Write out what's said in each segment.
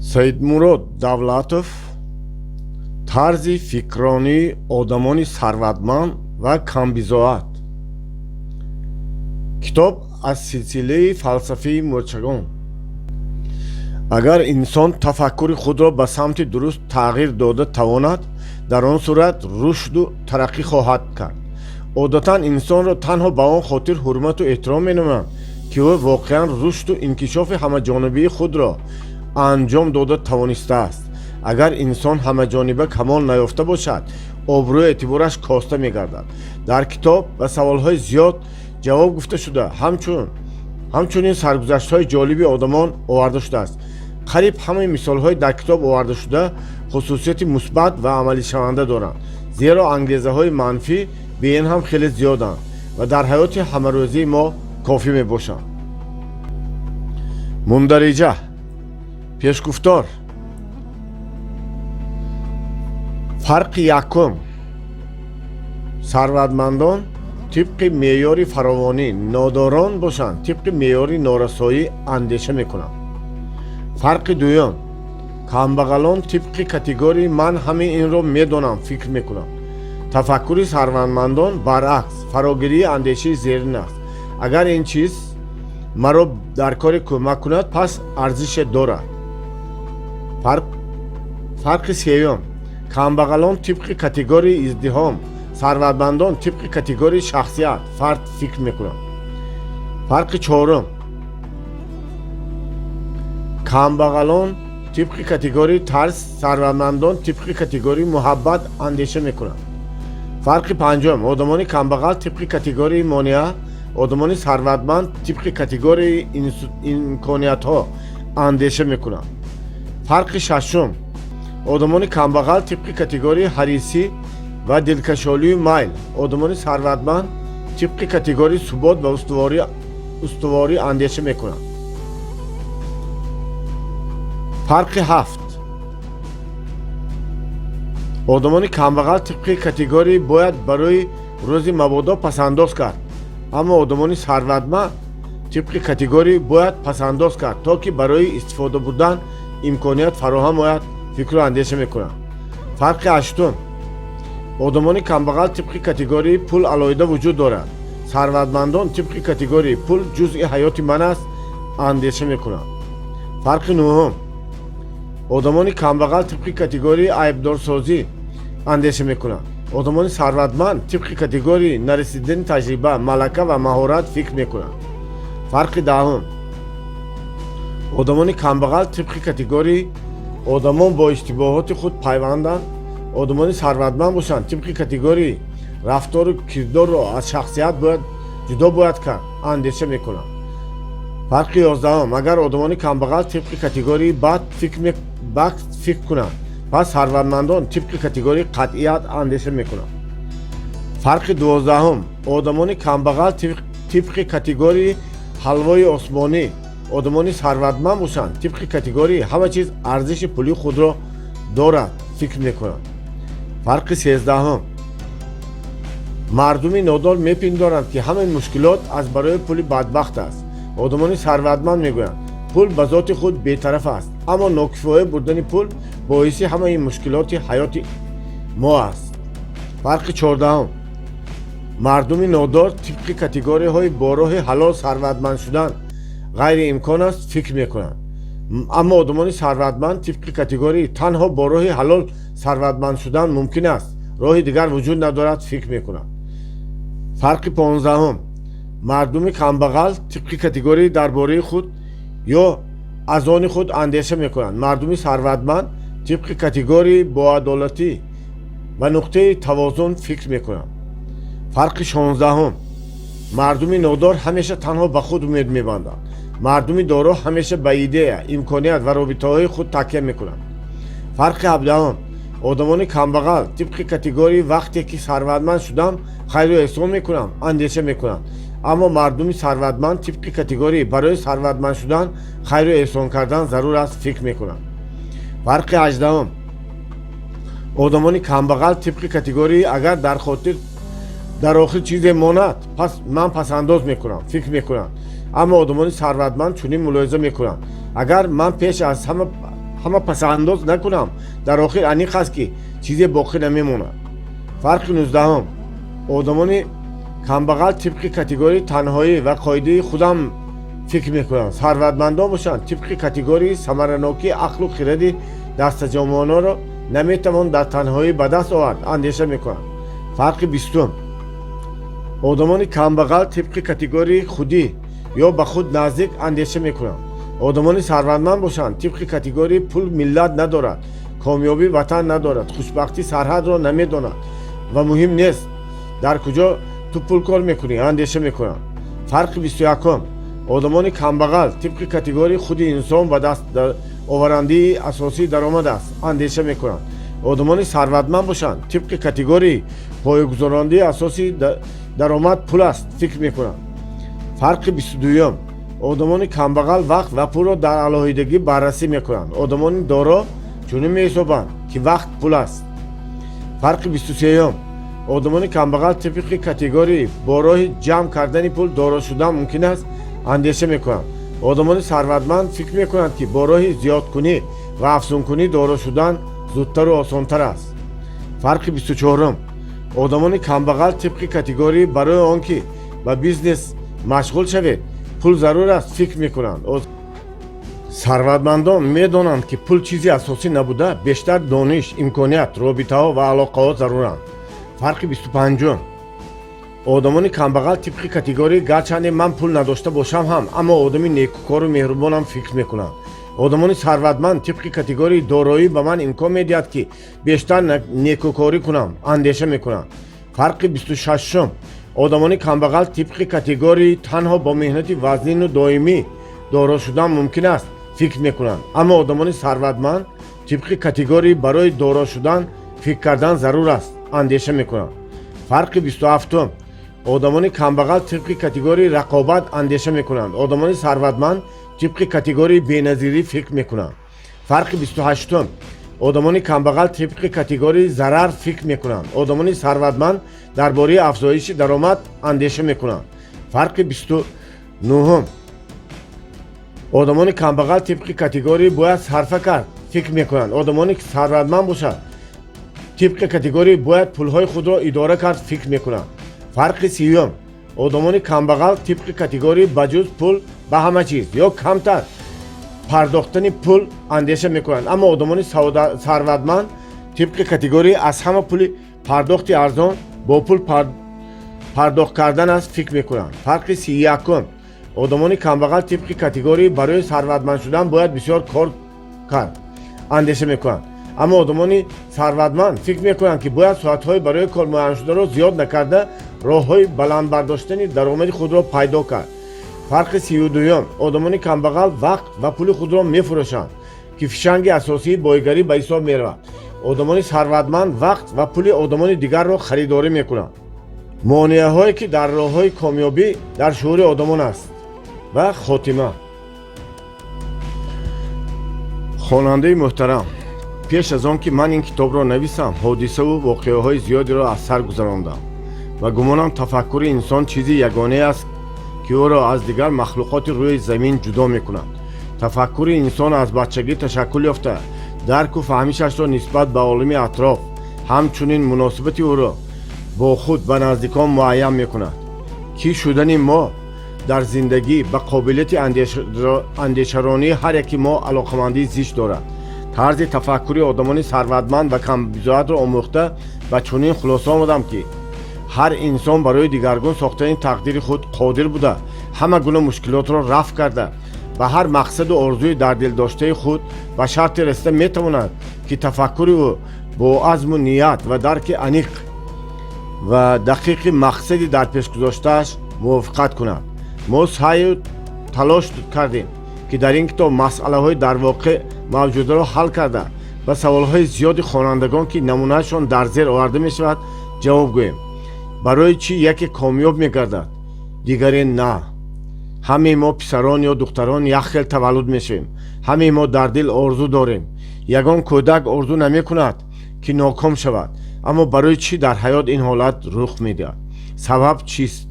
Саидмурод Давлатов. Тарзи фикрронии одамони сарватманд ва камбизоат. Китоб аз силсилаи фалсафаи мӯрчагон. Агар инсон тафаккури худро ба самти дуруст тағйир дода тавонад, дар он сурат рушду тараққӣ хоҳад кард. Одатан инсонро танҳо ба он хотир ҳурмату эҳтиром менамоянд, ки ӯ воқеан рушду инкишофи ҳамаҷонибаи худро анҷом дода тавонистааст. Агар инсон ҳамаҷониба камол наёфта бошад, обрӯю эътибораш коста мегардад. Дар китоб ба саволҳои зиёд ҷавоб гуфта шуда, ҳамчунин саргузаштҳои ҷолиби одамон оварда шудааст. Қариб ҳамаи мисолҳои дар китоб овардашуда хусусияти мусбат ва амалишаванда доранд, зеро ангезаҳои манфӣ беин ҳам хеле зиёданд ва дар ҳаёти ҳамарӯзии мо кофӣ мебошанд. Мундариҷа, пешгуфтор. Фарқи якум: сарватмандон тибқи меъёри фаровонӣ, нодорон бошанд, тибқи меъёри норасоӣ андеша мекунанд. Фарқи дуюм: камбағалон тибқи категорияи «ман ҳамаи инро медонам» фикр мекунанд. Тафаккури сарватмандон баръакс, фарогирии андешаи зерин аст: агар ин чиз маро дар коре кӯмак кунад, пас арзише дорад. Фарқи сеюм: камбағалон тибқи категорияи издиҳом, сарватмандон тибқи категорияи шахсият, фард фикр мекунанд. Фарқи чорум: камбағалон тибқи категорияи тарс, сарватмандон тибқи категорияи муҳаббат андеша мекунанд. Фарқи панҷум: одамони камбағал тибқи категорияи монеа, одамони сарватманд тибқи категорияи имкониятҳо андеша мекунанд. Фарқи шашум: одамони камбағал тибқи категорияи ҳарисӣ ва дилкашолию майл, одамони сарватманд тибқи категорияи субот ва устуворӣ андеша мекунанд. Фарқи ҳафт: одамони камбағал тибқи категорияи бояд барои рӯзи мабодо пасандоз кард, аммо одамони сарватманд тибқи категорияи бояд пасандоз кард, то ки барои истифода бурдан имконият фароҳам ояд фикру андеша мекунанд. Фарқи ҳаштум: одамони камбағал тибқи категорияи пул алоҳида вуҷуд дорад, сарватмандон тибқи категорияи пул ҷузъи ҳаёти ман аст андеша мекунанд. Фарқи нӯҳум: одамони камбағал тибқи категорияи айбдорсозӣ андеша мекунанд, одамони сарватманд тибқи категорияи нарасидани таҷриба, малака ва маҳорат фикр мекунанд. Фарқи даҳум: одамони камбағал тибқи категорияи одамон бо иштибоҳоти худ пайванданд, одамони сарватманд бошанд, тибқи категорияи рафтору кирдорро аз шахсият бояд ҷудо бояд кард андеша мекунанд. Фарқи 11-ум: агар одамони камбағал тибқи категорияи бад фикр кунанд, пас сарватмандон тибқи категорияи қатъият андеша мекунанд. Фарқи 12-ум: одамони камбағал тибқи категорияи ҳалвои осмонӣ, одамони сарватманд бошанд, тибқи категорияи ҳама чиз арзиши пулии худро дорад фикр мекунанд. Фарқи 13-ум: мардуми нодор мепиндоранд, ки ҳамаи мушкилот аз барои пули бадбахт аст. Одамони сарватманд мегӯянд, пул ба зоти худ бетараф аст, аммо нокифоя бурдани пул боиси ҳамаи мушкилоти ҳаёти мо аст. Фарқи 14-ум: мардуми нодор тибқи категорияҳои бо роҳи ҳалол сарватманд шудан ғайриимкон аст фикр мекунанд, аммо одамони сарватманд тибқи категорияи танҳо бо роҳи ҳалол сарватманд шудан мумкин аст, роҳи дигар вуҷуд надорад фикр мекунанд. Фарқи 15-ум: мардуми камбағал тибқи категорияи дар бораи худ ё аз они худ андеша мекунанд, мардуми сарватманд тибқи категорияи боадолатӣ ва нуқтаи тавозун фикр мекунанд. Фарқи 16-ум: мардуми нодор ҳамеша танҳо ба худ умед мебанданд, мардуми доро ҳамеша ба идея, имконият ва робитаҳои худ такя мекунанд. Фарқи 17-ум: одамони камбағал тибқи категорияи вақте ки сарватманд шудам, хайру эҳсон мекунам андеша мекунанд, аммо мардуми сарватманд тибқи категорияи барои сарватманд шудан хайру эҳсон кардан зарур аст фикр мекунанд. Фарқи 18-ум: одамони камбағал тибқи категорияи агар дар хотир дар охир чизе монад, пас ман пасандоз мекунам фикр мекунанд, аммо одамони сарватманд чунин мулоҳиза мекунанд: агар ман пеш аз ҳама Ҳама пасандоз накунам, дар охир аниқ аст, ки чизе боқӣ намемонад. Фарқи 19-ум: одамони камбағал тибқи категорияи танҳоӣ ва қоидаи худам фикр мекунанд. Сарватмандон бошанд, тибқи категорияи самаранокии ақлу хиради дастаҷамъонаро наметавон дар танҳоӣ ба даст овард андеша мекунанд. Фарқи 20-ум: одамони камбағал тибқи категорияи худӣ ё ба худ наздик андеша мекунанд. Одамони сарватманд бошанд, тибқи категорияи пул миллат надорад, комёбӣ ватан надорад, хушбахтӣ сарҳадро намедонад ва муҳим нест, дар куҷо ту пул кор мекунӣ андеша мекунанд. Фарқи 21-ум: одамони камбағал тибқи категорияи худи инсон ба даст оварандии асосии даромад аст андеша мекунанд. Одамони сарватманд бошанд, тибқи категорияи поягузорандии асосии даромад пул аст фикр мекунанд. Фарқи 22-юм: одамони камбағал вақт ва пулро дар алоҳидагӣ баррасӣ мекунанд. Одамони доро чунин меҳисобанд, ки вақт пул аст. Фарқи 23-юм: одамони камбағал тибқи категории бо роҳи ҷамъ кардани пул доро шудан мумкин аст андеша мекунанд. Одамони сарватманд фикр мекунанд, ки бо роҳи зиёдкунӣ ва афзункунӣ доро шудан зудтару осонтар аст. Фарқи 24-ум: одамони камбағал тибқи категории барои он ки ба бизнес машғул шавед, пул зарур аст фикр мекунанд. Сарватмандон медонанд, ки пул чизи асосӣ набуда, бештар дониш, имконият, робитаҳо ва алоқаҳо заруранд. Фарқи 25-ум: одамони камбағал тибқи категории гарчанде ман пул надошта бошам ҳам, аммо одами некукору меҳрубонам фикр мекунанд. Одамони сарватманд тибқи категории дороӣ ба ман имкон медиҳад, ки бештар некукорӣ кунам андеша мекунанд. Фарқи 26-ум: одамони камбағал тибқи категории танҳо бо меҳнати вазнину доимӣ доро шудан мумкин аст фикр мекунанд. Аммо одамони сарватманд тибқи категории барои доро шудан фикр кардан зарур аст андеша мекунанд. Фарқи 27-ум: одамони камбағал тибқи категории рақобат андеша мекунанд. Одамони сарватманд тибқи категории беназирӣ фикр мекунанд. Фарқи 28-ум: одамони камбағал тибқи категории зарар фикр мекунанд. Одамони сарватманд дар бораи афзоиши даромад андеша мекунанд. Фарқи 29-ум: одамони камбағал тибқи категории бояд сарфа кард фикр мекунанд. Одамони сарватманд бошад, тибқи категории бояд пулҳои худро идора кард фикр мекунанд. Фарқи 30-юм: одамони камбағал тибқи категории ба ҷуз пул ба ҳама чиз ё камтар пардохтани пул андеша мекунанд. Аммо одамони сарватманд тибқи категории аз ҳама пули пардохти арзон бо пул пардохт кардан аст фикр мекунанд. Фарқи 31-ум: одамони камбағал тибқи категории барои сарватманд шудан бояд бисёр кор кард андеша мекунанд. Аммо одамони сарватманд фикр мекунанд, ки бояд соатҳои барои кор муайяншударо зиёд накарда, роҳҳои баланд бардоштани даромади худро пайдо кард. Фарқи 32-юм: одамони камбағал вақт ва пули худро мефурӯшанд, ки фишанги асосии бойгарӣ ба ҳисоб меравад. Одамони сарватманд вақт ва пули одамони дигарро харидорӣ мекунанд. Монеаҳое, ки дар роҳҳои комёбӣ дар шуури одамон аст, ва хотима. Хонандаи муҳтарам, пеш аз он ки ман ин китобро нависам, ҳодисаву воқеаҳои зиёдеро аз сар гузарондам ва гумонам, тафаккури инсон чизи ягонае аст, ки ӯро аз дигар махлуқоти рӯи замин ҷудо мекунад. Тафаккури инсон аз бачагӣ ташаккул ёфта, дарку фаҳмишашро нисбат ба олами атроф, ҳамчунин муносибати ӯро бо худ ва наздикон муайян мекунад. Кӣ шудани мо дар зиндагӣ ба қобилияти андешаронии ҳар яки мо алоқамандии зич дорад. Тарзи тафаккури одамони сарватманд ва камбизоатро омӯхта, ба чунин хулоса омадам, ки ҳар инсон барои дигаргун сохтани тақдири худ қодир буда, ҳама гуна мушкилотро рафъ карда, ба ҳар мақсаду орзуи дар дил доштаи худ ба шарте расида метавонад, ки тафаккури ӯ бо азму ният ва дарки аниқ ва дақиқи мақсади дар пешгузоштааш мувофиқат кунад. Мо саъю талош кардем, ки дар ин китоб масъалаҳои дар воқеъ мавҷударо ҳал карда, ба саволҳои зиёди хонандагон, ки намунаашон дар зер оварда мешавад, ҷавоб гӯем. Барои чӣ яке комёб мегардад, дигаре на? Ҳамаи мо писарон ё духтарон як хел таваллуд мешавем. Ҳамаи мо дар дил орзу дорем. Ягон кӯдак орзу намекунад, ки ноком шавад. Аммо барои чӣ дар ҳаёт ин ҳолат рух медиҳад? Сабаб чист?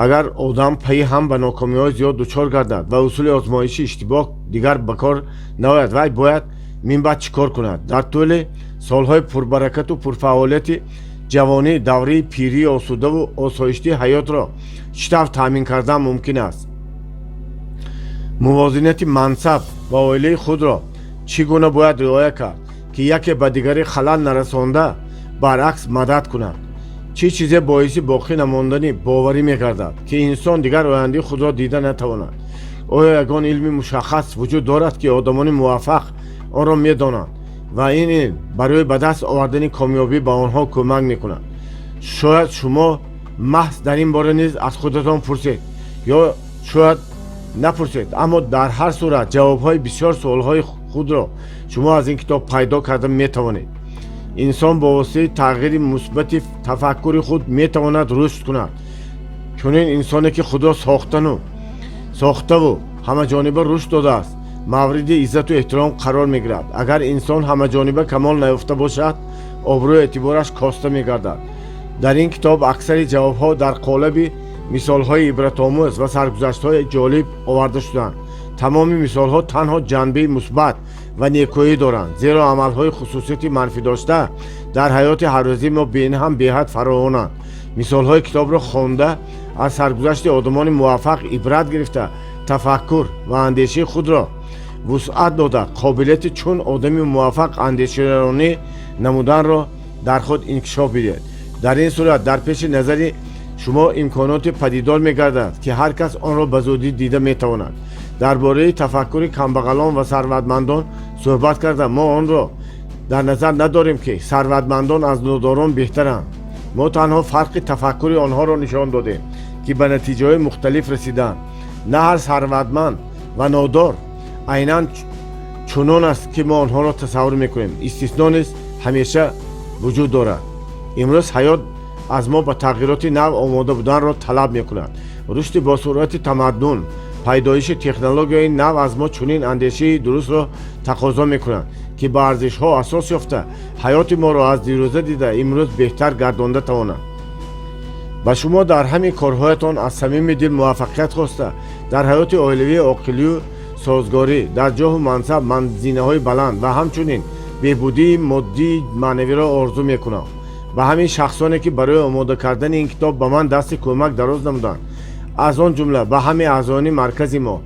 Агар одам пайи ҳам ба нокомиҳои зиёд дучор гардад ва усули озмоиши иштибоҳ дигар ба кор наояд, вай бояд минбаъд чӣ кор кунад? Дар тӯли солҳои пурбаракату пурфаъолияти ҷавонӣ давраи пирии осудаву осоиштии ҳаётро чӣ тавр таъмин кардан мумкин аст? Мувозинати мансаб ва оилаи худро чӣ гуна бояд риоя кард, ки яке ба дигаре халал нарасонда, баръакс мадад кунад? Чӣ чизе боиси боқӣ намондани боварӣ мегардад, ки инсон дигар ояндаи худро дида натавонад? Оё ягон илми мушаххас вуҷуд дорад, ки одамони муваффақ онро медонанд ва ин илм барои ба даст овардани комёбӣ ба онҳо кӯмак мекунад? Шояд шумо маҳз дар ин бора низ аз худатон пурсед ё шояд напурсед, аммо дар ҳар сурат ҷавобҳои бисёр суолҳои худро шумо аз ин китоб пайдо карда метавонед. Инсон бо воситаи тағйири мусбати тафаккури худ метавонад рушд кунад. Чунин инсоне, ки худро сохтаву ҳамаҷониба рушд додааст, мавриди иззату эҳтиром қарор мегирад. Агар инсон ҳамаҷониба камол наёфта бошад, обрӯю эътибораш коста мегардад. Дар ин китоб аксари ҷавобҳо дар қолаби мисолҳои ибратомӯз ва саргузаштҳои ҷолиб оварда шудаанд. Тамоми мисолҳо танҳо ҷанбаи мусбат ва некӯӣ доранд, зеро амалҳои хусусияти манфӣ дошта дар ҳаёти ҳаррӯзии мо беинҳам беҳад фаровонанд. Мисолҳои китобро хонда, аз саргузашти одамони муваффақ ибрат гирифта, тафаккур ва андешаи худро вусъат дода, қобилияти чун одами муваффақ андешаронӣ намуданро дар худ инкишоф бидиҳед. Дар ин сурат дар пеши назари шумо имконоте падидор мегардад, ки ҳар кас онро ба зудӣ дида метавонад. Дар бораи тафаккури камбағалон ва сарватмандон суҳбат карда, мо онро дар назар надорем, ки сарватмандон аз нодорон беҳтаранд. Мо танҳо фарқи тафаккури онҳоро нишон додем, ки ба натиҷаҳои мухталиф расиданд. На ҳар сарватманд ва нодор айнан чунон аст, ки мо онҳоро тасаввур мекунем. Истисно низ ҳамеша вуҷуд дорад. Имрӯз ҳаёт аз мо ба тағйироти нав омода буданро талаб мекунад. Рушди босуръати тамаддун, пайдоиши технологияи нав аз мо чунин андешаи дурустро тақозо мекунанд, ки ба арзишҳо асос ёфта, ҳаёти моро аз дирӯза дида имрӯз беҳтар гардонда тавонад. Ба шумо дар ҳамин корҳоятон аз самими дил муваффақият хоста, дар ҳаёти оилавии оқилию созгорӣ, дар ҷоҳу мансаб манзинаҳои баланд ва ҳамчунин беҳбудии моддии маънавиро орзу мекунам. Ба ҳамин шахсоне, ки барои омода кардани ин китоб ба ман дасти кӯмак дароз намуданд, аз он ҷумла ба ҳамаи аъзоёни маркази мо,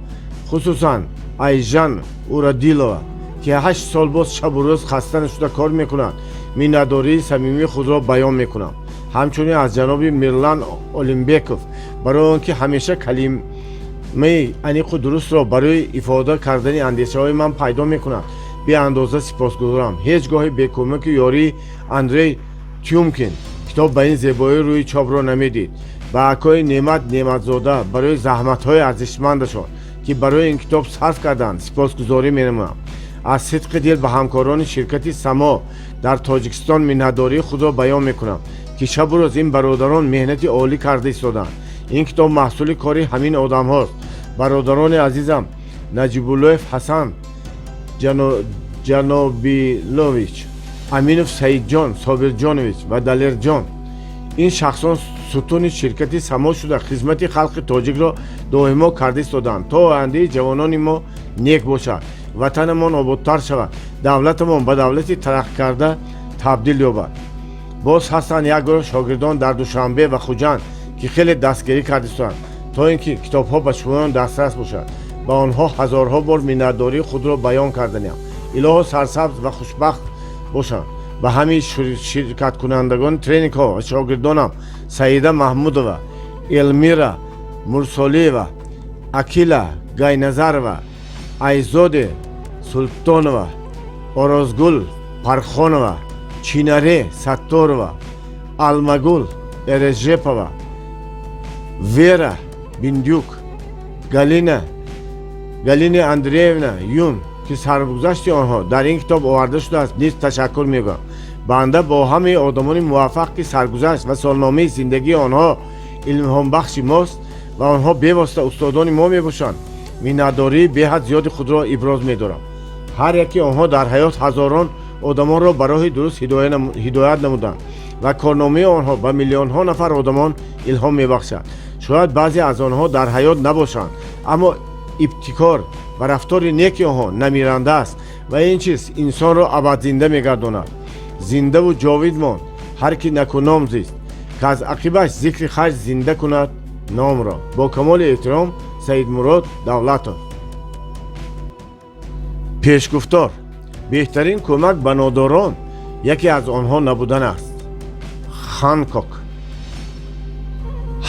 хусусан Айжан Урадилова, ки 8 сол боз шабу рӯз хаста нашуда кор мекунад, миннатдории самимии худро баён мекунам. Ҳамчунин аз ҷаноби Мирлан Олимбеков барои он ки ҳамеша калимаи аниқу дурустро барои ифода кардани андешаҳои ман пайдо мекунад, беандоза сипосгузорам. Ҳеҷ гоҳе бе кӯмаку ёрии Андрей Тюмкин китоб ба ин зебоӣ рӯи чопро намедид. Ба акои Неъмат Неъматзода барои заҳматҳои арзишмандашон, ки барои ин китоб сарф карданд, сипосгузорӣ менамоям. Аз сидқи дил ба ҳамкорони ширкати Само дар Тоҷикистон миннатдории худро баён мекунам, ки шабу рӯз ин бародарон меҳнати олӣ карда истоданд. Ин китоб маҳсули кори ҳамин одамҳост. Бародарони азизам Наҷибуллоев Ҳасан Ҷанобилович, Аминов Саидҷон Собирҷонович ва Далерҷон. Ин шахсон сутуни ширкати Само шуда, хизмати халқи тоҷикро доимо карда истоданд, то ояндаи ҷавонони мо нек бошад, ватанамон ободтар шавад, давлатамон ба давлати тараққикарда табдил ёбад. Боз ҳастанд як гурӯҳ шогирдон дар Душанбе ва Хуҷанд, ки хеле дастгирӣ карда истоданд, то ин ки китобҳо ба шумоён дастрас бошад. Ба онҳо ҳазорҳо бор миннатдории худро баён карданиам. Илоҳо, сарсабз ва хушбахт бошанд. Ба ҳамаи ширкаткунандагони тренингҳо ва шогирдонам Саида Маҳмудова, Элмира Мурсолиева, Акила Гайназарова, Айзоде Султонова, Орозгул Пархонова, Чинаре Сатторова, Алмагул Эрежепова, Вера Биндюк, Галина Андреевна Юн, ки саргузашти онҳо дар ин китоб оварда шудааст, низ ташаккур мегӯям. Банда бо ҳамаи одамони муваффақ, ки саргузашт ва солномаи зиндагии онҳо илҳомбахши мост ва онҳо бевосита устодони мо мебошанд, миннатдории беҳад зиёди худро иброз медорам. Ҳар яки онҳо дар ҳаёт ҳазорон одамонро ба роҳи дуруст ҳидоят намуданд ва корномаи онҳо ба миллионҳо нафар одамон илҳом мебахшад. Шояд баъзе аз онҳо дар ҳаёт набошанд, аммо ибтикор ва рафтори неки онҳо намиранда аст ва ин чиз инсонро абадзинда мегардонад. Зиндаву ҷовид монд ҳар ки накуном зист, ки аз ақибаш зикри хайр зинда кунад номро. Бо камоли эҳтиром, Саидмурод Давлатов. Пешгуфтор: беҳтарин кӯмак ба нодорон яке аз онҳо набудан аст. Ханкок.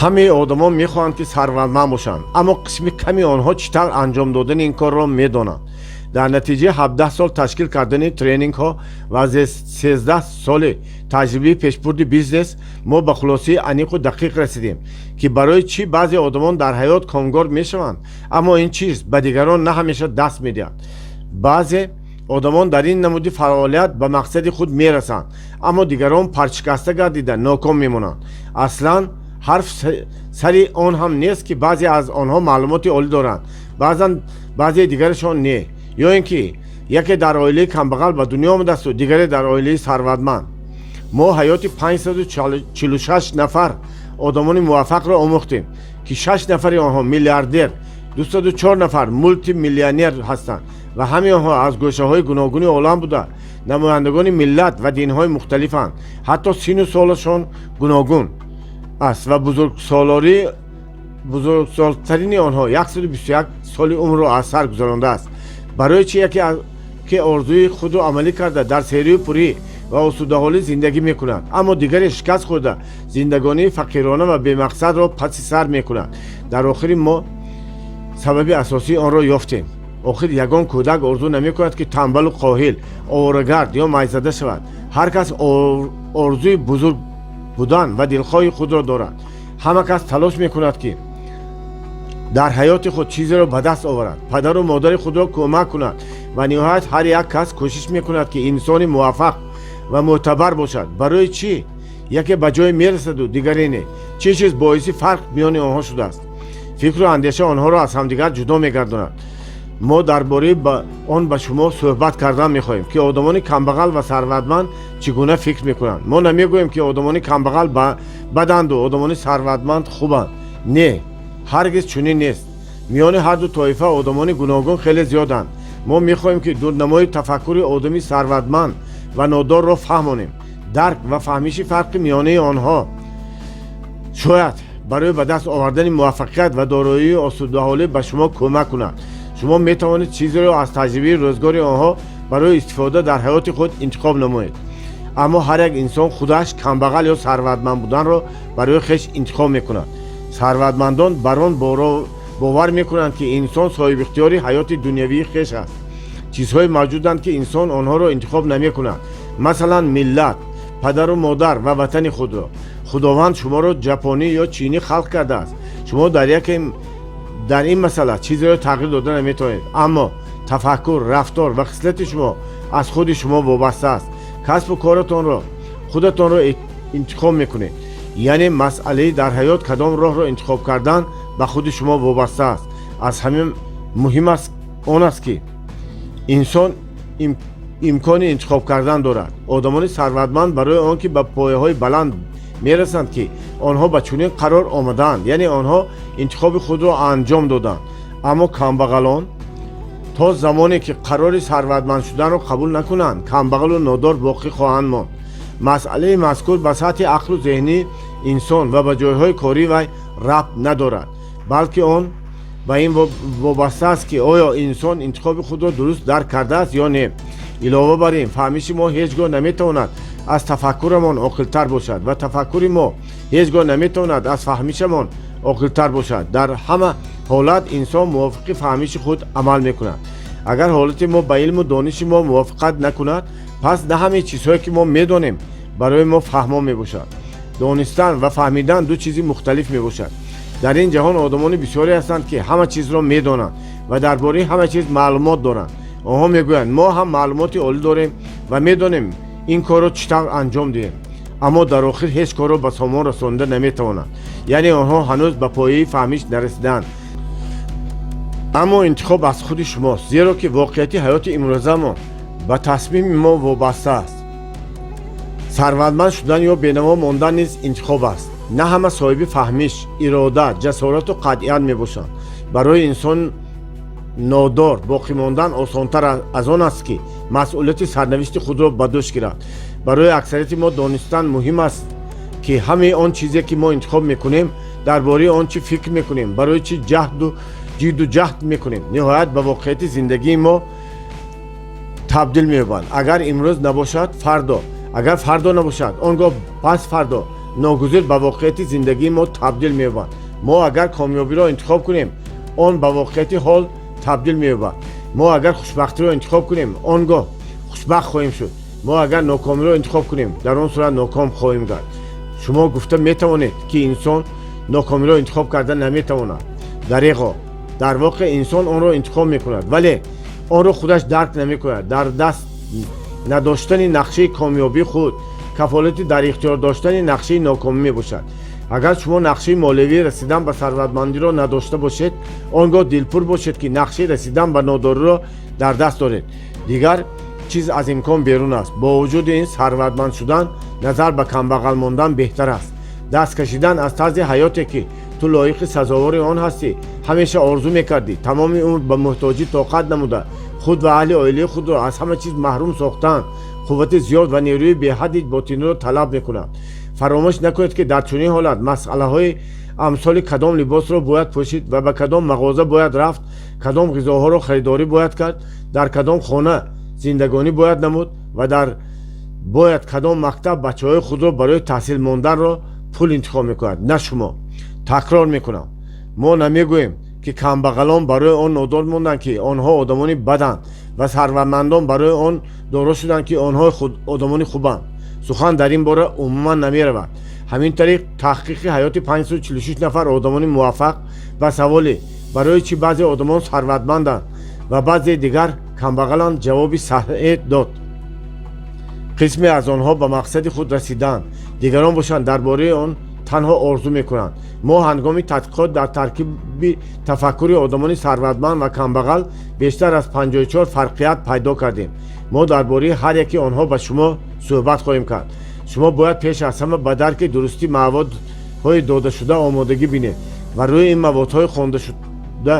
Ҳамаи одамон мехоҳанд, ки сарватманд бошанд, аммо қисми ками онҳо чӣ тавр анҷом додани ин корро медонанд. Дар натиҷаи 17 сол ташкил кардани тренингҳо ва 13 соли таҷрибаи пешбурди бизнес мо ба хулосаи аниқу дақиқ расидем, ки барои чӣ баъзе одамон дар ҳаёт комгор мешаванд, аммо ин чиз ба дигарон на ҳамеша даст медиҳад. Баъзе одамон дар ин намуди фаъолият ба мақсади худ мерасанд, аммо дигарон парчикаста гардида ноком мемонанд. Аслан ҳарф сари он ҳам нест, ки баъзе аз онҳо маълумоти олӣ доранд, баъзан баъзеи дигарашон не, ё ин ки яке дар оилаи камбағал ба дунё омадасту дигаре дар оилаи сарватманд. Мо ҳаёти 546 нафар одамони муваффақро омӯхтем, ки шаш нафари онҳо миллиардер, 204 нафар мултимиллионер ҳастанд ва ҳамаи онҳо аз гӯшаҳои гуногуни олам буда, намояндагони миллат ва динҳои мухталифанд. Ҳатто сину солашон гуногун аст ва бузургсолтарини онҳо 121 соли умрро аз сар гузарондааст. Барои чӣ яке ки орзуи худро амалӣ карда, дар серию пурӣ ва осудаҳолӣ зиндагӣ мекунад, аммо дигаре шикаст хӯрда, зиндагонии фақирона ва бемақсадро паси сар мекунад? Дар охири мо сабаби асосии онро ёфтем. Охир ягон кӯдак орзу намекунад, ки тамбалу коҳил, оворагард ё майзада шавад. Ҳар кас орзуи бузург будан ва дилхоҳи худро дорад. Ҳама кас талош мекунад, ки дар ҳаёти худ чизеро ба даст оварад, падару модари худро кӯмак кунад ва ниҳоят ҳар як кас кӯшиш мекунад, ки инсони муваффақ ва мӯътабар бошад. Барои чӣ яке ба ҷое мерасаду дигаре не? Чӣ чиз боиси фарқ миёни онҳо шудааст? Фикру андеша онҳоро аз ҳамдигар ҷудо мегардонад. Мо дар бораи он ба шумо суҳбат кардан мехоҳем, ки одамони камбағал ва сарватманд чӣ гуна фикр мекунанд. Мо намегӯем, ки одамони камбағал баданду одамони сарватманд хубанд. Не, ҳаргиз чунин нест. Миёни ҳарду тоифа одамони гуногун хеле зиёданд. Мо мехоҳем, ки дурнамои тафаккури одами сарватманд ва нодорро фаҳмонем. Дарк ва фаҳмиши фарқи миёнаи онҳо шояд барои ба даст овардани муваффақият ва дороии осудаҳолӣ ба шумо кӯмак кунад. Шумо метавонед чизеро аз таҷрибаи рӯзгори онҳо барои истифода дар ҳаёти худ интихоб намоед. Аммо ҳар як инсон худаш камбағал ё сарватманд буданро барои хеш интихоб мекунад. Сарватмандон бар он бовар мекунанд, ки инсон соҳибихтиёри ҳаёти дунявии хеш аст. Чизҳое мавҷуданд, ки инсон онҳоро интихоб намекунад, масалан, миллат, падару модар ва ватани худро. Худованд шуморо ҷапонӣ ё чинӣ халқ кардааст. Шумо дар яке дар ин масъала чизеро тағйир дода наметавонед, аммо тафаккур, рафтор ва хислати шумо аз худи шумо вобаста аст. Касбу коратонро худатонро интихоб мекунед, яъне масъалаи дар ҳаёт кадом роҳро интихоб кардан ба худи шумо вобаста аст. Аз ҳама муҳим он аст, ки инсон имкони интихоб кардан дорад. Одамони сарватманд барои он ки ба пояҳои баланд мерасанд, ки онҳо ба чунин қарор омадаанд, яъне онҳо интихоби худро анҷом доданд. Аммо камбағалон то замоне ки қарори сарватманд шуданро қабул накунанд, камбағалу нодор боқӣ хоҳанд монд. Масъалаи мазкур ба сатҳи ақлу зеҳнии инсон ва ба ҷойҳои кории вай рабт надорад, балки он ба ин вобаста аст, ки оё инсон интихоби худро дуруст дарк кардааст ё не. Илова бар ин, фаҳмиши мо ҳеҷ гоҳ наметавонад аз тафаккурамон оқилтар бошад ва тафаккури мо ҳеҷ гоҳ наметавонад аз фаҳмишамон оқилтар бошад. Дар ҳама ҳолат инсон мувофиқи фаҳмиши худ амал мекунад. Агар ҳолати мо ба илму дониши мо мувофиқат накунад, пас на ҳамаи чизҳое, ки мо медонем, барои мо фаҳмо мебошад. Донистан ва фаҳмидан ду чизи мухталиф мебошад. Дар ин ҷаҳон одамони бисёре ҳастанд, ки ҳама чизро медонанд ва дар бораи ҳама чиз маълумот доранд. Онҳо мегӯянд: «Мо ҳам маълумоти олӣ дорем ва медонем ин корро чӣ тавр анҷом диҳем», аммо дар охир ҳеҷ корро ба сомон расонида наметавонанд, яъне онҳо ҳанӯз ба пояи фаҳмиш нарасидаанд. Аммо интихоб аз худи шумост, зеро ки воқеияти ҳаёти имрӯзамон ба тасмими мо вобаста аст. Сарватманд шудан ё бенаво мондан низ интихоб аст. На ҳама соҳиби фаҳмиш, ирода, ҷасорату қатъият мебошанд. Барои инсон нодор боқӣ мондан осонтар аз он аст, ки масъулияти сарнавишти худро ба дӯш гирад. Барои аксарияти мо донистан муҳим аст, ки ҳамаи он чизе, ки мо интихоб мекунем, дар бораи он чӣ фикр мекунем, барои чӣ ҷаҳду ҷидду ҷаҳд мекунем, ниҳоят ба воқеияти зиндагии мо табдил меёбанд. Агар имрӯз набошад, фардо, агар фардо набошад, он гоҳ пас фардо ногузир ба воқеияти зиндагии мо табдил меёбанд. Мо агар комёбиро интихоб кунем, он ба воқеияти ҳол табдил меёбад. Мо агар хушбахтиро интихоб кунем, он гоҳ хушбахт хоҳем шуд. Мо агар нокомиро интихоб кунем, дар он сурат ноком хоҳем гард. Шумо гуфта метавонед, ки инсон нокомиро интихоб карда наметавонад. Дареғо, дар воқеъ инсон онро интихоб мекунад, вале онро худаш дарк намекунад. Дар даст надоштани нақшаи комёбии худ кафолати дар ихтиёр доштани нақшаи нокомӣ мебошад. Агар шумо нақшаи молиявии расидан ба сарватмандиро надошта бошед, он гоҳ дилпур бошед, ки нақшаи расидан ба нодориро дар даст доред. Дигар чиз аз имкон берун аст. Бо вуҷуди ин, сарватманд шудан назар ба камбағал мондан беҳтар аст. Даст кашидан аз тарзи ҳаёте, ки ту лоиқи сазовори он ҳастӣ, ҳамеша орзу мекардӣ, тамоми умр ба муҳтоҷӣ тоқат намуда, худ ва аҳли оилаи худро аз ҳама чиз маҳрум сохтан қуввати зиёд ва нерӯи беҳадди ботиниро талаб мекунад. Фаромӯш накунед, ки дар чунин ҳолат масъалаҳои амсоли кадом либосро бояд пӯшид ва ба кадом мағоза бояд рафт, кадом ғизоҳоро харидорӣ бояд кард, дар кадом хона зиндагонӣ бояд намуд ва дар бояд кадом мактаб бачаҳои худро барои таҳсил монданро пул интихоб мекунад, на шумо. Такрор мекунам, мо намегӯем, ки камбағалон барои он нодор монданд, ки онҳо одамони баданд, ва сарватмандон барои он доро шуданд, ки онҳо одамони хубанд. Сухан дар ин бора умуман намеравад. Ҳамин тариқ, таҳқиқи ҳаёти 546 нафар одамони муваффақ ба саволи барои чӣ баъзе одамон сарватманданд ва баъзе дигар камбағаланд ҷавоби саҳеҳ дод. Қисме аз онҳо ба мақсади худ расиданд, дигарон бошанд, дар бораи он танҳо орзу мекунанд. Мо ҳангоми тадқиқот дар таркиби тафаккури одамони сарватманд ва камбағал бештар аз 54 фарқият пайдо кардем. Мо дар бораи ҳар яки онҳо ба шумо суҳбат хоҳем кард. Шумо бояд пеш аз ҳама ба дарки дурусти маводҳои додашуда омодагӣ бинед ва рӯи ин маводҳои хондашуда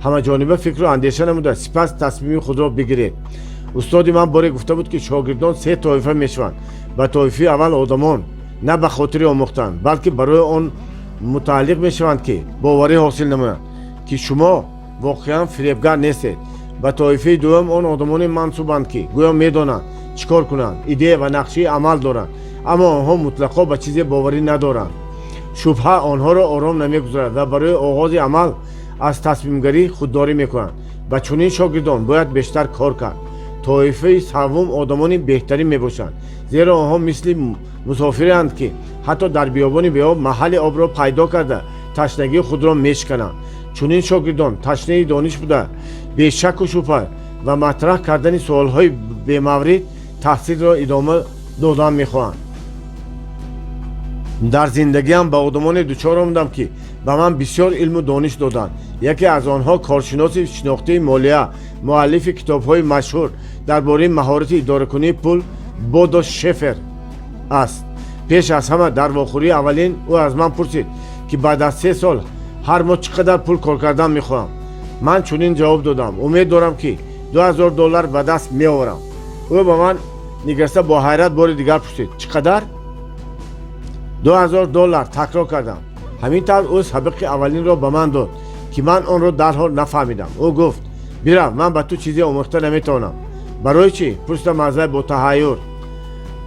ҳамаҷониба фикру андеша намуда, сипас тасмими худро бигиред. Устоди ман боре гуфта буд, ки шогирдон се тоифа мешаванд. Ба тоифаи аввал одамон на ба хотири омӯхтан, балки барои он мутааллиқ мешаванд, ки боварӣ ҳосил намоянд, ки шумо воқеан фиребгар нестед. Ба тоифаи дуюм он одамоне мансубанд, ки гӯё медонанд чӣ кор кунанд, идея ва нақшаи амал доранд, аммо онҳо мутлақо ба чизе боварӣ надоранд. Шубҳа онҳоро ором намегузорад ва барои оғози амал аз тасмимгарӣ худдорӣ мекунанд. Ба чунин шогирдон бояд бештар кор кард. Тоифаи саввум одамони беҳтарин мебошанд, зеро онҳо мисли мусофиреанд, ки ҳатто дар биёбони беоб маҳалли обро пайдо карда, ташнагии худро мешикананд. Чунин шогирдон ташнаи дониш буда, бешаку шубҳа ва матраҳ кардани суолҳои бемаврид таҳсилро идома додан мехоҳанд. Дар зиндагиам ба одамоне дучор омадам, ки ба ман бисёр илму дониш доданд. Яке аз онҳо коршиноси шинохтаи молия, муаллифи китобҳои машҳур дар бораи маҳорати идоракунии пул Бодо Шефер аст. Пеш аз ҳама, дар вохӯрии аввалин ӯ аз ман пурсид, ки баъд аз 3 сол ҳар моҳ чӣ қадар пул кор кардан мехоҳам. Ман чунин ҷавоб додам: умед дорам, ки 2000 доллар ба даст меоварам. Ӯ ба ман нигариста, бо ҳайрат бори дигар пурсид: чӣ қадар? 2000 доллар, такрор кардам. Ҳамин тавр ӯ сабақи аввалинро ба ман дод, ки ман онро дарҳол нафаҳмидам. Ӯ гуфт: бирав, ман ба ту чизе омӯхта наметавонам. Барои чӣ? Пурсидам аз вай бо таҳайюр.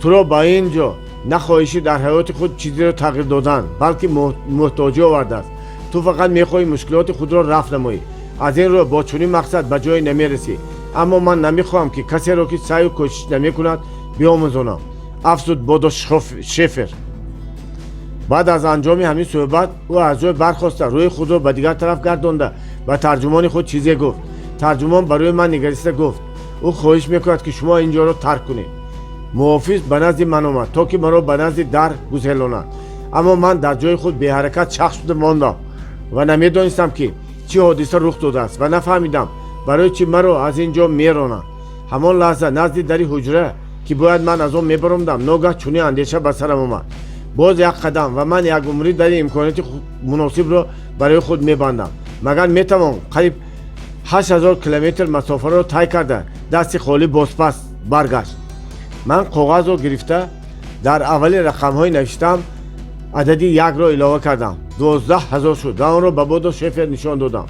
Туро ба ин ҷо на хоҳиши дар ҳаёти худ чизеро тағйир додан, балки муҳтоҷӣ овардааст. Ту фақат мехоҳӣ мушкилоти худро рафъ намоӣ. Аз ин рӯ бо чунин мақсад ба ҷое намерасӣ. Аммо ман намехоҳам, ки касеро, ки саъю кӯшиш намекунад, биомӯзонам, афзуд Бодо Шефер. Баъд аз анҷоми ҳамин суҳбат ӯ аз ҷой бархоста, рӯи худро ба дигар тараф гардонда, ба тарҷумони худ чизе гуфт. Тарҷумон ба рӯи ман нигариста гуфт: ӯ хоҳиш мекунад, ки шумо ин ҷоро тарк кунед. Муҳофиз ба назди ман омад, то ки маро ба назди дар гуселонад, аммо ман дар ҷои худ беҳаракат чахт шуда мондам ва намедонистам, ки чӣ ҳодиса рух додааст, ва нафаҳмидам, барои чӣ маро аз ин ҷо меронанд. Ҳамон лаҳза назди дари ҳуҷра, ки бояд ман аз он мебаромдам, ногаҳ чунин андеша ба сарам омад: Боз як қадам, ва ман як умрӣ дари имконияти муносибро барои худ мебандам. Магар метавон қариб 8000 километр масофаро тай карда, дасти холӣ бозпас баргашт? Ман коғазро гирифта, дар аввали рақамҳои навиштаам адади якро илова кардам, 12 000 шуд, ва онро ба Бодо Шефер нишон додам.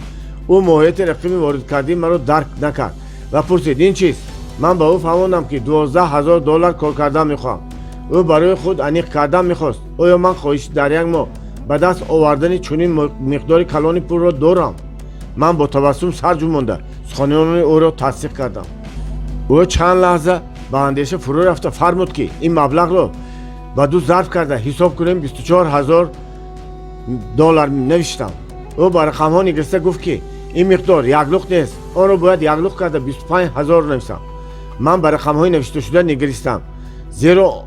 Ӯ моҳияти рақами воридкардии маро дарк накард ва пурсид: «Ин чист?» Ман ба ӯ фаҳмондам, ки 12 000 доллар кор кардан мехоҳам. Ӯ барои худ аниқ кардан мехост, оё ман хоҳиши дар як моҳ ба даст овардани чунин миқдори калони пулро дорам. Ман бо табассум сар ҷунбонда, суханони ӯро тасдиқ кардам. Ӯ чанд лаҳза ба андеша фурӯ рафта, фармуд, ки ин маблағро ба ду зарб карда ҳисоб кунем, 24 000 доллар навиштам. Ӯ ба рақамҳо нигариста гуфт, ки ин миқдор яклухт нест, онро бояд яклухт карда 25 000 нависам. Ман ба рақамҳои навишташуда нигаристам, зеро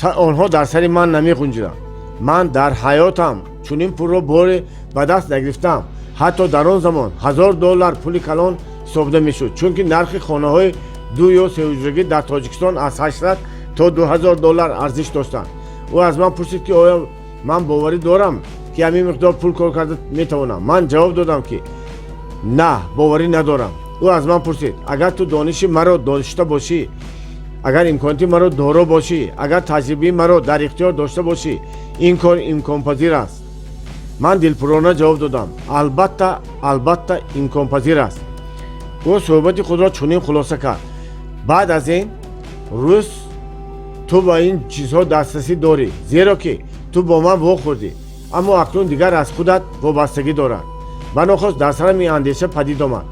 онҳо дар сари ман намеғунҷиданд. Ман дар ҳаётам чунин пулро боре ба даст нагирифтам. Ҳатто дар он замон 1000 доллар пули калон ҳисобида мешуд, чунки нархи хонаҳои ду ё сеҳуҷрагӣ дар Тоҷикистон аз 800 то 2000 доллар арзиш доштанд. Ӯ аз ман пурсид, ки оё ман боварӣ дорам, ки ҳамин миқдор пул кор карда метавонам. Ман ҷавоб додам, ки на, боварӣ надорам. Ӯ аз ман пурсид: «Агар ту дониши маро дошта бошӣ, агар имконияти маро доро бошӣ, агар таҷрибаи маро дар ихтиёр дошта бошӣ, ин кор имконпазир аст?» Ман дилпурона ҷавоб додам: «Албатта, албатта, имконпазир аст». Ӯ суҳбати худро чунин хулоса кард: «Баъд аз ин рӯз ту ба ин чизҳо дастрасӣ дорӣ, зеро ки ту бо ман вохӯрдӣ, аммо акнун дигар аз худат вобастагӣ дорад». Банохост дар сарам ин андеша падид омад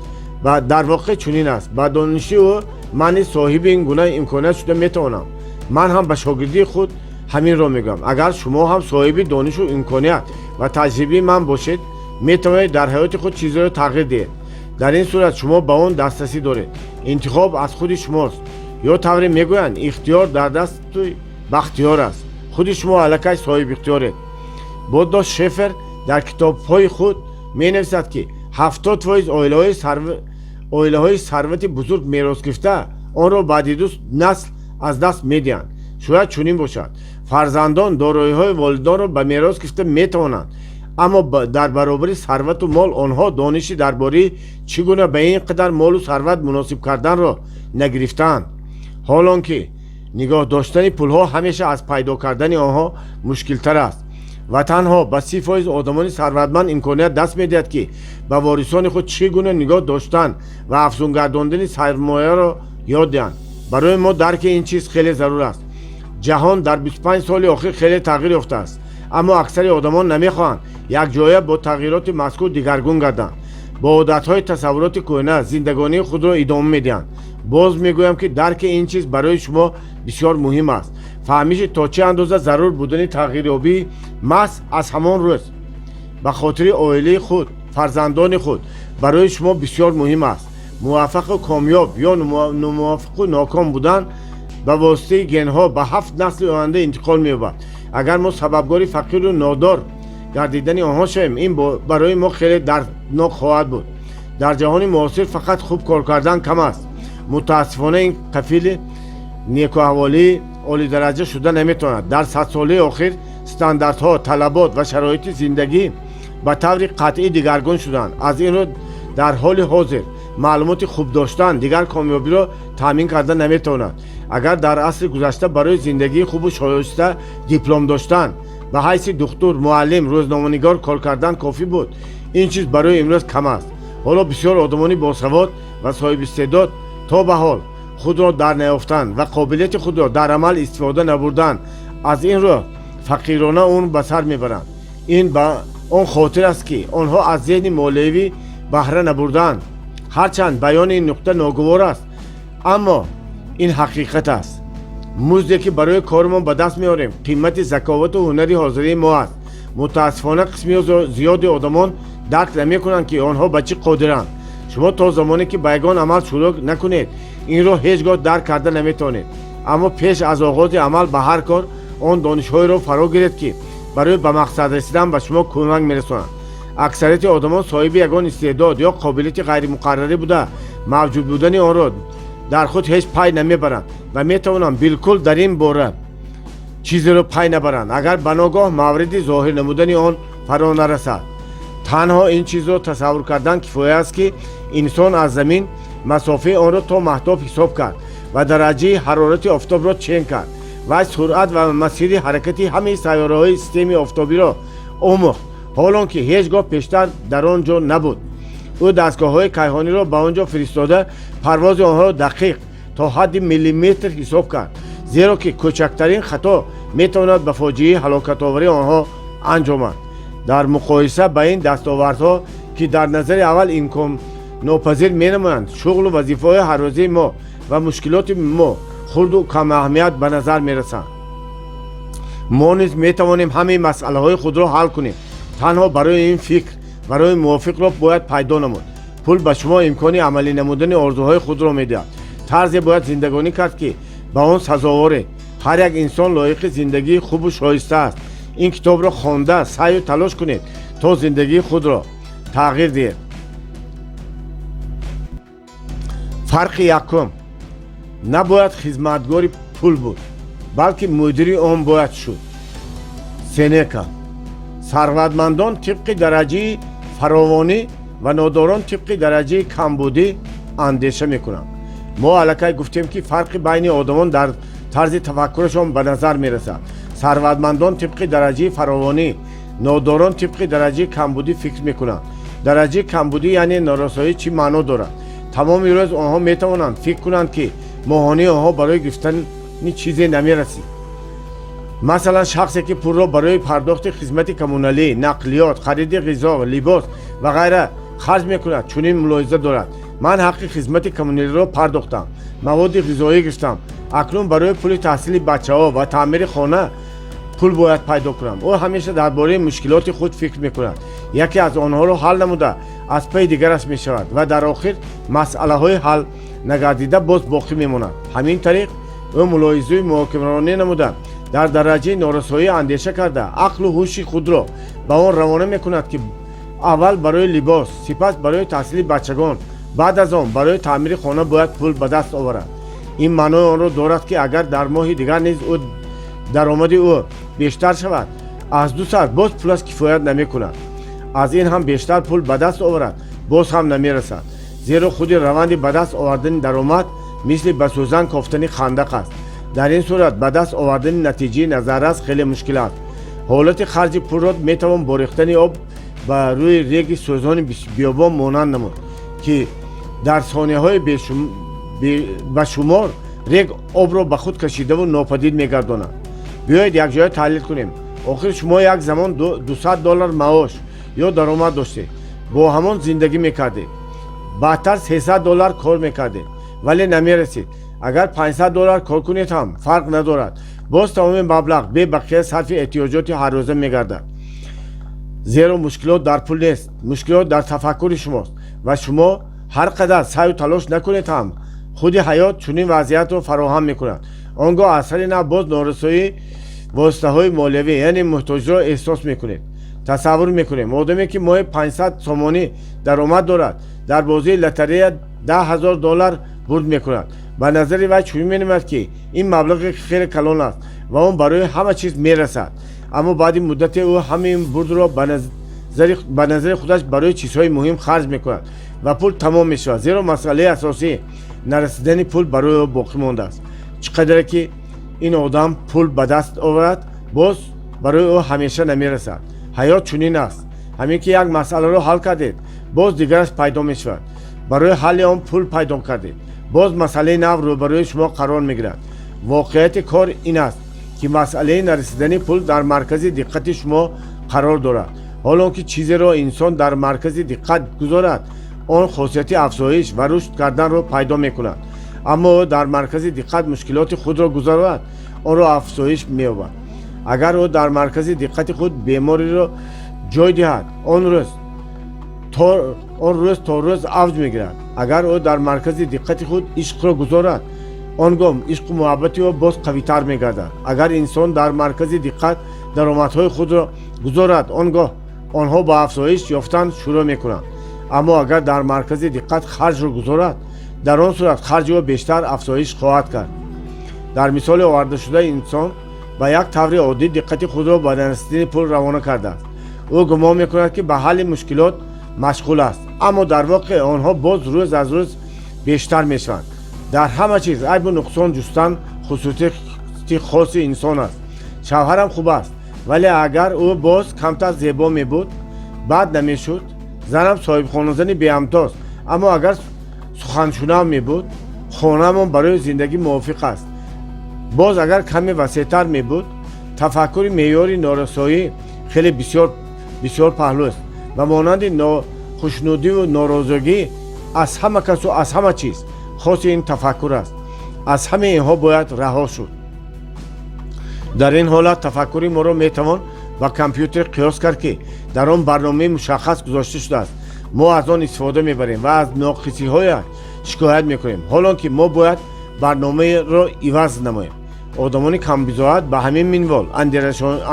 ва дар воқеъ чунин аст: ба дониши ӯ ман низ соҳиби ин гуна имконият шуда метавонам. Ман ҳам ба шогирдии худ ҳаминро мегӯям: агар шумо ҳам соҳиби донишу имконият ва таҷрибаи ман бошед, метавонед дар ҳаёти худ чизеро тағйир диҳед. Дар ин сурат шумо ба он дастрасӣ доред. Интихоб аз худи шумост, ё тавре мегӯянд, ихтиёр дар дасти бахтиёр аст. Худи шумо аллакай соҳибихтиёред. Бодо Шефер дар китобҳои худ менависад, ки 70% оилаҳои сарвати бузург мерос гирифта онро баъди ду насл аз даст медиҳанд. Шояд чунин бошад: фарзандон дороиҳои волидонро ба мерос гирифта метавонанд, аммо дар баробари сарвату мол онҳо дониши дар бораи чӣ гуна ба ин қадар молу сарват муносиб карданро нагирифтаанд. Ҳолон ки нигоҳ доштани пулҳо ҳамеша аз пайдо кардани онҳо мушкилтар аст ва танҳо ба 30% одамони сарватманд имконият даст медиҳад, ки ба ворисони худ чӣ гуна нигоҳ доштан ва афзун гардондани сармояро ёд диҳанд. Барои мо дарки ин чиз хеле зарур аст. Ҷаҳон дар 25 соли охир хеле тағйир ёфтааст, аммо аксари одамон намехоҳанд якҷоя бо тағйироти мазкур дигаргун гарданд. Бо одатҳои тасаввуроти кӯҳна зиндагонии худро идома медиҳанд. Боз мегӯям, ки дарки ин чиз барои шумо бисёр муҳим аст. Фаҳмиши то чӣ андоза зарур будани тағйирёбии маҳз аз ҳамон рӯз ба хотири оилаи худ, фарзандони худ барои шумо бисёр муҳим аст. Муваффақу комёб ё номуваффақу ноком будан ба воситаи генҳо ба ҳафт насли оянда интиқол меёбад. Агар мо сабабгори фақиру нодор гардидани онҳо шавем, ин барои мо хеле дарднок хоҳад буд. Дар ҷаҳони муосир фақат хуб кор кардан кам аст. Мутаассифона, ин кафили некуаҳволии олидараҷа шуда наметавонад. Дар садсолаи охир стандартҳо, талабот ва шароити зиндагӣ ба таври қатъӣ дигаргун шуданд. Аз ин рӯ, дар ҳоли ҳозир маълумоти хуб доштан дигар комёбиро таъмин карда наметавонад. Агар дар асри гузашта барои зиндагии хубу шоиста диплом доштан, ба ҳайси духтур, муаллим, рӯзноманигор кор кардан кофӣ буд, ин чиз барои имрӯз кам аст. Ҳоло бисёр одамони босавод ва соҳибистеъдод то ба ҳол худро дар наёфтанд ва қобилияти худро дар амал истифода набурданд. Аз ин рӯ фақирона умр ба сар мебаранд. Ин ба он хотир аст, ки онҳо аз зеҳни молиявӣ баҳра набурданд. Ҳарчанд баёни ин нуқта ногувор аст, аммо ин ҳақиқат аст. Музде, ки барои кормон ба даст меорем, қимати заковату ҳунари ҳозирии мо аст. Мутаассифона, қисми зиёди одамон дарк намекунанд, ки онҳо ба чӣ қодиранд. Шумо то замоне ки ба ягон амал шурӯъ накунед, инро ҳеҷ гоҳ дарк карда наметавонед. Аммо пеш аз оғози амал ба ҳар кор он донишҳоеро фаро гиред, ки барои ба мақсад расидан ба шумо кӯмак мерасонанд. Аксарияти одамон соҳиби ягон истеъдод ё қобилияти ғайримуқаррарӣ буда, мавҷуд будани онро дар худ ҳеҷ пай намебаранд ва метавонанд билкул дар ин бора Чизеро пай набаранд, агар ба ногоҳ мавриди зоҳир намудани он фаро нарасад. Танҳо ин чизро тасаввур кардан кифоя аст, ки инсон аз замин масофаи онро то маҳтоб ҳисоб кард ва дараҷаи ҳарорати офтобро чен кард ва суръат ва масири ҳаракати ҳамаи сайёраҳои системаи офтобиро омӯхт, ҳолон ки ҳеҷ гоҳ пештар дар он ҷо набуд. Ӯ дастгоҳҳои кайҳониро ба он ҷо фиристода, парвози онҳоро дақиқ то ҳадди миллиметр ҳисоб кард, зеро ки кӯчактарин хато метавонад ба фоҷиаи ҳалокатовари онҳо анҷомад. Дар муқоиса ба ин дастовардҳо, ки дар назари аввал имконнопазир менамоянд, шуғлу вазифаҳои ҳаррӯзаи мо ва мушкилоти мо хурду камаҳамият ба назар мерасанд. Мо низ метавонем ҳамаи масъалаҳои худро ҳал кунем. Танҳо барои ин фикр барои мувофиқро бояд пайдо намуд. Пул ба шумо имкони амалӣ намудани орзуҳои худро медиҳад. Тарзе бояд зиндагонӣ кард, ки ба он сазоворед. Ҳар як инсон лоиқи зиндагии хубу шоиста аст. Ин китобро хонда, саъю талош кунед, то зиндагии худро тағйир диҳед. Фарқи якум: набояд хизматгори пул буд, балки мудири он бояд шуд. Сенека. Сарватмандон тибқи дараҷаи фаровонӣ ва нодорон тибқи дараҷаи камбудӣ андеша мекунанд. Мо аллакай гуфтем, ки фарқи байни одамон дар тарзи тафаккурашон ба назар мерасад. Сарватмандон тибқи дараҷаи фаровонӣ, нодорон тибқи дараҷаи камбудӣ фикр мекунанд. Дараҷаи камбудӣ, яъне норасоӣ, чӣ маъно дорад? Тамоми рӯз онҳо метавонанд фикр кунанд, ки моҳонии онҳо барои гирифтани чизе намерасид. Масалан, шахсе ки пулро барои пардохти хизмати коммуналӣ, нақлиёт, хариди ғизо, либос ва ғайра харҷ мекунад, чунин мулоҳиза дорад: ман ҳаққи хизмати коммуналиро пардохтам, маводи ғизоӣ гирифтам, акнун барои пули таҳсили бачаҳо ва таъмири хона пул бояд пайдо кунам. Ӯ ҳамеша дар бораи мушкилоти худ фикр мекунад, яке аз онҳоро ҳал намуда, аз пайи дигараш мешавад ва дар охир масъалаҳои ҳал нагардида боз боқӣ мемонад. Ҳамин тариқ, ӯ мулоҳизаи муҳокимаронӣ намуда, дар дараҷаи норасоӣ андеша карда, ақлу ҳуши худро ба он равона мекунад, ки аввал барои либос, сипас барои таҳсили бачагон, баъд аз он барои таъмири хона бояд пул ба даст оварад. Ин маънои онро дорад, ки агар дар моҳи дигар низ ӯ даромади ӯ бештар шавад, аз 2 саат боз пулаш кифоят намекунад. Аз ин ҳам бештар пул ба даст оварад, боз ҳам намерасад, зеро худи раванди ба даст овардани даромад мисли ба сӯзан кофтани хандақ аст. Дар ин сурат ба даст овардани натиҷаи назаррас хеле мушкил аст. Ҳолати харҷи пулро метавон бо рехтани об ба рӯи реги сӯзони биёбон монанд намуд, ки дар сонияҳои ба шумор рег обро ба худ кашидаву нопадид мегардонад. Биёед, якҷоя таҳлил кунем. Охир шумо як замон 200 доллар маош ё даромад доштед, бо ҳамон зиндагӣ мекардед. Баъдтар 300 доллар кор мекардед, вале намерасид. Агар 500 доллар кор кунед ҳам, фарқ надорад, боз тамоми маблағ бебақия сарфи эҳтиёҷоти ҳаррӯза мегардад, зеро мушкилот дар пул нест, мушкилот дар тафаккури шумост. Ва шумо ҳар қадар саъю талош накунед ҳам, худи ҳаёт чунин вазъиятро фароҳам мекунад. Он гоҳ аз сари нав боз норасоии воситаҳои молиявӣ, яъне муҳтоҷиро эҳсос мекунед. Тасаввур мекунем, одаме ки моҳи 500 сомонӣ даромад дорад, дар бозии лотарея 10 000 доллар бурд мекунад. Ба назари вай чунин менамояд, ки ин маблағи хеле калон аст ва он барои ҳама чиз мерасад. Аммо баъди муддате ӯ ҳамин бурдро ба назари худаш барои чизҳои муҳим харҷ мекунад ва пул тамом мешавад, зеро масъалаи асосӣ, нарасидани пул, барои ӯ боқӣ мондааст. Чӣ қадаре ки ин одам пул ба даст оварад, боз барои ӯ ҳамеша намерасад. Ҳаёт чунин аст: ҳамин ки як масъаларо ҳал кардед, боз дигараш пайдо мешавад. Барои ҳалли он пул пайдо кардед, боз масъалаи нав рӯбарӯи шумо қарор мегирад. Воқеияти кор ин аст, ки масъалаи нарасидани пул дар маркази диққати шумо қарор дорад, ҳолон ки чизеро инсон дар маркази диққат гузорад, он хосияти афзоиш ва рушд карданро пайдо мекунад. Аммо ӯ дар маркази диққат мушкилоти худро гузорад, онро афзоиш меёбад. Агар ӯ дар маркази диққати худ бемориро ҷой диҳад, он рӯз то рӯз авҷ мегирад. Агар ӯ дар маркази диққати худ ишқро гузорад, он гоҳ ишқу муҳаббати ӯ боз қавитар мегардад. Агар инсон дар маркази диққат даромадҳои худро гузорад, он гоҳ онҳо ба афзоиш ёфтан шурӯъ мекунанд. Аммо агар дар маркази диққат харҷро гузорад, дар он сурат харҷи ӯ бештар афзоиш хоҳад кард. Дар мисоли овардашуда, инсон Ба як таври оддӣ диққати худро ба нарасидани пул равона кардааст. Ӯ гумон мекунад, ки ба ҳалли мушкилот машғул аст, аммо дар воқеъ онҳо боз рӯз аз рӯз бештар мешаванд. Дар ҳама чиз айбу нуқсон ҷустан хусусияти хоси инсон аст. Шавҳарам хуб аст, вале агар ӯ боз камтар зебо мебуд, бад намешуд. Занам соҳибхоназани беҳамтост, аммо агар суханшунав мебуд. Хонаамон барои зиндагӣ мувофиқ аст, боз агар каме васеътар мебуд. Тафаккури меъёри норасоӣ хеле бисёр бисёр паҳлӯст ва монанди нохушнудиву норозигӣ аз ҳама касу аз ҳама чиз хоси ин тафаккур аст. Аз ҳамаи инҳо бояд раҳо шуд. Дар ин ҳолат тафаккури моро метавон ба компютер қиёс кард, ки дар он барномаи мушаххас гузошта шудааст. Мо аз он истифода мебарем ва аз ноқисиҳояш шикоят мекунем, ҳолон ки мо бояд барномаро иваз намоем. Одамони камбизоат ба ҳамин минвол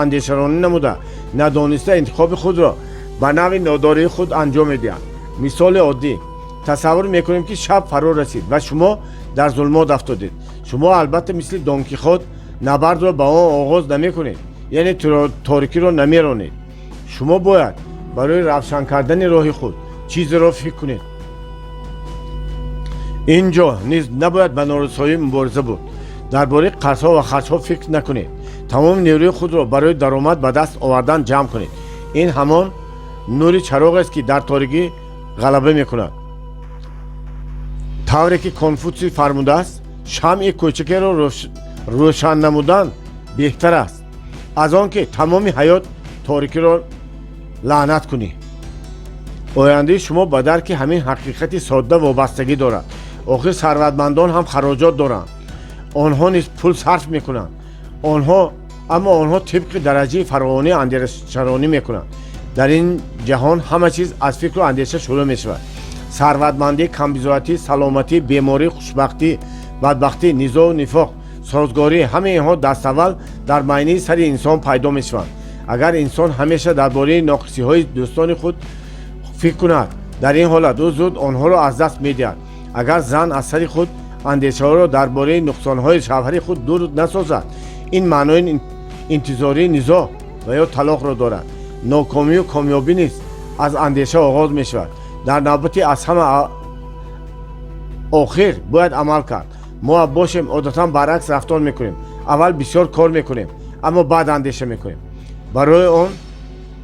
андешаронӣ намуда, надониста интихоби худро ба навъи нодории худ анҷом медиҳанд. Мисоли оддӣ: тасаввур мекунем, ки шаб фаро расид ва шумо дар зулмот афтодед. Шумо албатта мисли Дон Кихот набардро ба он оғоз намекунед, яъне торикиро намеронед. Шумо бояд барои равшан кардани роҳи худ чизеро фикр кунед. Ин ҷо низ набояд ба норасоӣ мубориза бурд. Дар бораи қарзҳо ва харҷҳо фикр накунед. Тамоми нерӯи худро барои даромад ба даст овардан ҷамъ кунед. Ин ҳамон нури чароғест, ки дар торикӣ ғалаба мекунад. Тавре ки Конфутсий фармудааст, шамъи кӯчакеро рӯшан намудан беҳтар аст аз он ки тамоми ҳаёт торикиро лаънат кунӣ. Ояндаи шумо ба дарки ҳамин ҳақиқати содда вобастагӣ дорад. Охир сарватмандон ҳам хароҷот доранд, онҳо низ пул сарф мекунанд. Онҳо аммо онҳо тибқи дараҷаи фаровонӣ андешаронӣ мекунанд. Дар ин ҷаҳон ҳама чиз аз фикру андеша шурӯъ мешавад: сарватмандӣ, камбизоатӣ, саломатӣ, беморӣ, хушбахтӣ, бадбахтӣ, низоу нифоқ, созгорӣ. Ҳамаи инҳо даставвал дар майнаи сари инсон пайдо мешаванд. Агар инсон ҳамеша дар бораи ноқисиҳои дӯстони худ фикр кунад, дар ин ҳолат ӯ зуд онҳоро аз даст медиҳад. Агар зан аз сари худ андешаҳоро дар бораи нуқсонҳои шавҳари худ дур насозад, ин маънои интизории низоъ ва ё талоқро дорад. Нокомию комёбӣ низ аз андеша оғоз мешавад. Дар навбати аз ҳама охир бояд амал кард. Мо бошем, одатан баръакс рафтор мекунем: аввал бисёр кор мекунем, аммо баъд андеша мекунем, барои он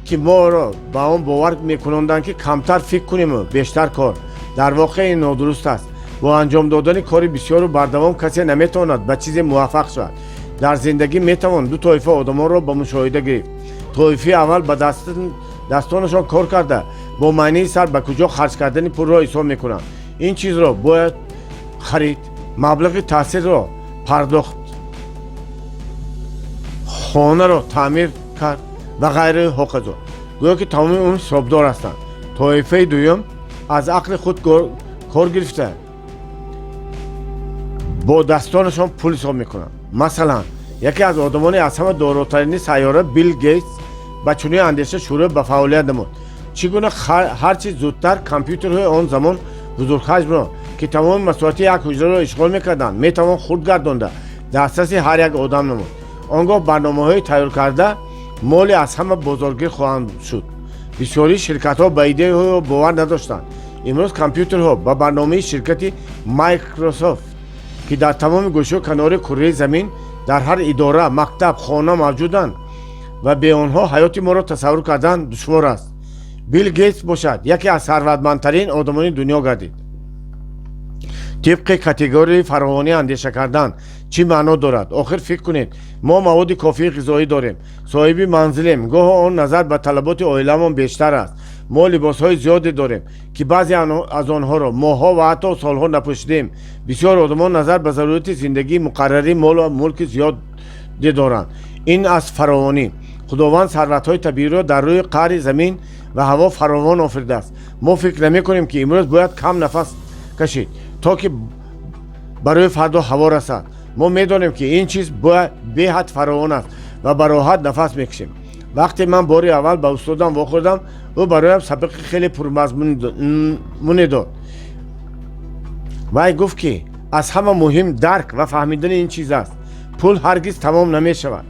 ки моро ба он бовар мекунонданд, ки камтар фикр куниму бештар кор. Дар воқеъ ин нодуруст аст. Бо анҷом додани кори бисёру бардавом касе наметавонад ба чизе муваффақ шавад. Дар зиндагӣ метавон ду тоифа одамонро ба мушоҳида гирифт. Тоифаи аввал ба дастонашон кор карда, бо майнаи сар ба куҷо харҷ кардани пулро ҳисоб мекунанд: ин чизро бояд харид, маблағи таҳсилро пардохт, хонаро таъмир кард ва ғайраи ҳоказо. Гӯё ки тамоми умр ҳисобдор ҳастанд. Тоифаи дуюм аз ақли худ кор гирифта, бо дастонашон пул ҳисоб мекунанд. Масалан, яке аз одамони аз ҳама доротарини сайёра, Билл Гейтс, ба чунин андеша шурӯъ ба фаъолият намуд: чӣ гуна ҳарчи зудтар компютерҳои он замон бузургҳаҷмро, ки тамоми масоҳати як ҳуҷраро ишғол мекарданд, метавон хурд гардонда, дастраси ҳар як одам намуд. Он гоҳ барномаҳои тайёркарда моли аз ҳама бозоргир хоҳанд шуд. Бисёрии ширкатҳо ба идеяҳои бовар надоштанд. Имрӯз компютерҳо ба барномаи ширкати Майкрософт, ки дар тамоми гӯшаю канори курраи замин, дар ҳар идора, мактаб, хона мавҷуданд ва бе онҳо ҳаёти моро тасаввур кардан душвор аст. Билл Гейтс бошад, яке аз сарватмандтарин одамони дунё гардид. Тибқи категорияи фаровонӣ андеша кардан чӣ маъно дорад? Охир фикр кунед: мо маводи кофии ғизоӣ дорем, соҳиби манзилем, гоҳо он назар ба талаботи оиламон бештар аст. Мо либосҳои зиёде дорем, ки баъзе аз онҳоро моҳҳо ва ҳатто солҳо напӯшидем. Бисёр одамон назар ба зарурати зиндагии муқаррарӣ молу мулки зиёде доранд. Ин аз фаровонӣ. Худованд сарватҳои табииро дар рӯи қаъри замин ва ҳаво фаровон офаридааст. Мо фикр намекунем, ки имрӯз бояд кам нафас кашид, то ки барои фардо ҳаво расад. Мо медонем, ки ин чиз беҳад фаровон аст ва ба роҳат нафас мекашем. Вақте ман бори аввал ба устодам вохӯрдам, ӯ бароям сабақи хеле пурмазмуне дод. Вай гуфт, ки аз ҳама муҳим дарк ва фаҳмидани ин чиз аст: пул ҳаргиз тамом намешавад.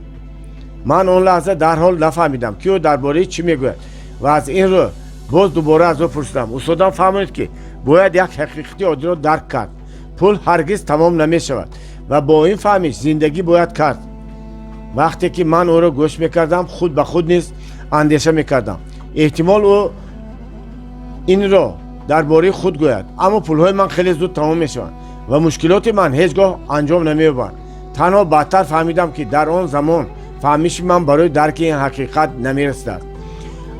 Ман он лаҳза дарҳол нафаҳмидам, ки ӯ дар бораи чӣ мегӯяд, ва аз ин рӯ боз дубора аз ӯ пурсидам. Устодам фаҳмонид, ки бояд як ҳақиқати оддиро дарк кард: пул ҳаргиз тамом намешавад ва бо ин фаҳмиш зиндагӣ бояд кард. Вақте ки ман ӯро гӯш мекардам, худ ба худ низ андеша мекардам: эҳтимол, ӯ инро дар бораи худ гӯяд, аммо пулҳои ман хеле зуд тамом мешаванд ва мушкилоти ман ҳеҷ гоҳ анҷом намеёбанд. Танҳо баъдтар фаҳмидам, ки дар он замон фаҳмиши ман барои дарки ин ҳақиқат намерасидааст.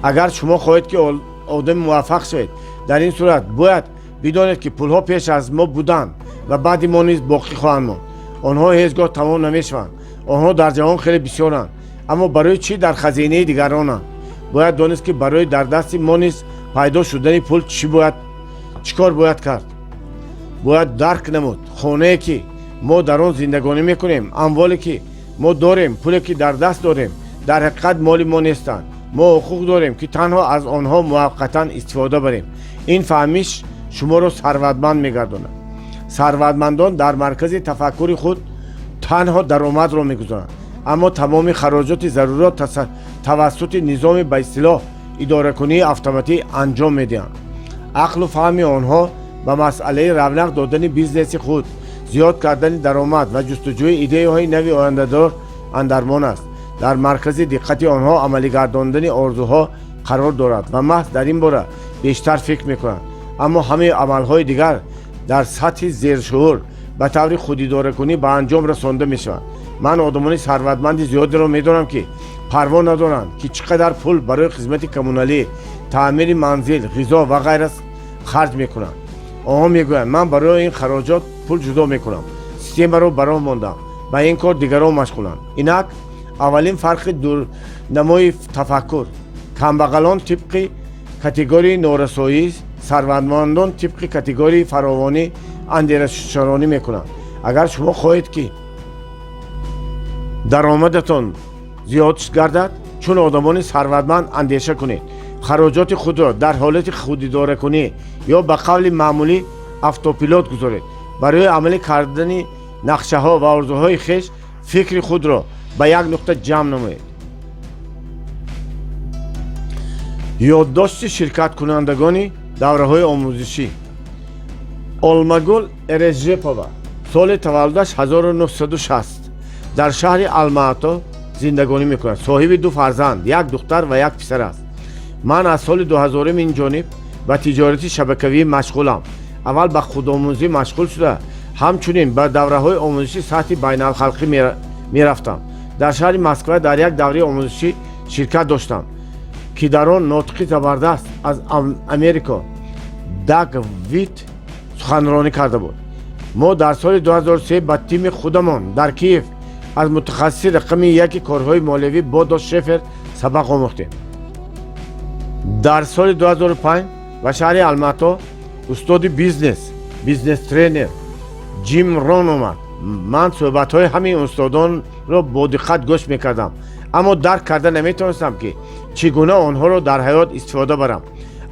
Агар шумо хоҳед, ки одами муваффақ шавед, дар ин сурат бояд бидонед, ки пулҳо пеш аз мо буданд ва баъди мо низ боқӣ хоҳанд монд. Онҳо ҳеҷ гоҳ тамом намешаванд. Онҳо дар ҷаҳон хеле бисёранд, аммо барои чӣ дар хазинаи дигаронанд? Бояд донист, ки барои дар дасти мо низ пайдо шудани пул чӣ кор бояд кард. Бояд дарк намуд: хонае, ки мо дар он зиндагонӣ мекунем, амволе, ки мо дорем, пуле, ки дар даст дорем, дар ҳақиқат моли мо нестанд. Мо ҳуқуқ дорем, ки танҳо аз онҳо муваққатан истифода барем. Ин фаҳмиш шуморо сарватманд мегардонад. Сарватмандон дар маркази тафаккури худ танҳо даромадро мегузоранд, аммо тамоми хароҷоти зарурро тавассути низоми ба истилоҳ идоракунии автоматӣ анҷом медиҳанд. Ақлу фаҳми онҳо ба масъалаи равнақ додани бизнеси худ, зиёд кардани даромад ва ҷустуҷӯи идеяҳои нави ояндадор андармон аст. Дар маркази диққати онҳо амалигардондани орзуҳо қарор дорад ва маҳз дар ин бора бештар фикр мекунанд, аммо ҳамаи амалҳои дигар дар сатҳи зершуур ба таври худидоракунӣ ба анҷом расонда мешаванд. Ман одамони сарватманди зиёдеро медонам, ки парво надоранд, ки чӣ қадар пул барои хизмати коммуналӣ, таъмири манзил, ғизо ва ғайра харҷ мекунанд. Онҳо мегӯянд: «Ман барои ин хароҷот пул ҷудо мекунам, системаро ба роҳ мондам, ба ин кор дигарон машғуланд». Инак аввалин фарқи дурнамои тафаккур: камбағалон тибқи категорияи норасоӣ, сарватмандон тибқи категорияи фаровонӣ андешаронӣ мекунанд. Агар шумо хоҳед, ки даромадатон зиёд гардад, чун одамони сарватманд андеша кунед. Хароҷоти худро дар ҳолати худидоракунӣ ё ба қавли маъмулӣ автопилот гузоред. Барои амалӣ кардани нақшаҳо ва орзуҳои хеш фикри худро ба як нуқта ҷамъ намоед. Ёддошти ширкаткунандагони давраҳои омӯзишӣ. Олмагул Эрежепова, соли таваллудаш 1960, дар шаҳри Алмаато зиндагонӣ мекунад. Соҳиби ду фарзанд, як духтар ва як писар аст. Ман аз соли 2000 ин ҷониб ба тиҷорати шабакавӣ машғулам. Аввал ба худомӯзӣ машғул шуда, ҳамчунин ба давраҳои омӯзиши сатҳи байналхалқӣ мерафтам. Дар шаҳри Москва дар як давраи омӯзишӣ ширкат доштам, ки дар он нотиқи забардаст аз Америко Даг Вит суханронӣ карда буд. Мо дар соли 2003 ба тими худамон дар Киев аз мутахассиси рақами яки корҳои молиявӣ Бодо Шефер сабақ омӯхтем. Дар соли 2005 ба шаҳри Алмато устоди бизнес, бизнес-тренер Ҷим Рон омад. Ман суҳбатҳои ҳамин устодонро бо диққат гӯш мекардам, аммо дарк карда наметавонистам, ки чӣ гуна онҳоро дар ҳаёт истифода барам.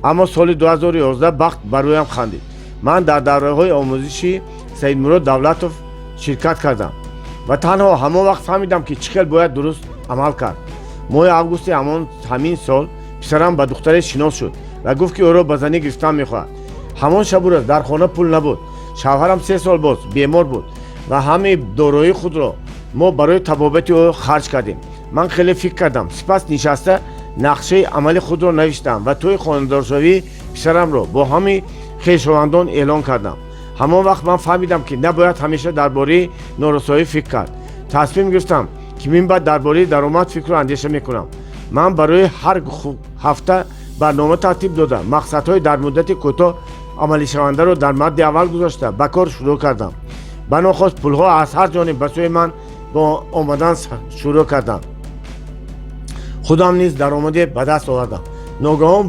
Аммо соли 2011 бахт ба рӯям хандид. Ман дар давраҳои омӯзиши Саидмурод Давлатов ширкат кардам ва танҳо ҳамон вақт фаҳмидам, ки чӣ хел бояд дуруст амал кард. Моҳи августи ҳамин сол писарам ба духтаре шинос шуд ва гуфт, ки ӯро ба занӣ гирифтан мехоҳад. Ҳамон шабу рӯз дар хона пул набуд. Шавҳарам 3 сол боз бемор буд ва ҳамаи дороии худро мо барои табобати ӯ харҷ кардем. Ман хеле фикр кардам, сипас нишаста нақшаи амали худро навиштам ва тӯи хонадоршавии писарамро бо ҳамаи хешовандон эълон кардам. Ҳамон вақт ман фаҳмидам, ки набояд ҳамеша дар бораи норасоӣ фикр кард. Тасмим гирифтам, ки минбаъд дар бораи даромад фикру андеша мекунам. Ман барои ҳар ҳафта барнома тартиб дода, мақсадҳои дар муддати кӯтоҳ амалишавандаро дар мадди аввал гузошта, ба кор шурӯъ кардам. Банохост пулҳо аз ҳар ҷониб ба сӯи ман бо омадан шурӯъ карданд. Худам низ даромаде ба даст овардам. Ногаҳон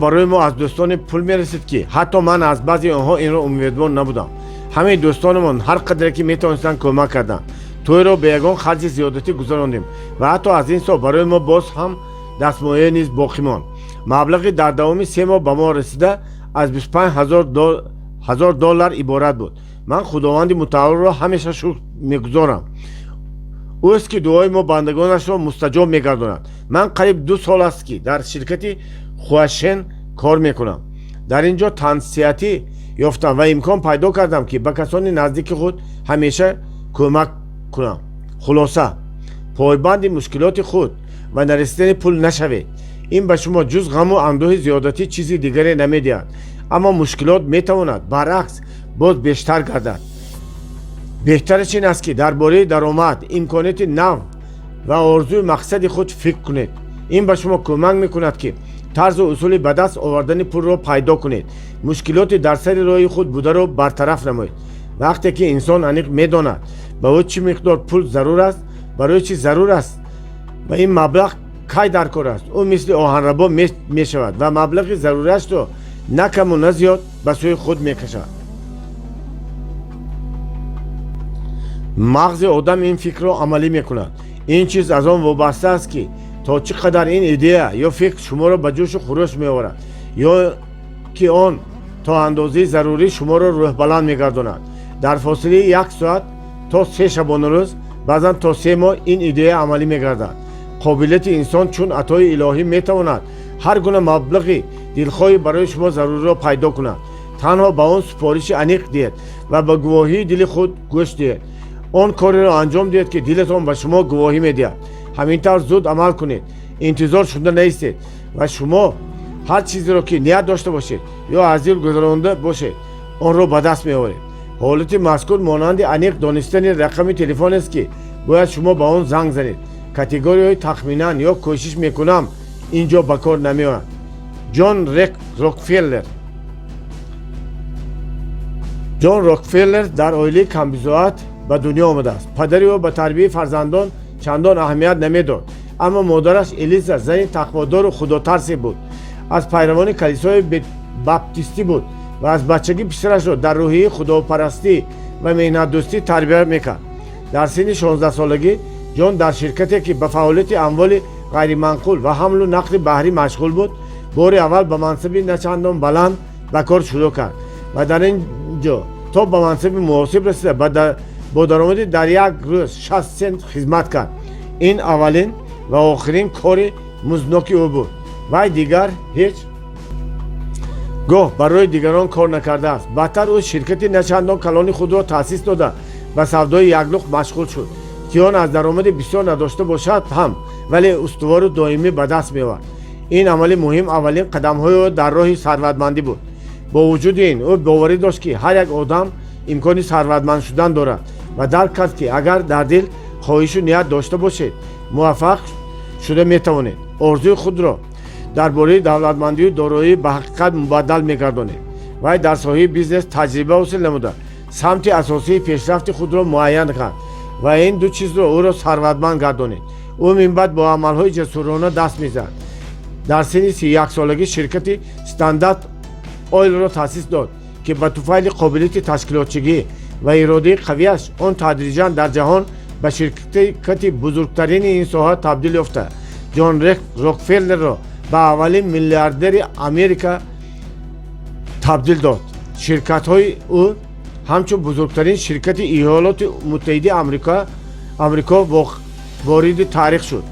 барои мо аз дӯстоне пул мерасид, ки ҳатто ман аз баъзе онҳо инро умедвор набудам. Ҳамаи дӯстонамон ҳар қадре ки метавонистанд, кӯмак карданд. Тӯйро бе ягон харҷи зиёдатӣ гузарондем ва ҳатто аз ин ҳисоб барои мо боз ҳам дастмоя низ боқӣ монд. Маблағи дар давоми 3 моҳ ба мо расида аз 25 ҳазор доллар иборат буд. Ман Худованди мутаолро ҳамеша шукр мегузорам. Ӯст, ки дуои мо бандагонашро мустаҷоб мегардонад. Ман қариб 2 сол аст, ки дар ширкати Хуашен кор мекунам. Дар ин ҷо тансиҳатӣ ёфтам ва имкон пайдо кардам, ки ба касони наздики худ ҳамеша кӯмак кунам. Хулоса, пойбанди мушкилоти худ ва нарасидани пул нашавед. Ин ба шумо ҷуз ғаму андӯҳи зиёдатӣ чизи дигаре намедиҳад, аммо мушкилот метавонад баръакс боз бештар гардад. Беҳтараш ин аст, ки дар бораи даромад, имконияти нав ва орзуи мақсади худ фикр кунед. Ин ба шумо кӯмак мекунад, ки тарзу усули ба даст овардани пулро пайдо кунед, мушкилоти дар сари роҳи худ бударо бартараф намоед. Вақте ки инсон аниқ медонад, ба ӯ чӣ миқдор пул зарур аст, барои чӣ зарур аст ва ин маблағ кай дар кор аст, ӯ мисли оҳанрабо мешавад ва маблағи заруриашро на каму на зиёд ба сӯи худ мекашад. Мағзи одам ин фикрро амалӣ мекунад. Ин чиз аз он вобаста аст, ки то чӣ қадар ин идея ё фикр шуморо ба ҷӯшу хурӯш меорад ё ки он то андозаи зарурӣ шуморо рӯҳбаланд мегардонад. Дар фосилаи як соат то 3 шабонарӯз, баъзан то 3 моҳ ин идея амалӣ мегардад. Қобилияти инсон чун атои илоҳӣ метавонад ҳар гуна маблағи дилхоҳи барои шумо заруриро пайдо кунад. Танҳо ба он супориши аниқ диҳед ва ба гувоҳии дили худ гӯш диҳед. Он кореро анҷом диҳед, ки дилатон ба шумо гувоҳӣ медиҳад. Ҳамин тавр зуд амал кунед, интизор шуда наистед ва шумо ҳар чизеро, ки ният дошта бошед ё аз дил гузаронда бошед, онро ба даст меоред. Ҳолати мазкур монанди аниқ донистани рақами телефонест, ки бояд шумо ба он занг занед. Категорияҳои тахминан ё кӯшиш мекунам ин ҷо ба кор намеояд. Ҷон Рокфеллер. Ҷон Рокфеллер дар оилаи камбизоат ба дунё омадааст. Падари ӯ ба тарбияи фарзандон чандон аҳамият намедод, аммо модараш Элиза зани тақводору худотарсе буд, аз пайравони калисои баптистӣ буд ва аз бачагӣ писарашро дар рӯҳияи худопарастӣ ва меҳнатдӯстӣ тарбия мекард. Дар синни 16-солагӣ Ҷон дар ширкате, ки ба фаъолияти амволи ғайриманқул ва ҳамлу нақли баҳрӣ машғул буд, бори аввал ба мансаби начандон баланд ба кор шурӯъ кард ва дар ин ҷо то ба мансаби муҳосиб расида, бо даромади дар як рӯз 60 сент хизмат кард. Ин аввалин ва охирин кори муздноки ӯ буд. Вай дигар ҳеҷ гоҳ барои дигарон кор накардааст. Баъдтар ӯ ширкати начандон калони худро таъсис дода, ба савдои яклухт машғул шуд, ки он аз даромади бисёр надошта бошад ҳам, вале устувору доимӣ ба даст меовард. Ин амали муҳим аввалин қадамҳои ӯ дар роҳи сарватмандӣ буд. Бо вуҷуди ин, ӯ боварӣ дошт, ки ҳар як одам имкони сарватманд шудан дорад ва дарк кард, ки агар дар дил хоҳишу ният дошта бошед, муваффақ шуда метавонед, орзуи худро дар бораи давлатмандию дороӣ ба ҳақиқат мубаддал мегардонед. Вай дар соҳаи бизнес таҷриба ҳосил намуда, самти асосии пешрафти худро муайян кард ва ин ду чизро ӯро сарватманд гардонид. Ӯ минбаъд бо амалҳои ҷасурона даст мезад. Дар синни 31-солагӣ ширкати Стандарт Ойлро таъсис дод, ки ба туфайли қобилияти ташкилотчигӣ ва иродаи қавиаш он тадриҷан дар ҷаҳон ба ширкати бузургтарини ин соҳа табдил ёфта, Ҷон Рокфеллерро ба аввалин миллиардери Америка табдил дод. Ширкатҳои ӯ ҳамчун бузургтарин ширкати Иёлоти Муттаҳидаи Амрико вориди таърих шуд.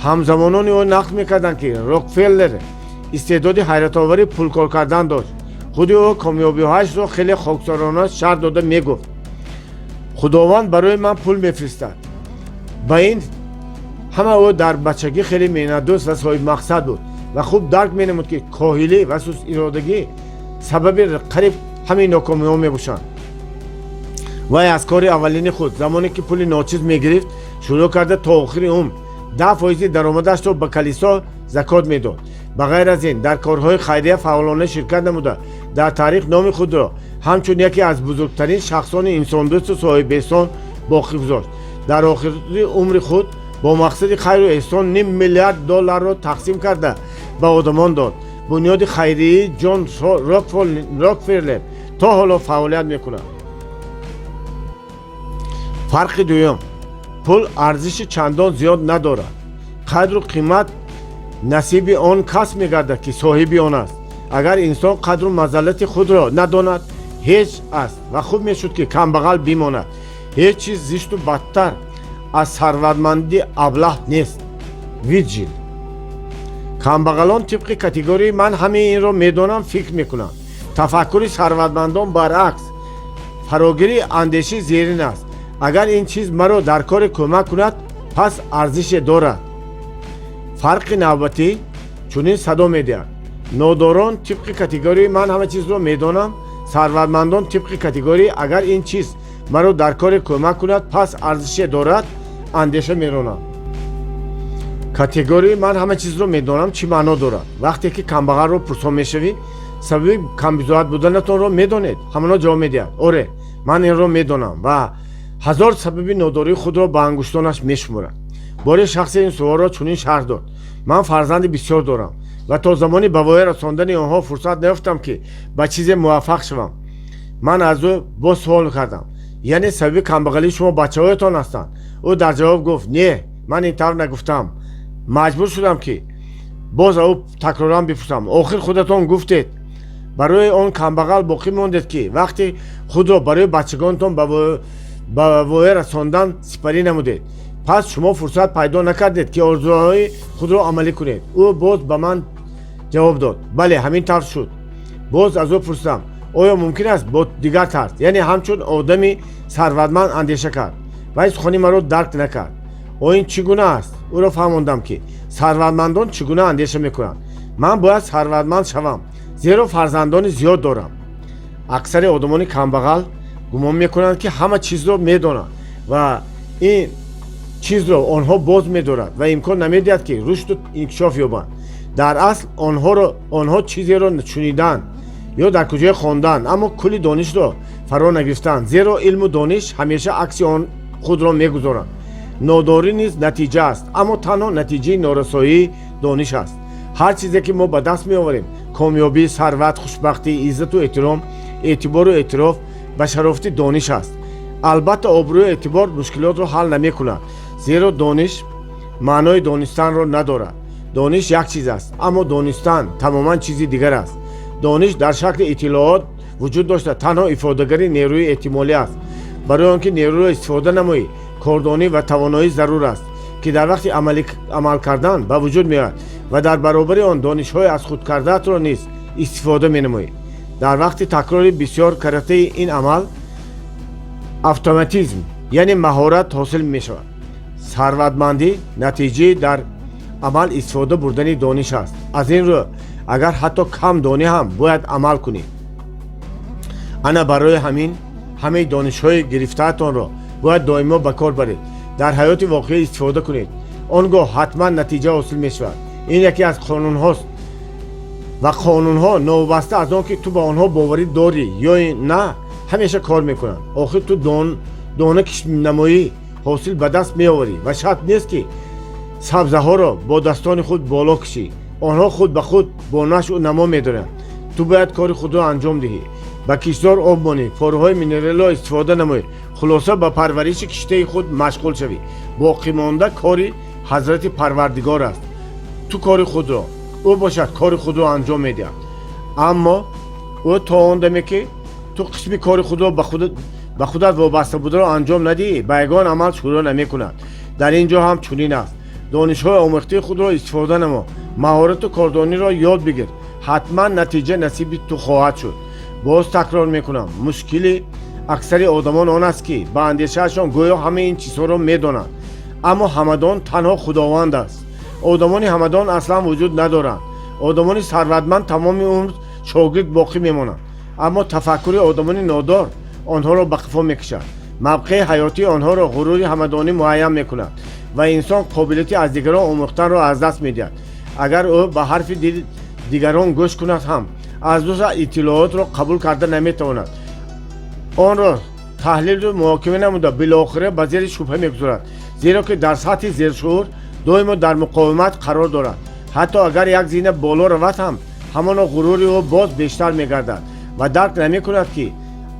Ҳамзамонони ӯ нақл мекарданд, ки Рокфеллер истеъдоди ҳайратовари пулкор кардан дошт. Худи ӯ комёбиҳояшро хеле хоксорона шарҳ дода мегуфт: «Худованд барои ман пул мефиристад». Ба ин ҳама ӯ дар бачагӣ хеле меҳнатдӯст ва соҳибмақсад буд ва хуб дарк менамуд, ки коҳилӣ ва сустиродагӣ сабаби қариб ҳамаи нокомиҳо мебошанд. Вай аз кори аввалини худ, замоне ки пули ночиз мегирифт, шурӯъ карда, то охири умр 10 фоизи даромадашро ба калисо закот медод. Ба ғайр аз ин, дар корҳои хайрия фаъолона ширкат намуда, дар таърих номи худро ҳамчун яке аз бузургтарин шахсони инсондӯсту соҳибэҳсон боқӣ гузошт. Дар охири умри худ бо мақсади хайру эҳсон ним миллиард долларро тақсим карда, ба одамон дод. Бунёди хайрии Ҷон Рокфеллер то ҳоло фаъолият мекунад. Фарқи дуюм: пул арзиши чандон зиёд надорад. Қадру қимат насиби он кас мегардад, ки соҳиби он аст. Агар инсон қадру манзалати худро надонад, ҳеҷ аст ва хуб мешуд, ки камбағал бимонад. Ҳеҷ чиз зишту бадтар Аз сарватмандӣ аблаҳ нест. Вирҷил. Камбағалон тибқи категорияи «ман ҳамаи инро медонам» фикр мекунанд. Тафаккури сарватмандон баръакс, фарогири андешаи зерин аст: агар ин чиз маро дар коре кӯмак кунад, пас арзише дорад. Фарқи навбатӣ чунин садо медиҳад: нодорон тибқи категорияи «ман ҳама чизро медонам», сарватмандон тибқи категорияи «агар ин чиз маро дар коре кӯмак кунад, пас арзише дорад» андеша меронанд. Категорияи «ман ҳама чизро медонам» чӣ маъно дорад? Вақте ки камбағалро пурсон мешавӣ: «Сабаби камбизоат буданатонро медонед?» Ҳамоно ҷавоб медиҳад: «Оре, ман инро медонам», ва ҳазор сабаби нодории худро ба ангуштонаш мешуморад. Боре шахсе ин суолро чунин шарҳ дод: «Ман фарзанди бисёр дорам ва то замони ба воя расондани онҳо фурсат наёфтам, ки ба чизе муваффақ шавам». Ман аз ӯ боз суол кардам: «Яъне сабаби камбағалии шумо бачаҳоятон ҳастанд?» Ӯ дар ҷавоб гуфт: «Не, ман ин тавр нагуфтам». Маҷбур шудам, ки боз ӯ такроран бипурсам: «Охир худатон гуфтед, барои он камбағал боқӣ мондед, ки вақти худро барои бачагонатон ба воя расондан сипарӣ намудед. Пас шумо фурсат пайдо накардед, ки орзуҳои худро амалӣ кунед». Ӯ боз ба ман ҷавоб дод: «Бале, ҳамин тавр шуд». Боз аз ӯ пурсидам: «Оё мумкин аст бо дигар тарз, яъне ҳамчун одами сарватманд андеша кард?» Вай сухани маро дарк накард. «О, ин чӣ гуна аст?» Ӯро фаҳмондам, ки сарватмандон чӣ гуна андеша мекунанд. Ман бояд сарватманд шавам, зеро фарзандони зиёд дорам. Аксари одамони камбағал гумон мекунанд, ки ҳама чизро медонанд, ва ин чизро онҳо боз медорад ва имкон намедиҳад, ки рушду инкишоф ёбанд. Дар асл онҳоро онҳо чизеро шуниданд ё дар куҷое хонданд, аммо кулли донишро фаро нагирифтанд, зеро илму дониш ҳамеша акси он худро мегузоранд. Нодорӣ низ натиҷа аст, аммо танҳо натиҷаи норасоии дониш аст. Ҳар чизе ки мо ба даст меоварем: комёбӣ, сарват, хушбахтӣ, иззату эҳтиром, эътибору эътироф ба шарофати дониш аст. Албатта, обрӯю эътибор мушкилотро ҳал намекунад, зеро дониш маънои донистанро надорад. Дониш як чиз аст, аммо донистан тамоман чизи дигар аст. Дониш дар шакли иттилоот вуҷуд дошта, танҳо ифодагари нерӯи эҳтимолӣ аст. Барои он ки нерӯро истифода намоӣ, кордонӣ ва тавоноӣ зарур аст, ки дар вақти амал кардан ба вуҷуд меояд, ва дар баробари он донишҳои аз худ кардаатро низ истифода менамоӣ. Дар вақти такрори бисёр каратаи ин амал автоматизм, яъне маҳорат ҳосил мешавад. Сарватмандӣ натиҷаи дар амал истифода бурдани дониш аст. Аз ин рӯ, агар ҳатто кам донӣ ҳам, бояд амал кунӣ. Ана барои ҳамин ҳамаи донишҳои гирифтаатонро бояд доимо ба кор баред, дар ҳаёти воқеӣ истифода кунед. Он гоҳ ҳатман натиҷа ҳосил мешавад. Ин яке аз қонунҳост, ва қонунҳо, новобаста аз он ки ту ба онҳо боварӣ дорӣ ё на, ҳамеша кор мекунанд. Охир ту дона кишт намоӣ, ҳосил ба даст меоварӣ, ва шарт нест, ки сабзаҳоро бо дастони худ боло кишӣ. Онҳо худ ба худ бо нашъу намо медоранд. Ту бояд кори худро анҷом диҳӣ: ба киштзор об монӣ, порҳои минералиро истифода намоӣ, хулоса, ба парвариши киштаи худ машғул шавӣ. Боқимонда кори Ҳазрати Парвардигор аст. Ту кори худро, ӯ бошад кори худро анҷом медиҳад. Аммо ӯ то он даме, ки ту қисми кори худро ба худат вобаста бударо анҷом надиҳӣ, ба ягон амал шурӯъ намекунад. Дар ин ҷо ҳам чунин аст. Донишҳои омӯхтаи худро истифода намо, маҳорату кордониро ёд бигир, ҳатман натиҷа насиби ту хоҳад шуд. Боз такрор мекунам: мушкили аксари одамон он аст, ки ба андешаашон гӯё ҳамаи ин чизҳоро медонанд. Аммо ҳамадон танҳо Худованд аст. Одамони ҳамадон аслан вуҷуд надоранд. Одамони сарватманд тамоми умр шогирд боқӣ мемонанд, аммо тафаккури одамони нодор онҳоро ба қафо мекашад. Мавқеи ҳаётии онҳоро ғурури ҳамадонӣ муайян мекунад, ва инсон қобилияти аз дигарон омӯхтанро аз даст медиҳад. Агар ӯ ба ҳарфи дигарон гӯш кунад ҳам, аз дуса иттилоотро қабул карда наметавонад, онро таҳлилу муҳокима намуда, билохира ба зери шубҳа мегузорад, зеро ки дар сатҳи зершуур доимо дар муқовимат қарор дорад. Ҳатто агар як зина боло равад ҳам, ҳамоно ғурури ӯ боз бештар мегардад ва дарк намекунад, ки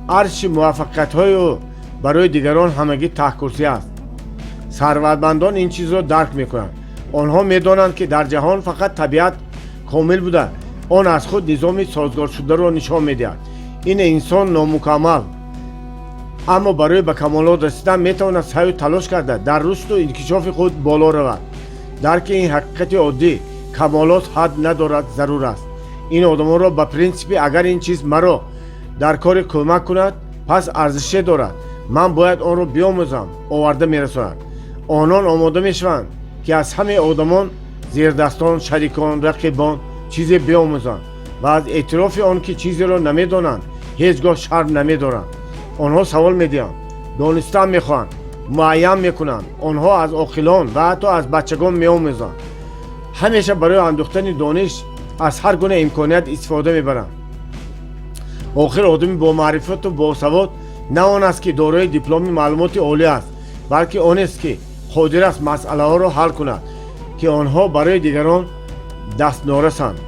арши муваффақиятҳои ӯ барои дигарон ҳамагӣ таҳкурсӣ аст. Сарватмандон ин чизро дарк мекунанд. Онҳо медонанд, ки дар ҷаҳон фақат табиат комил буда, он аз худ низоми созгоршударо нишон медиҳад. Ин инсон номукаммал Аммо барои ба камолот расидан метавонад саъю талош карда, дар рушду инкишофи худ боло равад. Дарки ин ҳақиқати оддӣ, камолот ҳад надорад, зарур аст. Ин одамонро ба принсипи «агар ин чиз маро дар коре кӯмак кунад, пас арзише дорад, ман бояд онро биомӯзам» оварда мерасонад. Онон омода мешаванд, ки аз ҳамаи одамон, зердастон, шарикон, рақибон чизе биомӯзанд ва аз эътирофи он ки чизеро намедонанд, ҳеҷ гоҳ шарм намедоранд. Онҳо савол медиҳанд, донистан мехоҳанд, муайян мекунанд. Онҳо аз оқилон ва ҳатто аз бачагон меомӯзанд. Ҳамеша барои андӯхтани дониш аз ҳар гуна имконият истифода мебаранд. Охир, одами бомаърифату босавод на он аст, ки дорои дипломи маълумоти олӣ аст, балки онест, ки қодир аст масъалаҳоро ҳал кунад, ки онҳо барои дигарон дастнорасанд.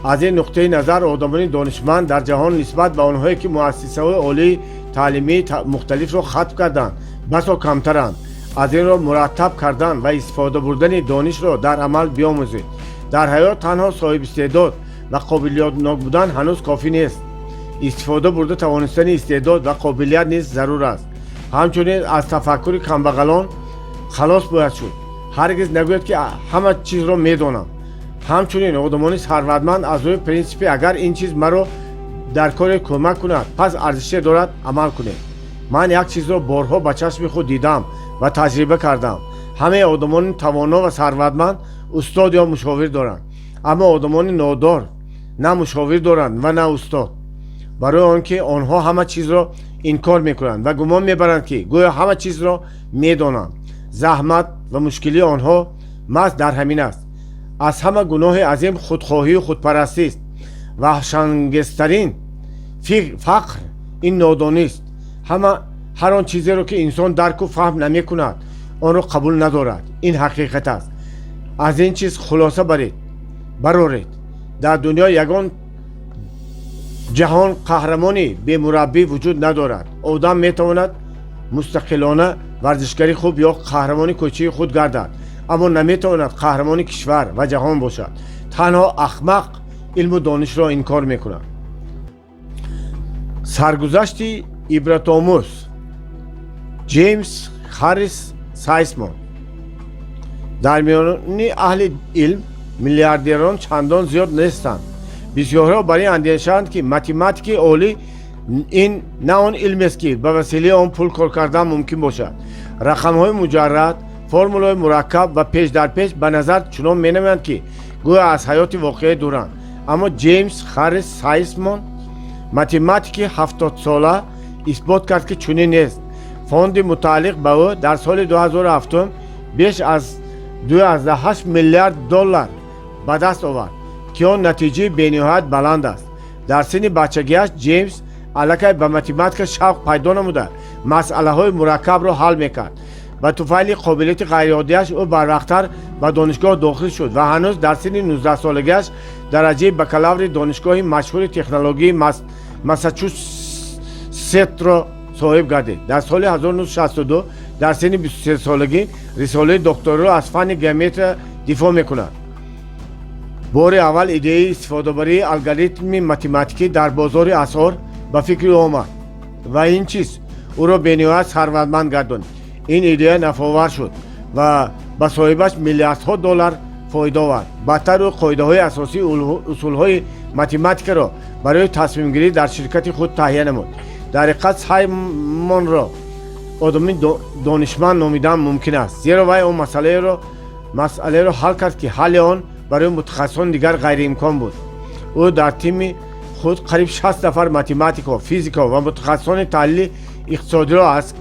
Аз ин нуқтаи назар, одамони донишманд дар ҷаҳон нисбат ба онҳое, ки муассисаҳои олии таълимии мухталифро хатм карданд, басо камтаранд. Аз ин ро мураттаб кардан ва истифода бурдани донишро дар амал биомӯзед. Дар ҳаёт танҳо соҳибистеъдод ва қобилиятнок будан ҳанӯз кофӣ нест. Истифода бурда тавонистани истеъдод ва қобилият низ зарур аст. Ҳамчунин аз тафаккури камбағалон халос бояд шуд. Ҳаргиз нагӯяд, ки ҳама чизро медонам. Ҳамчунин одамони сарватманд аз рӯи принсипи «агар ин чиз маро дар коре кӯмак кунад, пас арзише дорад» амал кунед. Ман як чизро борҳо ба чашми худ дидам ва таҷриба кардам: ҳамаи одамони тавоно ва сарватманд устод ё мушовир доранд, аммо одамони нодор на мушовир доранд ва на устод, барои он ки онҳо ҳама чизро инкор мекунанд ва гумон мебаранд, ки гӯё ҳама чизро медонанд. Заҳмат ва мушкилии онҳо маҳз дар ҳамин аст. Аз ҳама гуноҳи азим худхоҳию худпарастист. Ваҳшангезтарин фақр ин нодонист. Ҳама ҳар он чизеро, ки инсон дарку фаҳм намекунад, онро қабул надорад. Ин ҳақиқат аст. Аз ин чиз хулоса баред бароред: дар дунё ягон ҷаҳон қаҳрамони бемураббӣ вуҷуд надорад. Одам метавонад мустақилона варзишгари хуб ё қаҳрамони кӯчаи худ гардад, аммо наметавонад қаҳрамони кишвар ва ҷаҳон бошад. Танҳо ахмақ илму донишро инкор мекунад. Саргузашти ибратомӯз Ҷеймс Харрис Саймон. Дар миёни аҳли илм миллиардерон чандон зиёд нестанд. Бисёрҳо бар ин андешаанд, ки математики олӣ ин на он илмест, ки ба василаи он пул кор кардан мумкин бошад. Рақамҳои муҷаррад, формулаҳои мураккаб ва пеш дар пеш ба назар чунон менамоянд, ки гӯё аз ҳаёти воқеӣ дуранд. Аммо Ҷеймс Харрис Саймон, математики 70-сола, исбот кард, ки чунин нест. Фонди мутааллиқ ба ӯ дар соли 2007 беш аз 28 миллиард доллар ба даст овард, ки он натиҷаи бениҳоят баланд аст. Дар синни бачагиаш Ҷеймс аллакай ба математика шавқ пайдо намуда, масъалаҳои мураккабро ҳал мекард. Ба туфайли қобилияти ғайриоддиаш ӯ барвақттар ба донишгоҳ дохил шуд ва ҳанӯз дар синни 19-солагиаш дараҷаи бакалаври донишгоҳи машҳури технологии Массачусетро соҳиб гардид. Дар соли 1962 дар синни 23-солагӣ рисолаи докториро аз фанни геометрия дифоъ мекунад. Бори аввал идеяи истифодабарии алгоритми математикӣ дар бозори асъор ба фикри ӯ омад ва ин чиз ӯро бениҳоят сарватманд гардонид. Ин идея нафъовар шуд ва ба соҳибаш миллиардҳо доллар фоида овард. Баъдтар ӯ қоидаҳои асосии усулҳои математикаро барои тасмимгирӣ дар ширкати худ таҳия намуд. Дар ҳақиқат, Саймонро одами донишманд номидан мумкин аст, зеро вай он масъалаеро ҳал кард, ки ҳалли он барои мутахассисони дигар ғайриимкон буд. Ӯ дар тими худ қариб 60 нафар математикҳо, физикҳо ва мутахассисони таҳлили иқтисодиро аз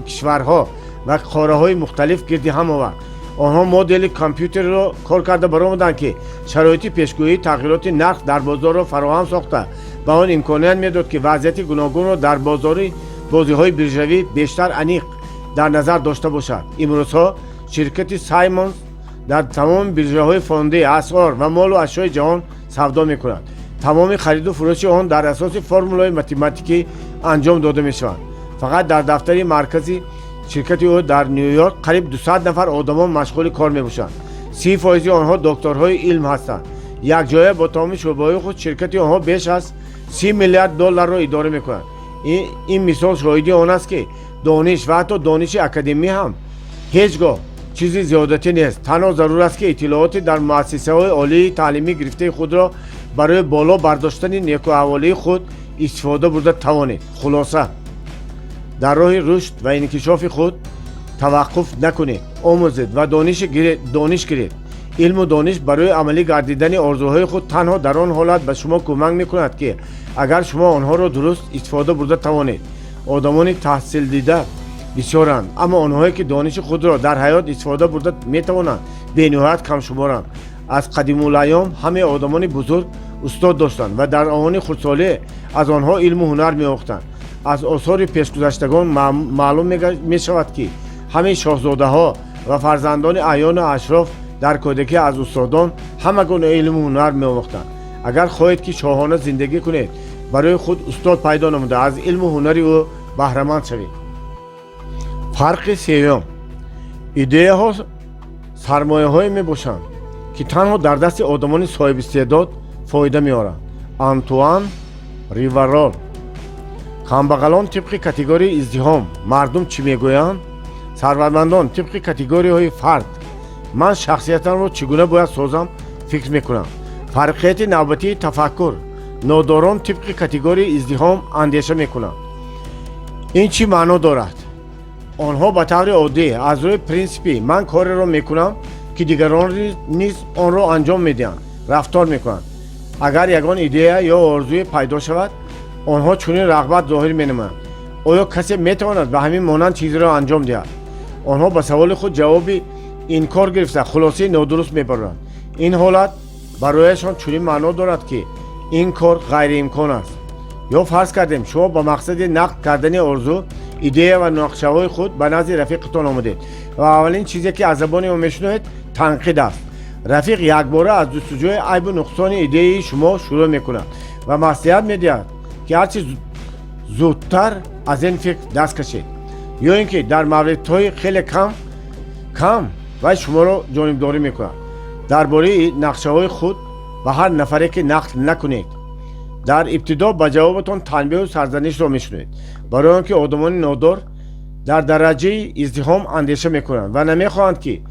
кишварҳо ва қораҳои мухталиф гирди ҳам овард. Онҳо модели компютерро кор карда баромаданд, ки шароити пешгӯии тағйироти нарх дар бозорро фароҳам сохта, ба он имконият медод, ки вазъияти гуногунро дар бозори бозиҳои биржавӣ бештар аниқ дар назар дошта бошад. Имрӯзҳо ширкати Саймонс дар тамоми биржаҳои фондӣ, асъор ва молу ашёи ҷаҳон савдо мекунад. Тамоми хариду фурӯши он дар асоси формулаҳои математикӣ анҷом дода мешаванд. Фақат дар дафтари маркази ширкати ӯ дар Ню Йорк қариб 200 нафар одамон машғули кор мебошанд. 30 фоизи онҳо докторҳои илм ҳастанд. Якҷоя бо тамоми шӯъбаҳои худ ширкати онҳо беш аз 30 миллиард долларро идора мекунад. Ин мисол шоҳиди он аст, ки дониш ва ҳатто дониши академӣ ҳам ҳеҷ гоҳ чизи зиёдатӣ нест. Танҳо зарур аст, ки иттилооти дар муассисаҳои олии таълимӣ гирифтаи худро барои боло бардоштани некуаҳволии худ истифода бурда тавонед. Хулоса, дар роҳи рушд ва инкишофи худ таваққуф накунед, омӯзед ва дониш гиред. Илму дониш барои амалӣ гардидани орзуҳои худ танҳо дар он ҳолат ба шумо кӯмак мекунад, ки агар шумо онҳоро дуруст истифода бурда тавонед. Одамони таҳсилдида бисёранд, аммо онҳое, ки дониши худро дар ҳаёт истифода бурда метавонанд, бениҳоят камшуморанд. Аз қадимулайём ҳамаи одамони бузург устод доштанд ва дар овони хурдсолӣ аз онҳо илму ҳунар меомӯхтанд. Аз осори пешгузаштагон маълум мешавад, ки ҳамаи шоҳзодаҳо ва фарзандони аъёну ашроф дар кӯдакӣ аз устодон ҳама гуна илму ҳунар меомӯхтанд. Агар хоҳед, ки шоҳона зиндагӣ кунед, барои худ устод пайдо намуда, аз илму ҳунари ӯ баҳраманд шавед. Фарқи сеюм: идеяҳо сармояҳое мебошанд, ки танҳо дар дасти одамони соҳибистеъдод фоида меоранд. Антуан Риварол. Камбағалон тибқи категорияи издиҳом, мардум чӣ мегӯянд, сарватмандон тибқи категорияҳои фард, ман шахсиятамро чӣ гуна бояд созам, фикр мекунам. Фарқияти навбатии тафаккур: нодорон тибқи категорияи издиҳом андеша мекунанд. Ин чӣ маъно дорад? Онҳо ба таври оддӣ аз рӯи принсипи ман кореро мекунам, ки дигарон низ онро анҷом медиҳанд, рафтор мекунанд. Агар ягон идея ё орзуе пайдо шавад, онҳо чунин рағбат зоҳир менамоянд: оё касе метавонад ба ҳамин монанд чизеро анҷом диҳад? Онҳо ба саволи худ ҷавоби инкор гирифта, хулосаи нодуруст мебароранд. Ин ҳолат барояшон чунин маъно дорад, ки ин кор ғайриимкон аст. Ё фарз кардем, шумо ба мақсади нақд кардани орзу, идея ва нақшаҳои худ ба назди рафиқатон омадед ва аввалин чизе, ки аз забони ӯ мешунавед, танқид аст. Рафиқ якбора аз ҷустуҷӯи айбу нуқсони идеяи шумо шурӯъ мекунад ва маслиҳат медиҳад, ки ҳарчи зудтар аз ин фикр даст кашед, ё ин ки дар мавридҳои хеле кам вай шуморо ҷонибдорӣ мекунад. Дар бораи нақшаҳои худ ба ҳар нафаре ки нақл накунед, дар ибтидо ба ҷавобатон танбеҳу сарзанишро мешунавед, барои он ки одамони нодор дар дараҷаи издиҳом андеша мекунанд ва намехоҳанд, ки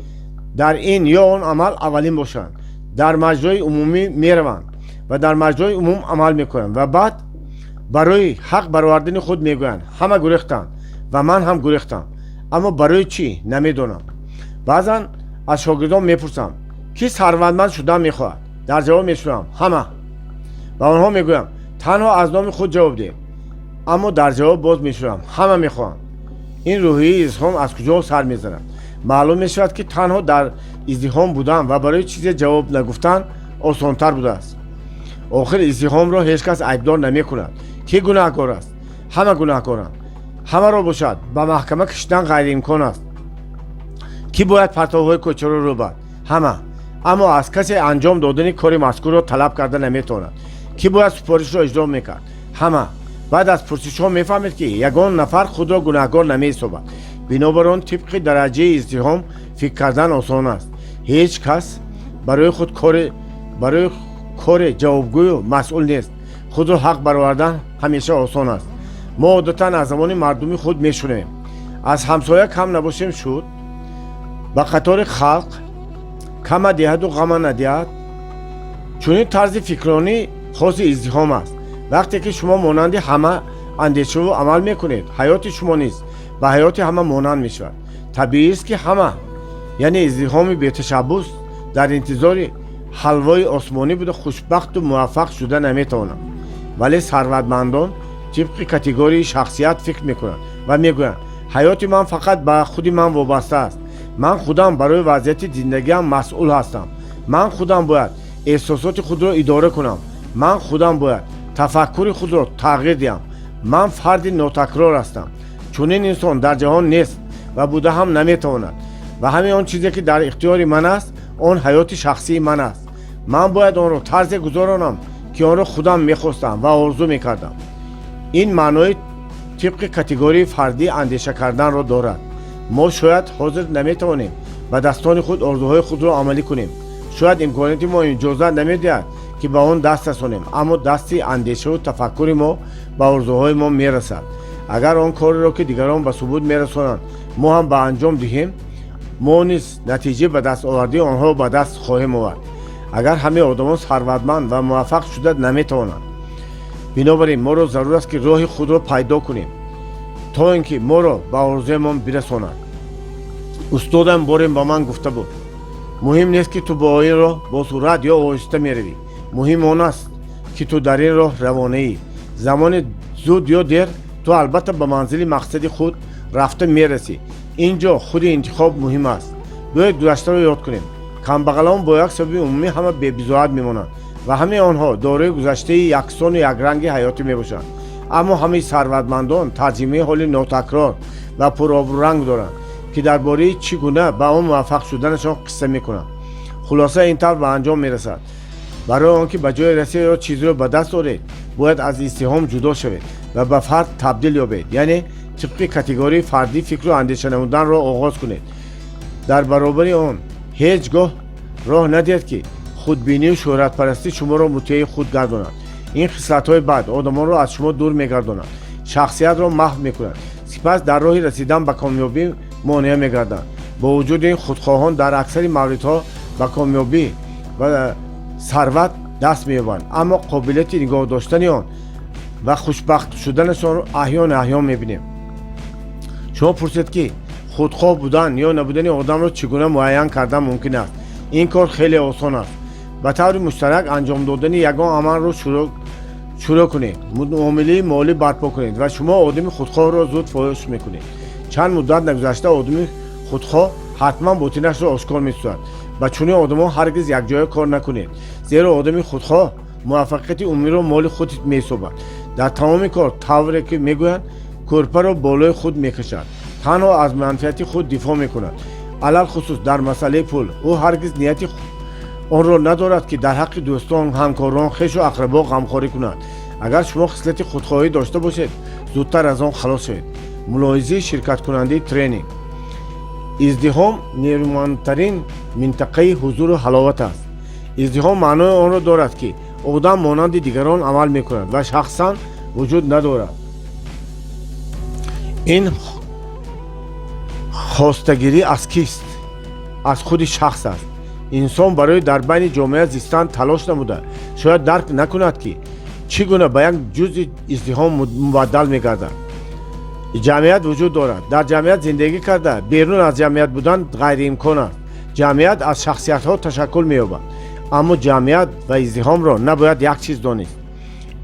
дар ин ё он амал аввалин бошанд. Дар маҷрои умумӣ мераванд ва дар маҷрои умум амал мекунанд ва баъд барои ҳақ баровардани худ мегӯянд: ҳама гурехтанд ва ман ҳам гурехтам, аммо барои чӣ, намедонам. Баъзан аз шогирдон мепурсам: кӣ сарватманд шудан мехоҳад? Дар ҷавоб мешунавам: ҳама. Ба онҳо мегӯям: танҳо аз номи худ ҷавоб диҳед. Аммо дар ҷавоб боз мешунавам: ҳама мехоҳанд. Ин рӯҳияи издиҳом аз куҷо сар мезанад? Маълум мешавад, ки танҳо дар издиҳом будан ва барои чизе ҷавоб нагуфтан осонтар будааст. Охир издиҳомро ҳеҷ кас айбдор намекунад. Кӣ гунаҳкор аст? Ҳама гунаҳкоранд. Ҳамаро бошад ба маҳкама кашидан ғайриимкон аст. Кӣ бояд партовҳои кӯчаро рӯбад? Ҳама. Аммо аз касе анҷом додани кори мазкурро талаб карда наметавонад. Кӣ бояд супоришро иҷро мекард? Ҳама. Баъд аз пурсишҳо мефаҳмед, ки ягон нафар худро гунаҳкор намеҳисобад. Бинобар он тибқи дараҷаи издиҳом фикр кардан осон аст. Ҳеҷ кас барои худ барои коре ҷавобгӯю масъул нест. Худро ҳақ баровардан ҳамеша осон аст. Мо одатан аз забони мардуми худ мешунавем: аз ҳамсоя кам набошем шуд, ба қатори халқ кама диҳаду ғама надиҳад. Чунин тарзи фикронӣ хоси издиҳом аст. Вақте ки шумо монанди ҳама андешаву амал мекунед, ҳаёти шумо низ ба ҳаёти ҳама монанд мешавад. Табиист, ки ҳама, яъне издиҳоми беташаббус, дар интизори ҳалвои осмонӣ буда, хушбахту муваффақ шуда наметавонанд. Вале сарватмандон тибқи категорияи шахсият фикр мекунанд ва мегӯянд: ҳаёти ман фақат ба худи ман вобаста аст, ман худам барои вазъияти зиндагиам масъул ҳастам, ман худам бояд эҳсосоти худро идора кунам, ман худам бояд тафаккури худро тағйир диҳам, ман фарди нотакрор ҳастам, чунин инсон дар ҷаҳон нест ва буда ҳам наметавонад ва ҳамин он чизе, ки дар ихтиёри ман аст, он ҳаёти шахсии ман аст, ман бояд онро тарзе гузаронам, ки онро худам мехостам ва орзу мекардам. Ин маънои тибқи категорияи фардӣ андеша карданро дорад. Мо шояд ҳозир наметавонем ба дастони худ орзуҳои худро амалӣ кунем, шояд имконияти мо иҷозат намедиҳад, ки ба он даст расонем, аммо дасти андешаву тафаккури мо Ба орзуҳои мо мерасад. Агар он кореро, ки дигарон ба субут мерасонанд, мо ҳам ба анҷом диҳем, мо низ натиҷаи ба даст овардии онҳоро ба даст хоҳем овард. Агар ҳамаи одамон сарватманд ва муваффақ шуда наметавонанд, бинобар ин моро зарур аст, ки роҳи худро пайдо кунем, то ин ки моро ба орзуямон бирасонад. Устодам боре ба ман гуфта буд: «Муҳим нест, ки ту бо ин роҳ бо суръат ё оҳиста меравӣ, муҳим он аст, ки ту дар ин роҳ равонаӣ. Замони зуд ё дер ту албатта ба манзили мақсади худ рафта мерасӣ. Ин ҷо худи интихоб муҳим аст». Биёед, гузаштаро ёд кунем. Камбағалон бо як сабаби умумӣ ҳама бебизоат мемонанд ва ҳамаи онҳо дорои гузаштаи яксону якранги ҳаётӣ мебошанд. Аммо ҳамаи сарватмандон тарҷимаи ҳоли нотакрор ва пуробрӯранг доранд, ки дар бораи чӣ гуна ба он муваффақ шуданашон қисса мекунанд. Хулоса, ин тавр ба анҷом мерасад: барои он ки ба ҷое расед ё чизеро ба даст оред, бояд аз издиҳом ҷудо шавед ва ба фард табдил ёбед, яъне тибқи категорияи фардӣ фикру андеша намуданро оғоз кунед. Дар баробари он ҳеҷ гоҳ роҳ надиҳед, ки худбинию шӯҳратпарастӣ шуморо мутеи худ гардонад. Ин хислатҳои бад одамонро аз шумо дур мегардонад, шахсиятро маҳв мекунад, сипас дар роҳи расидан ба комёбӣ монеа мегарданд. Бо вуҷуди ин, худхоҳон дар аксари мавридҳо ба комёбӣ ва сарват даст меёбанд, аммо қобилияти нигоҳ доштани он ва хушбахт шуданашонро аҳён аҳён мебинем. Шумо пурсед, ки худхоҳ будан ё набудани одамро чӣ гуна муайян кардан мумкин аст? Ин кор хеле осон аст. Ба таври муштарак анҷом додани ягон амалро шурӯъ кунед, муомилаи молӣ барпо кунед ва шумо одами худхоҳро зуд фош мекунед. Чанд муддат нагузашта одами худхоҳ ҳатман ботинашро ошкор месозад. Ба чунин одамон ҳаргиз якҷоя кор накунед, зеро одами худхоҳ муваффақияти умумиро моли худ меҳисобад. Дар тамоми кор, тавре ки мегӯянд, кӯрпаро болои худ мекашад, танҳо аз манфиати худ дифоъ мекунад, алалхусус дар масъалаи пул. Ӯ ҳаргиз нияти онро надорад, ки дар ҳаққи дӯстон, ҳамкорон, хешу ақрабо ғамхорӣ кунад. Агар шумо хислати худхоҳӣ дошта бошед, зудтар аз он халос шавед. Мулоҳизаи ширкаткунандаи тренинг: издиҳом нерӯмандтарин минтақаи ҳузуру ҳаловат аст. Издиҳом маънои онро дорад, ки одам монанди дигарон амал мекунад ва шахсан вуҷуд надорад. Ин хостагирӣ аз кист? Аз худи шахс аст. Инсон барои дар байни ҷомеа зистан талош намуда, шояд дарк накунад, ки чӣ гуна ба як ҷузъи издиҳом мубаддал мегардад. Ҷамъият вуҷуд дорад. Дар ҷамъият зиндагӣ карда, берун аз ҷамъият будан ғайриимкон аст. Ҷамъият аз шахсиятҳо ташаккул меёбад, аммо ҷамъият ва издиҳомро набояд як чиз донист.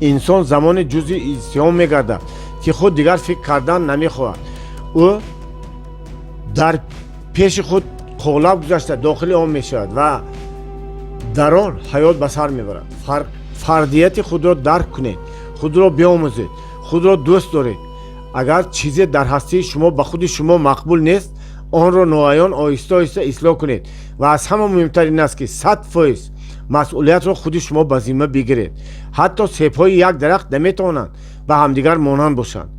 Инсон замоне ҷузъи издиҳом мегардад, ки худ дигар фикр кардан намехоҳад. Ӯ дар пеши худ қолаб гузашта, дохили он мешавад ва дар он ҳаёт ба сар мебарад. Фардияти худро дарк кунед, худро биомӯзед, худро дӯст доред. Агар чизе дар ҳастии шумо ба худи шумо мақбул нест, онро ноаён, оҳиста оҳиста ислоҳ кунед. Ва аз ҳама муҳимтар ин аст, ки 100% масъулиятро худи шумо ба зимма бигиред. Ҳатто себҳои як дарахт наметавонанд ба ҳамдигар монанд бошанд.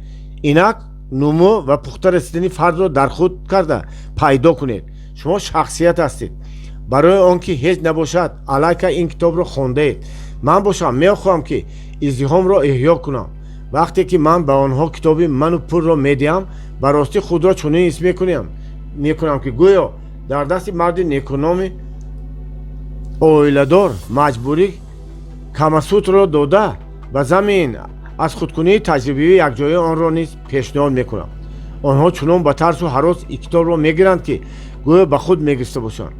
Инак, нумӯ ва пухта расидани фардро дар худ карда пайдо кунед. Шумо шахсият ҳастед. Барои он ки ҳеҷ набошад, аллакай ин китобро хондаед. Ман бошам, мехоҳам, ки издиҳомро эҳё кунам. Вақте ки ман ба онҳо китоби «Ману пулро» медиҳам, ба ростӣ худро чунин ҳис мекунам, ки гӯё дар дасти марди некуноми оиладор маҷбурӣ Камасутраро дода, ба замин аз худкунии таҷрибавӣ якҷоя онро низ пешниҳод мекунам. Онҳо чунон ба тарсу ҳарос ин китобро мегиранд, ки гӯё ба худ мегирифта бошанд.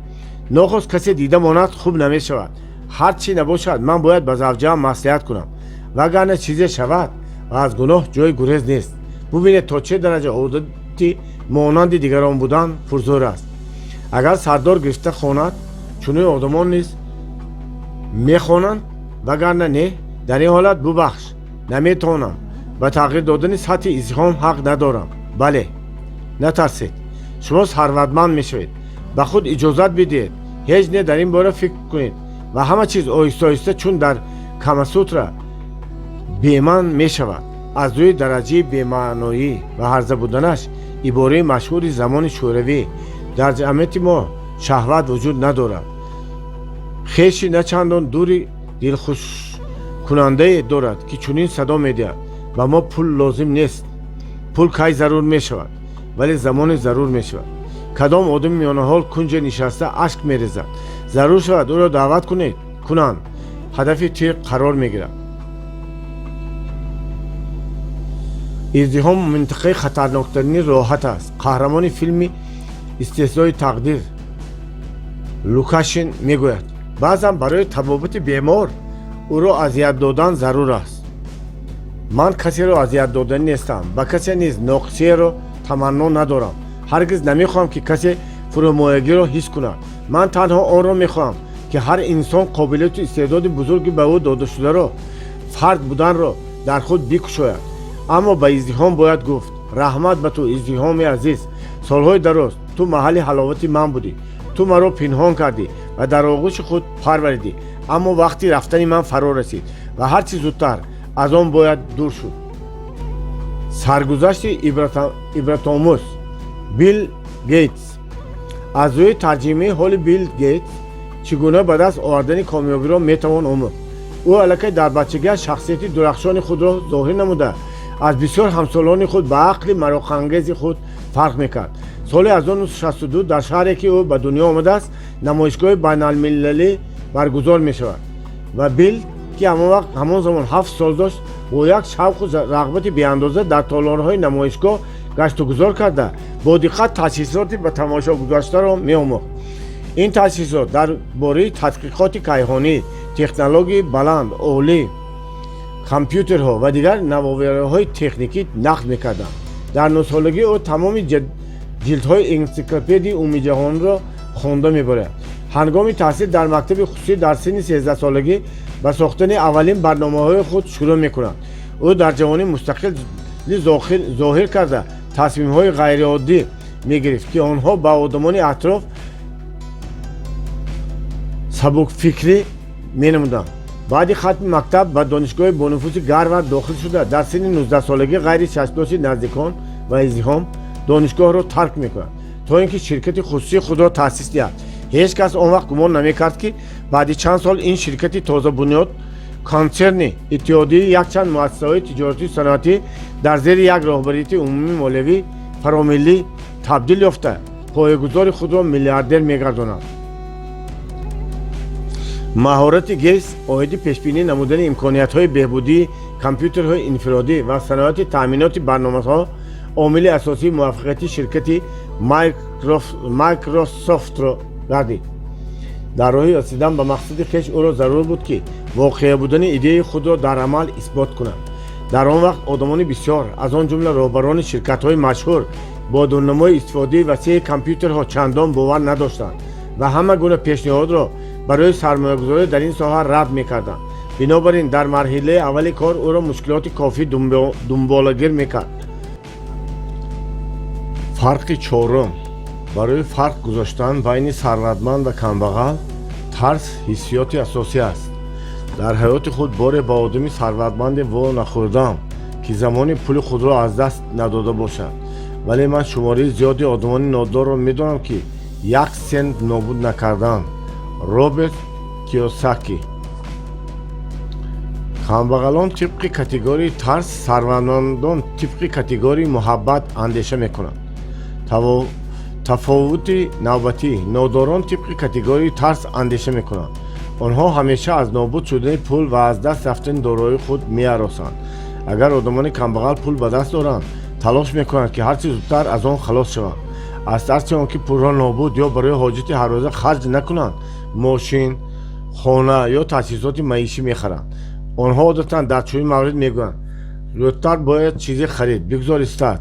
Нохост касе дида монад, хуб намешавад. Ҳар чӣ набошад, ман бояд ба завҷаам маслиҳат кунам, вагарна чизе шавад ва аз гуноҳ ҷои гурез нест. Бубинед, то чӣ дараҷа одати монанди дигарон будан пурзӯр аст. Агар сардор гирифта хонад, чунин одамон низ мехонанд, вагарна не. Дар ин ҳолат бубахш, наметавонам, ба тағйир додани сатҳи издиҳом ҳақ надорам. Бале, натарсед, шумо сарватманд мешавед. Ба худ иҷозат бидиҳед ҳеҷ не дар ин бора фикр кунед ва ҳама чиз оҳиста оҳиста чун дар Камасутра беман мешавад. Аз рӯи дараҷаи бемаъноӣ ва ҳарза буданаш ибораи машҳури замони шӯравӣ: «Дар ҷамъияти мо шаҳват вуҷуд надорад», хеши начандон дури дилхушкунандае дорад, ки чунин садо медиҳад: Ба мо пул лозим нест. Пул кай зарур мешавад, вале замоне зарур мешавад. Кадом одами миёнаҳол кунҷе нишаста ашк мерезад, зарур шавад ӯро даъват кунед кунанд, ҳадафи тир қарор мегирад. Издиҳом минтақаи хатарноктарини роҳат аст. Қаҳрамони филми «Истеҳзои тақдир» Лукашин мегӯяд: баъзан барои табобати бемор ӯро азият додан зарур аст. Ман касеро азият доданӣ нестам, ба касе низ ноқисиеро таманно надорам. Ҳаргиз намехоҳам, ки касе фурӯмоягиро ҳис кунад. Ман танҳо онро мехоҳам, ки ҳар инсон қобилияту истеъдоди бузурги ба ӯ додашударо, фард буданро дар худ бикушояд. Аммо ба издиҳом бояд гуфт: раҳмат ба ту, издиҳоми азиз. Солҳои дароз ту маҳалли ҳаловати ман будӣ. Ту маро пинҳон кардӣ ва дар оғӯши худ парваридӣ. Аммо вақти рафтани ман фаро расид ва ҳарчи зудтар аз он бояд дур шуд. Саргузашти ибратомӯз Билл Гейтс. Аз рӯи тарҷимаи ҳоли Билл Гейтс чӣ гуна ба даст овардани комёбиро метавон омӯхт. Ӯ аллакай дар бачагиаш шахсияти дурахшони худро зоҳир намуда, аз бисёр ҳамсолони худ ба ақли мароқангези худ фарқ мекард. Соли 1962 дар шаҳре, ки ӯ ба дунё омадааст, намоишгоҳи байналмилалӣ баргузор мешавад ва Билл, ки ҳамон вақт ҳамон замон 7 сол дошт, бо як шавқу рағбати беандоза дар толорҳои намоишгоҳ гаштугузор карда, бо диққат таҷҳизоти ба тамошо гузоштаро меомӯхт. Ин таҷҳизот дар бораи тадқиқоти кайҳонӣ, технологияи баланд, олӣ, компютерҳо ва дигар навовариҳои техникӣ нақл мекарданд. Дар 9-солагӣ ӯ тамоми ҷилдҳои энсиклопедияи умумиҷаҳонро хонда мебарад. Ҳангоми таҳсил дар мактаби хусусӣ дар синни 13-солагӣ ба сохтани аввалин барномаҳои худ шурӯъ мекунад. Ӯ дар ҷавонӣ мустақилӣ зоҳир карда, тасмимҳои ғайриоддӣ мегирифт, ки онҳо ба одамони атроф сабукфикрӣ менамуданд. Баъди хатми мактаб ба донишгоҳи бонуфузи Гарвард дохил шуда, дар синни 19-солагӣ ғайри чашмдошти наздикон ва издиҳом донишгоҳро тарк мекунад, то ин ки ширкати хусусии худро таъсис диҳад. Ҳеҷ кас он вақт гумон намекард, ки баъди чанд сол ин ширкати тозабунёд консерни иттиҳодии якчанд муассисаҳои тиҷоратию саноатӣ дар зери як роҳбарияти умумии молиявӣ фаромиллӣ табдил ёфта, поягузори худро миллиардер мегардонад. Маҳорати Гейтс оиди пешбинӣ намудани имкониятҳои беҳбудии компютерҳои инфиродӣ ва саноати таъминоти барномаҳо омили асосии муваффақияти ширкати Майкрософтро гардид. Дар роҳи расидан ба мақсади хеш ӯро зарур буд, ки воқеа будани идеяи худро дар амал исбот кунад. Дар он вақт одамони бисёр, аз он ҷумла роҳбарони ширкатҳои машҳур, бо дурнамои истифодаи васеи компютерҳо чандон бовар надоштанд ва ҳама гуна пешниҳодро барои сармоягузорӣ дар ин соҳа рад мекарданд. Бинобар ин дар марҳилаи аввали кор ӯро мушкилоти кофӣ дунболагир мекард. Фарқи чорум: барои фарқ гузоштан байни сарватманд ва камбағал тарс ҳиссиёти асосӣ аст. Дар ҳаёти худ боре ба одами сарватманде во нахӯрдам, ки замони пули худро аз даст надода бошад, вале ман шумораи зиёди одамони нодорро медонам, ки як сент нобуд накарданд. Роберт Киёсаки. Камбағалон тибқи категорияи тарс, сарватмандон тибқи категорияи муҳаббат андеша мекунанд. Тафовути навбатӣ: нодорон тибқи категорияи тарс андеша мекунанд. Онҳо ҳамеша аз нобуд шудани пул ва аз даст рафтани дороии худ меҳаросанд. Агар одамони камбағал пул ба даст доранд, талош мекунанд, ки ҳарчи зудтар аз он халос шаванд. Аз тарси он ки пулро нобуд ё барои ҳоҷати ҳаррӯза харҷ накунанд, мошин, хона ё таҷҳизоти маишӣ мехаранд. Онҳо одатан дар чунин маврид мегӯянд: зудтар бояд чизе харид, бигзор истад,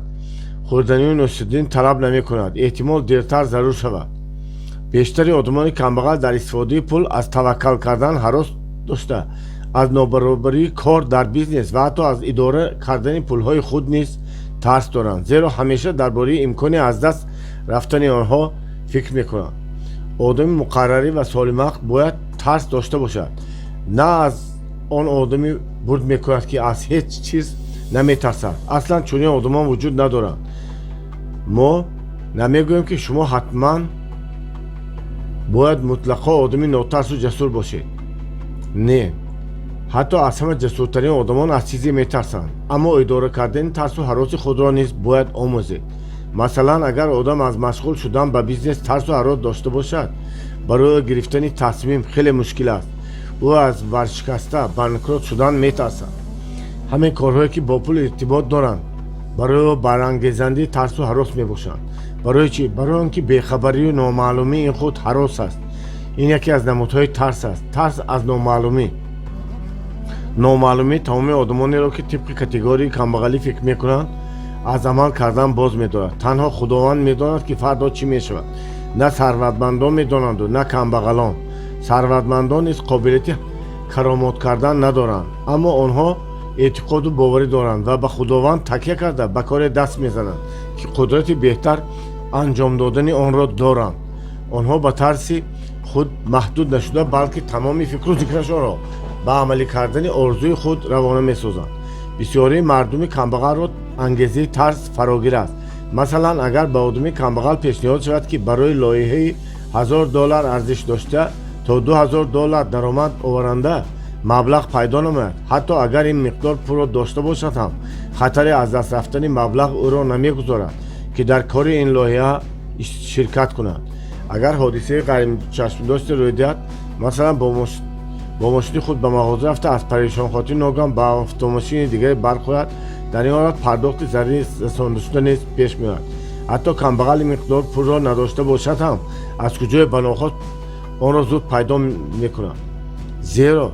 хӯрданию нӯшиданӣ талаб намекунад, эҳтимол дертар зарур шавад. Бештари одамони камбағал дар истифодаи пул аз таваккал кардан ҳарос дошта, аз нобаробарии кор дар бизнес ва ҳатто аз идора кардани пулҳои худ низ тарс доранд, зеро ҳамеша дар бораи имкони аз даст рафтани онҳо фикр мекунанд. Одами муқаррарӣ ва солимақл бояд тарс дошта бошад. На аз он одами бурд мекунад, ки аз ҳеҷ чиз наметарсад. Аслан чунин одамон вуҷуд надоранд. Мо намегӯем, ки шумо ҳатман бояд мутлақо одами нотарсу ҷасур бошед. Не, Ҳатто аз ҳама ҷасуртарин одамон аз чизе метарсанд, аммо идора кардани тарсу ҳароси худро низ бояд омӯзед. Масалан, агар одам аз машғул шудан ба бизнес тарсу ҳарос дошта бошад, барои ӯ гирифтани тасмим хеле мушкил аст. Ӯ аз варшикаста, банкрот шудан метарсад. Ҳамин корҳое, ки бо пул иртибот доранд, барои ӯ барангезандаи тарсу ҳарос мебошанд. Барои чӣ? Барои он ки бехабарию номаълумӣ ин худ ҳарос аст. Ин яке аз намудҳои тарс аст, тарс аз номаълумӣ. Номаълумӣ тамоми одамонеро, ки тибқи категорияи камбағалӣ фикр мекунанд, аз амал кардан боз медорад. Танҳо Худованд медонад, ки фардо чӣ мешавад. На сарватмандон медонанду, на камбағалон. Сарватмандон низ қобилияти каромот кардан надоранд, аммо онҳо эътиқоду боварӣ доранд ва ба Худованд такя карда, ба коре даст мезананд, ки қудрати беҳтар анҷом додани онро доранд. Онҳо ба тарси худ маҳдуд нашуда, балки тамоми фикру зикрашонро ба амалӣ кардани орзуи худ равона месозанд. Бисёрии мардуми камбағалро ангезаи тарс фарогир аст. Масалан, агар ба одами камбағал пешниҳод шавад, ки барои лоиҳаи 1000 доллар арзиш дошта то 2000 доллар даромад оваранда маблағ пайдо намояд, ҳатто агар ин миқдор пулро дошта бошад ҳам, хатари аз даст рафтани маблағ ӯро намегузорад, ки дар кори ин лоиҳа ширкат кунад. Агар ҳодисаи ғайричашмдоште рӯй диҳад, масалан, бо мошини худ ба мағоза рафта, аз парешонхотирӣ ногаҳон ба автомошини дигаре бархӯрад, дар ин ҳолат пардохти зарари расондашуда низ пеш меояд. Ҳатто камбағал ин миқдор пулро надошта бошад ҳам, аз куҷое ба нохост онро зуд пайдо мекунад, зеро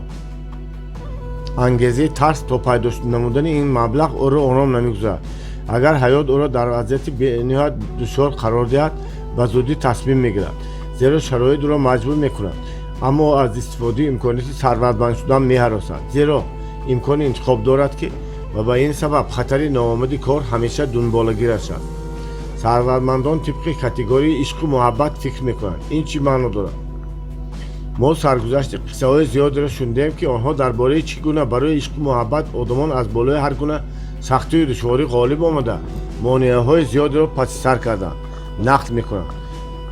ангезаи тарс то пайдо намудани ин маблағ ӯро ором намегузорад. Агар ҳаёт ӯро дар вазъияти бениҳоят душвор қарор диҳад, ба зудӣ тасмим мегирад, зеро шароит ӯро маҷбур мекунад. Аммо аз истифодаи имконияти сарватманд шудан меҳаросад, зеро имкони интихоб дорад, ки ва ба ин сабаб хатари ноомади кор ҳамеша дунболагираш аст. Сарватмандон тибқи категорияи ишқу муҳаббат фикр мекунанд. Ин чӣ маъно дорад? Мо саргузашти қиссаҳои зиёдеро шунидаем, ки онҳо дар бораи чӣ гуна барои ишқу муҳаббат одамон аз болои ҳар гуна сахтию душворӣ ғолиб омада, монеаҳои зиёдеро паси сар карданд, нақл мекунанд.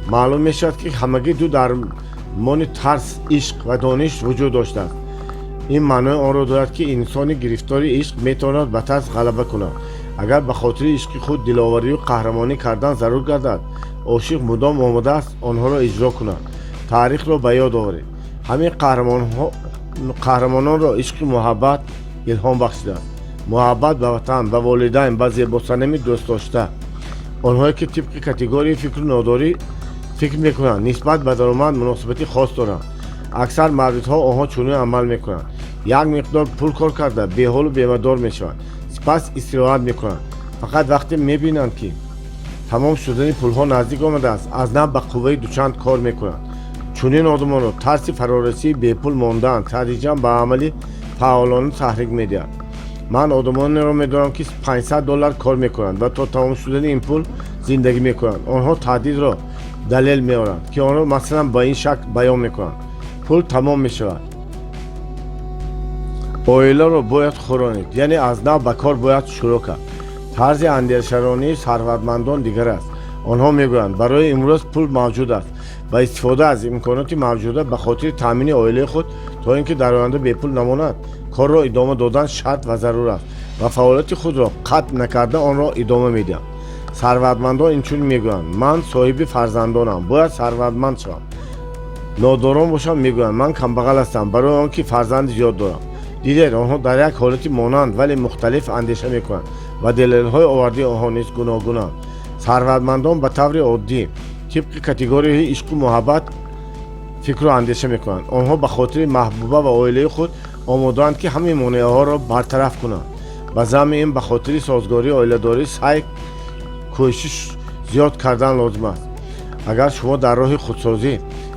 Маълум мешавад, ки ҳамагӣ ду дармони тарс ишқ ва дониш вуҷуд доштааст. Ин маънои онро дорад, ки инсони гирифтори ишқ метавонад ба тарс ғалаба кунад. Агар ба хотири ишқи худ диловарию қаҳрамонӣ кардан зарур гардад, ошиқ мудом омода аст онҳоро иҷро кунад. Таърихро ба ёд оваред. Ҳамин қаҳрамононро ишқи муҳаббат илҳом бахшидааст, муҳаббат ба ватан, ба волидайн, ба зебосанами дӯстдошта. Онҳое, ки тибқи категорияи фикру нодорӣ фикр мекунанд, нисбат ба даромад муносибати хос доранд. Аксар мавридҳо онҳо чунин амал мекунанд: як миқдор пул кор карда, беҳолу бемадор мешаванд, сипас истироҳат мекунанд. Фақат вақте мебинанд, ки тамом шудани пулҳо наздик омадааст, аз нав ба қувваи дучанд кор мекунанд. Чунин одамонро тарси фарорасии бепул мондаан тадриҷан ба амали фаъолона таҳрик медиҳад. Ман одамонеро медонам, ки 500 доллар кор мекунанд ва то тамом шудани ин пул зиндагӣ мекунанд. Онҳо таҳдидро далел меоранд, ки онро масалан ба ин шакл баён мекунанд: пул тамом мешавад, оиларо бояд хӯронид, яъне аз нав ба кор бояд шурӯъ кард. Тарзи андешаронии сарватмандон дигар аст. Онҳо мегӯянд: барои имрӯз пул мавҷуд аст ва истифода аз имконоти мавҷуда ба хотири таъмини оилаи худ, то ин ки дар оянда бепул намонад, корро идома додан шарт ва зарур аст ва фаъолияти худро қатъ накарда онро идома медиҳанд. Сарватмандон инчунин мегӯянд: ман соҳиби фарзандонам, бояд сарватманд шавам. Нодорон бошанд, мегӯянд: ман камбағал ҳастам, барои он ки фарзанди зиёд дорам. Дидед, онҳо дар як ҳолати монанд, вале мухталиф андеша мекунанд ва далелҳои овардии онҳо низ гуногунанд. Сарватмандон ба таври оддӣ тибқи категорияи ишқу муҳаббат фикру андеша мекунанд. Онҳо ба хотири маҳбуба ва оилаи худ омодаанд, ки ҳамаи монеаҳоро бартараф кунанд. Ба заъми ин, ба хотири созгории оиладорӣ саъй кӯшиш зиёд кардан лозим аст. Агар шумо дар роҳи худсозӣ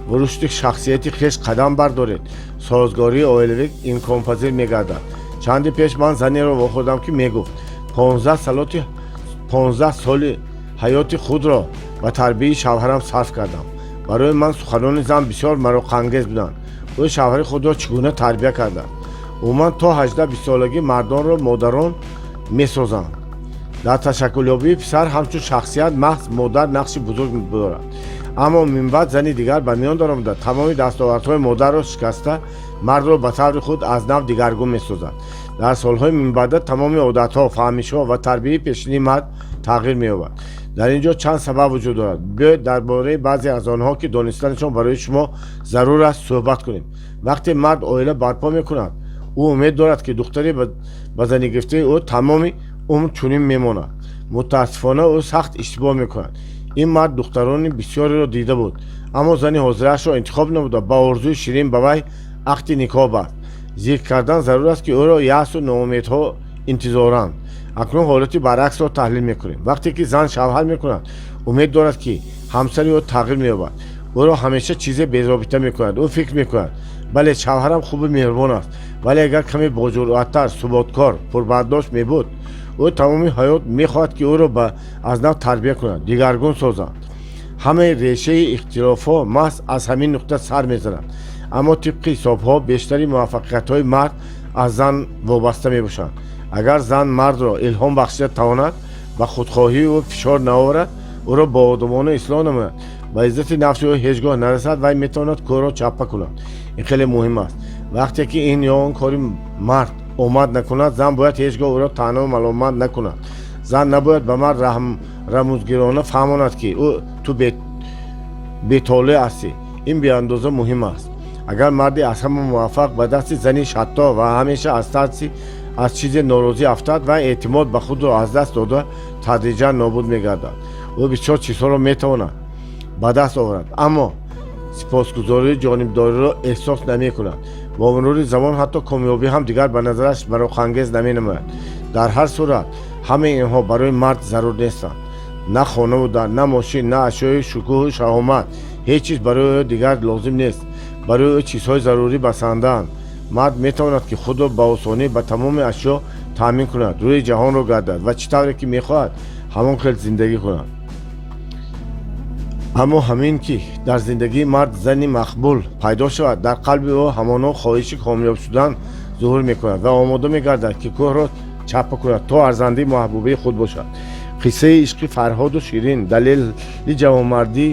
ва рушди шахсияти хеш қадам бардоред, созгории оилавӣ имконпазир мегардад. Чанде пеш ман занеро вохӯрдам, ки мегуфт: 15 соли ҳаёти худро ба тарбияи шавҳарам сарф кардам. Барои ман суханони зан бисёр мароқангез буданд. Ӯ шавҳари худро чӣ гуна тарбия кардааст? Умуман, то 18-20 солагӣ мардонро модарон месозанд. Дар ташаккулёбии писар ҳамчун шахсият маҳз модар нақши бузург дорад. Аммо минбаъд зани дигар ба миён даромада, тамоми дастовардҳои модарро шикаста, мардро ба таври худ аз нав дигаргун месозад. Дар солҳои минбаъда тамоми одатҳо, фаҳмишҳо ва тарбияи пешинии мард тағйир меёбад. Дар ин ҷо чанд сабаб вуҷуд дорад. Биёед дар бораи баъзе аз онҳо, ки донистанашон барои шумо зарур аст, суҳбат кунем. Вақте мард оила барпо мекунад, ӯ умед дорад, ки духтари ба занӣ гирифтаи ӯ тамоми умр чунин мемонад. Мутаассифона, ӯ сахт иштибоҳ мекунад. Ин мард духтарони бисёреро дида буд, аммо зани ҳозираашро интихоб намуда, ба орзуи ширин ба вай ақди никоҳ баст. Зикр кардан зарур аст, ки ӯро яъсу ноумедҳо интизоранд. Акнун ҳолати баръаксро таҳлил мекунем. Вақте ки зан шавҳар мекунад, умед дорад, ки ҳамсари ӯ тағйир меёбад. Ӯро ҳамеша чизе безобита мекунад. Ӯ фикр мекунад: бале, шавҳарам хубу меҳрубон аст, вале агар каме боҷуръаттар, суботкор, пурбардошт мебуд. Ӯ тамоми ҳаёт мехоҳад, ки ӯро аз нав тарбия кунад, дигаргун созад. Ҳамаи решаи ихтилофҳо маҳз аз ҳамин нуқта сар мезанад. Аммо тибқи ҳисобҳо, бештари муваффақиятҳои мард аз зан вобаста мебошанд. Агар зан мардро илҳом бахшида тавонад, ба худхоҳии ӯ фишор наоварад, ӯро боодобона ислоҳ намояд, ба иззати нафси ӯ ҳеҷ гоҳ нарасад, вай метавонад кӯҳро чаппа кунад. Ин хеле муҳим аст. Вақте ки ин ё он кори мард омад накунад, зан бояд ҳеҷ гоҳ ӯро таънаву маломат накунад. Зан набояд ба мард рамузгирона фаҳмонад, ки ӯ ту бетолеъ ҳастӣ. Ин беандоза муҳим аст. Агар марди аз ҳама муваффақ ба дасти зани шатто ва ҳамеша аз тарси аз чизе норозӣ афтад, вай эътимод ба худро аз даст дода, тадриҷан нобуд мегардад. Ӯ бисёр чизҳоро метавонад ба даст оварад, аммо сипосгузории ҷонибдориро эҳсос намекунад. Бо мурури замон ҳатто комёбӣ ҳам дигар ба назараш мароқангез наменамояд. Дар ҳар сурат, ҳамаи инҳо барои мард зарур нестанд: на хонаву дар, на мошин, на ашёи шукӯҳу шаҳомат. Ҳеҷ чиз барои ӯ дигар лозим нест. Барои ӯ чизҳои зарурӣ басандаанд. Мард метавонад, ки худро ба осонӣ ба тамоми ашё таъмин кунад, рӯи ҷаҳонро гардад ва чӣ тавре ки мехоҳад, ҳамон хел зиндагӣ кунад. Аммо ҳамин ки дар зиндагии мард зани мақбул пайдо шавад, дар қалби ӯ ҳамоно хоҳиши комёб шудан зуҳур мекунад ва омода мегардад, ки кӯҳро чаппа кунад, то арзандаи маҳбубаи худ бошад. Қиссаи ишқи Фарҳоду Ширин далели ҷавонмардӣ,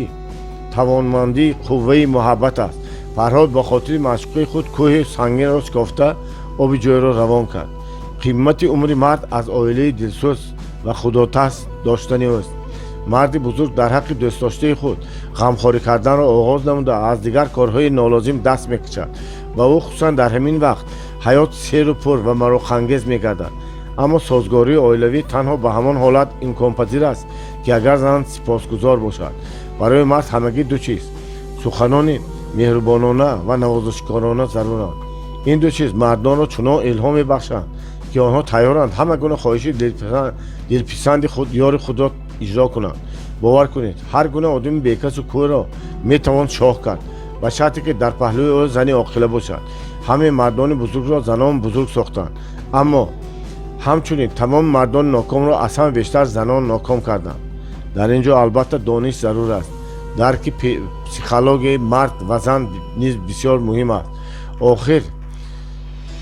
тавонмандӣ, қувваи муҳаббат аст. Фарҳод ба хотири маъшуқаи худ кӯҳи сангинро шикофта, оби ҷӯйро равон кард. Қимати умри мард аз оилаи дилсӯз ва худотарс доштани ӯст. Марди бузург дар ҳаққи дӯстдоштаи худ ғамхорӣ карданро оғоз намуда, аз дигар корҳои нолозим даст мекашад ва ӯ хусусан дар ҳамин вақт ҳаёт серу пур ва мароқангез мегардад. Аммо созгории оилавӣ танҳо ба ҳамон ҳолат имконпазир аст, ки агар зан сипосгузор бошад. Барои мард ҳамагӣ ду чиз: суханони меҳрубонона ва навозишкорона заруранд. Ин ду чиз мардонро чунон илҳом мебахшанд, ки онҳо тайёранд ҳама гуна хоҳиши дилписанди худ ёри худро иҷро кунанд. Бовар кунед, ҳар гуна одами бекасу кӯрро метавон шоҳ кард, ба шарте ки дар паҳлӯи ӯ зани оқила бошад. Ҳамаи мардони бузургро занон бузург сохтанд, аммо ҳамчунин тамоми мардони нокомро аз ҳама бештар занон ноком карданд. Дар ин ҷо албатта дониш зарур аст. Дарки психологияи мард ва зан низ бисёр муҳим аст. Охир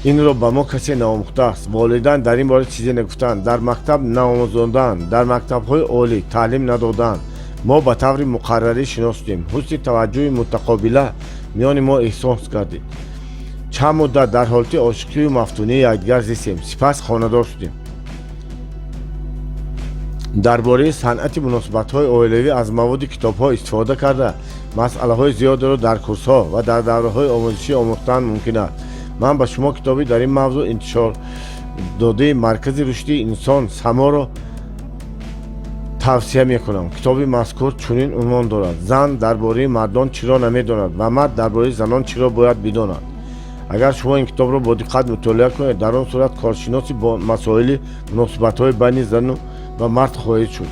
инро ба мо касе наомӯхтааст. Волидайн дар ин бора чизе нагуфтанд, дар мактаб наомӯзонданд, дар мактабҳои олӣ таълим надоданд. Мо ба таври муқаррарӣ шинос шудем. Ҳусни таваҷҷӯҳи мутақобила миёни мо эҳсос гардид. Чанд муддат дар ҳолати ошиқию мафтунии якдигар зистем, сипас хонадор шудем. Дар бораи санъати муносибатҳои оилавӣ аз маводи китобҳо истифода карда, масъалаҳои зиёдеро дар курсҳо ва дар давраҳои омӯзишӣ омӯхтан мумкин аст. Ман ба шумо китоби дар ин мавзӯъ интишор додаи Маркази рушди инсон Саморо тавсия мекунам. Китоби мазкур чунин унвон дорад: «Зан дар бораи мардон чиро намедонад ва мард дар бораи занон чиро бояд бидонад». Агар шумо ин китобро бо диққат мутолиа кунед, дар он сурат коршиноси бо масоили муносибатҳои байни зану ва мард хоҳед шуд.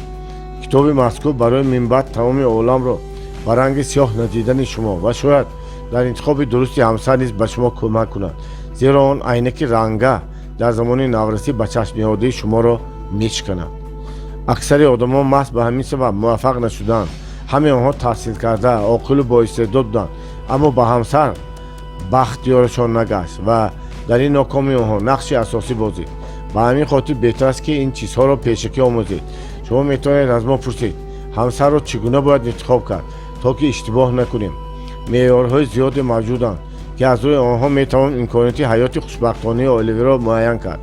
Китоби мазкур барои минбаъд тамоми оламро ба ранги сиёҳ надидани шумо ва шояд дар интихоби дурусти ҳамсар низ ба шумо кӯмак кунад, зеро он айнаки ранга дар замони наврасӣ ба чашмниҳодии шуморо мешиканад. Аксари одамон маҳз ба ҳамин сабаб муваффақ нашуданд. Ҳамаи онҳо таҳсилкарда, оқилу боистеъдод буданд, аммо ба ҳамсар бахт ёрашон нагашт ва дар ин нокомии онҳо нақши асосӣ бозид. Ба ҳамин хотир беҳтар аст, ки ин чизҳоро пешакӣ омӯзед. Шумо метавонед аз мо пурсед: ҳамсарро чӣ гуна бояд интихоб кард? То ки иштибоҳ накунем. Меъёрҳои зиёде мавҷуданд, ки аз рӯи онҳо метавон имконияти ҳаёти хушбахтонаи оилавиро муайян кард.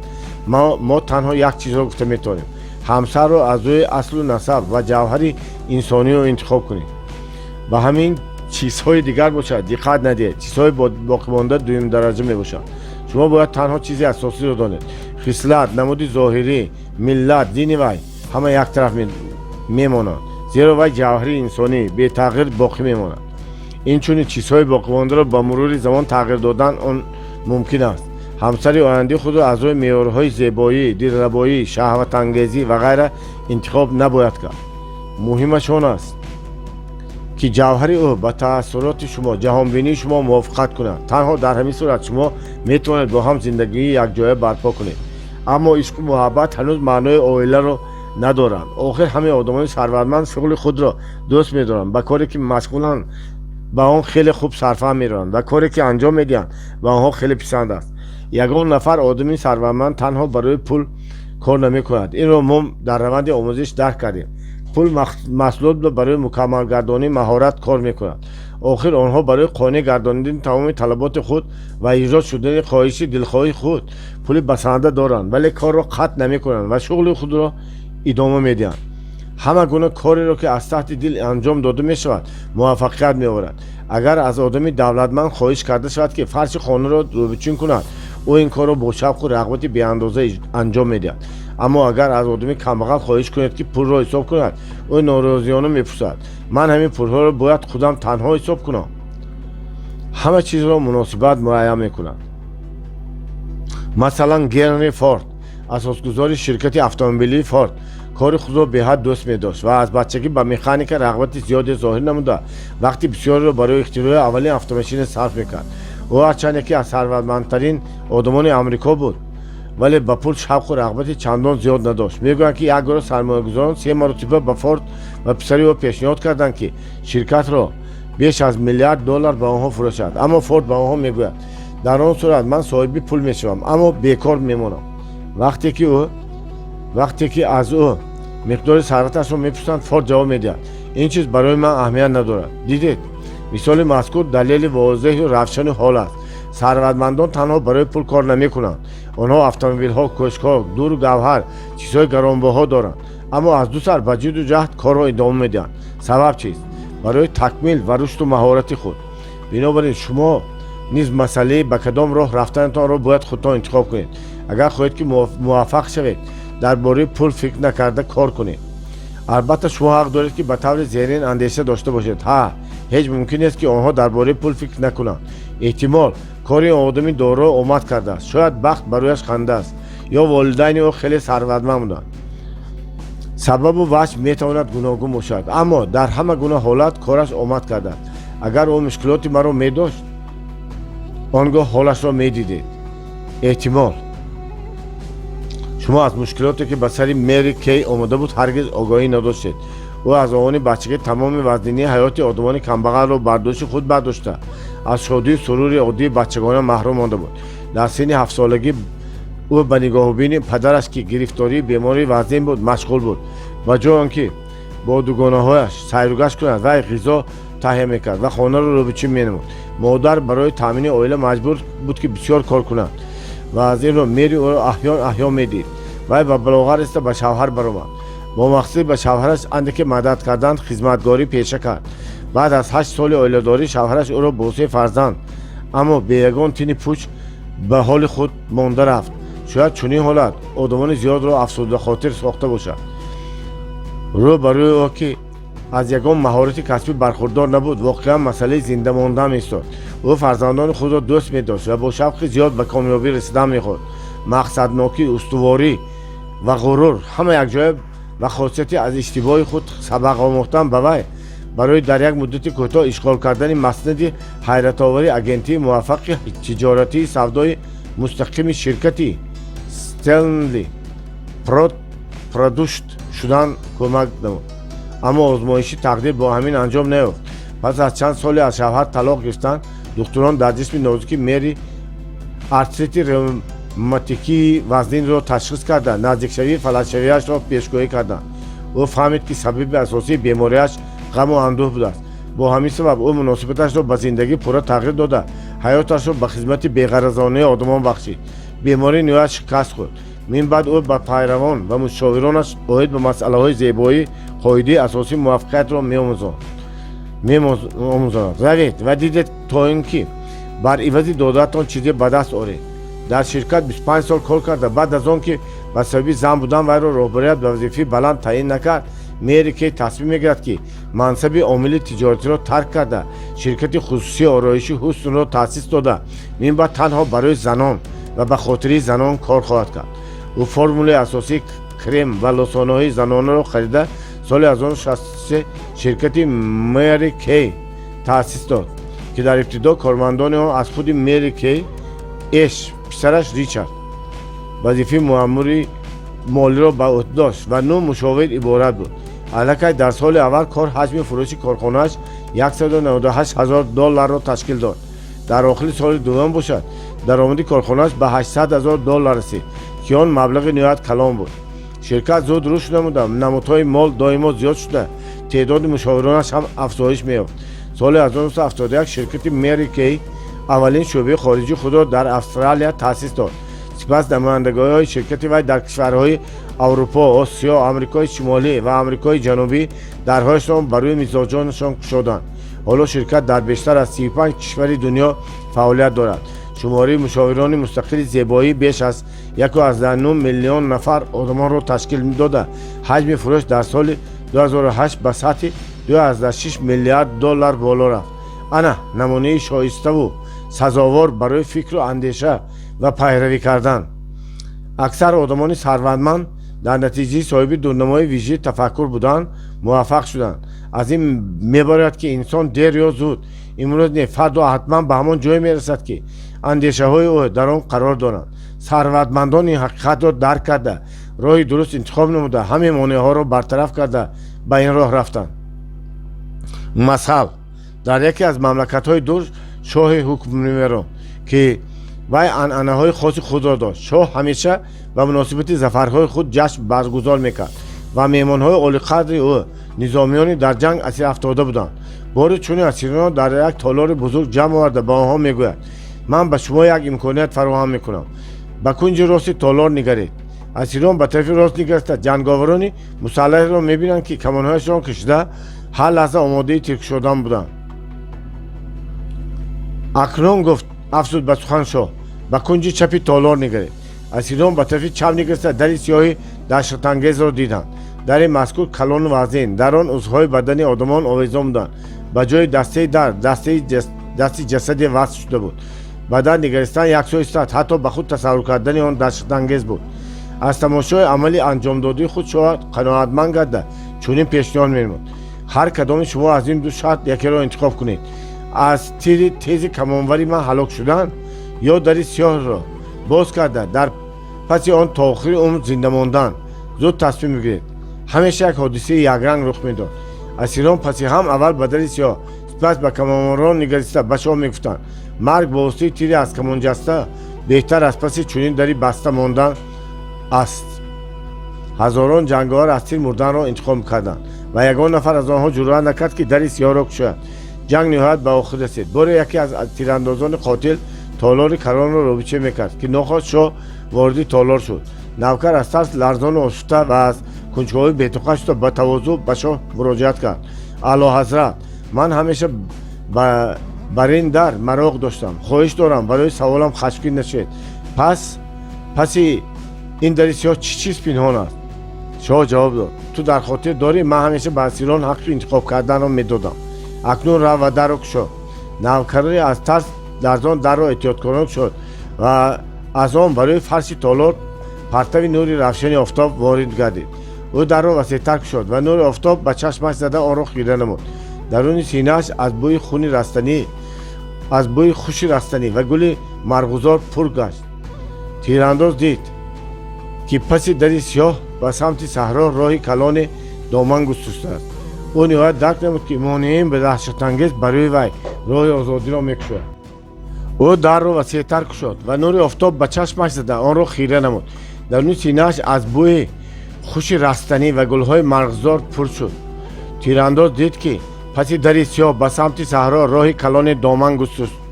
Мо танҳо як чизро гуфта метавонем: ҳамсарро аз рӯи аслу насаб ва ҷавҳари инсониро интихоб кунед. Ба ҳамин чизҳои дигар бошад, диққат надиҳед. Чизҳои боқимонда дуюмдараҷа мебошанд. Шумо бояд танҳо чизи асосиро донед. Хислат, намуди зоҳирӣ, миллат, дини вай ҳама як тараф мемонанд, зеро вай ҷавҳари инсонӣ бетағйир боқӣ мемонад. Инчунин чизҳои боқимондаро ба мурури замон тағйир додан он мумкин аст. Ҳамсари ояндаи худро аз рӯи меъёрҳои зебоӣ, дилрабоӣ, шаҳватангезӣ ва ғайра интихоб набояд кард. Муҳимаш он аст, ки ҷавҳари ӯ ба таассуроти шумо, ҷаҳонбинии шумо мувофиқат кунад. Танҳо дар ҳамин сурат шумо метавонед бо ҳам зиндагии якҷоя барпо кунед. Аммо ишқу муҳаббат ҳанӯз маънои оиларо надоранд. Охир ҳамаи одамони сарватманд шуғли худро дӯст медоранд, ба коре ки машғуланд, ба он хеле хуб сарфаҳм мераванд ва коре ки анҷом медиҳанд, ба онҳо хеле писанд аст. Ягон нафар одами сарватманд танҳо барои пул кор намекунад. Инро мо дар раванди омӯзиш дарк кардем. Пул маҳсулот барои мукаммалгардонии маҳорат кор мекунад. Охир онҳо барои қонеъ гардонидани тамоми талаботи худ ва иҷро шудани хоҳиши дилхоҳи худ пули басанда доранд, вале корро қатъ намекунанд ва шуғли худро идома медиҳанд. Ҳама гуна кореро, ки аз таҳти дил анҷом дода мешавад, муваффақият меоварад. Агар аз одами давлатманд хоҳиш карда шавад, ки фарши хонаро рӯбучин кунад, ӯ ин корро бо шавқу рағбати беандоза анҷом медиҳад. Аммо агар аз одами камбағал хоҳиш кунед, ки пулро ҳисоб кунад, ӯ норозиёна мепурсад: «Ман ҳамин пулҳоро бояд худам танҳо ҳисоб кунам?» Ҳама чизро муносибат муайян мекунад. Масалан, Генри Форд, асосгузори ширкати автомобилии Форд, кори худро беҳад дӯст медошт ва аз бачагӣ ба механика рағбати зиёде зоҳир намуда, вақти бисёреро барои ихтирои аввалин автомашина сарф мекард. Ӯ ҳарчанд яке аз сарватмандтарин одамони Амрико буд, вале ба пул шавқу рағбати чандон зиёд надошт. Мегӯянд, ки як гурӯҳ сармоягузорон се маротиба ба Форд ва писари ӯ пешниҳод карданд, ки ширкатро беш аз миллиард доллар ба онҳо фурӯшад. Аммо Форд ба онҳо мегӯяд: «Дар он сурат ман соҳиби пул мешавам, аммо бекор мемонам». Вақте ки аз ӯ миқдори сарваташро мепурсанд, Форд ҷавоб медиҳад: «Ин чиз барои ман аҳамият надорад». Дидед, мисоли мазкур далели возеҳу равшани ҳол аст. Сарватмандон танҳо барои пул кор намекунанд. Онҳо автомобилҳо, кӯшкҳо, дуру гавҳар, чизҳои гаронбаҳо доранд, аммо аз ду сар ба ҷидду ҷаҳд корро идома медиҳанд. Сабаб чист? Барои такмил ва рушду маҳорати худ. Бинобар ин шумо низ масъалаи ба кадом роҳ рафтанатонро бояд худтон интихоб кунед. Агар хоҳед, ки муваффақ шавед, дар бораи пул фикр накарда кор кунед. Албатта, шумо ҳақ доред, ки ба таври зерин андеша дошта бошед: «Ҳа, ҳеҷ мумкин нест, ки онҳо дар бораи пул фикр накунанд. Эҳтимол, кори он одами доро омад кардааст, шояд бахт ба рӯяш хандааст ё волидайни ӯ хеле сарватманд буданд». Сабабу ваҷҳ метавонад гуногун бошад, аммо дар ҳама гуна ҳолат кораш омад кардааст. Агар ӯ мушкилоти маро медошт, он гоҳ ҳолашро медидед. Эҳтимол, шумо аз мушкилоте, ки ба сари Мери Кей омода буд, ҳаргиз огоҳӣ надоштед. Ӯ аз овони бачагӣ тамоми вазнинии ҳаёти одамони камбағалро бар дӯши худ бардошта, аз шодию сурури оддии бачагона маҳрум монда буд. Дар синни 7-солагӣ ӯ ба нигоҳубини падараш, ки гирифтории бемории вазнин буд, машғул буд. Ба ҷои он ки бо дугонаҳояш сайругашт кунад, вай ғизо таҳия мекард ва хонаро рӯбучин менамуд. Модар барои таъмини оила маҷбур буд, ки бисёр кор кунад, ва аз ин рӯ Мери ӯро аҳён аҳён медид. Вай ба балоғат расида, ба шавҳар баромад. Бо мақсади ба шавҳараш андаке мадад кардан хизматгорӣ пеша кард. Баъд аз 8 соли оиладорӣ шавҳараш ӯро бо се фарзанд, аммо бе ягон тини пуч ба ҳоли худ монда рафт. Шояд чунин ҳолат одамони зиёдро афсурдахотир сохта бошад. Рӯ ба рӯи ӯ, ки аз ягон маҳорати касбӣ бархурдор набуд, воқеан масъалаи зинда мондан меистод. Ӯ фарзандони худро дӯст медошт ва бо шавқи зиёд ба комёбӣ расидан мехост. Мақсаднокӣ, устуворӣ ва ғурур ҳама якҷоя ва хосияти аз иштибоҳи худ сабақ омӯхтан ба вай барои дар як муддати кӯтоҳ ишғол кардани маснади ҳайратовари агентии муваффақи тиҷоратии савдои мустақими ширкати Стенли Продукт шудан кӯмак намуд. Аммо озмоиши тақдир бо ҳамин анҷом наёфт. Пас аз чанд соли аз шавҳар талоқ гирифтан, духтурон дар ҷисми нозуки Мери артрити ревматикии вазнинро ташхис карда, наздикшавии фалаҷшавиашро пешгӯӣ карданд. Ӯ фаҳмид, ки сабаби асосии бемориаш ғаму андӯҳ будааст. Бо ҳамин сабаб ӯ муносибаташро ба зиндагӣ пурра тағйир дода, ҳаёташро ба хизмати беғаразонаи одамон бахшид. Беморӣ ниҳоят шикаст хӯрд. Мин баъд ӯ ба пайравон ва мушовиронаш оид ба масъалаҳои зебоӣ қоидаи асосии муваффақиятро меомӯзонад: равед ва дидед, то ин ки бар ивази додаатон чизе ба даст оред. Дар ширкат 25 сол кор карда, баъд аз он ки ба сабаби зан будан вайро роҳбарият ба вазифаи баланд таъин накард, Мери Кей тасмим мегирад, ки мансаби омили тиҷоратиро тарк карда, ширкати хусусии ороиши ҳуснро таъсис дода, минбаъд танҳо барои занон ва ба хотири занон кор хоҳад кард. Ӯ формулаи асосии крем ва лосонаҳои занонаро харида, соли 1963 ширкати Мери Кей таъсис дод, ки дар ибтидо кормандони он аз худи Мери Кей Эш, писараш Ричард вазифаи муаммури молиро ба ӯҳда дошт, ва нӯ мушовир иборат буд. Аллакай дар соли аввал кор ҳаҷми фурӯши корхонааш 198 ҳазор долларро ташкил дод. Дар охири соли дуввум бошад, даромади корхонааш ба 800 ҳазор доллар расид, ки он маблағи ниҳоят калон буд. Ширкат зуд рушд намуда, намудҳои мол доимо зиёд шуда, теъдоди мушовиронаш ҳам афзоиш меёфт. Соли 1971 ширкати Мери Кей аввалин шӯъбаи хориҷии худро дар Австралия таъсис дод. Сипас намояндагиҳои ширкати вай дар кишварҳои Аврупо, Осиё, Амрикои Шимолӣ ва Амрикои Ҷанубӣ дарҳояшон ба рӯи мизоҷонашон кушоданд. Ҳоло ширкат дар бештар аз 35 кишвари дунё фаъолият дорад. Шумораи мушовирони мустақили зебоӣ беш аз 1,9 миллион нафар одамонро ташкил дода, ҳаҷми фурӯш дар соли 2008 ба сатҳи 2,6 миллиард доллар боло рафт. Ана намунаи шоиставу сазовор барои фикру андеша ва пайравӣ кардан. Аксар одамони сарватманд дар натиҷаи соҳиби дурнамои вижаи тафаккур будан муваффақ шуданд. Аз ин мебарояд, ки инсон дер ё зуд, имрӯз не, фардо, ҳатман ба ҳамон ҷое мерасад, ки андешаҳои ӯ дар он қарор доранд. Сарватмандон ин ҳақиқатро дарк карда, роҳи дуруст интихоб намуда, ҳамаи монеаҳоро бартараф карда, ба ин роҳ рафтанд. Масал: дар яке аз мамлакатҳои дур шоҳе ҳукм меронд, ки вай анъанаҳои хоси худро дошт. Шоҳ ҳамеша ба муносибати зафарҳои худ ҷашн баргузор мекард ва меҳмонҳои олиқадри ӯ низомиёни дар ҷанг асир афтода буданд. Бори чунин асиронро дар як толори бузург ҷамъ оварда, ба онҳо мегӯяд: «Ман ба шумо як имконият фароҳам мекунам. Ба кунҷи рости толор нигаред». Асирон ба тарафи рост нигариста, ҷанговарони мусаллаҳеро мебинанд, ки камонҳояшон кашида, ҳар лаҳза омодаи тиркушодан буданд. «Акнун, — гуфт, афзуд ба сухан шоҳ, — ба кунҷи чапи толор нигаред». Асирон ба тарафи чап нигариста, дари сиёҳи даҳшатангезро диданд. Дари мазкур калону вазнин, дар он узвҳои бадани одамон овезон буданд. Ба ҷои дастаи дар дасти ҷасаде васл шуда буд. Ба дар нигаристан як сӯ истад, ҳатто ба худ тасаввур кардани он даҳшатангез буд. Аз тамошои амали анҷомдодии худ шоҳ қаноатманд гарда, чунин пешниҳод менамуд: «Ҳар кадоми шумо аз ин ду шарт якеро интихоб кунед: аз тири тези камонвари ман ҳалок шудан ё дари сиёҳро боз карда, дар паси он то охири умр зинда мондан. Зуд тасмим бигиред». Ҳамеша як ҳодисаи якранг рух медод. Асирон паси ҳам аввал ба дари сиёҳ, сипас ба камонварон нигариста, ба шоҳ мегуфтанд: марг бо воситаи тири аз камонҷаста беҳтар аз паси чунин дари баста мондан аст. Ҳазорон ҷанговар аз тир мурданро интихоб мекарданд ва ягон нафар аз онҳо ҷуръат накард, ки дари сиёҳро кушояд. Ҷанг ниҳоят ба охир расид. Боре яке аз тирандозони қотил толори калонро робича мекард, ки нохост шоҳ вориди толор шуд. Навкар аз тарс ларзону ошуфта ва аз кунҷковӣ бетоқат шуда, ба тавозӯъ ба шоҳ муроҷиат кард: «Аълоҳазрат, ман ҳамеша бар ин дар мароқ доштам. Хоҳиш дорам, барои саволам хашмгин нашавед. Пас паси ин дари сиёҳ чӣ чиз пинҳон аст?» Шоҳ ҷавоб дод: «Ту дар хотир дорӣ, ман ҳамеша ба асирон ҳаққи интихоб карданро медодам. Акнун рав ва дарро кушо». Навкари аз тарс ларзон дарро эҳтиёткорона кушод ва аз он барои фарши толор партави нури равшани офтоб ворид гардид. Ӯ дарро васеътар кушод ва нури офтоб ба чашмаш зада, онро хира намуд. Даруни синааш аз бӯи хуни растанӣ, аз бӯи хуши растанӣ ва гули марғузор пур гашт. Тирандоз дид, ки паси дари сиёҳ ба самти саҳро роҳи калоне доман густурдааст. Ӯ ниҳоят дарк намуд, ки монеаи даҳшатангез барои вай роҳи озодиро мекушояд. Ӯ дарро васеътар кушод ва нури офтоб ба чашмаш зада, онро хира намуд. Даруни синааш аз бӯи хуши растанӣ ва гулҳои марғзор пур шуд. Тирандоз дид, ки паси дари сиёҳ роҳи калоне доман густурдааст. Паси дари сиёҳ ба самти саҳро роҳи калони доман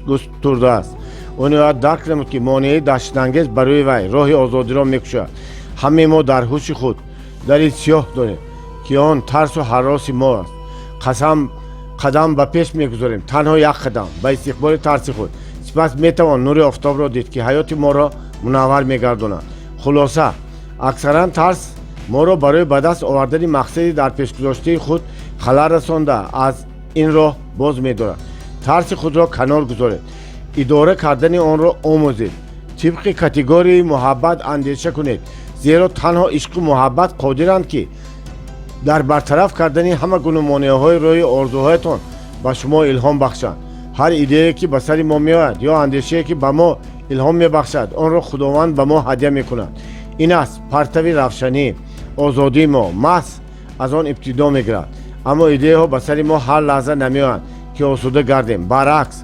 густурдааст. Ӯ ниҳоят дарк намуд, ки монеаи даҳшатангез барои вай роҳи озодиро мекушояд. Ҳамаи мо дар ҳуши худ дари сиёҳ дорем, ки он тарсу ҳароси мо аст. Қасам қадам ба пеш мегузорем, танҳо як қадам ба истиқболи тарси худ. Сипас метавон нури офтобро дид, ки ҳаёти моро мунаввар мегардонад. Хулоса, аксаран тарс моро барои ба даст овардани мақсади дар пешгузоштаи худ халал расонда, аз ин роҳ боз медорад. Тарси худро канор гузоред, идора кардани онро омӯзед. Тибқи категорияи муҳаббат андеша кунед, зеро танҳо ишқу муҳаббат қодиранд, ки дар бартараф кардани ҳама гуна монеаҳои роҳи орзуҳоятон ба шумо илҳом бахшанд. Ҳар идеяе, ки ба сари мо меояд, ё андешае, ки ба мо илҳом мебахшад, онро Худованд ба мо ҳадя мекунад. Ин аст партави равшанӣ. Озодии мо маҳз аз он ибтидо мегирад. Аммо идеяҳо ба сари мо ҳар лаҳза намеоянд, ки осуда гардем. Баръакс,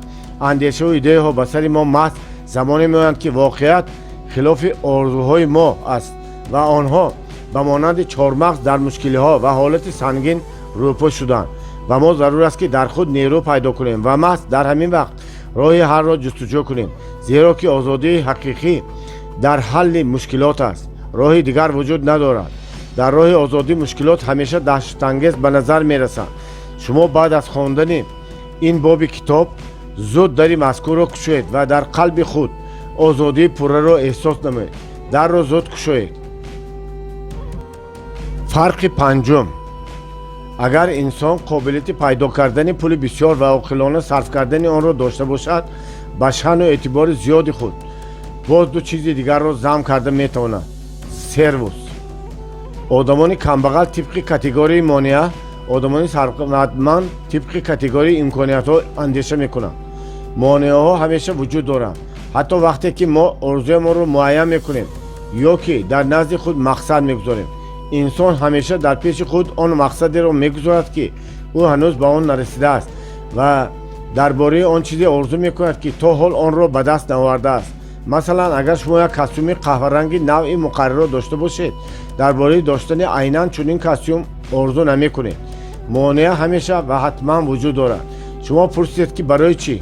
андешаву идеяҳо ба сари мо маҳз замоне меоянд, ки воқеият хилофи орзуҳои мо аст ва онҳо ба монанди чормағз дар мушкилиҳо ва ҳолати сангин рӯпӯш шуданд. Ва мо зарур аст, ки дар худ нерӯ пайдо кунем ва маҳз дар ҳамин вақт роҳи ҳаллро ҷустуҷӯ кунем, зеро ки озодии ҳақиқӣ дар ҳалли мушкилот аст, роҳи дигар вуҷуд надорад. Дар роҳи озодӣ мушкилот ҳамеша даҳшатангез ба назар мерасанд. Шумо баъд аз хондани ин боби китоб зуд дари мазкурро кушоед ва дар қалби худ озодии пурраро эҳсос намоед. Дарро зуд кушоед. Фарқи панҷум: агар инсон қобилияти пайдо кардани пули бисёр ва оқилона сарф кардани онро дошта бошад, ба шаъну эътибори зиёди худ боз ду чизи дигарро зам карда метавонад: сервус. Одамони камбағал тибқи категорияи монеа, одамони сарватманд тибқи категорияи имкониятҳо андеша мекунанд. Монеаҳо ҳамеша вуҷуд доранд, ҳатто вақте ки мо орзуямонро муайян мекунем ё ки дар назди худ мақсад мегузорем. Инсон ҳамеша дар пеши худ он мақсадеро мегузорад, ки ӯ ҳанӯз ба он нарасидааст, ва дар бораи он чизе орзу мекунад, ки то ҳол онро ба даст наовардааст. Масалан, агар шумо як костюми қаҳваранги навъи муқаррарро дошта бошед, дар бораи доштани айнан чунин костюм орзу намекунед. Монеа ҳамеша ва ҳатман вуҷуд дорад. Шумо пурсидед, ки барои чӣ?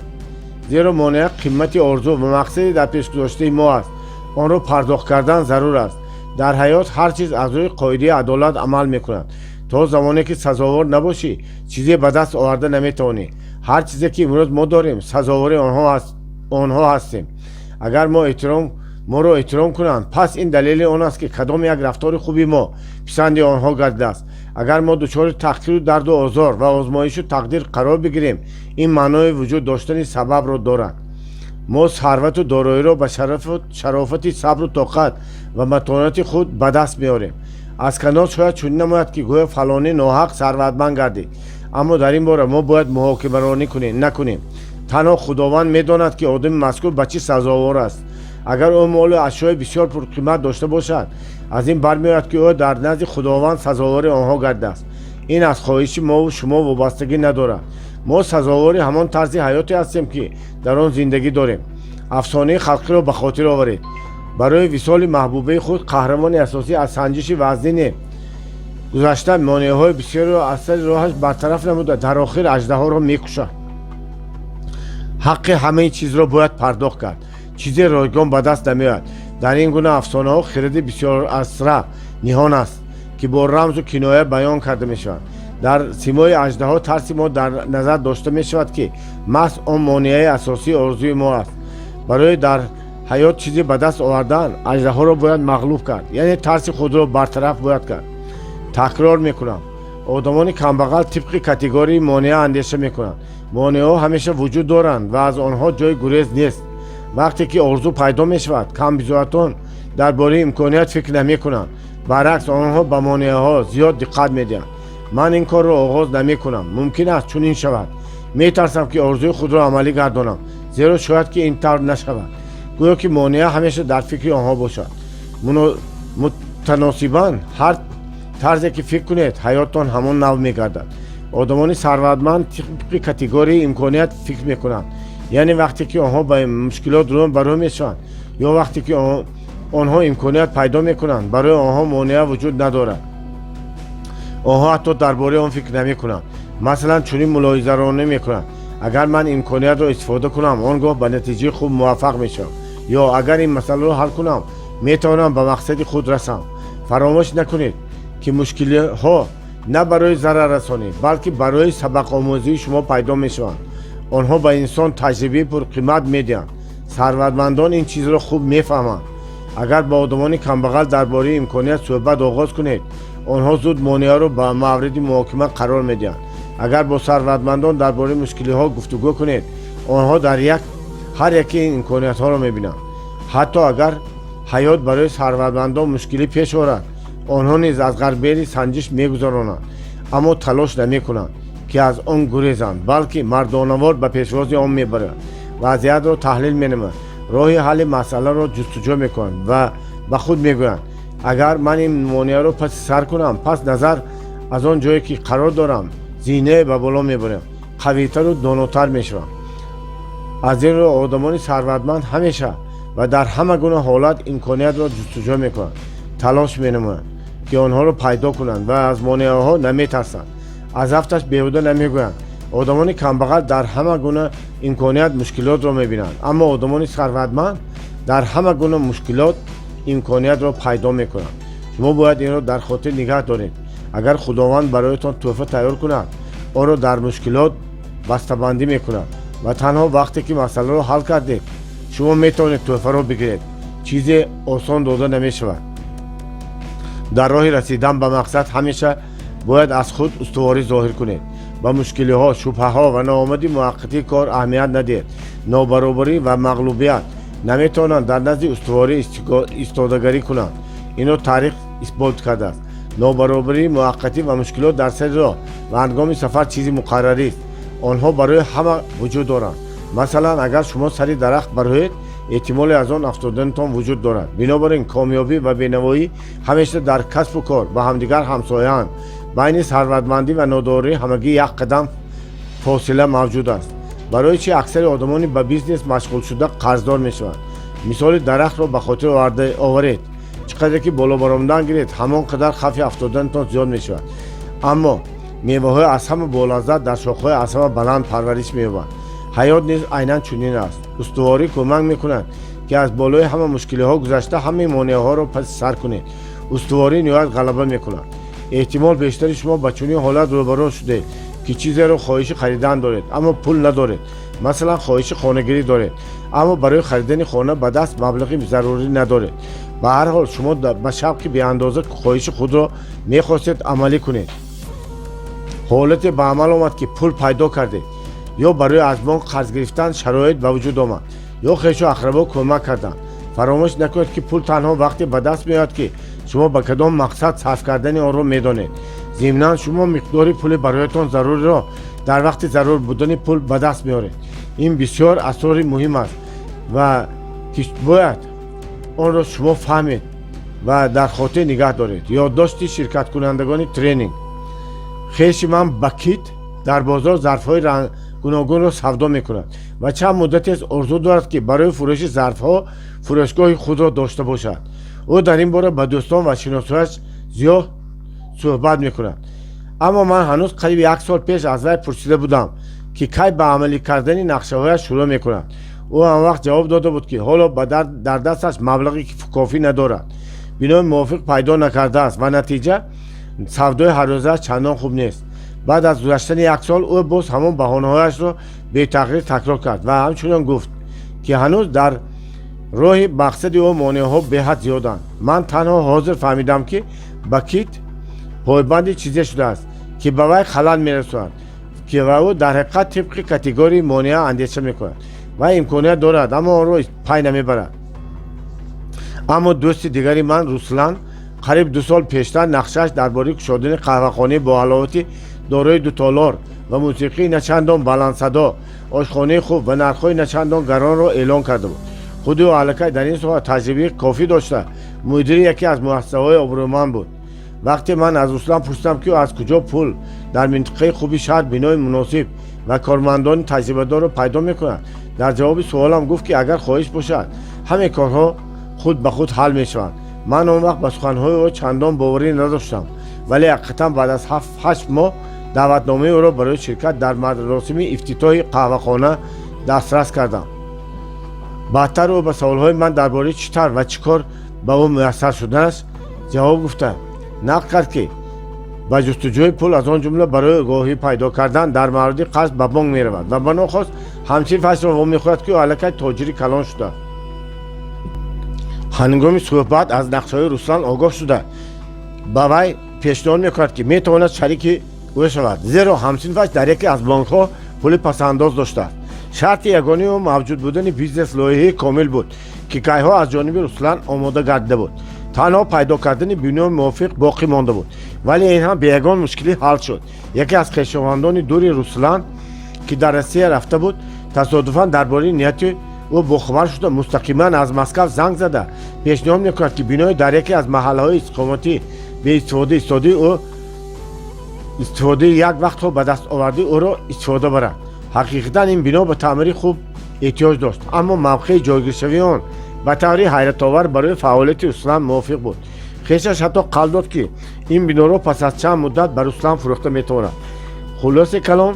Зеро монеа қимати орзу ва мақсади дар пешгузоштаи мо аст. Онро пардохт кардан зарур аст. Дар ҳаёт ҳар чиз аз рӯи қоидаи адолат амал мекунад. То замоне ки сазовор набошӣ, чизе ба даст оварда наметавонӣ. Ҳар чизе, ки имрӯз мо дорем, сазовори онҳо ҳастем. Агар мо эҳтиром моро эҳтиром кунанд, пас ин далели он аст, ки кадом як рафтори хуби мо писанди онҳо гардидааст. Агар мо дучори таҳқиру дарду озор ва озмоишу тақдир қарор бигирем, ин маънои вуҷуд доштани сабабро дорад. Мо сарвату дороиро ба шарофати сабру тоқат ва матонати худ ба даст меорем. Аз канор шояд чунин намояд, ки гӯё фалонӣ ноҳақ сарватманд гардид, аммо дар ин бора мо бояд муҳокимаронӣ накунем. Танҳо Худованд медонад, ки одами мазкур ба чӣ сазовор аст. Агар ӯ молу ашёи бисёр пурқимат дошта бошад, аз ин бармеояд, ки ӯ дар назди Худованд сазовори онҳо гардидааст. Ин аз хоҳиши мову шумо вобастагӣ надорад. Мо сазовори ҳамон тарзи ҳаёте ҳастем, ки дар он зиндагӣ дорем. Афсонаи халқиро ба хотир оваред. Барои висоли маҳбубаи худ қаҳрамони асосӣ аз санҷиши вазнине гузашта, монеаҳои бисёреро аз сари роҳаш бартараф намуда, дар охир аждаҳоро мекушад. Ҳаққи ҳамаи чизро бояд пардохт кард, чизе ройгон ба даст намеояд. Дар ин гуна афсонаҳо хиради бисёрасра ниҳон аст, ки бо рамзу киноя баён карда мешавад. Дар симои аждаҳо тарси мо дар назар дошта мешавад, ки маҳз он монеаи асосии орзуи мо аст. Барои дар ҳаёт чизе ба даст овардан, аждаҳоро бояд мағлуб кард, яъне тарси худро бартараф бояд кард. Такрор мекунам, одамони камбағал тибқи категорияи монеа андеша мекунанд. Монеаҳо ҳамеша вуҷуд доранд ва аз онҳо ҷои гурез нест. Вақте ки орзу пайдо мешавад, камбизоатон дар бораи имконият фикр намекунанд. Баръакс, онҳо ба монеаҳо зиёд диққат медиҳанд. Ман ин корро оғоз намекунам, мумкин аст чунин шавад. Метарсам, ки орзуи худро амалӣ гардонам, зеро шояд ки ин тавр нашавад. Гӯё ки монеа ҳамеша дар фикри онҳо бошад. Мутаносибан ҳар тарзе ки фикр кунед, ҳаёттон ҳамон нав мегардад. Одамони сарватманд тибқи категорияи имконият фикр мекунанд, яъне вақте ки онҳо ба мушкилот рӯ ба рӯ мешаванд ё вақте ки онҳо имконият пайдо мекунанд, барои онҳо монеа вуҷуд надорад. Онҳо ҳатто дар бораи он фикр намекунанд. Масалан, чунин мулоҳизаронӣ мекунанд: агар ман имкониятро истифода кунам, он гоҳ ба натиҷаи хуб муваффақ мешавам, ё агар ин масъаларо ҳал кунам, метавонам ба мақсади худ расам. Фаромӯш накунед, ки мушкилиҳо на барои зараррасонӣ, балки барои сабақомӯзии шумо пайдо мешаванд. Онҳо ба инсон таҷрибаи пурқимат медиҳанд. Сарватмандон ин чизро хуб мефаҳманд. Агар бо одамони камбағал дар бораи имконият суҳбат оғоз кунед, онҳо зуд монеаро ба мавриди муҳокима қарор медиҳанд. Агар бо сарватмандон дар бораи мушкилиҳо гуфтугӯ кунед, онҳо дар як ҳар яке ин имкониятҳоро мебинанд. Ҳатто агар ҳаёт барои сарватмандон мушкилӣ пеш орад, онҳо низ аз ғарбели санҷиш мегузаронанд, аммо талош намекунанд, ки аз он гурезанд, балки мардонавор ба пешвози он мебаранд, вазъиятро таҳлил менамоянд, роҳи ҳалли масъаларо ҷустуҷӯ мекунанд ва ба худ мегӯянд: агар ман ин монеаро паси сар кунам, пас назар аз он ҷое ки қарор дорам, зинае ба боло мебарам, қавитару донотар мешавам. Аз ин рӯ одамони сарватманд ҳамеша ва дар ҳама гуна ҳолат имкониятро ҷустуҷӯ мекунанд, талош менамоянд, ки онҳоро пайдо кунанд ва аз монеаҳо наметарсанд. Аз афташ беҳуда намегӯянд: одамони камбағал дар ҳама гуна имконият мушкилотро мебинанд, аммо одамони сарватманд дар ҳама гуна мушкилот имкониятро пайдо мекунанд. Шумо бояд инро дар хотир нигаҳ доред: агар Худованд бароятон тӯҳфа тайёр кунад, онро дар мушкилот бастабандӣ мекунад ва танҳо вақте ки масъаларо ҳал кардед, шумо метавонед тӯҳфаро бигиред. Чизе осон дода намешавад. Дар роҳи расидан ба мақсад ҳамеша бояд аз худ устуворӣ зоҳир кунед. Ба мушкилиҳо, шубҳаҳо ва ноомадии муваққатии кор аҳамият надиҳед. Нобаробарӣ ва мағлубият наметавонанд дар назди устуворӣ истодагарӣ кунанд. Инро таърих исбот кардааст. Нобаробарии муваққатӣ ва мушкилот дар сари роҳ ва ҳангоми сафар чизи муқаррарист. Онҳо барои ҳама вуҷуд доранд. Масалан, агар шумо сари дарахт бароед, эҳтимоли аз он афтоданатон вуҷуд дорад. Бинобар ин комёбӣ ва бенавоӣ ҳамеша дар касбу кор ба ҳамдигар ҳамсояанд. Байни сарватмандӣ ва нодорӣ ҳамагӣ як қадам фосила мавҷуд аст. Барои чи аксари одамони ба бизнес машғулшуда қарздор мешаванд? Мисоли дарахтро ба хотир оваред: чӣ қадре ки боло баромадан гиред, ҳамон қадар хавфи афтоданатон зиёд мешавад. Аммо меваҳои аз ҳама болаззат дар шохҳои аз ҳама баланд парвариш меёбанд. Ҳаёт низ айнан чунин аст. Устуворӣ кӯмак мекунад, ки аз болои ҳама мушкилиҳо гузашта, ҳамаи монеаҳоро паси сар кунед. Устуворӣ ниҳоят ғалаба мекунад. Эҳтимол, бештари шумо ба чунин ҳолат рӯбарӯ шудед, ки чизеро хоҳиши харидан доред, аммо пул надоред. Масалан, хоҳиши хонагирӣ доред, аммо барои харидани хона ба даст маблағи зарурӣ надоред. Ба ҳар ҳол, шумо ба шавқи беандоза хоҳиши худро мехостед амалӣ кунед. Ҳолате ба амал омад, ки пул пайдо кардед, ё барои аз бонк қарз гирифтан шароит ба вуҷуд омад, ё хешу ақрабо кӯмак карданд. Фаромӯш накунед, ки пул танҳо вақте ба даст меояд, ки шумо ба кадом мақсад сарф кардани онро медонед. Зимнан, шумо миқдори пули бароятон заруриро дар вақти зарур будани пул ба даст меоред. Ин бисёр асрори муҳим аст ва ки бояд онро шумо фаҳмед ва дар хотир нигаҳ доред. Ёддошти ширкаткунандагони тренинг. Хеши ман Бакит дар бозор зарфҳои гуногунро савдо мекунад ва чанд муддатест орзу дорад, ки барои фурӯши зарфҳо фурӯшгоҳи худро дошта бошад. Ӯ дар ин бора ба дӯстон ва шиносояш зиёд суҳбат мекунад. Аммо ман ҳанӯз қариб як сол пеш аз вай пурсида будам, ки кай ба амалӣ кардани нақшаҳояш шурӯъ мекунад. Ӯ он вақт ҷавоб дода буд, ки ҳоло дар дасташ маблағи кофӣ надорад, бинои мувофиқ пайдо накардааст ва натиҷа савдои ҳаррӯзааш чандон хуб нест. Баъд аз гузаштани як сол ӯ боз ҳамон баҳонаҳояшро бетағйир такрор кард ва ҳамчунин гуфт, ки ҳанӯз дар роҳи мақсади ӯ монеаҳо беҳад зиёданд. Ман танҳо ҳозир фаҳмидам, ки Бакит пойбанди чизе шудааст, ки ба вай халал мерасонад, ки ва ӯ дар ҳақиқат тибқи категорияи монеа андеша мекунад. Вай имконият дорад, аммо онро пай намебарад. Аммо дӯсти дигари ман Руслан қариб 2 сол пештар нақшааш дар бораи кушодани қаҳвахонаи боҳаловати дорои ду толор ва мусиқии начандон баландсадо, ошхонаи хуб ва нархҳои начандон гаронро эълон карда буд. Худи ӯ аллакай дар ин соҳа таҷрибаи кофӣ дошта, мудири яке аз муассисаҳои обрӯманд буд. Вақте ман аз Руслан пурсидам, ки ӯ аз куҷо пул, дар минтақаи хуби шаҳр бинои муносиб ва кормандони таҷрибадорро пайдо мекунад, дар ҷавоби суолам гуфт, ки агар хоҳиш бошад, ҳаме корҳо худ ба худ ҳал мешаванд. Ман он вақт ба суханҳои ӯ чандон боварӣ надоштам, вале ҳақиқатан баъд аз 7-8 моҳ Даъватномаи ӯро барои ширкат дар маросими ифтитоҳи қаҳвахона дастрас кардам. Баъдтар ӯ ба саволҳои ман дар бораи чӣ тавр ва чӣ кор ба ӯ муяссар шуданаш ҷавоб гуфта, нақл кард, ки ба ҷустуҷӯи пул, аз он ҷумла барои огоҳӣ пайдо кардан дар мавриди қарз, ба бонк меравад ва ба нохост ҳамсинфашро вомехӯрад, ки ӯ аллакай тоҷири калон шудааст. Ҳангоми суҳбат аз нақшаҳои Руслан огоҳ шуда, ба вай пешниҳод мекунад, ки метавонад шарики ӯ шавад, зеро ҳамсинфаш дар яке аз бонкҳо пули пасандоз доштааст. Шарти ягонаи ӯ мавҷуд будани бизнес лоиҳаи комил буд, ки кайҳо аз ҷониби Руслан омода гардида буд. Танҳо пайдо кардани бинои мувофиқ боқӣ монда буд, вале ин ҳам бе ягон мушкилӣ ҳал шуд. Яке аз хешовандони дури Руслан, ки дар Россия рафта буд, тасодуфан дар бораи нияти ӯ бохабар шуда, мустақиман аз Москав занг зада, пешниҳод мекунад, ки бинои дар яке аз маҳаллаҳои истиқоматӣ беистифода истодаи ӯ истифодаи як вақтҳо ба даст овардаи ӯро истифода барад. Ҳақиқатан, ин бино ба таъмири хуб эҳтиёҷ дошт, аммо мавқеи ҷойгиршавии он ба таври ҳайратовар барои фаъолияти Руслан мувофиқ буд. Хешаш ҳатто қавл дод, ки ин биноро пас аз чанд муддат ба Руслан фурӯхта метавонад. Хулоси калом,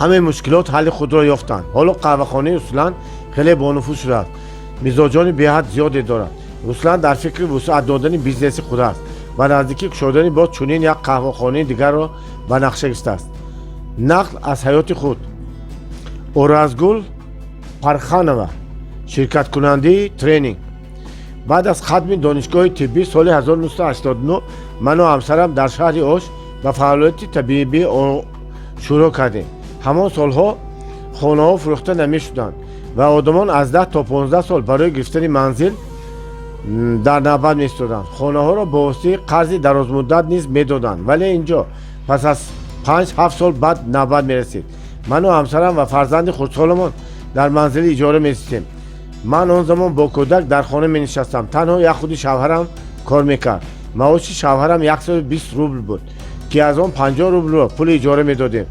ҳамаи мушкилот ҳалли худро ёфтанд. Ҳоло қаҳвахонаи Руслан хеле бонуфуз шудааст, мизоҷони беҳад зиёде дорад. Руслан дар фикри вусъат додани бизнеси худ аст ва наздикӣ кушодани боз чунин як қаҳвахонаи дигарро ба нақша гирифтааст. Нақл аз ҳаёти худ. Оразгул Парханова, ширкаткунандаи тренинг. Баъд аз хатми донишгоҳи тиббӣ соли 1989 ману ҳамсарам дар шаҳри Ош ба фаъолияти табибӣ шурӯъ кардем. Ҳамон солҳо хонаҳо фурӯхта намешуданд ва одамон аз 10 то 15 сол барои гирифтани манзил дар навбат меистоданд. Хонаҳоро бо воситаи қарзи дарозмуддат низ медоданд, вале ин ҷо пас аз 5-7 сол баъд навбат мерасид. Ману ҳамсарам ва фарзанди хурдсоламон дар манзили иҷора мезистем. Ман он замон бо кӯдак дар хона менишастам, танҳо як худи шавҳарам кор мекард. Маоши шавҳарам 120 рубл буд, ки аз он 50 рублро пули иҷора медодем,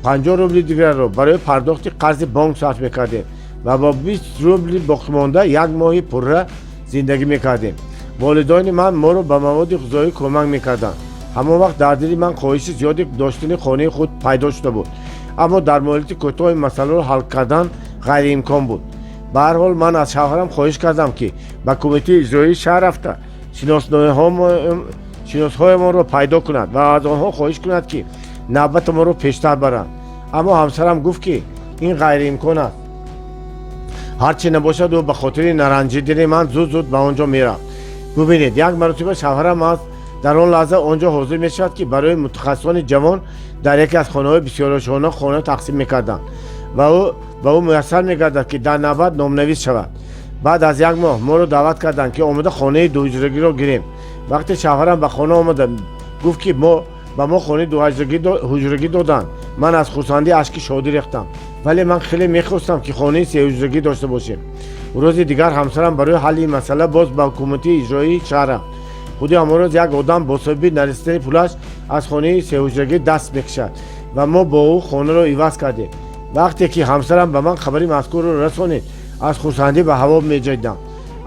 50 рубли дигарро барои пардохти қарзи бонк сарф мекардем ва бо 20 рубли боқимонда як моҳи пурра зиндагӣ мекардем. Волидони ман моро ба маводи ғизоӣ кӯмак мекарданд. Ҳамон вақт дар дили ман хоҳиши зиёди доштани хонаи худ пайдо шуда буд, аммо дар муҳлати кӯтоҳи масъаларо ҳал кардан ғайриимкон буд. Ба ҳар ҳол, ман аз шавҳарам хоҳиш кардам, ки ба кумитаи иҷроии шаҳр рафта, шиносҳоямонро пайдо кунад ва аз онҳо хоҳиш кунад, ки навбати моро пештар баранд. Аммо ҳамсарам гуфт, ки ин ғайриимкон аст. Ҳарчи набошад, ӯ ба хотири наранҷидани ман зуд зуд ба он ҷо мерафт. Бубинед, як маротиба шавҳарам аз дар он лаҳза он ҷо ҳозир мешавад, ки барои мутахассисони ҷавон дар яке аз хонаҳои бисёрошона хона тақсим мекарданд ва ба ӯ муяссар мегардад, ки дар навбат номнавис шавад. Баъд аз як моҳ моро даъват карданд, ки омода хонаи дуҳуҷрагиро гирем. Вақте шавҳарам ба хона омада гуфт, ки мо ба мо хонаи дуҳуҷрагӣ доданд, ман аз хурсандӣ ашки шодӣ рехтам, вале ман хеле мехостам, ки хонаи сеҳуҷрагӣ дошта бошем. Рӯзи дигар ҳамсарам барои ҳалли ин масъала боз ба ҳукумати иҷроии шаҳр рафт. Худи ҳамон рӯз як одам бо сабаби нарасидани пулаш аз хонаи сеҳуҷрагӣ даст мекашад ва мо бо ӯ хонаро иваз кардем. Вақте ки ҳамсарам ба ман хабари мазкурро расонид, аз хурсандӣ ба ҳаво меҷаҳидам,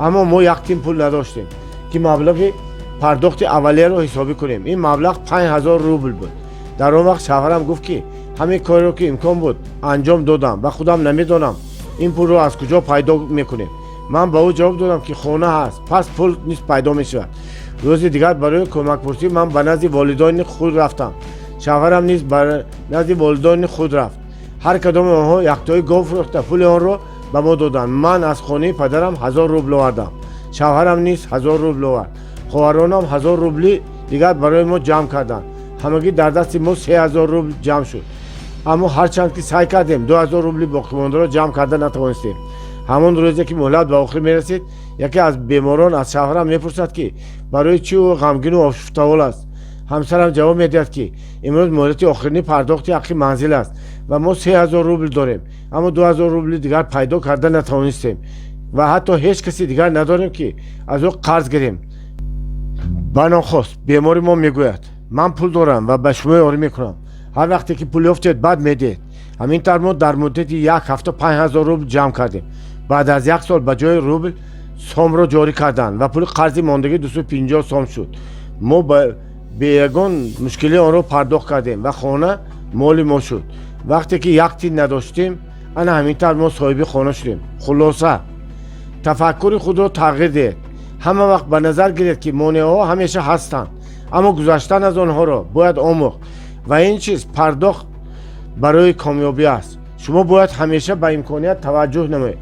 аммо мо як тин пул надоштем, ки маблағи пардохти аввалияро ҳисобӣ кунем. Ин маблағ 5000 рубл буд. Дар он вақт шавҳарам гуфт, ки ҳамин корро, ки имкон буд, анҷом додам ва худам намедонам, ин пулро аз куҷо пайдо мекунем. Ман ба ӯ ҷавоб додам, ки хона ҳаст, пас пул низ пайдо мешавад. Рӯзи дигар барои кӯмакпурсӣ ман ба назди волидони худ рафтам, шавҳарам низ ба назди волидони худ рафт. Ҳар кадоми онҳо яктои гов фурӯхта, пули онро ба мо доданд. Ман аз хонаи падарам 1000 рубл овардам, шавҳарам низ 1000 рубл овард, хоҳаронам 1000 рубли дигар барои мо ҷамъ карданд. Ҳамагӣ дар дасти мо 3000 рубл ҷамъ шуд, аммо ҳарчанд ки саъй кардем, 2000 рубли боқимондаро ҷамъ карда натавонистем. Ҳамон рӯзе, ки муҳлат ба охир мерасид, яке аз беморон аз шавҳарам мепурсад, ки барои чӣ ӯ ғамгину ошуфтаҳол аст. Ҳамсарам ҷавоб медиҳад, ки имрӯз муҳлати охирини пардохти ҳаққи манзил аст ва мо 3000 рубл дорем, аммо 2000 рубли дигар пайдо карда натавонистем ва ҳатто ҳеҷ каси дигар надорем, ки аз ӯ қарз гирем. Банохост бемори мо мегӯяд: «Ман пул дорам ва ба шумо ёрӣ мекунам. Ҳар вақте ки пул ёфтед, баъд медиҳед». Ҳамин тавр мо дар муддати як ҳафта 5000 рубл ҷамъ кардем. Баъд аз як сол ба ҷои рубл сомро ҷорӣ карданд ва пули қарзи мондагӣ 250 сом шуд. Мо ба Бе ягон мушкилӣ онро пардохт кардем ва хона моли мо шуд. Вақте ки як тин надоштем, ана ҳамин тавр мо соҳиби хона шудем. Хулоса, тафаккури худро тағйир диҳед. Ҳама вақт ба назар гиред, ки монеаҳо ҳамеша ҳастанд, аммо гузаштан аз онҳоро бояд омӯхт ва ин чиз пардохт барои комёбӣ аст. Шумо бояд ҳамеша ба имконият таваҷҷӯҳ намоед.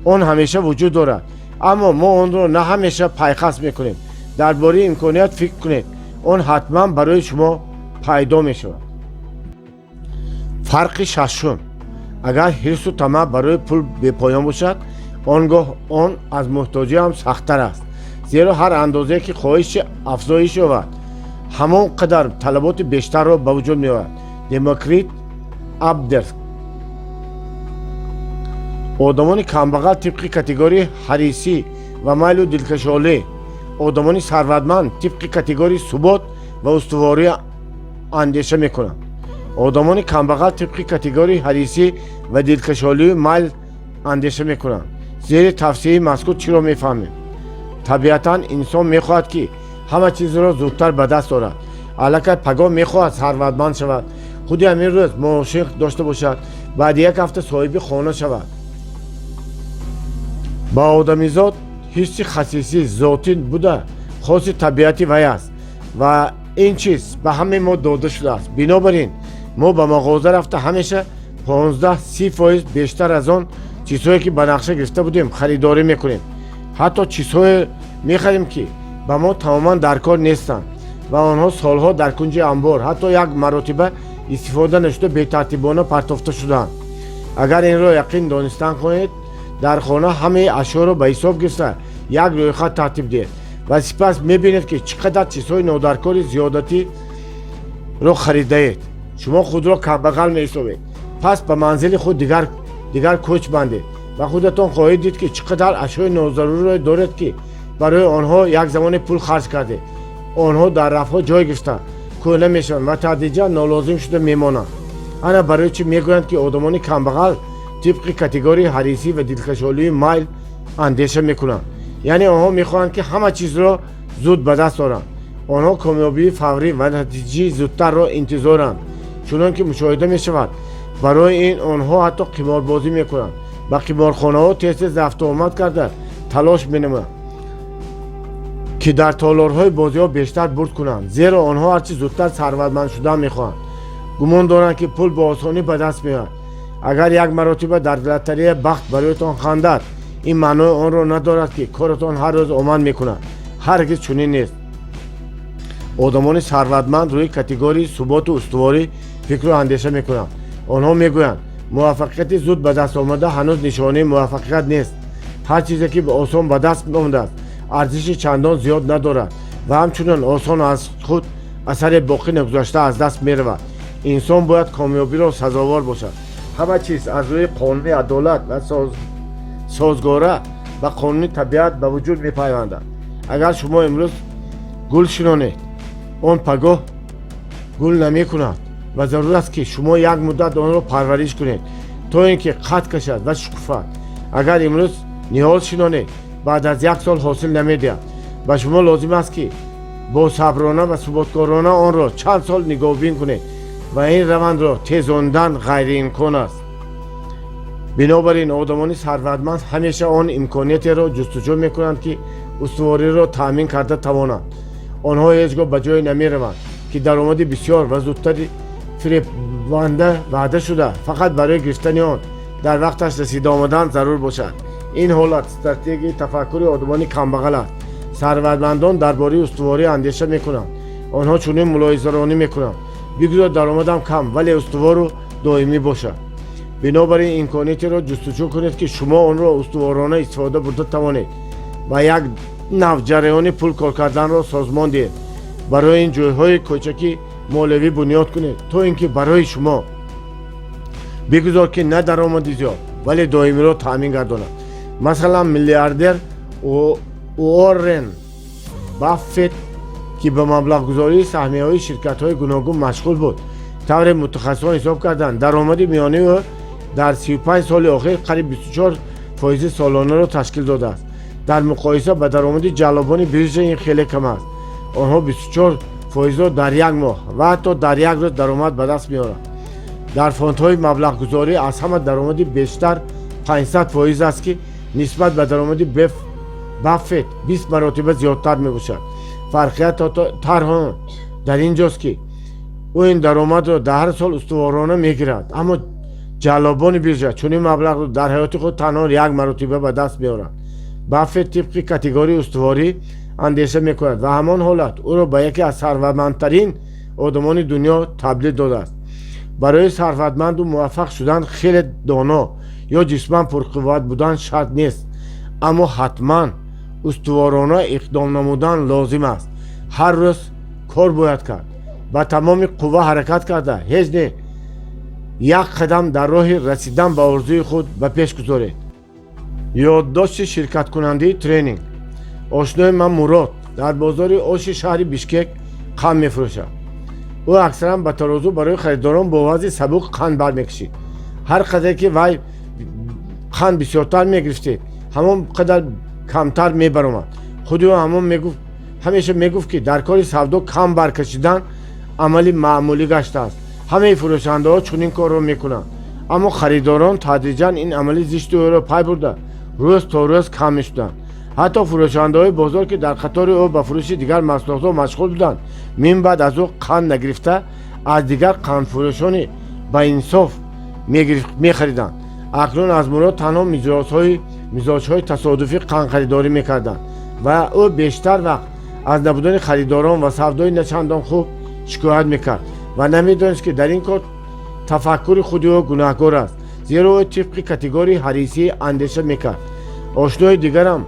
Он ҳамеша вуҷуд дорад, аммо мо онро на ҳамеша пайхас мекунем. Дар бораи имконият фикр кунед, он ҳатман барои шумо пайдо мешавад. Фарқи шашум: агар ҳирсу тамаъ барои пул бепоён бошад, он гоҳ он аз муҳтоҷӣ ҳам сахттар аст, зеро ҳар андозае ки хоҳиши афзоиш ёбад, ҳамон қадар талаботи бештарро ба вуҷуд меорад. Демокрит Абдерс. Одамони камбағал тибқи категорияи ҳарисӣ ва майлу дилкашолӣ, одамони сарватманд тибқи категорияи субот ва устуворӣ андеша мекунанд. Одамони камбағал тибқи категорияи ҳарисӣ ва дилкашолию майл андеша мекунанд. Зери тавсияи мазкур чиро мефаҳмем? Табиатан, инсон мехоҳад, ки ҳама чизро зудтар ба даст орад. Аллакай пагоҳ мехоҳад сарватманд шавад, худи ҳамин рӯз мошин дошта бошад, баъди як ҳафта соҳиби хона шавад. Ба одамизод ҳисси хасисӣ зотӣ буда, хоси табиати вай аст ва ин чиз ба ҳамаи мо дода шудааст. Бинобар ин мо ба мағоза рафта, ҳамеша 15-30% бештар аз он чизҳое, ки ба нақша гирифта будем, харидорӣ мекунем. Ҳатто чизҳое мехарем, ки ба мо тамоман дар кор нестанд ва онҳо солҳо дар кунҷи амбор, ҳатто як маротиба истифода нашуда, бетартибона партофта шудаанд. Агар инро яқин донистан хоҳед, дар хона ҳамаи ашёро ба ҳисоб гирифта, як рӯйхат тартиб диҳед ва сипас мебинед, ки чӣ қадар чизҳои нодаркори зиёдатиро харидаед. Шумо худро камбағал меҳисобед. Пас ба манзили худ дигар кӯч бандед ва худатон хоҳед дид, ки чӣ қадар ашёи нозаруриро доред, ки барои онҳо як замоне пул харҷ кардед. Онҳо дар рафҳо ҷой гирифта, кӯҳна мешаванд ва тадриҷан нолозим шуда мемонанд. Ана барои чӣ мегӯянд, ки одамони камбағал тибқи категорияи ҳарисӣ ва дилкашолии майл андеша мекунанд, яъне онҳо мехоҳанд, ки ҳама чизро зуд ба даст оранд. Онҳо комёбии фаврӣ ва натиҷаи зудтарро интизоранд. Чунон ки мушоҳида мешавад, барои ин онҳо ҳатто қиморбозӣ мекунанд, ба қиморхонаҳо тез тез рафтуомад карда, талош менамоянд, ки дар толорҳои бозиҳо бештар бурд кунанд, зеро онҳо ҳарчи зудтар сарватманд шудан мехоҳанд. Гумон доранд, ки пул бо осонӣ ба даст меояд. Агар як маротиба дар лотерея бахт бароятон хандад, ин маънои онро надорад, ки коратон ҳар рӯз омад мекунад. Ҳаргиз чунин нест. Одамони сарватманд рӯи категорияи суботу устуворӣ фикру андеша мекунанд. Онҳо мегӯянд, муваффақияти зуд ба даст омада ҳанӯз нишонаи муваффақият нест. Ҳар чизе, ки осон ба даст омадааст, арзиши чандон зиёд надорад ва ҳамчунин осон аз худ асаре боқӣ нагузошта аз даст меравад. Инсон бояд комёбиро сазовор бошад. Ҳама чиз аз рӯи қонуни адолат ва созгора ба қонуни табиат ба вуҷуд мепайвандад. Агар шумо имрӯз гул шинонед, он пагоҳ гул намекунад ва зарур аст, ки шумо як муддат онро парвариш кунед, то ин ки қад кашад ва шукуфад. Агар имрӯз ниҳол шинонед, баъд аз як сол ҳосил намедиҳад. Ба шумо лозим аст, ки босаброна ва суботкорона онро чанд сол нигоҳбин кунед ва ин равандро тезондан ғайриимкон аст. Бинобар ин одамони сарватманд ҳамеша он имкониятеро ҷустуҷӯ мекунанд, ки устувориро таъмин карда тавонанд. Онҳо ҳеҷ гоҳ ба ҷое намераванд, ки даромади бисёр ва зудтари фиребанда ваъда шуда, фақат барои гирифтани он дар вақташ расида омадан зарур бошад. Ин ҳолат стратегияи тафаккури одамони камбағал аст. Сарватмандон дар бораи устуворӣ андеша мекунанд. Онҳо чунин мулоҳизаронӣ мекунанд: бигузор даромадам кам, вале устувору доимӣ бошад. Бинобар ин имкониятеро ҷустуҷӯ кунед, ки шумо онро устуворона истифода бурда тавонед ва як нав ҷараёни пул кор карданро созмон диҳед. Барои ин ҷойҳои кӯчаки молиявӣ бунёд кунед, то ин ки барои шумо бигузор, ки на даромади зиёд, вале доимиро таъмин гардонад. Масалан, миллиардер Уоррен Баффет, ки ба маблағгузории саҳмияҳои ширкатҳои гуногун машғул буд, тавре мутахассисон ҳисоб карданд, даромади миёнаи ӯ дар 35 соли охир қариб 24 фоизи солонаро ташкил додааст. Дар муқоиса ба даромади ҷаллобони биржа ин хеле кам аст. Онҳо 24 фоизро дар як моҳ ва ҳатто дар як рӯз даромад ба даст меорад. Дар фондҳои маблағгузорӣ аз ҳама даромади бештар 500% аст, ки нисбат ба даромади Баффет 20 маротиба зиёдтар мебошад. Фарқият танҳо дар ин ҷост, ки ӯ ин даромадро дар ҳар сол устуворона мегирад, аммо ҷаллобони биржа чунин маблағро дар ҳаёти худ танҳо як маротиба ба даст меоранд. Баффет тибқи категорияи устуворӣ андеша мекунад ва ҳамон ҳолат ӯро ба яке аз сарватмандтарин одамони дунё табдил додааст. Барои сарватманду муваффақ шудан хеле доно ё ҷисман пурқувват будан шарт нест, аммо ҳатман устуворона иқдом намудан лозим аст. Ҳар рӯз кор бояд кард, ба тамоми қувва ҳаракат карда, ҳеҷ не, як қадам дар роҳи расидан ба орзуи худ ба пеш гузоред. Ёддошти ширкаткунандаи тренинг. Ошнои ман Мурод дар бозори оши шаҳри Бишкек қанд мефурӯшад. Ӯ аксаран ба тарозу барои харидорон бо вазни сабук қанд бармекашид. Ҳар қадаре ки вай қанд бисёртар мегирифтед, ҳамон қадар камтар мебаромад. Худи ӯ ҳамон мегуфт, ҳамеша мегуфт, ки дар кори савдо кам баркашидан амали маъмулӣ гаштааст, ҳамаи фурӯшандаҳо чунин корро мекунанд. Аммо харидорон тадриҷан ин амали зишти ӯро пай бурда, рӯз то рӯз кам мешуданд. Ҳатто фурӯшандаҳои бозор, ки дар қатори ӯ ба фурӯши дигар маҳсулотҳо машғул буданд, минбаъд аз ӯ қанд нагирифта, аз дигар қандфурӯшони баинсоф мехариданд. Акнун аз Мурод танҳо мизоҷҳои тасодуфӣ қандхаридорӣ мекарданд ва ӯ бештар вақт аз набудани харидорон ва савдои начандон хуб шикоят мекард ва намедонист, ки дар ин кор тафаккури худи ӯ гунаҳкор аст, зеро ӯ тибқи категорияи ҳарисӣ андеша мекард. Ошнои дигарам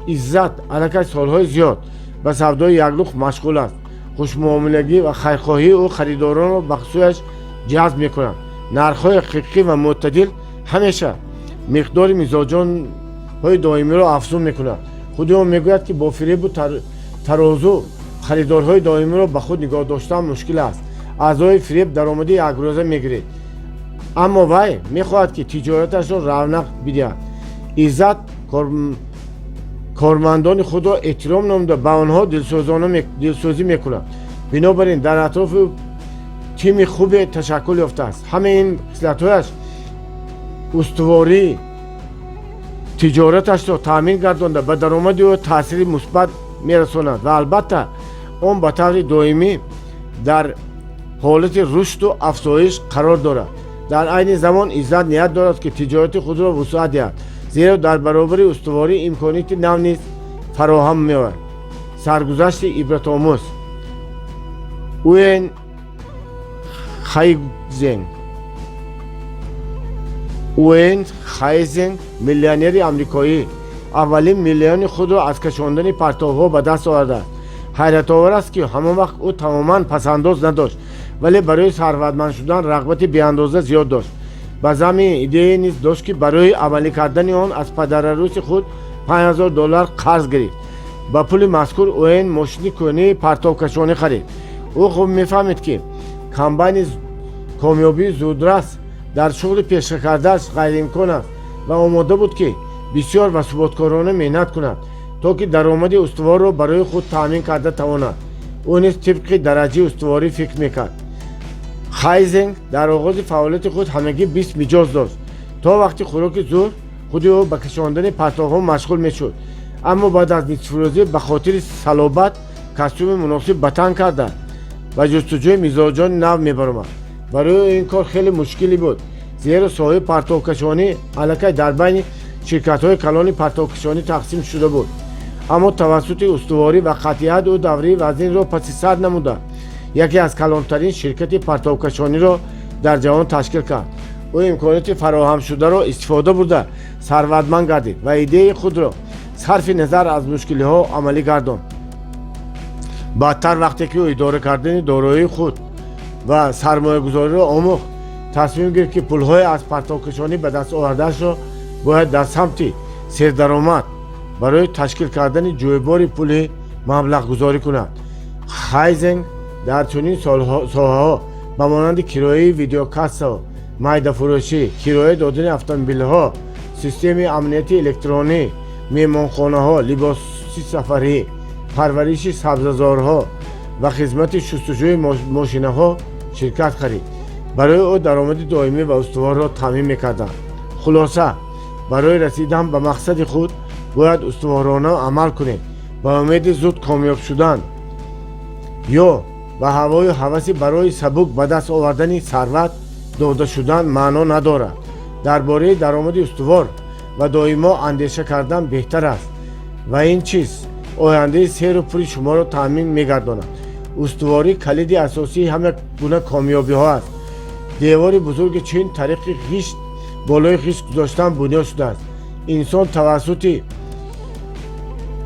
Иззат аллакай солҳои зиёд ба савдои яклухт машғул аст. Хушмуомилагӣ ва хайрхоҳии ӯ харидоронро ба сӯяш ҷазб мекунад. Нархҳои ҳақиқӣ ва мӯътадил ҳамеша миқдори мизоҷонҳои доимиро афзун мекунад. Худи ӯ мегӯяд, ки бо фиребу тарозу харидорҳои доимиро ба худ нигоҳ доштан мушкил аст. Аз роҳи фиреб даромади якрӯза мегиред, аммо вай мехоҳад, ки тиҷораташро равнақ бидиҳад. Иззат кормандони худро эҳтиром намуда, ба онҳо дилсӯзӣ мекунад. Бинобар ин дар атрофи тими хубе ташаккул ёфтааст. Ҳамаи ин хислатҳояш устувории тиҷораташро таъмин гардонда, ба даромади ӯ таъсири мусбат мерасонад ва албатта он ба таври доимӣ дар ҳолати рушду афзоиш қарор дорад. Дар айни замон Иззат ният дорад, ки тиҷорати худро вусъат диҳад, зеро дар баробари устуворӣ имконияти нав низ фароҳам меояд. Саргузашти ибратомӯз. Уэн Хайзенг. Уэн Хайзенг, миллионери амрикоӣ, аввалин миллиони худро аз кашондани партовҳо ба даст овардааст. Ҳайратовар аст, ки ҳамон вақт ӯ тамоман пасандоз надошт, вале барои сарватманд шудан рағбати беандоза зиёд дошт. Ба зами идея низ дошт, ки барои амалӣ кардани он аз падараруси худ 5000 доллар қарз гирифт. Ба пули мазкур Уэн мошини кӯҳнаи партовкашонӣ харид. Ӯ хуб мефаҳмид, ки комбайни комёбии зудрас дар шуғли пешакардааш ғайриимкон аст ва омода буд, ки бисёр ва суботкорона меҳнат кунад, то ки даромади устуворро барои худ таъмин карда тавонад. Ӯ низ тибқи дараҷаи устуворӣ фикр мекард. Хайзенг дар оғози фаъолияти худ ҳамагӣ 20 миҷоз дошт. То вақти хӯроки зуҳр худи ӯ ба кашондани партовҳо машғул мешуд, аммо баъд аз нисфрӯзӣ ба хотири салобат костюми муносиб ба тан карда, ба ҷустуҷӯи мизоҷони нав мебаромад. Барои ӯ ин кор хеле мушкилӣ буд, зеро соҳаи партовкашонӣ аллакай дар байни ширкатҳои калони партовкашонӣ тақсим шуда буд. Аммо тавассути устуворӣ ва қатъият ӯ давраи вазнинро паси сар намуда, яке аз калонтарин ширкати партовкашониро дар ҷаҳон ташкил кард. Ӯ имконияти фароҳамшударо истифода бурда, сарватманд гардид ва идеяи худро сарфи назар аз мушкилиҳо амалӣ гардонд. Баъдтар, вақте ки ӯ идора кардани дороии худ ва сармоягузориро омӯхт, тасмим гирифт, ки пулҳое аз партовкашонӣ ба даст овардаашро бояд дар самти сердаромад барои ташкил кардани ҷӯйбори пулӣ маблағгузорӣ кунад. Хайзенг дар чунин соҳаҳо ба монанди кирояи видеокассао, майдафурӯшӣ, кироя додани автомобилҳо, системаи амнияти электронӣ, меҳмонхонаҳо, либоси сафарӣ, парвариши сабзазорҳо Ва хизмати шустушӯи мошинаҳо ширкат харид. Барои ӯ даромади доимӣ ва устуворро таъмин мекарданд. Хулоса, барои расидан ба мақсади худ бояд устуворона амал кунед. Ба умеди зуд комёб шудан ё ба ҳавою ҳаваси барои сабук ба даст овардани сарват дода шудан маъно надорад. Дар бораи даромади устувор ва доимо андеша кардан беҳтар аст ва ин чиз ояндаи серу пури шуморо таъмин мегардонад. Устуворӣ калиди асосии ҳама гуна комёбиҳо аст. Девори бузурги Чин тариқи ғишт болои ғишт гузоштан бунёд шудааст. Инсон тавассути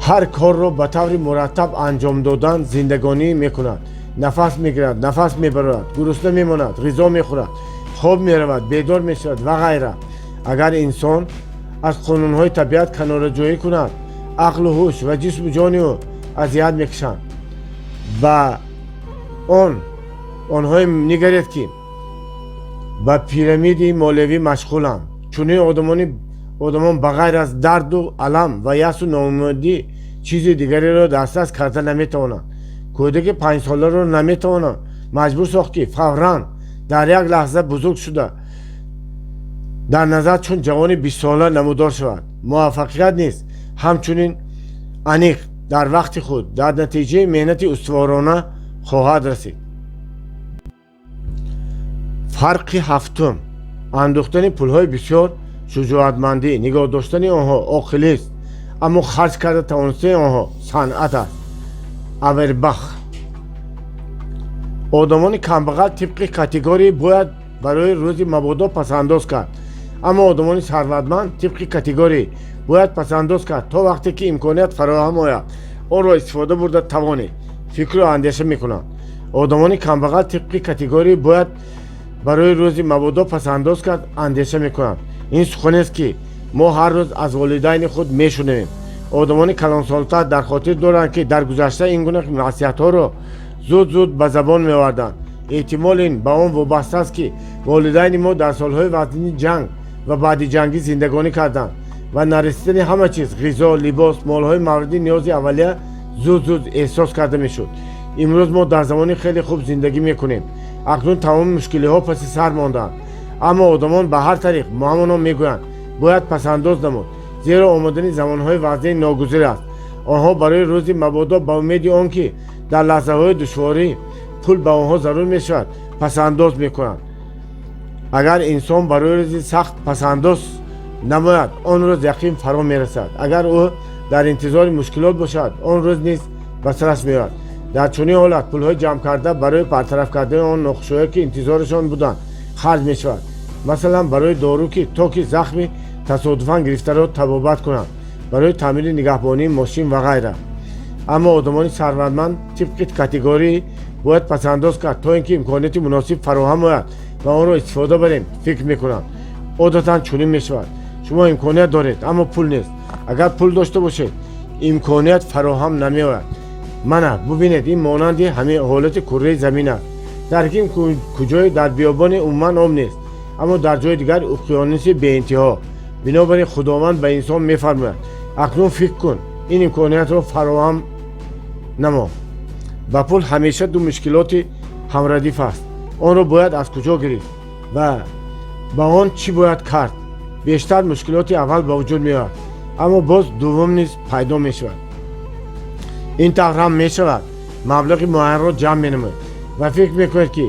ҳар корро ба таври мураттаб анҷом додан зиндагонӣ мекунад: нафас мегирад, нафас мебарорад, гурусна мемонад, ғизо мехӯрад, хоб меравад, бедор мешавад ва ғайра. Агар инсон аз қонунҳои табиат канораҷӯӣ кунад, ақлу ҳуш ва ҷисму ҷони ӯ азият мекашанд. Ба он онҳое нигаред, ки ба пирамиди молиявӣ машғуланд. Чунин одамон ба ғайр аз дарду алам ва яъсу ноумедӣ чизи дигареро дастрас карда наметавонанд. Кӯдаки 5-соларо наметавонанд маҷбур сохт, ки фавран дар як лаҳза бузург шуда, дар назар чун ҷавони 20-сола намудор шавад. Муваффақият низ ҳамчунин аниқ дар вақти худ, дар натиҷаи меҳнати устуворона хоҳад расид. Фарқи ҳафтум: андӯхтани пулҳои бисёр шуҷоатмандӣ, нигоҳ доштани онҳо оқилист, аммо харҷ карда тавонистани онҳо санъат аст. Авербах. Одамони камбағал тибқи категории бояд барои рӯзи мабодо пасандоз кард, аммо одамони сарватманд тибқи категории бояд пасандоз кард то вақте ки имконият фароҳам ояд, онро истифода бурда тавонед фикру андеша мекунанд. Одамони камбағал тибқи категории бояд барои рӯзи мабодо пасандоз кард андеша мекунанд. Ин суханест, ки мо ҳар рӯз аз волидайни худ мешунавем. Одамони калонсолтар дар хотир доранд, ки дар гузашта ин гуна маслиҳатҳоро зуд зуд ба забон меоварданд. Эҳтимол, ин ба он вобаста аст, ки волидайни мо дар солҳои вазнини ҷанг ва баъди ҷангӣ зиндагонӣ карданд ва нарасидани ҳама чиз: ғизо, либос, молҳои мавриди ниёзи аввалия зуд зуд эҳсос карда мешуд. Имрӯз мо дар замони хеле хуб зиндагӣ мекунем. Акнун тамоми мушкилиҳо паси сар мондаанд, аммо одамон ба ҳар тариқ ҳамоно мегӯянд: бояд пасандоз намуд, зеро омадани замонҳои вазнин ногузир аст. Онҳо барои рӯзи мабодо, ба умеди он ки дар лаҳзаҳои душворӣ пул ба онҳо зарур мешавад, пасандоз мекунанд. Агар инсон барои рӯзи сахт пасандоз намояд, он рӯз яқин фаро мерасад. Агар ӯ дар интизори мушкилот бошад, он рӯз низ ба сараш меояд. Дар чунин ҳолат пулҳои ҷамъкарда барои бартараф кардани он нохушиҳое, ки интизорашон буданд, харҷ мешавад. Масалан, барои дору, ки то ки захми тасодуфан гирифтаро табобат кунанд, барои таъмири нигаҳбонии мошин ва ғайра. Аммо одамони сарватманд тибқи категории бояд пасандоз кард, то ин ки имконияти муносиб фароҳам ояд ва онро истифода барем фикр мекунанд. Одатан чунин мешавад: шумо имконият доред, аммо пул нест. Агар пул дошта бошед, имконият фароҳам намеояд. Мана бубинед, ин монанди ҳамин ҳолати курраи замин аст. Дар ким куҷое дар биёбоне умуман об нест, аммо дар ҷои дигар уқёнуси беинтиҳо. Бинобар ин Худованд ба инсон мефармояд: акнун фикр кун, ин имкониятро фароҳам намо. Ба пул ҳамеша ду мушкилоти ҳамрадиф аст: онро бояд аз куҷо гирифт ва ба он чӣ бояд кард. Бештар мушкилоти аввал ба вуҷуд меояд, аммо боз дуввум низ пайдо мешавад. Ин тавр ҳам мешавад: маблағи муайянро ҷамъ менамоед ва фикр мекунед, ки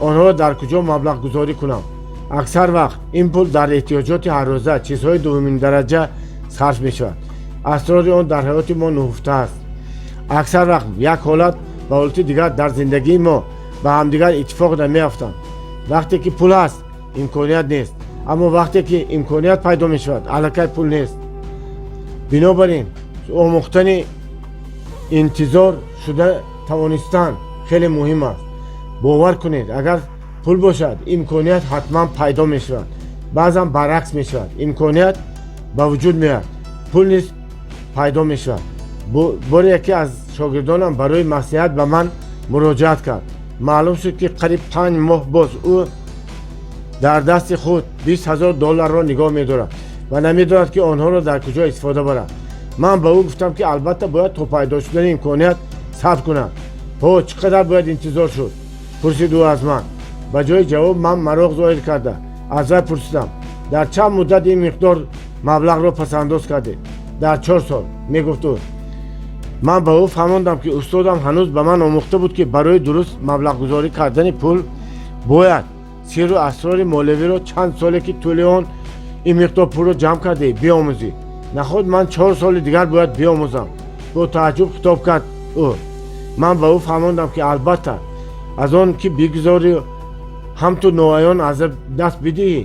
онҳоро дар куҷо маблағгузорӣ кунам. Аксар вақт ин пул дар эҳтиёҷоти ҳаррӯза, чизҳои дуввуминдараҷа сарф мешавад. Асрори он дар ҳаёти мо нуҳуфта аст. Аксар вақт як ҳолат ба ҳолати дигар дар зиндагии мо ба ҳамдигар иттифоқ намеафтанд. Вақте ки пул ҳаст, имконият нест, аммо вақте ки имконият пайдо мешавад, аллакай пул нест. Бинобар ин омӯхтани интизор шуда тавонистан хеле муҳим аст. Бовар кунед, агар пул бошад, имконият ҳатман пайдо мешавад. Баъзан баръакс мешавад: имконият ба вуҷуд меояд, пул низ пайдо мешавад. Боре яке аз шогирдонам барои маслиҳат ба ман муроҷиат кард. Маълум шуд, ки қариб 5 моҳ боз ӯ дар дасти худ 20 000 долларро нигоҳ медорад ва намедонад, ки онҳоро дар куҷо истифода барад. Ман ба ӯ гуфтам, ки албатта бояд то пайдо шудани имконият сабр кунад. Ҳо, чӣ қадар бояд интизор шуд? Пурсид ӯ аз ман. Ба ҷои ҷавоб ман мароқ зоҳир карда аз вай пурсидам: дар чанд муддат ин миқдор маблағро пасандоз кардед? Дар 4 сол, мегуфт ӯ. Ман ба ӯ фаҳмондам, ки устодам ҳанӯз ба ман омӯхта буд, ки барои дуруст маблағгузорӣ кардани пул бояд сирру асрори молиявиро чанд соле ки тӯли он ин миқдор пулро ҷамъ кардаӣ биомӯзӣ. Наход ман 4 соли дигар бояд биомӯзам? Бо тааҷҷуб хитоб кард ӯ. Ман ба ӯ фаҳмондам, ки албатта, аз он ки бигузорӣ ҳамту ноаён аз даст бидиҳӣ,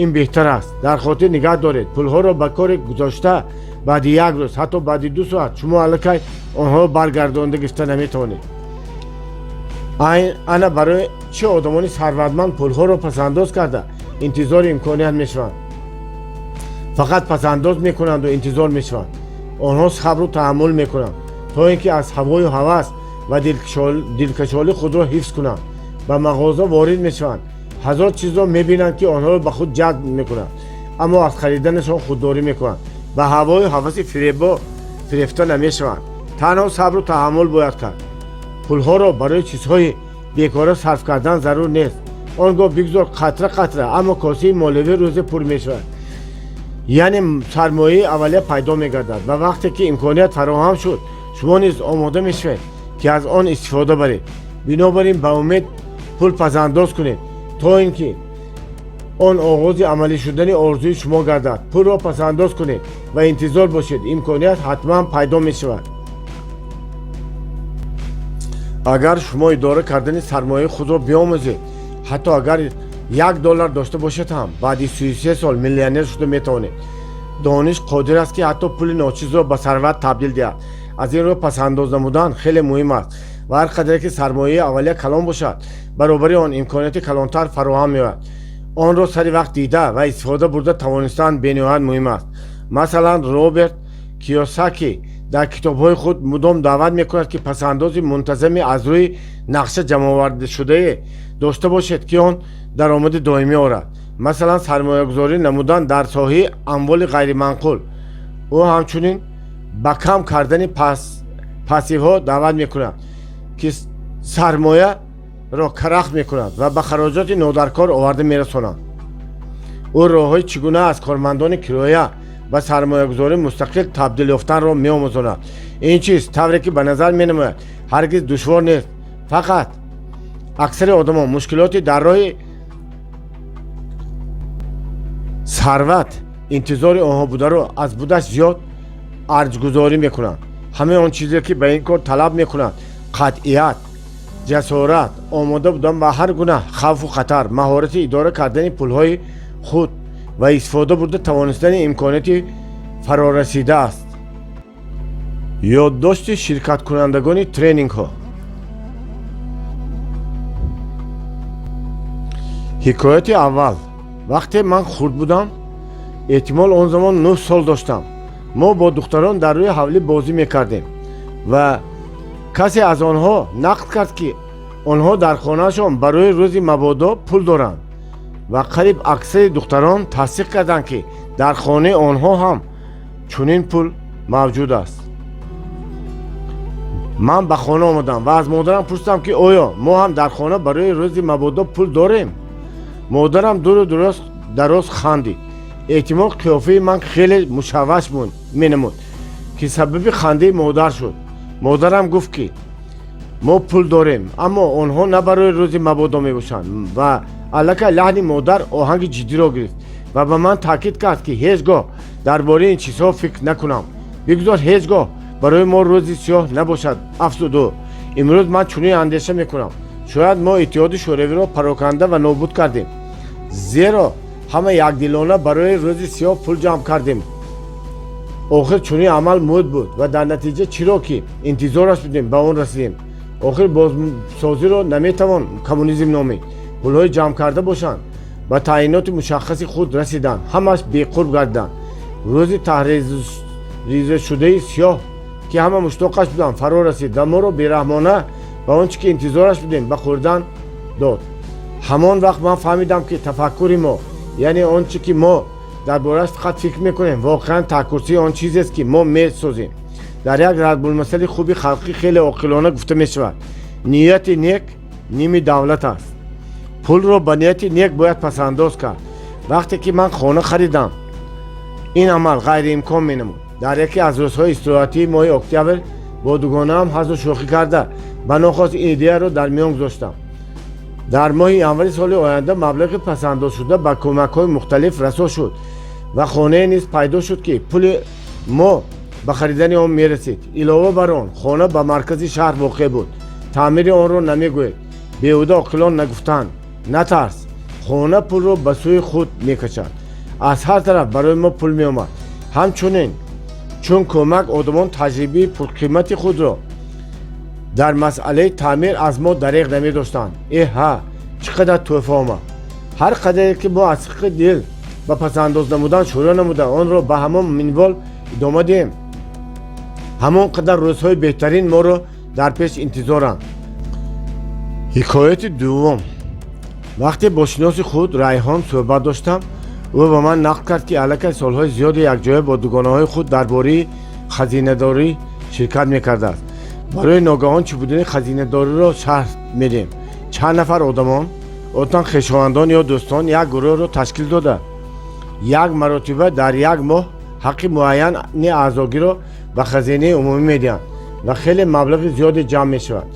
ин беҳтар аст. Дар хотир нигаҳ доред, пулҳоро ба коре гузошта, баъди як рӯз, ҳатто баъди 2 соат шумо аллакай онҳоро баргардонда гирифта наметавонед. Ана барои чӣ одамони сарватманд пулҳоро пасандоз карда интизори имконият мешаванд. Фақат пасандоз мекунанду интизор мешаванд. Онҳо сабру таҳаммул мекунанд, то ин ки аз ҳавою ҳавас ва дилкашолӣ худро ҳифз кунанд. Ба мағоза ворид мешаванд, ҳазор чизро мебинанд, ки онҳоро ба худ ҷалб мекунанд, аммо аз хариданашон худдорӣ мекунанд. Ба ҳавою ҳаваси фиребо фирефта намешаванд. Танҳо сабру таҳаммул бояд кард. Пулҳоро барои чизҳои бекора сарф кардан зарур нест. Он гоҳ бигзор қатра қатра, аммо косаи молиявӣ рӯзе пур мешавад, яъне сармояи аввалия пайдо мегардад ва вақте ки имконият фароҳам шуд, шумо низ омода мешавед, ки аз он истифода баред. Бинобар ин ба умед пул пасандоз кунед, то ин ки он оғози амалӣ шудани орзуи шумо гардад. Пулро пасандоз кунед ва интизор бошед, имконият ҳатман пайдо мешавад. Агар шумо идора кардани сармояи худро биомӯзед, ҳатто агар 1 доллар дошта бошед ҳам, баъди 33 сол миллионер шуда метавонед. Дониш қодир аст, ки ҳатто пули ночизро ба сарват табдил диҳад. Аз ин рӯ пасандоз намудан хеле муҳим аст ва ҳар қадре ки сармояи аввалия калон бошад, баробари он имконияти калонтар фароҳам меояд. Онро сари вақт дида ва истифода бурда тавонистан бениҳоят муҳим аст. Масалан, Роберт Киёсаки дар китобҳои худ мудом даъват мекунад, ки пасандози мунтазаме аз рӯи нақша ҷамъовардашудае дошта бошед, ки он даромади доимӣ орад, масалан, сармоягузорӣ намудан дар соҳаи амволи ғайриманқул. Ӯ ҳамчунин ба кам кардани пассивҳо даъват мекунад, ки сармояро карахт мекунад ва ба хароҷоти нодаркор оварда мерасонанд. Ӯ роҳҳои чӣ гуна аз кормандони кироя ба сармоягузории мустақил табдил ёфтанро меомӯзонад. Ин чиз, тавре ки ба назар менамояд, ҳаргиз душвор нест. Фақат аксари одамон мушкилоти дар роҳи сарват интизори онҳо бударо аз будаш зиёд арҷгузорӣ мекунанд. Ҳамаи он чизе, ки ба ин кор талаб мекунанд, қатъият, ҷасорат, омода будан ба ҳар гуна хавфу хатар, маҳорати идора кардани пулҳои худ ва истифода бурда тавонистани имконияти фарорасида аст. Ёддошти ширкаткунандагони тренингҳо. Ҳикояти аввал. Вақте ман хурд будам, эҳтимол, он замон 9 сол доштам, мо бо духтарон дар рӯи ҳавлӣ бозӣ мекардем ва касе аз онҳо нақл кард, ки онҳо дар хонаашон барои рӯзи мабодо пул доранд, ва қариб аксари духтарон тасдиқ карданд, ки дар хонаи онҳо ҳам чунин пул мавҷуд аст. Ман ба хона омадам ва аз модарам пурсидам, ки оё мо ҳам дар хона барои рӯзи мабодо пул дорем. Модарам дуру дароз хандид. Эҳтимол, қиёфаи ман хеле мушавваш менамуд, ки сабаби хандаи модар шуд. Модарам гуфт, ки мо пул дорем, аммо онҳо на барои рӯзи мабодо мебошанд. Ва аллакай лаҳни модар оҳанги ҷиддиро гирифт ва ба ман таъкид кард, ки ҳеҷ гоҳ дар бораи ин чизҳо фикр накунам. Бигузор ҳеҷ гоҳ барои мо рӯзи сиёҳ набошад, афзуд ӯ. Имрӯз ман чунин андеша мекунам: шояд мо Иттиҳоди Шӯравиро пароканда ва нобуд кардем, зеро ҳама якдилона барои рӯзи сиёҳ пул ҷамъ кардем. Охир чунин амал муд буд ва дар натиҷа чиро ки интизораш будем, ба он расидем. Охир бозсозиро наметавон коммунизм номид. Пулҳои ҷамъкарда бошанд, ба таъйиноти мушаххаси худ расиданд, ҳамаш беқурб гардиданд. Рӯзи таҳризашудаи сиёҳ, ки ҳама муштоқаш буданд, фаро расид ва моро бераҳмона ба он чӣ ки интизораш будем, ба хӯрдан дод. Ҳамон вақт ман фаҳмидам, ки тафаккури мо, яъне он чӣ ки мо дар борааш фақат фикр мекунем, воқеан таҳкурсии он чизест, ки мо месозем. Дар як зарбулмасали хуби халқӣ хеле оқилона гуфта мешавад: Нияти нек ними давлат аст. Пулро ба нияти нек бояд пасандоз кард. Вақте ки ман хона харидам, ин амал ғайриимкон менамуд. Дар яке аз рӯзҳои истироҳатии моҳи октябр бо дугонаам ҳазлу шӯхӣ карда, ба нохост ин идеяро дар миён гузоштам. Дар моҳи январи соли оянда маблағи пасандозшуда ба кӯмакҳои мухталиф расо шуд ва хонае низ пайдо шуд, ки пули мо ба харидани он мерасид. Илова бар он, хона ба маркази шаҳр воқеъ буд. Таъмири онро намегӯед. Беҳуда оқилон нагуфтанд: «Натарс, хона пулро ба сӯи худ мекашад». Аз ҳар тараф барои мо пул меомад. Ҳамчунин чун кӯмак одамон таҷрибаи пурқимати худро дар масъалаи таъмир аз мо дареғ намедоштанд. Эҳ, ҳа, чӣ қадар тӯҳфа омад! Ҳар қадаре ки мо аз сидқи дил ба пасандоз намудан шурӯъ намуда, онро ба ҳамон минвол идома диҳем, ҳамон қадар рӯзҳои беҳтарин моро дар пеш интизоранд. Ҳикояти дуввум. Вақте бо шиноси худ Райҳон суҳбат доштам, ӯ ба ман нақл кард, ки аллакай солҳои зиёде якҷоя бо дугонаҳои худ дар бораи хазинадорӣ ширкат мекардааст. Барои ногаҳон чӣ будани хазинадориро шарҳ медиҳем. Чанд нафар одамон, одатан хешовандон ё дӯстон, як гурӯҳро ташкил дода, як маротиба дар як моҳ ҳаққи муайяни аъзогиро ба хазинаи умумӣ медиҳанд ва хеле маблағи зиёде ҷамъ мешавад.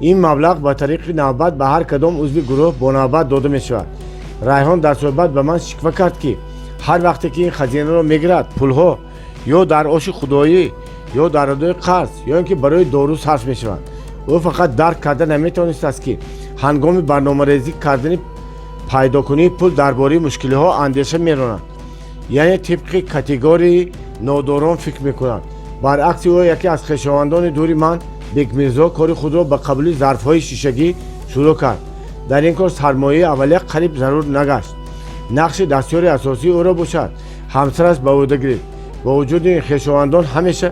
Ин маблағ ба тариқи навбат ба ҳар кадом узви гурӯҳ бо навбат дода мешавад. Райҳон дар суҳбат ба ман шиква кард, ки ҳар вақте ки ин хазинаро мегирад, пулҳо ё дар оши худоӣ, ё дар адои қарз, ё ин ки барои дору сарф мешаванд. Ӯ фақат дарк карда наметавонистааст, ки ҳангоми барномарезӣ кардани пайдокунии пул дар бораи мушкилиҳо андеша меронад, яъне тибқи категорияи нодорон фикр мекунад. Баръакси ӯ, яке аз хешовандони дури ман, Бекмирзо, кори худро ба қабули зарфҳои шишагӣ шурӯъ кард. Дар ин кор сармояи аввалия қариб зарур нагашт. Нақши дастёри асосии ӯро бошад, ҳамсараш ба ӯҳда гирифт. Бо вуҷуди ин, хешовандон ҳамеша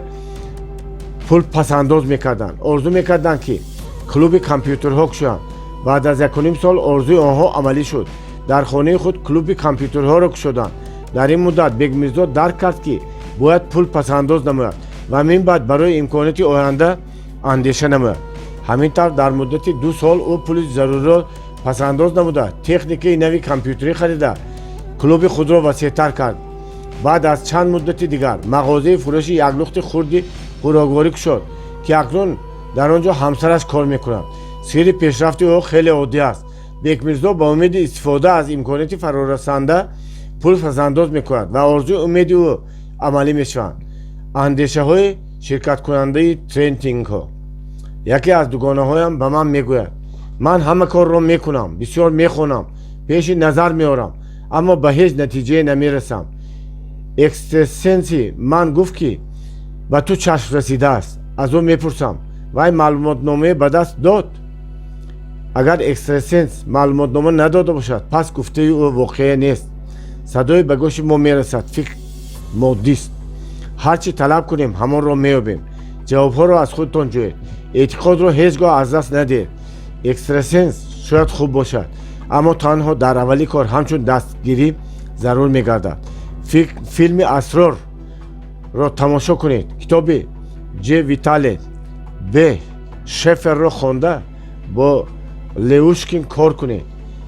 пул пасандоз мекарданд, орзу мекарданд, ки клуби компютерҳо кушоянд. Баъд аз 1,5 сол орзуи онҳо амалӣ шуд: дар хонаи худ клуби компютерҳоро кушоданд. Дар ин муддат Бекмирзо дарк кард, ки бояд пул пасандоз намояд ва мин баъд барои имконияти оянда андеша намояд. Ҳамин тавр, дар муддати 2 сол ӯ пули заруриро пасандоз намуда, техникаи нави компютерӣ харида, клуби худро васеътар кард. Баъд аз чанд муддати дигар мағозаи фурӯши яклухти хурди хӯрокворӣ кушод, ки акнун дар он ҷо ҳамсараш кор мекунад. Сирри пешрафти ӯ хеле оддӣ аст. Бекмирзо ба умеди истифода аз имконияти фарорасанда пул пасандоз мекунад ва орзуи умеди ӯ амалӣ мешаванд. Андешаҳои ширкаткунандаи тренингҳо. Яке аз дугонаҳоям ба ман мегӯяд: «Ман ҳама корро мекунам, бисёр мехонам, пеши назар меорам, аммо ба ҳеҷ натиҷае намерасам». Экстрасенси ман гуфт, ки ба ту чашм расидааст. Аз ӯ мепурсам: вай маълумотномае ба даст дод? Агар экстрасенс маълумотнома надода бошад, пас гуфтаи ӯ воқеа нест. Садое ба гӯши мо мерасад. Фикр моддист. Ҳар чӣ талаб кунем, ҳамонро меёбем. Ҷавобҳоро аз худтон ҷӯед. Эътиқодро ҳеҷ гоҳ аз даст надиҳед. Экстрасенс шояд хуб бошад, аммо танҳо дар аввали кор ҳамчун дастгирӣ зарур мегардад. Филми «Асрорро» тамошо кунед, китоби Ҷ Витале Б Шеферро хонда, бо Леушкин кор кунед.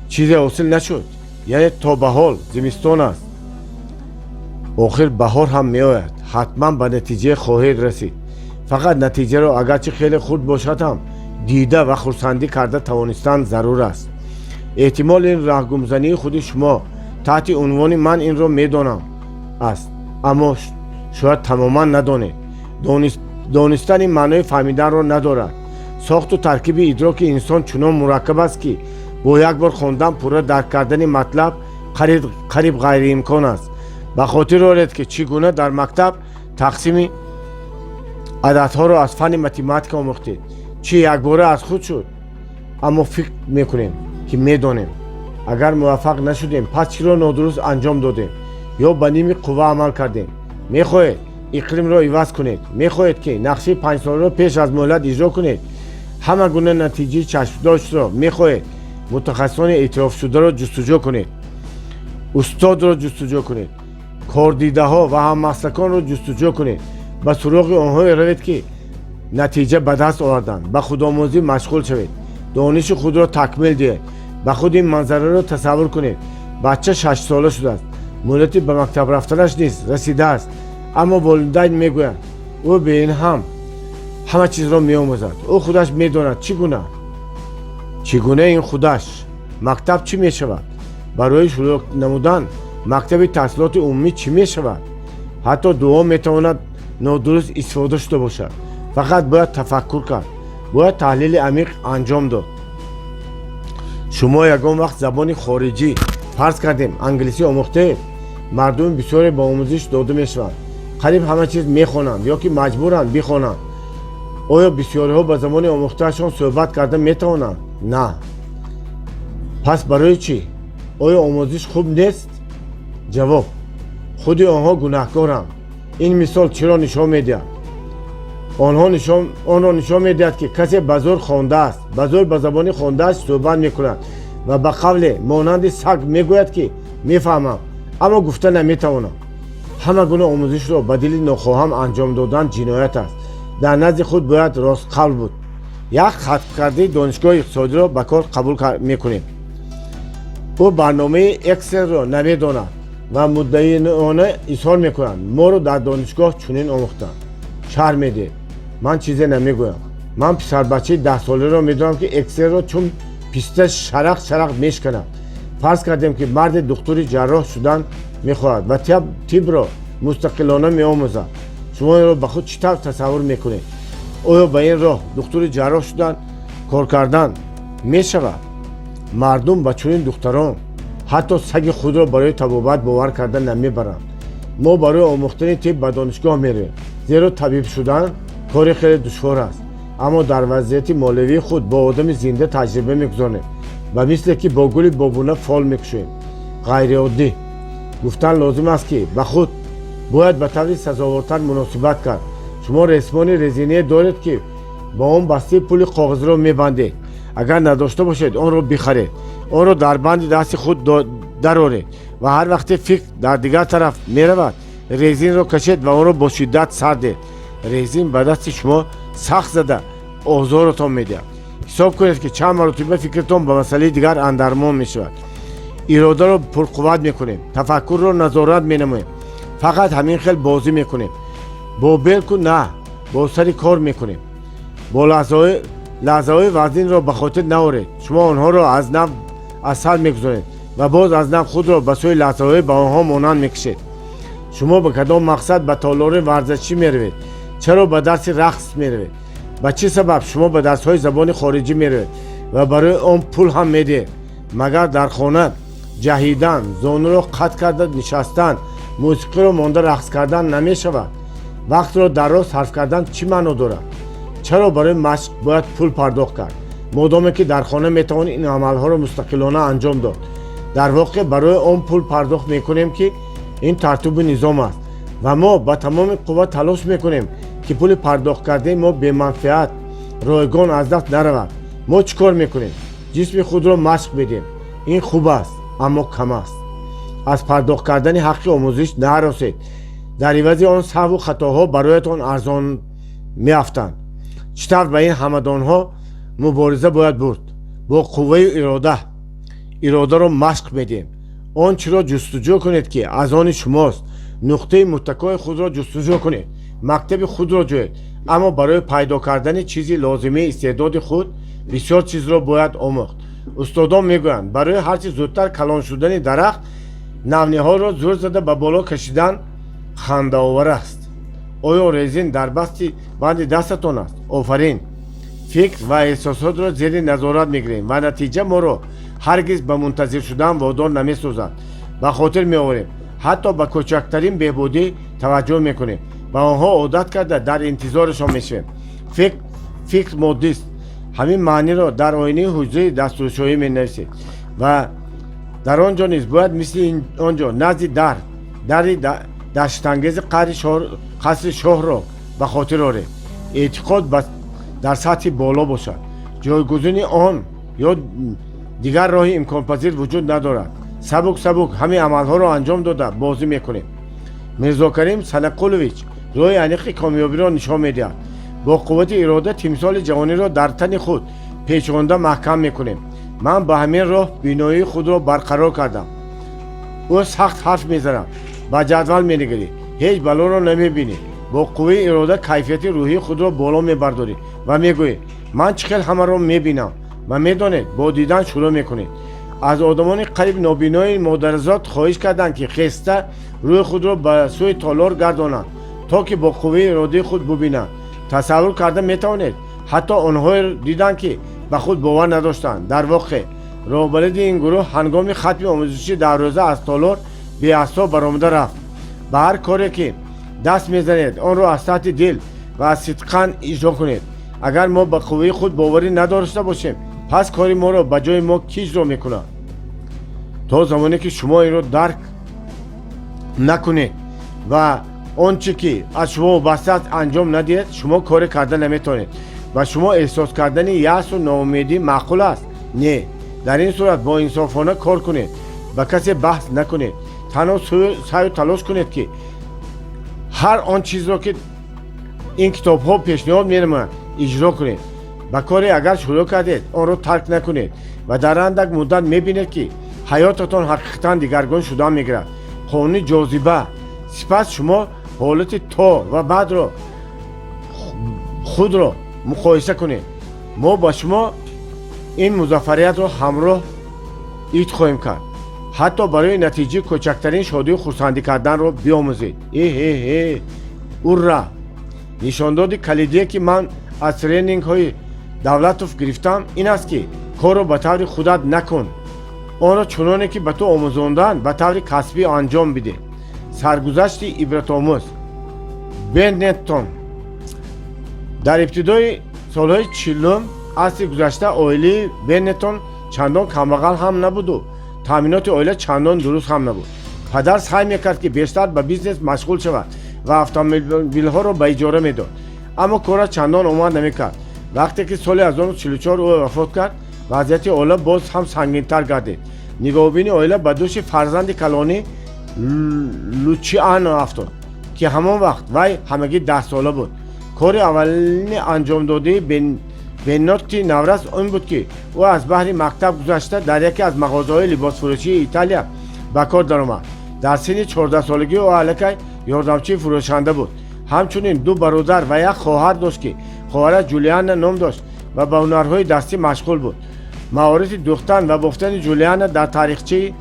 Чизе ҳосил нашуд, яъне то ба ҳол зимистон аст. Охир баҳор ҳам меояд. Ҳатман ба натиҷае хоҳед расид. Фақат натиҷаро, агарчи хеле хурд бошад ҳам, дида ва хурсандӣ карда тавонистан зарур аст. Эҳтимол, ин раҳгумзании худи шумо таҳти унвони «Ман инро медонам» аст, аммо шояд тамоман надонед. Донистани маънои фаҳмиданро надорад. Сохту таркиби идроки инсон чунон мураккаб аст, ки бо як бор хондан пурра дарк кардани матлаб қариб ғайриимкон аст. Ба хотир оред, ки чӣ гуна дар мактаб тақсими ададҳоро аз фанни математика омӯхтед. Чӣ якбора аз худ шуд? Аммо фикр мекунем, ки медонем. Агар муваффақ нашудем, пас чиро нодуруст анҷом додем ё ба ними қувва амал кардем? Мехоҳед иқлимро иваз кунед? Мехоҳед, ки нақшаи панҷсоларо пеш аз муҳлат иҷро кунед? Ҳама гуна натиҷаи чашмдоштро мехоҳед? Мутахассисони эътирофшударо ҷустуҷӯ кунед, устодро ҷустуҷӯ кунед, кордидаҳо ва ҳаммаслаконро ҷустуҷӯ кунед. Ба суроғи онҳое равед, ки натиҷа ба даст оварданд. Ба худомӯзӣ машғул шавед. Дониши худро такмил диҳед. Ба худ ин манзараро тасаввур кунед: бача 6-сола шудааст, муҳлати ба мактаб рафтанаш низ расидааст, аммо волидайн мегӯянд: ӯ бе ин ҳам ҳама чизро меомӯзад, ӯ худаш медонад. Чӣ гуна? Чӣ гуна ин худаш? Мактаб чӣ мешавад? Барои шурӯъ намудан мактаби таҳсилоти умумӣ чӣ мешавад? Ҳатто дуо метавонад нодуруст истифода шуда бошад. Фақат бояд тафаккур кард, бояд таҳлили амиқ анҷом дод. Шумо ягон вақт забони хориҷӣ, фарз кардем, англисӣ омӯхтаед? Мардуми бисёре ба омӯзиш дода мешаванд, қариб ҳама чиз мехонанд ё ки маҷбуранд бихонанд. Оё бисёриҳо ба забони омӯхтаашон суҳбат карда метавонанд? На. Пас барои чӣ? Оё омӯзиш хуб нест? Ҷавоб: худи онҳо гунаҳкоранд. Ин мисол чиро нишон медиҳад? Онро нишон медиҳад, ки касе ба зӯр хондааст, ба зӯр ба забони хондааш суҳбат мекунад ва ба қавле монанди саг мегӯяд, ки мефаҳмам, аммо гуфта наметавонам. Ҳама гуна омӯзишро ба дили нохоҳам анҷом додан ҷиноят аст. Дар назди худ бояд ростқавл буд. Як хатмкардаи донишгоҳи иқтисодиро ба кор қабул мекунем. Ӯ барномаи Экселро намедонад ва муддаиона изҳор мекунад: моро дар донишгоҳ чунин омӯхтанд. Шарҳ медиҳед? Ман чизе намегӯям. Ман писарбачаи 10-соларо медонам, ки Экселро чун писта шарақ шарақ мешканад. Фарз кардем, ки марде духтури ҷарроҳ шудан мехоҳад ва тибро мустақилона меомӯзад. Шумо инро ба худ чӣ тавр тасаввур мекунед? Оё ба ин роҳ духтури ҷарроҳ шудан, кор кардан мешавад? Мардум ба чунин духтарон ҳатто саги худро барои табобат бовар карда намебаранд. Мо барои омӯхтани тиб ба донишгоҳ меравем, зеро табиб шудан кори хеле душвор аст, аммо дар вазъияти молиявии худ бо одами зинда таҷриба мегузорем, ба мисле ки бо гули бобуна фол мекушоем. Ғайриоддӣ. Гуфтан лозим аст, ки ба худ бояд ба таври сазовортар муносибат кард. Шумо ресмони резиние доред, ки ба он бастаи пули коғазиро мебандед? Агар надошта бошед, онро бихаред. Онро дар банди дасти худ дароред ва ҳар вақте фикр дар дигар тараф меравад, резинро кашед ва онро бо шиддат сар диҳед. Резин ба дасти шумо сахт зада озоротон медиҳад. Ҳисоб кунед, ки чанд маротиба фикртон ба масъалаи дигар андармон мешавад. Иродаро пурқувват мекунем, тафаккурро назорат менамоем. Фақат ҳамин хел бозӣ мекунем. Бо белку на, бо сари кор мекунем. Бо лаҳзаҳои вазнинро ба хотир наоред. Шумо онҳоро аз нав аз сар мегузоред ва боз аз нав худро ба сӯи лаҳзаҳои ба онҳо монанд мекашед. Шумо ба кадом мақсад ба толори варзишӣ меравед? Чаро ба дарси рақс меравед? Ба чӣ сабаб шумо ба дарсҳои забони хориҷӣ меравед ва барои он пул ҳам медиҳед? Магар дар хона ҷаҳидан, зонуро қат карда нишастан, мусиқиро монда рақс кардан намешавад? Вақтро дар роҳ сарф кардан чӣ маъно дорад? Чаро барои машқ бояд пул пардохт кард, модоме ки дар хона метавон ин амалҳоро мустақилона анҷом дод? Дар воқеъ барои он пул пардохт мекунем, ки ин тартибу низом аст, ва мо ба тамоми қувва талош мекунем, ки пули пардохт кардаи мо беманфиат, ройгон аз даст наравад. Мо чӣ кор мекунем? Ҷисми худро машқ медиҳем. Ин хуб аст, аммо кам аст. Аз пардохт кардани ҳаққи омӯзиш наҳаросед. Дар ивази он саҳву хатоҳо бароятон арзон меафтанд. Чӣ тавр ба ин ҳамадонҳо мубориза бояд бурд? Бо қувваи ирода. Иродаро машқ медиҳем. Он чиро ҷустуҷӯ кунед, ки аз они шумост. Нуқтаи муттакои худро ҷустуҷӯ кунед, мактаби худро ҷӯед. Аммо барои пайдо кардани чизи лозимии истеъдоди худ бисёр чизро бояд омӯхт. Устодон мегӯянд: барои ҳарчи зудтар калон шудани дарахт навниҳолро зӯр зада ба боло кашидан хандаовар аст. Оё резин дар басти банди дастатон аст? Офарин! Фикр ва эҳсосотро зери назорат мегирем ва натиҷа моро ҳаргиз ба мунтазир шудан водор намесозад. Ба хотир меорем, ҳатто ба кӯчактарин беҳбудӣ таваҷҷӯҳ мекунем, ба онҳо одат карда, дар интизорашон мешавем. Фикр моддист. Ҳамин маъниро дар оинаи ҳуҷраи дастшӯӣ менависед ва дар он ҷо низ бояд мисли он ҷо назди дари даҳшатангези қасри шоҳро ба хотир оред. Эътиқод дар сатҳи боло бошад. Ҷойгузини он ё дигар роҳи имконпазир вуҷуд надорад. Сабук сабук ҳамин амалҳоро анҷом дода бозӣ мекунем. Мирзокарим Санақулович роҳи аниқи комёбиро нишон медиҳад. Бо қуввати ирода тимсоли ҷавониро дар тани худ Печонда маҳкам мекунем. Ман ба ҳамин роҳ биноии худро барқарор кардам. Ӯ сахт ҳарф мезанад. Ба ҷадвал менигарӣ, ҳеҷ балоро намебинӣ. Бо қувваи ирода кайфияти рӯҳии худро боло мебардорӣ ва мегӯӣ: «Ман чӣ хел ҳамаро мебинам?» Ва медонед, бо дидан шурӯъ мекунед. Аз одамони қариб нобинои модарзод хоҳиш карданд, ки хеста рӯи худро ба сӯи толор гардонанд, то ки бо қувваи иродаи худ бубинанд. Тасаввур карда метавонед, ҳатто онҳоеро диданд, ки ба худ бовар надоштанд. Дар воқеъ, роҳбалади ин гурӯҳ ҳангоми хатми омӯзиши 10 рӯза аз толор беасо баромада рафт. Ба ҳар коре ки даст мезанед, онро аз таҳти дил ва аз сидқан иҷро кунед. Агар мо ба қувваи худ боварӣ надошта бошем, пас кори моро ба ҷои мо кӣ иҷро мекунад? То замоне ки шумо инро дарк накунед ва он чӣ ки аз шумо вобаста аст анҷом надиҳед, шумо коре карда наметавонед. Ба шумо эҳсос кардани яъсу ноумедӣ маъқул аст? Не, дар ин сурат боинсофона кор кунед, ба касе баҳс накунед, танҳо саъю талош кунед, ки ҳар он чизро, ки ин китобҳо пешниҳод менамоянд, иҷро кунед. Ба коре агар шурӯъ кардед, онро тарк накунед ва дар андак муддат мебинед, ки ҳаётатон ҳақиқатан дигаргун шудан мегирад. Қонуни ҷозиба. Сипас шумо ҳолати то ва баъдро худро муқоиса кунед. Мо ба шумо ин музаффариятро ҳамроҳ ид хоҳем кард. Ҳатто барои натиҷаи кӯчактарин шодию хурсандӣ карданро биомӯзед. Эҳеҳе, урра! Нишондоди калидие, ки ман аз тренингҳои Давлатов гирифтам, ин аст, ки корро ба таври худат накун, онро чуноне ки ба ту омӯзонданд, ба таври касбӣ анҷом бидеҳ. Саргузашти ибратомӯз. Бенеттон. Дар ибтидои солҳои 40-уми асри гузашта оилаи Бенеттон чандон камбағал ҳам набуду таъминоти оила чандон дуруст ҳам набуд. Падар саъй мекард, ки бештар ба бизнес машғул шавад ва автомобилҳоро ба иҷора медод, аммо кораш чандон омад намекард. Вақте ки соли 1944 ӯ вафот кард, вазъияти оила боз ҳам сангинтар гардид. Нигоҳубини оила ба дӯши фарзанди калонӣ Лучиано афтод, ки ҳамон вақт вай ҳамагӣ 10-сола буд. Кори аввалини анҷомдодаи Бенетти наврас он буд, ки ӯ аз баҳри мактаб гузашта дар яке аз мағозаҳои либосфурӯшии Италия ба кор даромад. Дар синни 14-солагӣ ӯ аллакай ёрдамчии фурӯшанда буд. Ҳамчунин ду бародар ва як хоҳар дошт, ки хоҳараш Ҷулиана ном дошт ва ба ҳунарҳои дастӣ машғул буд. Маҳорати дӯхтан ва бофтани Ҷулиана дар таърихчаи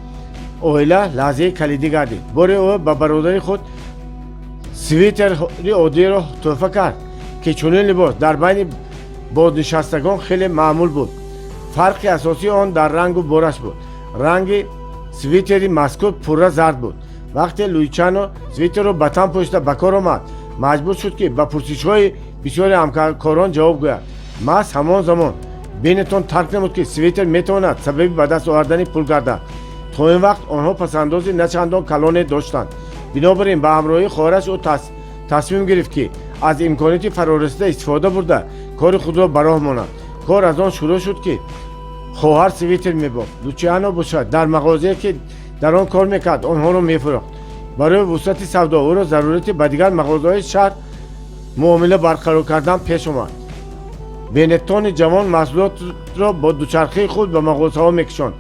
оила лаҳзаи калидӣ гардид. Боре ӯ ба бародари худ свитери оддиро тӯҳфа кард, ки чунин либос дар байни бознишастагон хеле маъмул буд. Фарқи асосии он дар рангу бораш буд. Ранги свитери мазкур пурра зард буд. Вақте Луичано свитерро ба тан пӯшида ба кор омад, маҷбур шуд, ки ба пурсишҳои бисёри ҳамкорон ҷавоб гӯяд. Маҳз ҳамон замон Бенетон дарк намуд, ки свитер метавонад сабаби ба даст овардани пул гардад. То ин вақт онҳо пасандози начандон калоне доштанд. Бинобар ин ба ҳамроҳии хоҳараш ӯ тасмим гирифт, ки аз имконияти фарорасида истифода бурда, кори худро ба роҳ монад. Кор аз он шурӯъ шуд, ки хоҳар свитер мебофт, Лучиано бошад дар мағозае, ки дар он кор мекард, онҳоро мефурӯхт. Барои вусъати савдо ӯро зарурати ба дигар мағозаҳои шаҳр муомила барқарор кардан пеш омад. Бенеттони ҷавон маҳсулотро бо дучархаи худ ба мағозаҳо мекишонд.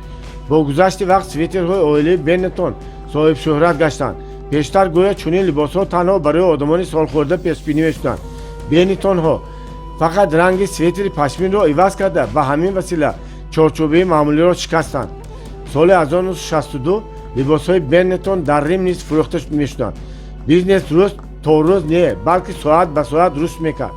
Бо гузашти вақт свитерҳои оилаи Бенетон соҳибшӯҳрат гаштанд. Пештар гӯё чунин либосҳо танҳо барои одамони солхӯрда пешбинӣ мешуданд. Бенетонҳо фақат ранги свитери пашминро иваз карда, ба ҳамин васила чорчӯбаи маъмулиро шикастанд. Соли 1962 либосҳои Бенетон дар Рим низ фурӯхта мешуданд. Бизнес рӯз то рӯз не, балки соат ба соат рушд мекард.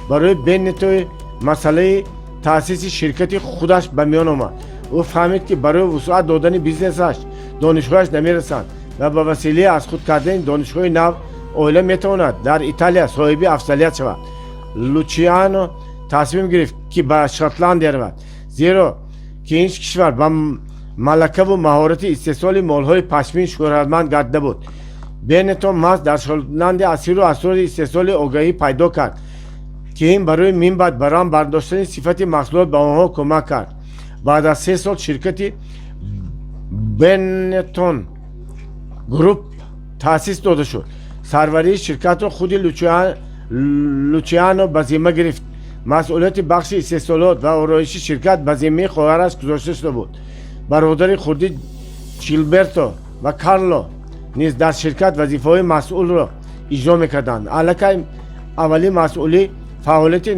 Барои Бенетои масъалаи таъсиси ширкати худаш ба миён омад. Ӯ фаҳмид, ки барои вусъат додани бизнесаш донишҳояш намерасанд ва ба василаи аз худ кардани донишҳои нав оила метавонад дар Италия соҳиби афзалият шавад. Лучиано тасмим гирифт, ки ба Шотландия равад, зеро ки ин кишвар ба малакаву маҳорати истеҳсоли молҳои пашмин шӯҳратманд гардида буд. Бенетон маҳз дар Шотландия аз сирру асрори истеҳсоли огаҳӣ пайдо кард, ки ин барои минбаъд барҳам бардоштани сифати маҳсулот ба онҳо кӯмак кард. Баъд аз 3 сол ширкати Бенетон Груп таъсис дода шуд. Сарварии ширкатро худи Лучиано ба зимма гирифт. Масъулияти бахши истеҳсолот ва ороиши ширкат ба зиммаи хоҳараш гузошта шуда буд. Бародари хурдӣ Ҷилберто ва Карло низ дар ширкат вазифаҳои масъулро иҷро мекарданд. Аллакай аввалӣ масъули фаъолияти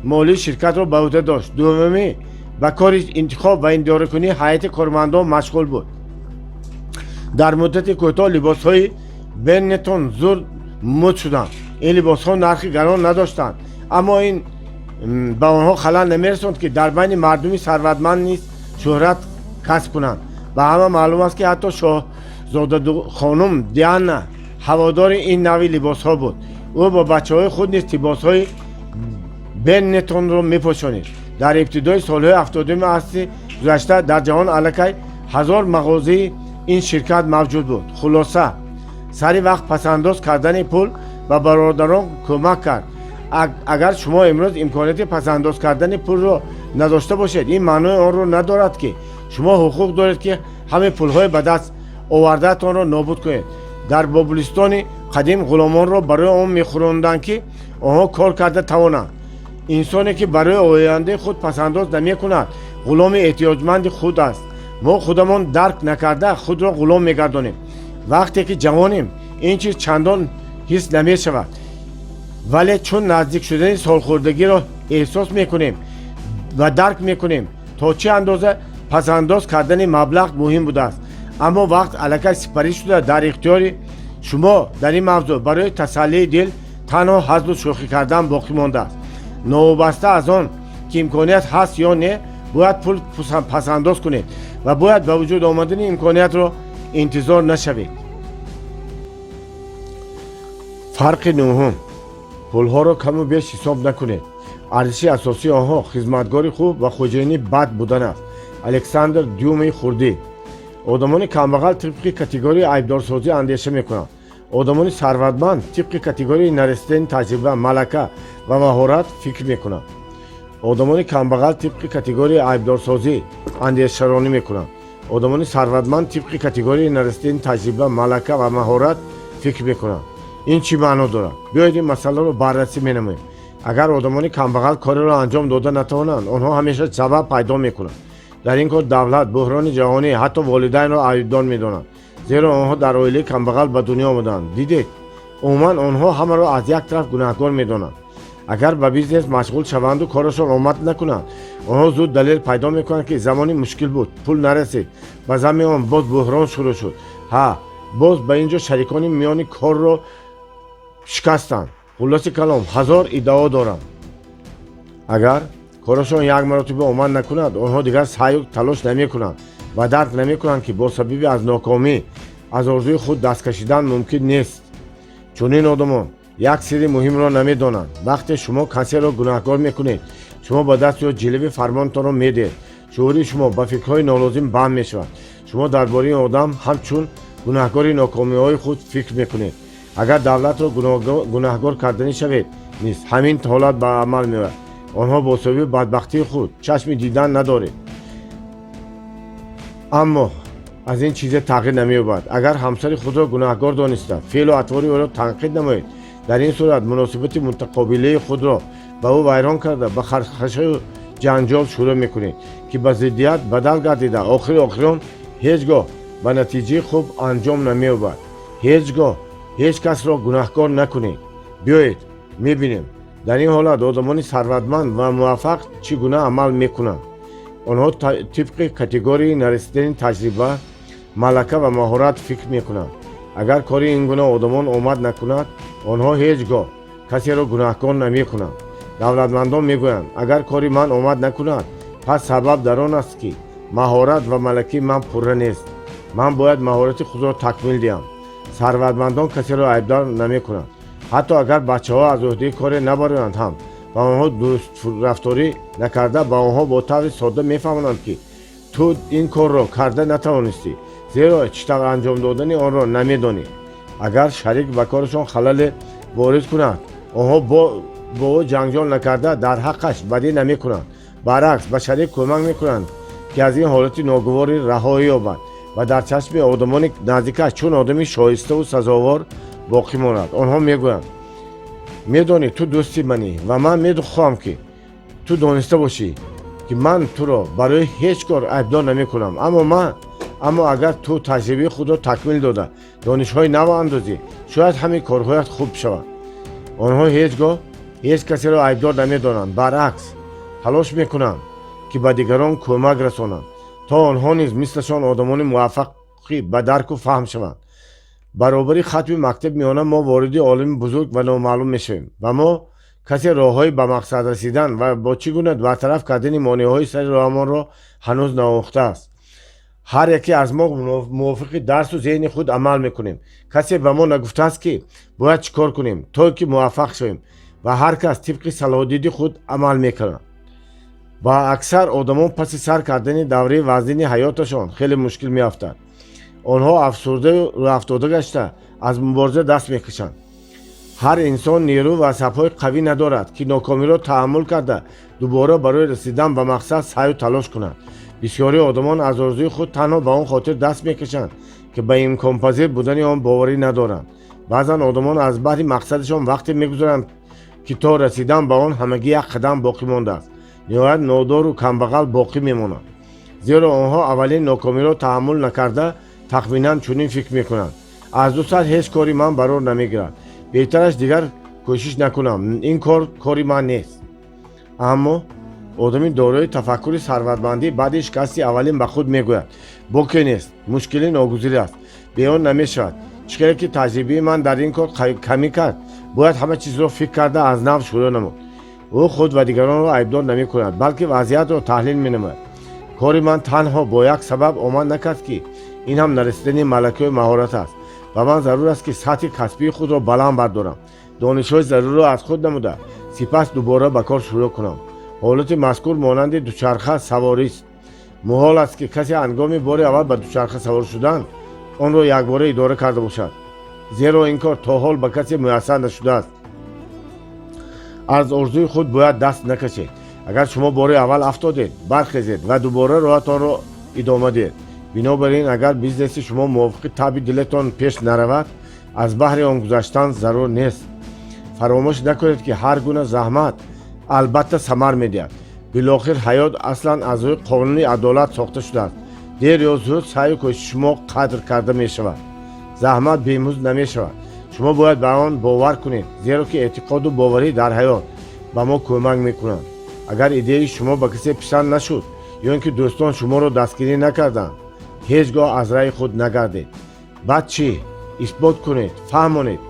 молии ширкатро ба ӯҳда дошт, дуввумӣ ба кори интихоб ва идоракунии ҳайати кормандон машғул буд. Дар муддати кӯтоҳ либосҳои Беннетон зуд мӯд шуданд. Ин либосҳо нархи гарон надоштанд, аммо ин ба онҳо халал намерасонд, ки дар байни мардуми сарватманд низ шӯҳрат касб кунанд. Ба ҳама маълум аст, ки ҳатто шоҳзодахонум Диана ҳаводори ин навъи либосҳо буд. Ӯ бо бачаҳои худ низ либосҳои Беннетонро мепӯшонид. Дар ибтидои солҳои 70-уми асри гузашта дар ҷаҳон аллакай 1000 мағозаи ин ширкат мавҷуд буд. Хулоса, сари вақт пасандоз кардани пул ба бародарон кӯмак кард. Агар шумо имрӯз имконияти пасандоз кардани пулро надошта бошед, ин маънои онро надорад, ки шумо ҳуқуқ доред, ки ҳамаи пулҳои ба даст овардаатонро нобуд кунед. Дар Бобулистони қадим ғуломонро барои он мехӯронданд, ки онҳо кор карда тавонанд. Инсоне, ки барои ояндаи худ пасандоз намекунад, ғуломи эҳтиёҷманди худ аст. Мо худамон дарк накарда худро ғулом мегардонем. Вақте ки ҷавонем, ин чиз чандон ҳис намешавад, вале чун наздик шудани солхӯрдагиро эҳсос мекунем ва дарк мекунем, то чӣ андоза пасандоз кардани маблағ муҳим будааст. Аммо вақт аллакай сипарӣ шуда, дар ихтиёри шумо дар ин мавзӯъ барои тасаллии дил танҳо ҳазлу шӯхӣ кардан боқӣ мондааст. Новобаста аз он ки имконият ҳаст ё не, бояд пул пасандоз кунед ва бояд ба вуҷуд омадани имкониятро интизор нашавед. Фарқи нӯҳум: пулҳоро каму беш ҳисоб накунед. Арзиши асосии онҳо хизматгори хуб ва хоҷаини бад будан аст. Александр Дюмаи хурдӣ. Одамони камбағал тибқи категорияи айбдорсозӣ андеша мекунанд. Одамони сарватманд тибқи категорияи нарасидани таҷриба, малака ва маҳорат фикр мекунанд. Одамони камбағал тибқи категорияи айбдорсозӣ андешаронӣ мекунанд. Одамони сарватманд тибқи категорияи нарасидани таҷриба, малака ва маҳорат фикр мекунанд. Ин чӣ маъно дорад? Биёед, ин масъаларо баррасӣ менамоем. Агар одамони камбағал кореро анҷом дода натавонанд, онҳо ҳамеша сабаб пайдо мекунанд. Дар ин кор давлат, буҳрони ҷаҳонӣ, ҳатто волидайнро айбдор медонанд, зеро онҳо дар оилаи камбағал ба дунё омаданд. Дидед, умуман онҳо ҳамаро аз як тараф гунаҳкор медонанд. Агар ба бизнес машғул шаванду корашон омад накунанд, онҳо зуд далел пайдо мекунанд, ки замони мушкил буд, пул нарасид, ба замми он боз буҳрон шурӯъ шуд. Ҳа, боз ба ин ҷо шарикони миёни корро шикастанд. Хулоси калом, ҳазор иддао доранд. Агар корашон як маротиба омад накунад, онҳо дигар саъю талош намекунанд ва дарк намекунанд, ки бо сабаби аз нокомӣ аз орзуи худ даст кашидан мумкин нест. Чунин одамон як сирри муҳимро намедонанд. Вақте шумо касеро гунаҳкор мекунед, шумо ба дасти ӯ ҷилави фармонтонро медиҳед. Шуури шумо ба фикрҳои нолозим банд мешавад. Шумо дар бораи ин одам ҳамчун гунаҳкори нокомиҳои худ фикр мекунед. Агар давлатро гунаҳкор карданӣ шавед низ, ҳамин ҳолат ба амал меояд. Онҳо бо сабаби бадбахтии худ чашми дидан надоред, аммо аз ин чизе тағйир намеёбад. Агар ҳамсари худро гунаҳкор дониста, феълу атвори ӯро танқид намоед, дар ин сурат муносибати мутақобилаи худро ба ӯ вайрон карда, ба хархашаю ҷанҷол шурӯъ мекунед, ки ба зиддият бадал гардида, охири охирон ҳеҷ гоҳ ба натиҷаи хуб анҷом намеёбад. Ҳеҷ гоҳ ҳеҷ касро гунаҳкор накунед. Биёед, мебинем, дар ин ҳолат одамони сарватманд ва муваффақ чӣ гуна амал мекунанд. Онҳо тибқи категорияи нарасидани таҷриба, малака ва маҳорат фикр мекунанд. Агар кори ин гуна одамон омад накунад, онҳо ҳеҷ гоҳ касеро гунаҳкор намекунанд. Давлатмандон мегӯянд: «Агар кори ман омад накунад, пас сабаб дар он аст, ки маҳорат ва малакаи ман пурра нест. Ман бояд маҳорати худро такмил диҳам». Сарватмандон касеро айбдор намекунанд. Ҳатто агар бачаҳо аз ӯҳдаи коре набароянд ҳам, ба онҳо дурустрафторӣ накарда, ба онҳо бо таври содда мефаҳмонанд, ки ту ин корро карда натавонистӣ, зеро чӣ тавр анҷом додани онро намедонӣ. Агар шарик ба корашон халале ворид кунад, онҳо бо ӯ ҷанҷол накарда, дар ҳаққаш бадӣ намекунанд. Баръакс, ба шарик кӯмак мекунанд, ки аз ин ҳолати ногуворӣ раҳоӣ ёбад ва дар чашми одамони наздикаш чун одами шоиставу сазовор боқӣ монад. Онҳо мегӯянд: «Медонӣ, ту дӯсти манӣ ва ман мехоҳам, ки Ту дониста бошӣ, ки ман туро барои ҳеҷ кор айбдор намекунам, аммо агар ту таҷрибаи худро такмил дода, донишҳои нав андозӣ, шояд ҳамин корҳоят хуб шавад. Онҳо ҳеҷ гоҳ ҳеҷ касеро айбдор намедонанд, баръакс, талош мекунанд, ки ба дигарон кӯмак расонанд, то онҳо низ мислашон одамони муваффақӣ ба дарку фаҳм шаванд. Баробари хатми мактаби миёна мо вориди олами бузург ва номаълум мешавем ва мо касе роҳҳои ба мақсад расидан ва бо чӣ гуна бартараф кардани монеаҳои сари роҳамонро ҳанӯз наомӯхтааст. Ҳар яке аз мо мувофиқи дарсу зеҳни худ амал мекунем. Касе ба мо нагуфтааст, ки бояд чӣ кор кунем, то ки муваффақ шавем, ва ҳар кас тибқи салоҳдиди худ амал мекунад. Ба аксар одамон паси сар кардани давраи вазнини ҳаёташон хеле мушкил меафтад. Онҳо афсурдаю рӯҳафтода гашта, аз мубориза даст мекашанд. Ҳар инсон нерӯ ва асабҳои қавӣ надорад, ки нокомиро таҳаммул карда, дубора барои расидан ба мақсад саъю талош кунад. Бисёри одамон аз орзуи худ танҳо ба он хотир даст мекашанд, ки ба имконпазир будани он боварӣ надоранд. Баъзан одамон аз баҳри мақсадашон вақте мегузаранд, ки то расидан ба он ҳамагӣ як қадам боқӣ мондааст, ниҳоят нодору камбағал боқӣ мемонанд, зеро онҳо аввалин нокомиро таҳаммул накарда, тахминан чунин фикр мекунанд: «Аз 200 ҳеҷ кори ман барор намегирад, беҳтараш дигар кӯшиш накунам, ин кор кори ман нест». Аммо одами дорои тафаккури сарватмандӣ баъди шикасти аввалин ба худ мегӯяд: «Боке нест, мушкилӣ ногузир аст, бе он намешавад. Чӣ хеле ки таҷрибаи ман дар ин кор камӣ кард, бояд ҳама чизро фикр карда, аз нав шурӯъ намуд». Ӯ худ ва дигаронро айбдор намекунад, балки вазъиятро таҳлил менамояд. Кори ман танҳо бо як сабаб омад накард, ки ин ҳам нарасидани малакаи маҳорат аст. Ба ман зарур аст, ки сатҳи касбии худро баланд бардорам, донишҳои зарурро аз худ намуда, сипас дубора ба кор шурӯъ кунам. Ҳолати мазкур монанди дучарха саворист. Муҳол аст, ки касе ҳангоми бори аввал ба дучарха савор шудан онро якбора идора карда бошад, зеро ин кор то ҳол ба касе муяссар нашудааст. Аз орзуи худ бояд даст накашед. Агар шумо бори аввал афтодед, бархезед ва дубора роҳатонро идома диҳед. Бинобар ин, агар бизнеси шумо мувофиқи таъби дилатон пеш наравад, аз баҳри он гузаштан зарур нест. Фаромӯш накунед, ки ҳар гуна заҳмат албатта самар медиҳад. Билохир ҳаёт аслан аз рӯи қонуни адолат сохта шудааст. Дер ё зуд саъю кӯшиши шумо қадр карда мешавад. Заҳмат бемузд намешавад. Шумо бояд ба он бовар кунед, зеро ки эътиқоду боварӣ дар ҳаёт ба мо кӯмак мекунанд. Агар идеяи шумо ба касе писанд нашуд ё ин ки дӯстон шуморо дастгирӣ накарданд, ҳеҷ гоҳ аз раъи худ нагардед. Баъд чӣ? Исбот кунед, фаҳмонед.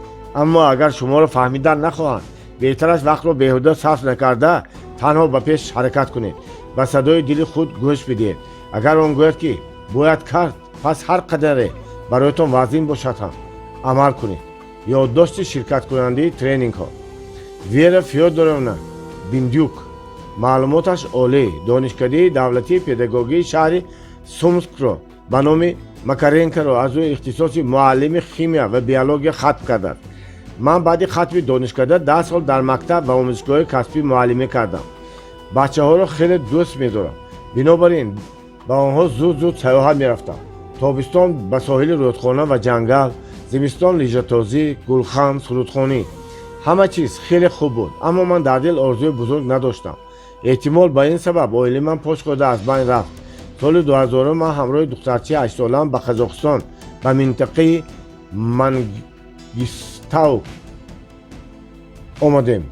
Аммо агар шуморо фаҳмидан нахоҳанд, беҳтараш вақтро беҳуда сарф накарда, танҳо ба пеш ҳаракат кунед. Ба садои дили худ гӯш бидиҳед. Агар он гӯяд, ки бояд кард, пас ҳар қадаре бароятон вазнин бошад ҳам, амал кунед. Ёддошти ширкаткунандаи тренингҳо Вера Фёдоровна Биндюк. Маълумоташ олӣ. Донишкадаи давлатии педагогии шаҳри Сумскро ба номи Макаренкоро аз рӯи ихтисоси муаллими химия ва биология хатм кардааст. Ман баъди хатми донишкада 10 сол дар мактаб ва омӯзишгоҳи касбӣ муаллимӣ кардам. Бачаҳоро хеле дӯст медорам, бинобар ин ба онҳо зуд зуд сайёҳат мерафтам: тобистон ба соҳили рӯдхона ва ҷангал, зимистон лижатозӣ, гулхан, сурудхонӣ. Ҳама чиз хеле хуб буд, аммо ман дар дил орзуи бузург надоштам. Эҳтимол, ба ин сабаб оилаи ман пош хӯрда аз байн рафт. Соли 2000 ман ҳамроҳи духтарчаи 8-солаам ба Қазоқистон, ба минтақаи Мангистау омадем.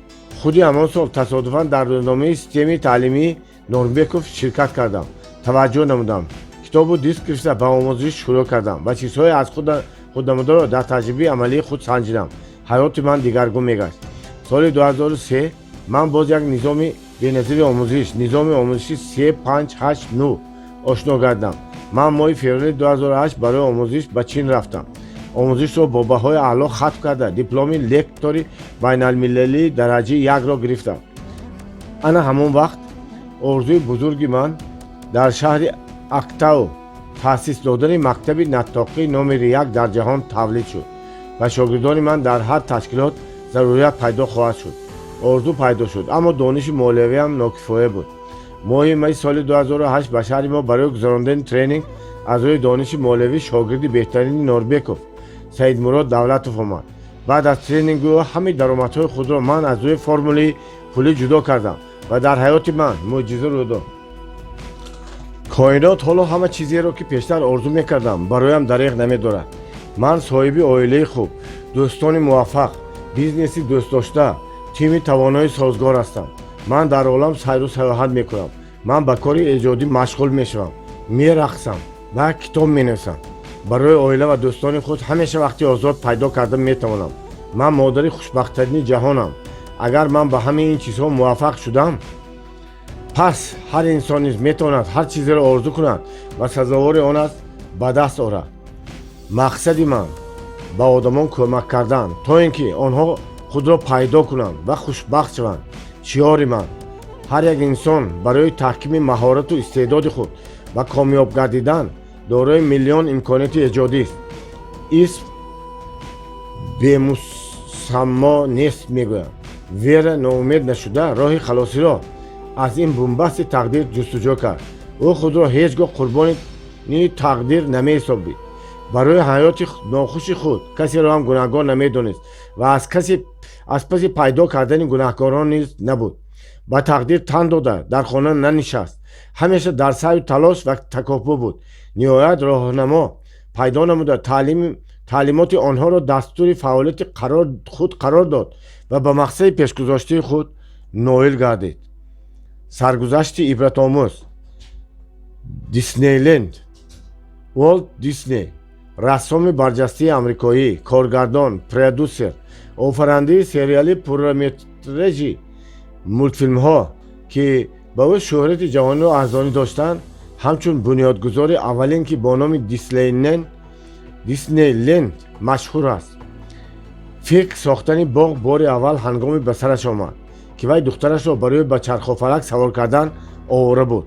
Худи ҳамон сол тасодуфан дар рӯзномаи системаи таълимии Норбеков ширкат кардам. Таваҷҷӯҳ намудам, китобу диск гирифта, ба омӯзиш шурӯъ кардам ва чизҳое аз худ намударо дар таҷрибаи амалии худ санҷидам. Ҳаёти ман дигаргун мегашт. Соли 2003 ман боз як низоми беназири омӯзиш, низоми омӯзиши 3-5-8-9 ошно гардам. Ман моҳи феврали 2008 барои омӯзиш ба Чин рафтам. Омӯзишро бо баҳои аъло хатм карда, дипломи лектори байналмилалии дараҷаи якро гирифтам. Ана ҳамон вақт орзуи бузурги ман дар шаҳри Актау таъсис додани мактаби наттоқӣ номери як дар ҷаҳон тавлид шуд ва шогирдони ман дар ҳар ташкилот зарурият пайдо хоҳад шуд. Орзу пайдо шуд, аммо дониши молиявиам нокифоя буд. Моҳи майи соли 2008 ба шаҳри мо барои гузарондани тренинг аз рӯи дониши молиявӣ шогирди беҳтарини Норбеков Саидмурод Давлатов омад. Баъд аз тренингу ҳамаи даромадҳои худро ман аз рӯи формулаи пулӣ ҷудо кардам. Ва дар ҳаёти ман мӯъҷиза рӯй дод. Коинот ҳоло ҳама чизеро, ки пештар орзу мекардам, бароям дареғ намедорад. Ман соҳиби оилаи хуб, дӯстони муваффақ, бизнеси дӯстдошта, тими тавонои созгор ҳастам. Ман дар олам сайру саёҳат мекунам. Ман ба кори эҷодӣ машғул мешавам, мерақсам ва китоб менависам. Барои оила ва дӯстони худ ҳамеша вақти озод пайдо карда метавонам. Ман модари хушбахттарини ҷаҳонам. Агар ман ба ҳамаи ин чизҳо муваффақ шудам, пас ҳар инсон низ метавонад ҳар чизеро орзу кунад ва сазовори он аст, ба даст орад. Мақсади ман ба одамон кӯмак кардан, то ин ки онҳо худро пайдо кунанд ва хушбахт шаванд. Шиори ман: ҳар як инсон барои таҳкими маҳорату истеъдоди худ ва комёб гардидан дорои миллион имконияти эҷодист. Исм бемусаммо нест, мегӯянд. Вера ноумед нашуда, роҳи халосиро аз ин бунбасти тақдир ҷустуҷӯ кард. Ӯ худро ҳеҷ гоҳ қурбони тақдир намеҳисобид. Барои ҳаёти нохуши худ касеро ҳам гунаҳкор намедонист ва аз паси пайдо кардани гунаҳкорон низ набуд. Ба тақдир тан дода, дар хона нанишаст. Ҳамеша дар саъю талош ва такопӯ буд. Ниҳоят роҳнамо пайдо намуда, таълимоти онҳоро дастури фаъолияти худ қарор дод ва ба мақсади пешгузоштаи худ ноил гардид. Саргузашти ибратомӯз. Диснейленд. Уолт Дисней, рассоми барҷастаи амрикоӣ, коргардон, продюсер, офарандаи сериали пурраметражи мултфилмҳо, ки ба ӯ шӯҳрати ҷаҳониро арзонӣ доштанд, ҳамчун бунёдгузори аввалин, ки бо номи Диснейленд машҳур аст. Фикр сохтани боғ бори аввал ҳангоме ба сараш омад, ки вай духтарашро барои ба чархофалак савор кардан овора буд.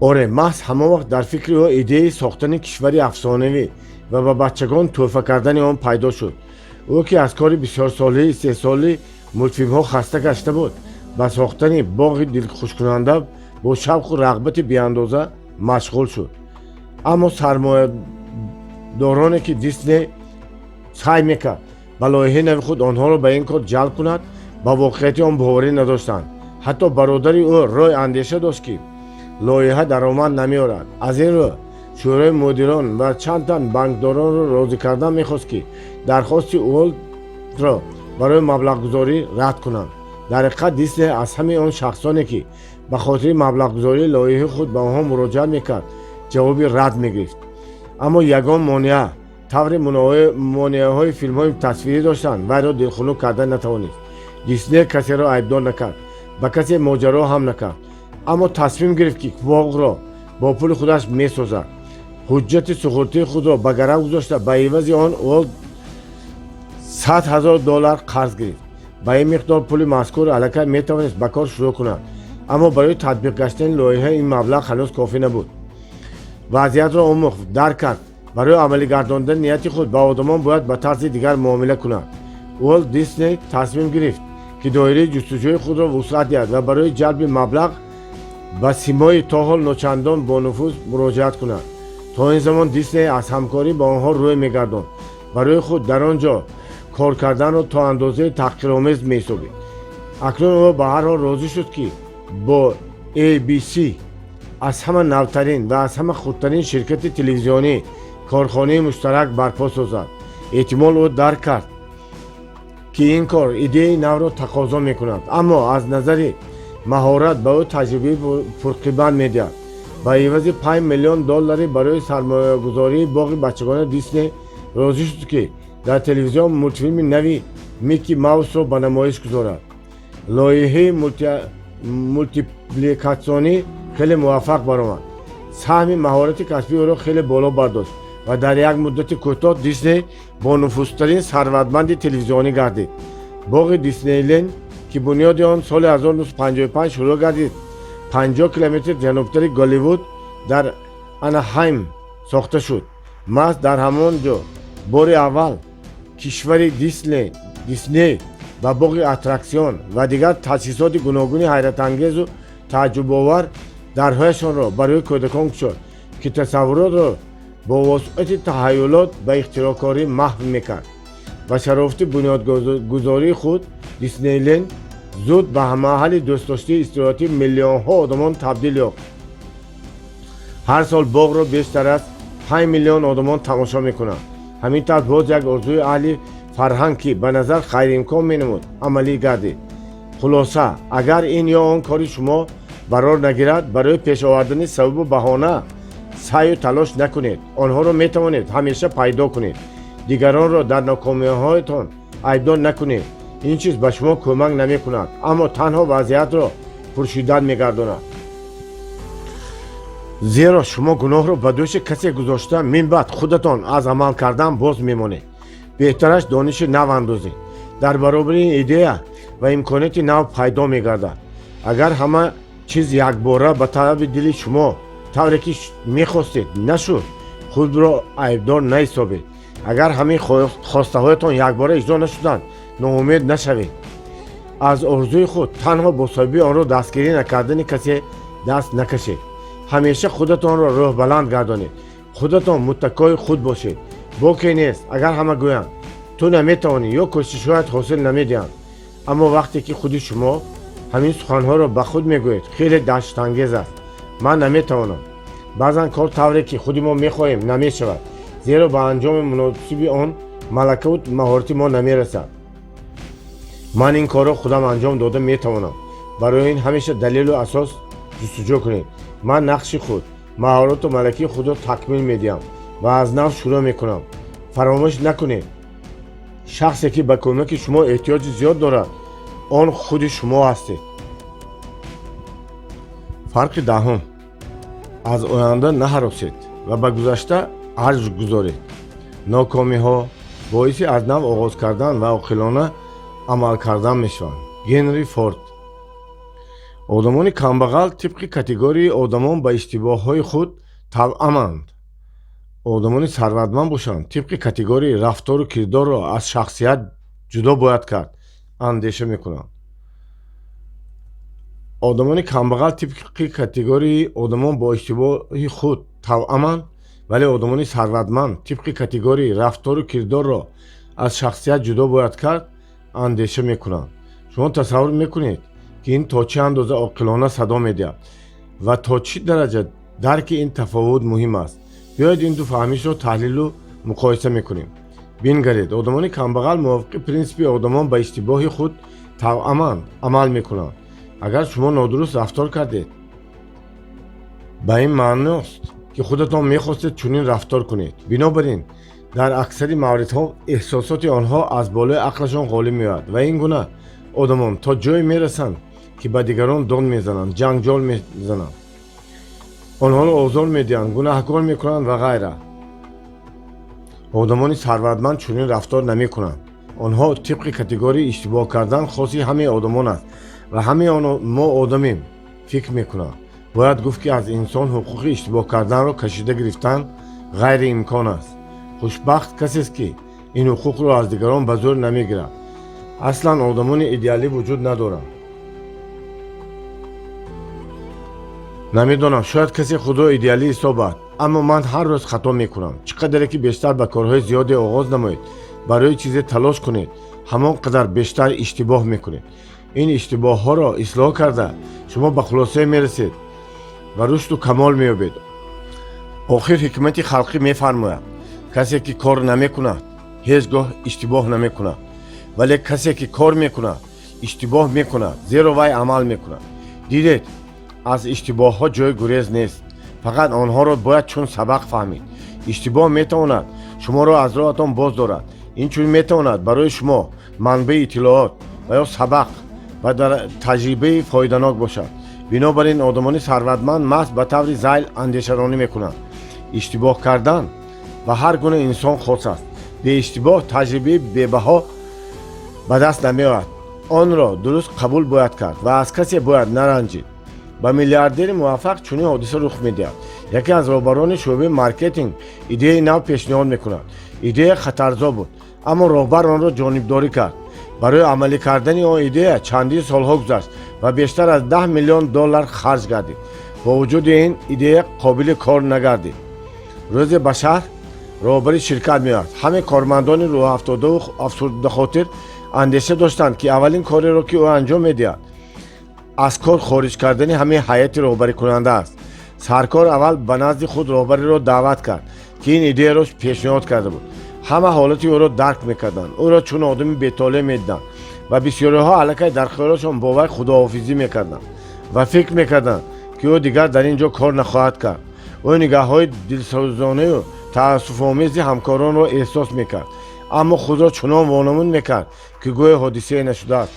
Оре, маҳз ҳамон вақт дар фикри ӯ идеяи сохтани кишвари афсонавӣ ва ба бачагон тӯҳфа кардани он пайдо шуд. Ӯ, ки аз кори бисёрсолаи истеҳсоли мултфилмҳо хаста гашта буд, ба сохтани боғи дилхушкунанда бо шавқу рағбати беандоза машғул шуд. Аммо сармоядороне, ки Дисней саъй мекард ба лоиҳаи нави худ онҳоро ба ин кор ҷалб кунад, ба воқеияти он боварӣ надоштанд. Ҳатто бародари ӯ Рой андеша дошт, ки лоиҳа даромад намеорад. Аз ин рӯ шӯрои мудирон ва чанд тан банкдоронро розӣ кардан мехост, ки дархости Уолтро барои маблағгузорӣ рад кунанд. Дар ҳақиқат, Дисней аз ҳамаи он шахсоне, ки ба хотири маблағгузории лоиҳаи худ ба онҳо муроҷиат мекард, ҷавоби рад мегирифт. Аммо ягон монеа, тавре монеаҳои филмҳои тасвирӣ доштанд, вайро дилхунук карда натавонист. Дисней касеро айбдор накард, ба касе моҷаро ҳам накард, аммо тасмим гирифт, ки боғро бо пули худаш месозад. Ҳуҷҷати суғуртии худро ба гарав гузошта, ба ивази он Уолт 100 000 доллар қарз гирифт. Ба ин миқдор пули мазкур аллакай метавонист ба кор шурӯъ кунад, аммо барои татбиқ гаштани лоиҳа ин маблағ ҳанӯз кофӣ набуд. Вазъиятро омӯхт, дарк кард: барои амалигардондани нияти худ ба одамон бояд ба тарзи дигар муомила кунад. Уолт Дисней тасмим гирифт, ки доираи ҷустуҷӯи худро вусъат диҳад ва барои ҷалби маблағ ба симои то ҳол ночандон бонуфуз муроҷиат кунад. То ин замон Дисней аз ҳамкорӣ бо онҳо рӯй мегардонд, барои худ дар он ҷо кор карданро то андозаи таҳқиромез меҳисобид. Акнун ӯ ба ҳар ҳол розӣ шуд, ки бо ABC, аз ҳама навтарин ва аз ҳама хурдтарин ширкати телевизионӣ, корхонаи муштарак барпо созад. Эҳтимол, ӯ дарк кард, ки ин кор идеяи навро тақозо мекунад, аммо аз назари маҳорат ба ӯ таҷрибаи пурқимат медиҳад. Ба ивази 5 миллион доллари барои сармоягузории боғи бачагона, Дисней розӣ шуд, ки дар телевизион мултфилми нави Микки Маусро ба намоиш гузорад. Лоиҳаи мултипликатсионӣ хеле муваффақ баромад, саҳми маҳорати касбии ӯро хеле боло бардошт ва дар як муддати кӯтоҳ Дисней бонуфузтарин сарватманди телевизионӣ гардид. Боғи Диснейленд, ки бунёди он соли 1955 шурӯъ гардид, 50 километр ҷанубтари Голливуд дар Анахайм сохта шуд. Маҳз дар ҳамон ҷо бори аввал кишвари Дисней ва боғи аттраксион ва дигар таҷҳизоти гуногуни ҳайратангезу тааҷҷубовар дарҳояшонро барои кӯдакон кушод, ки тасаввуротро бо вусъати тахайюлот ба ихтироъкорӣ маҳв мекард. Ба шарофати бунёдгузории худ Диснейленд Зуд ба маҳалли дӯстдоштаи истироҳатии миллионҳо одамон табдил ёфт. Ҳар сол боғро бештар аз 5 миллион одамон тамошо мекунанд. Ҳамин тавр боз як орзуи аҳли фарҳанг, ки ба назар ғайриимкон менамуд, амалӣ гардид. Хулоса, агар ин ё он кори шумо барор нагирад, барои пеш овардани сабабу баҳона саъю талош накунед. Онҳоро метавонед ҳамеша пайдо кунед. Дигаронро дар нокомиҳоятон айбдор накунед. Ин чиз ба шумо кӯмак намекунад, аммо танҳо вазъиятро пуршиддат мегардонад, зеро шумо гуноҳро ба дӯши касе гузошта, минбаъд худатон аз амал кардан боз мемонед. Беҳтараш дониши нав андозед. Дар баробари ин идея ва имконияти нав пайдо мегардад. Агар ҳама чиз якбора ба талаби дили шумо, тавре ки мехостед, нашуд, худро айбдор наҳисобед. Агар ҳамин хостаҳоятон якбора иҷро нашуданд, ноумед нашавед аз орзуи худ. Танҳо бо сабаби онро дастгирӣ накардани касе даст накашед. Ҳамеша худатонро рӯҳбаланд гардонед. Худатон муттакои худ бошед. Боке нест, агар ҳама гӯянд, ту наметавонӣ ё кӯшишҳоят ҳосил намедиҳанд. Аммо вақте ки худи шумо ҳамин суханҳоро ба худ мегӯед, хеле даҳшатангез аст: ман наметавонам. Баъзан кор тавре ки худи мо мехоҳем намешавад, зеро ба анҷоми муносиби он малакаву маҳорати мо намерасад. Ман ин корро худам анҷом дода метавонам. Барои ин ҳамеша далелу асос ҷустуҷӯ кунед. Ман нақши худ, маҳорату малакаи худро такмил медиҳам ва аз нав шурӯъ мекунам. Фаромӯш накунед, шахсе ки ба кӯмаки шумо эҳтиёҷи зиёд дорад, он худи шумо ҳастед. Фарқи даҳум: аз оянда наҳаросед ва ба гузашта арҷ гузоред. Нокомиҳо боиси аз нав оғоз кардан ва оқилона амал кардан мешаванд. Генри Форд. Одамони камбағал тибқи категорияи одамон ба иштибоҳҳои худ тавъаманд. Одамони сарватманд бошанд, тибқи категорияи рафтору кирдорро аз шахсият ҷудо бояд кард андеша мекунанд. Одамони камбағал тибқи категорияи одамон бо иштибоҳи худ тавъаманд, вале одамони сарватманд тибқи категорияи рафтору кирдорро аз шахсият ҷудо бояд кард андеша мекунанд. Шумо тасаввур мекунед, ки ин то чӣ андоза оқилона садо медиҳад ва то чӣ дараҷа дарки ин тафовут муҳим аст. Биёед, ин ду фаҳмишро таҳлилу муқоиса мекунем. Бингаред, одамони камбағал мувофиқи принсипи одамон ба иштибоҳи худ тавъаманд амал мекунанд. Агар шумо нодуруст рафтор кардед, ба ин маъност, ки худатон мехостед чунин рафтор кунед. Бинобар ин дар аксари мавридҳо эҳсосоти онҳо аз болои ақлашон ғолиб меояд ва ин гуна одамон то ҷое мерасанд, ки ба дигарон дод мезананд, ҷанҷол мезананд, онҳоро озор медиҳанд, гунаҳкор мекунанд ва ғайра. Одамони сарватманд чунин рафтор намекунанд. Онҳо тибқи категорияи иштибоҳ кардан хоси ҳамаи одамон аст ва ҳамаи мо одамем фикр мекунанд. Бояд гуфт, ки аз инсон ҳуқуқи иштибоҳ карданро кашида гирифтан ғайриимкон аст. Хушбахт касест, ки ин ҳуқуқро аз дигарон ба зӯр намегирад. Аслан одамони идеалӣ вуҷуд надоранд. Намедонам, шояд касе худро идеалӣ ҳисобад, аммо ман ҳар рӯз хато мекунам. Чӣ қадаре ки бештар ба корҳои зиёде оғоз намоед, барои чизе талош кунед, ҳамон қадар бештар иштибоҳ мекунед. Ин иштибоҳҳоро ислоҳ карда, шумо ба хулосае мерасед ва рушду камол меёбед. Охир ҳикмати халқӣ мефармояд: касе ки кор намекунад, ҳеҷ гоҳ иштибоҳ намекунад, вале касе ки кор мекунад, иштибоҳ мекунад, зеро вай амал мекунад. Дидед, аз иштибоҳҳо ҷои гурез нест, фақат онҳоро бояд чун сабақ фаҳмид. Иштибоҳ метавонад шуморо аз роҳатон боз дорад, инчунин метавонад барои шумо манбаи иттилоот ва ё сабақ ва дар таҷрибаи фоиданок бошад. Бинобар ин одамони сарватманд маҳз ба таври зайл андешаронӣ мекунанд. Иштибоҳ кардан ба ҳар гуна инсон хос аст. Беиштибоҳ таҷрибаи бебаҳо ба даст намеояд. Онро дуруст қабул бояд кард ва аз касе бояд наранҷид. Ба миллиардери муваффақ чунин ҳодиса рух медиҳад. Яке аз роҳбарони шӯъбаи маркетинг идеяи нав пешниҳод мекунад. Идея хатарзо буд, аммо роҳбар онро ҷонибдорӣ кард. Барои амалӣ кардани он идея чандин солҳо гузашт ва бештар аз 10 миллион доллар харҷ гардид. Бо вуҷуди ин, идея қобили кор нагардид. Рӯзе ба шаҳр роҳбари ширкат меояд. Ҳамаи кормандони рӯҳафтодаву афсурдахотир Андеша доштанд, ки аввалин кореро, ки ӯ анҷом медиҳад, аз кор хориҷ кардани ҳамаи ҳайати роҳбарикунанда аст. Саркор аввал ба назди худ роҳбариро даъват кард, ки ин идеяро пешниҳод карда буд. Ҳама ҳолати ӯро дарк мекарданд, ӯро чун одами бетолеъ медиданд ва бисёриҳо аллакай дар хаёлашон бо вай худоҳофизӣ мекарданд ва фикр мекарданд, ки ӯ дигар дар ин ҷо кор нахоҳад кард. Ӯ нигаҳҳои дилсӯзонаю таассуфомези ҳамкоронро эҳсос мекард, аммо худро чунон вонамуд мекард, ки гӯё ҳодисае нашудааст.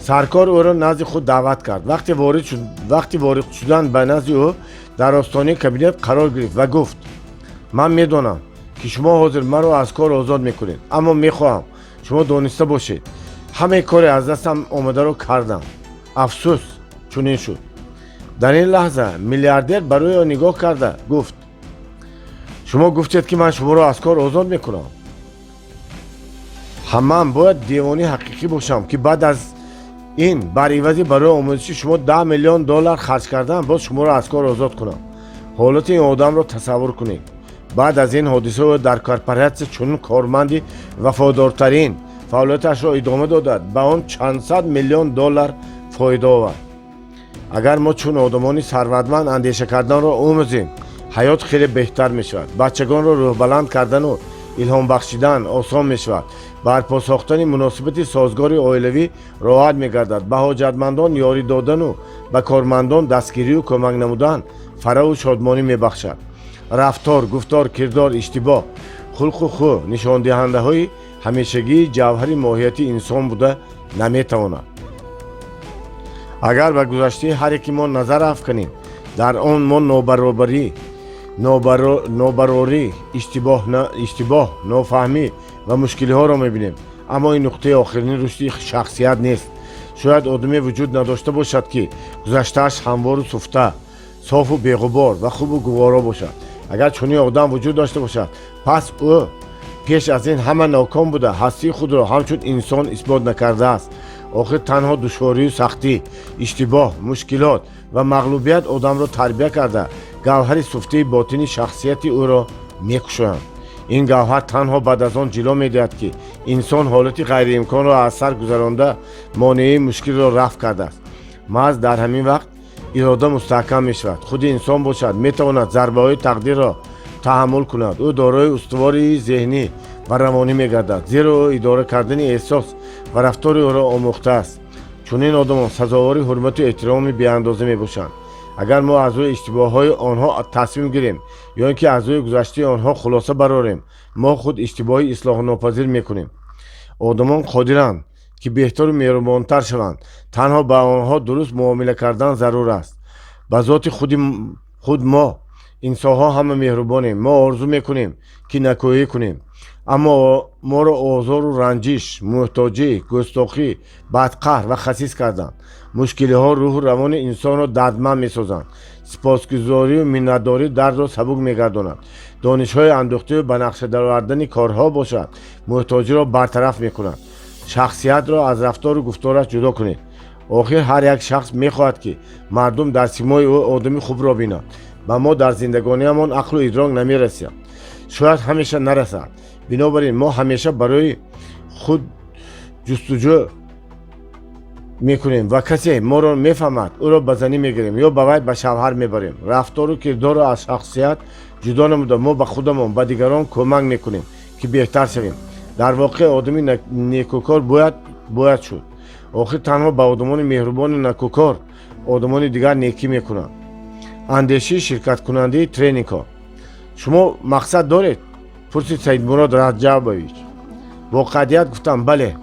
Саркор ӯро назди худ даъват кард. Вақти ворид шудан ба назди ӯ дар остонаи кабинет қарор гирифт ва гуфт: «Ман медонам, ки шумо ҳозир маро аз кор озод мекунед, аммо мехоҳам шумо дониста бошед, ҳамаи коре аз дастам омадаро кардам. Афсӯс, чунин шуд». Дар ин лаҳза миллиардер ба рӯи ӯ нигоҳ карда гуфт: «Шумо гуфтед, ки ман шуморо аз кор озод мекунам. Ман бояд девони ҳақиқӣ бошам, ки баъд аз ин бар ивази барои омӯзиши шумо 10 миллион доллар харҷ кардан боз шуморо аз кор озод кунам». Ҳолати ин одамро тасаввур кунед. Баъд аз ин ҳодиса ӯ дар корпоратсия чунин корманди вафодортарин фаъолияташро идома додад, ба он чандсад миллион доллар фоида овард. Агар мо чун одамони сарватманд андеша карданро омӯзем, ҳаёт хеле беҳтар мешавад. Бачагонро рӯҳбаланд кардану илҳом бахшидан осон мешавад. Барпо сохтани муносибати созгори оилавӣ роҳат мегардад. Ба ҳоҷатмандон ёрӣ додану ба кормандон дастгирию кӯмак намудан фараҳу шодмонӣ мебахшад. Рафтор, гуфтор, кирдор, иштибоҳ, хулқу хӯ нишондиҳандаҳои ҳамешагии ҷавҳари моҳияти инсон буда наметавонад. Агар ба гузаштаи ҳар яки мо назар афканем, дар он мо нобаробарӣ, нобарорӣ, иштибоҳ, нофаҳмӣ ва мушкилиҳоро мебинем. Аммо ин нуқтаи охирини рушди шахсият нест. Шояд одаме вуҷуд надошта бошад, ки гузаштааш ҳамвору суфта, софу беғубор ва хубу гуворо бошад. Агар чунин одам вуҷуд дошта бошад, пас ӯ пеш аз ин ҳама ноком буда, ҳастии худро ҳамчун инсон исбот накардааст. Охир танҳо душворию сахтӣ, иштибоҳ, мушкилот ва мағлубият одамро тарбия карда, гавҳари суфтаи ботини шахсияти ӯро мекушоянд. Ин гавҳар танҳо баъд аз он ҷило медиҳад, ки инсон ҳолати ғайриимконро аз сар гузаронда, монеаи мушкилро рафъ кардааст. Маҳз дар ҳамин вақт ирода мустаҳкам мешавад. Худи инсон бошад, метавонад зарбаҳои тақдирро таҳаммул кунад. Ӯ дорои устувории зеҳнӣ ва равонӣ мегардад, зеро ӯ идора кардани эҳсос ва рафтори ӯро омӯхтааст. Чунин одамон сазовори ҳурмату эҳтироми беандоза мебошанд. Агар мо аз рӯи иштибоҳҳои онҳо тасмим гирем ё ин ки аз рӯи гузаштаи онҳо хулоса барорем, мо худ иштибоҳи ислоҳнопазир мекунем. Одамон қодиранд, ки беҳтару меҳрубонтар шаванд. Танҳо ба онҳо дуруст муомила кардан зарур аст. Ба зоти худ мо инсонҳо ҳама меҳрубонем. Мо орзу мекунем, ки некӯӣ кунем, аммо моро озору ранҷиш, муҳтоҷӣ, густохӣ бадқаҳр ва хасис карданд. Мушкилиҳо рӯҳу равони инсонро дардманд месозанд. Сипосгузорию миннатдорӣ дардро сабук мегардонад. Донишҳои андӯхтаю ба нақша даровардани корҳо бошад, муҳтоҷиро бартараф мекунад. Шахсиятро аз рафтору гуфтораш ҷудо кунед. Охир ҳар як шахс мехоҳад, ки мардум дар симои ӯ одами хубро бинад. Ба мо дар зиндагониамон ақлу идрок намерасад, шояд ҳамеша нарасад. Бинобар ин мо ҳамеша барои худ ҷустуҷӯ мекунем ва касе моро мефаҳмад, ӯро ба занӣ мегирем ё ба вай ба шавҳар мебарем. Рафтору кирдорро аз шахсият ҷудо намуда, мо ба худамон, ба дигарон кӯмак мекунем, ки беҳтар шавем. Дар воқеъ одами некӯкор бояд шуд. Охир танҳо ба одамони меҳрубону некӯкор одамони дигар некӣ мекунанд. Андешии ширкаткунандаи тренингҳо. «Шумо мақсад доред?» – пурсид Саидмурод Раҷабович. Бо қатъият гуфтам: «Бале».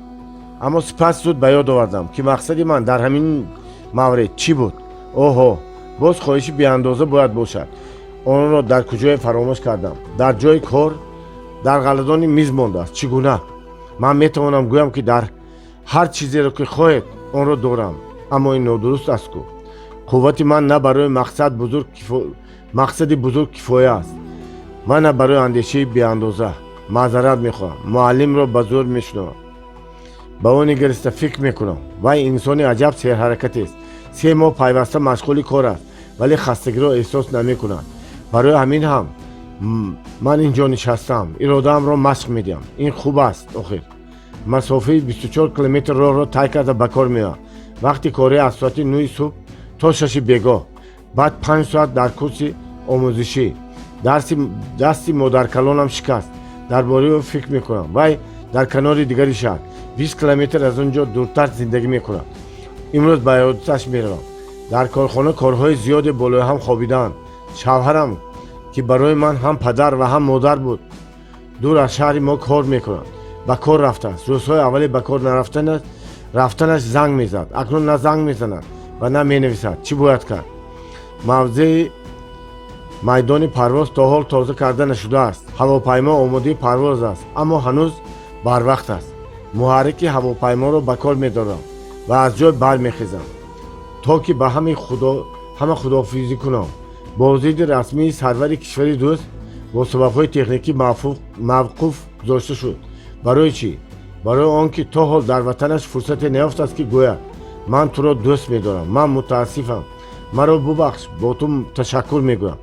Аммо сипас зуд ба ёд овардам, ки мақсади ман дар ҳамин мавред чӣ буд. Оҳо, боз хоҳиши беандоза бояд бошад. Онро дар куҷое фаромӯш кардам? Дар ҷои кор дар ғаладони миз мондааст. Чӣ гуна ман метавонам гӯям, ки дар ҳар чизеро, ки хоҳед, онро дорам? Аммо ин нодуруст аст ку. Қуввати ман на барои мақсади бузург кифоя аст ва на барои андешаи беандоза. Маъзарат мехоҳам. Муаллимро ба зӯр мешунавам. Ба ӯ нигариста фикр мекунам: вай инсони аҷаб серҳаракатест. 3 моҳ пайваста машғули кор аст, вале хастагиро эҳсос намекунад. Барои ҳамин ҳам ман ин ҷо нишастам, иродаамро машқ медиҳам. Ин хуб аст. Охир Масофаи 24 километр роҳро тай карда ба кор меоям. Вақти корӣ аз соати 9 субҳ то 6 бегоҳ, баъд 5 соат дар курси омӯзишӣ. Дасти модаркалонам шикаст. Дар бораи ӯ фикр мекунам. Вай дар канори дигари шаҳр, 20 километр аз он ҷо дуртар зиндагӣ мекунад. Имрӯз ба ёдаташ меравам. Дар корхона корҳои зиёде болои ҳам хобидаанд. Шавҳарам, ки барои ман ҳам падар ва ҳам модар буд, дур аз шаҳри мо кор мекунад. Ба кор рафтааст. Рӯзҳои аввале ба кор рафтанаш занг мезад. Акнун на занг мезанад ва на менависад. Чӣ бояд кард? Мавзеи майдони парвоз то ҳол тоза карда нашудааст. Ҳавопаймо омодаи парвоз аст, аммо ҳанӯз барвақт аст. Муҳаррики ҳавопайморо ба кор медорам ва аз ҷой бармехезам, то ки ба ҳама худоҳофизӣ кунам. Боздиди расмии сарвари кишвари дӯст бо сабабҳои техникӣ мавқуф гузошта шуд. Барои чӣ? Барои он ки то ҳол дар ватанаш фурсате наёфтааст, ки гӯяд: «Ман туро дӯст медорам, ман мутаассифам, маро бубахш, бо ту ташаккур мегӯям».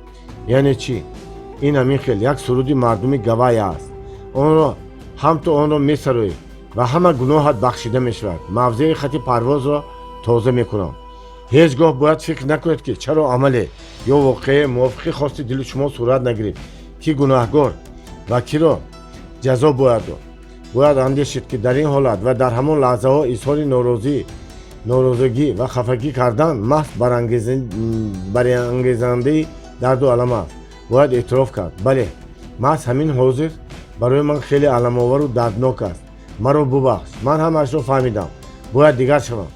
Яъне чӣ? Ин ҳамин хел як суруди мардуми Гавайя аст. Онро ҳам ту онро месароӣ ва ҳама гуноҳат бахшида мешавад. Мавзеи хати парвозро тоза мекунам. Ҳеҷ гоҳ бояд фикр накунед, ки чаро амале ё воқеае мувофиқи хости дили шумо сурат нагирифт, ки гунаҳгор ва киро ҷазо бояд дод. Бояд андешид, ки дар ин ҳолат ва дар ҳамон лаҳзаҳо изҳори норозигӣ ва хафагӣ кардан маҳз барангезандаи дарду алам аст. Бояд эътироф кард: бале, маҳз ҳамин ҳозир барои ман хеле аламовару дарднок аст. Маро бубахш, ман ҳамаашро фаҳмидам, бояд дигар шавам.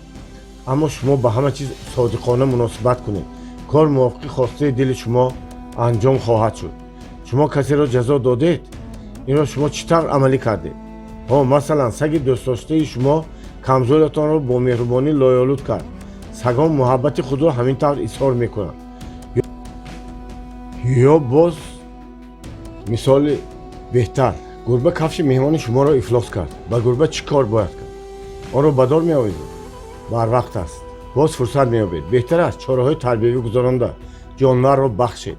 Аммо шумо ба ҳама чиз содиқона муносибат кунед, кор мувофиқи хостаи дили шумо анҷом хоҳад шуд. Шумо касеро ҷазо додед? Инро шумо чӣ тавр амалӣ кардед? Ҳо, масалан, саги дӯстдоштаи шумо камзӯлатонро бо меҳрубонӣ лойолуд кард. Сагон муҳаббати худро ҳамин тавр изҳор мекунанд. Ё боз мисоли беҳтар: гурба кафши меҳмони шуморо ифлос кард. Ба гурба чӣ кор бояд кард? Онро ба дор меовезед? Барвақт аст, боз фурсат меёбед. Беҳтар аст чораҳои тарбиявӣ гузаронда ҷонварро бахшед.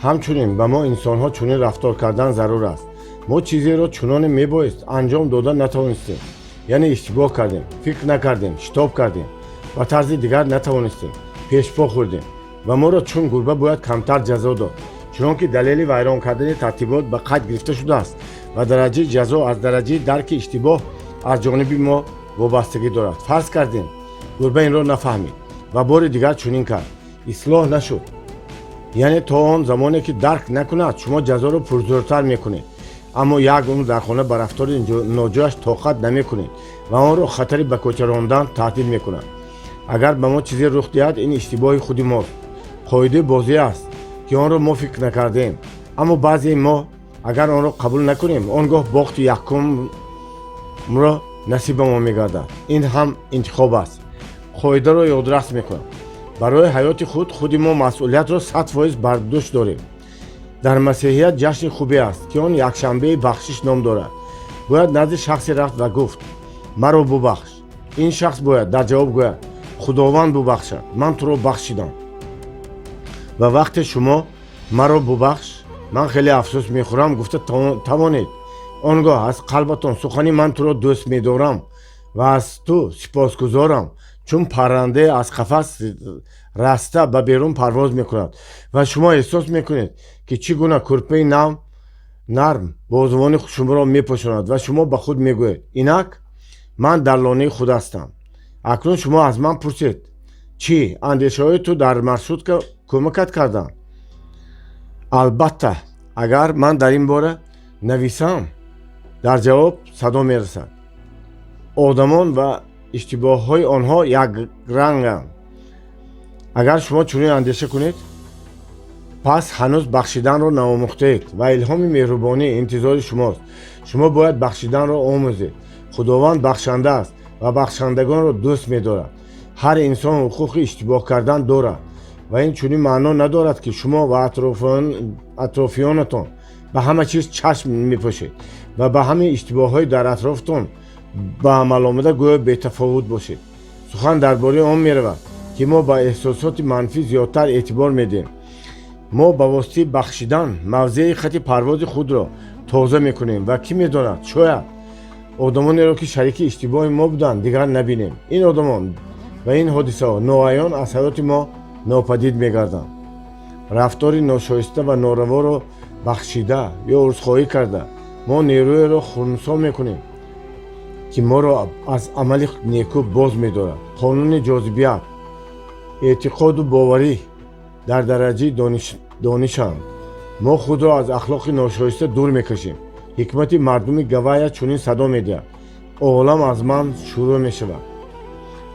Ҳамчунин ба мо инсонҳо чунин рафтор кардан зарур аст. Мо чизеро чуноне мебоист анҷом дода натавонистем, яъне иштибоҳ кардем, фикр накардем, шитоб кардем, ба тарзи дигар натавонистем, пешпо хӯрдем ва моро чун гурба бояд камтар ҷазо дод, чунон ки далели вайрон кардани тартибот ба қайд гирифта шудааст ва дараҷаи ҷазо аз дараҷаи дарки иштибоҳ аз ҷониби мо вобастагӣ дорад. Фарз кардем, гурба инро нафаҳмид ва бори дигар чунин кард, ислоҳ нашуд. Яъне то он замоне ки дарк накунад, шумо ҷазоро пурзӯртар мекунед, аммо як умр дар хона ба рафтори ноҷояш тоқат намекунед ва онро хатари ба кӯча рондан таҳдид мекунад. Агар ба мо чизе рух диҳад, ин иштибоҳи худи мост. Қоидаи бозӣ аст, ки онро мо фикр накардем, аммо баъзеи мо агар онро қабул накунем, он гоҳ бохти якумро насибамон мегардад. Ин ҳам интихоб аст. Қоидаро ёдрас мекунам: барои ҳаёти худ худи мо масъулиятро 100% бар дӯш дорем. Дар масеҳият ҷашни хубе аст, ки он якшанбеи бахшиш ном дорад. Бояд назди шахсе рафт ва гуфт: «Маро бубахш». Ин шахс бояд дар ҷавоб гӯяд: «Худованд бубахшад, ман туро бахшидам». Ва вақте шумо «Маро бубахш, ман хеле афсӯс мехӯрам» гуфта тавонед, он гоҳ аз қалбатон сухани «Ман туро дӯст медорам ва аз ту сипосгузорам» чун паррандае аз қафас раста ба берун парвоз мекунад ва шумо эҳсос мекунед, ки чӣ гуна кӯрпаи нав нарм бозувони шуморо мепӯшонад ва шумо ба худ мегӯед: «Инак ман дар лонаи худ ҳастам». Акнун шумо аз ман пурсед: чӣ андешаҳои ту дар маршрутка кӯмакат карданд? Албатта, агар ман дар ин бора нависам, дар ҷавоб садо мерасад: одамон ва иштибоҳҳои онҳо якранганд. Агар шумо чунин андеша кунед, пас ҳанӯз бахшиданро наомӯхтаед ва илҳоми меҳрубонӣ интизори шумост. Шумо бояд бахшиданро омӯзед. Худованд бахшанда аст ва бахшандагонро дӯст медорад. Ҳар инсон ҳуқуқи иштибоҳ кардан дорад ва ин чунин маъно надорад, ки шумо ва атрофиёнатон ба ҳама чиз чашм мепӯшед ва ба ҳамаи иштибоҳҳои дар атрофтон ба амал омада гӯё бетафовут бошед. Сухан дар бораи он меравад, ки мо ба эҳсосоти манфӣ зиёдтар эътибор медиҳем. Мо ба воситаи бахшидан мавзеи хати парвози худро тоза мекунем ва кӣ медонад, шояд Одамонеро, ки шарики иштибоҳи мо буданд, дигар набинем. Ин одамон ва ин ҳодисаҳо ноаён аз ҳаёти мо нопадид мегарданд. Рафтори ношоиста ва нораворо бахшида ё узрхоҳӣ карда, мо нерӯеро хунсо мекунем, ки моро аз амали некӯ боз медорад. Қонуни ҷозибият, эътиқоду боварӣ дар дараҷаи донишанд. Мо худро аз ахлоқи ношоиста дур мекашем. Ҳикмати мардуми Гавайя чунин садо медиҳад: «Олам аз ман шурӯъ мешавад».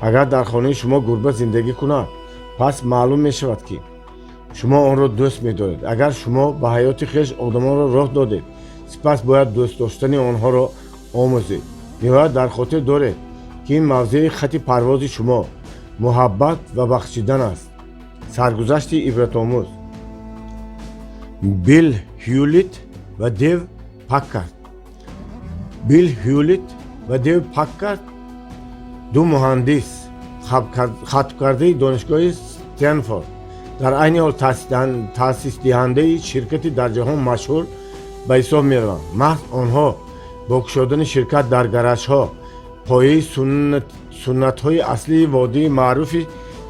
Агар дар хонаи шумо гурба зиндагӣ кунад, пас маълум мешавад, ки шумо онро дӯст медоред. Агар шумо ба ҳаёти хеш одамонро роҳ додед, сипас бояд дӯст доштани онҳоро омӯзед. Ниҳоят дар хотир доред, ки ин мавзеи хати парвози шумо муҳаббат ва бахшидан аст. Саргузашти ибратомӯз. Билл Ҳюлит ва Дев Паккард. Билл Ҳюлит ва Дев Паккард ду муҳандис, хатмкардаи донишгоҳи Стенфорд, дар айни ҳол таъсисдиҳандаи ширкати дар ҷаҳон машҳур ба ҳисоб мераванд. Маҳз онҳо бо кушодани ширкат дар гаражҳо пояи суннатҳои аслии водии маъруфи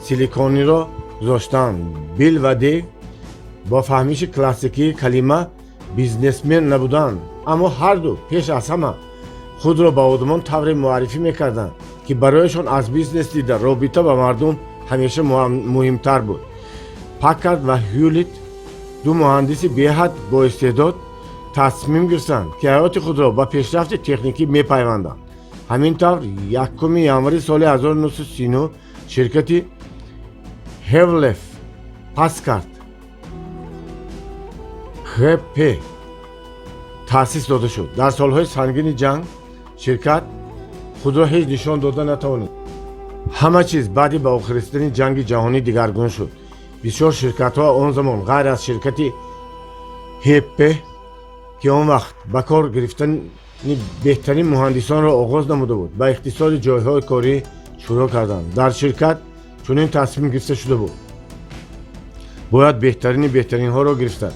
Силикониро гузоштанд. Билл ва Дейв бо фаҳмиши классикии калима бизнесмен набуданд, аммо ҳарду пеш аз ҳама худро ба одамон тавре муаррифӣ мекарданд, ки барояшон аз бизнес дида робита ба мардум ҳамеша муҳимтар буд. Паккард ва Ҳюлит, ду муҳандиси беҳад боистеъдод, тасмим гирифтанд, ки ҳаёти худро ба пешрафти техникӣ мепайванданд. Ҳамин тавр, 1 январи соли 1939 ширкати Хевлет Паккард ХП таъсис дода шуд. Дар солҳои сангини ҷанг ширкат худро ҳеҷ нишон дода натавонист. Ҳама чиз баъди ба охир расидани Ҷанги ҷаҳонӣ дигаргун шуд. Бисёр ширкатҳо он замон, ғайр аз ширкати ХП, ки он вақт ба кор гирифтани беҳтарин муҳандисонро оғоз намуда буд, ба ихтисори ҷойҳои корӣ шурӯъ карданд. Дар ширкат чунин тасмим гирифта шуда буд: бояд беҳтарини беҳтаринҳоро гирифта,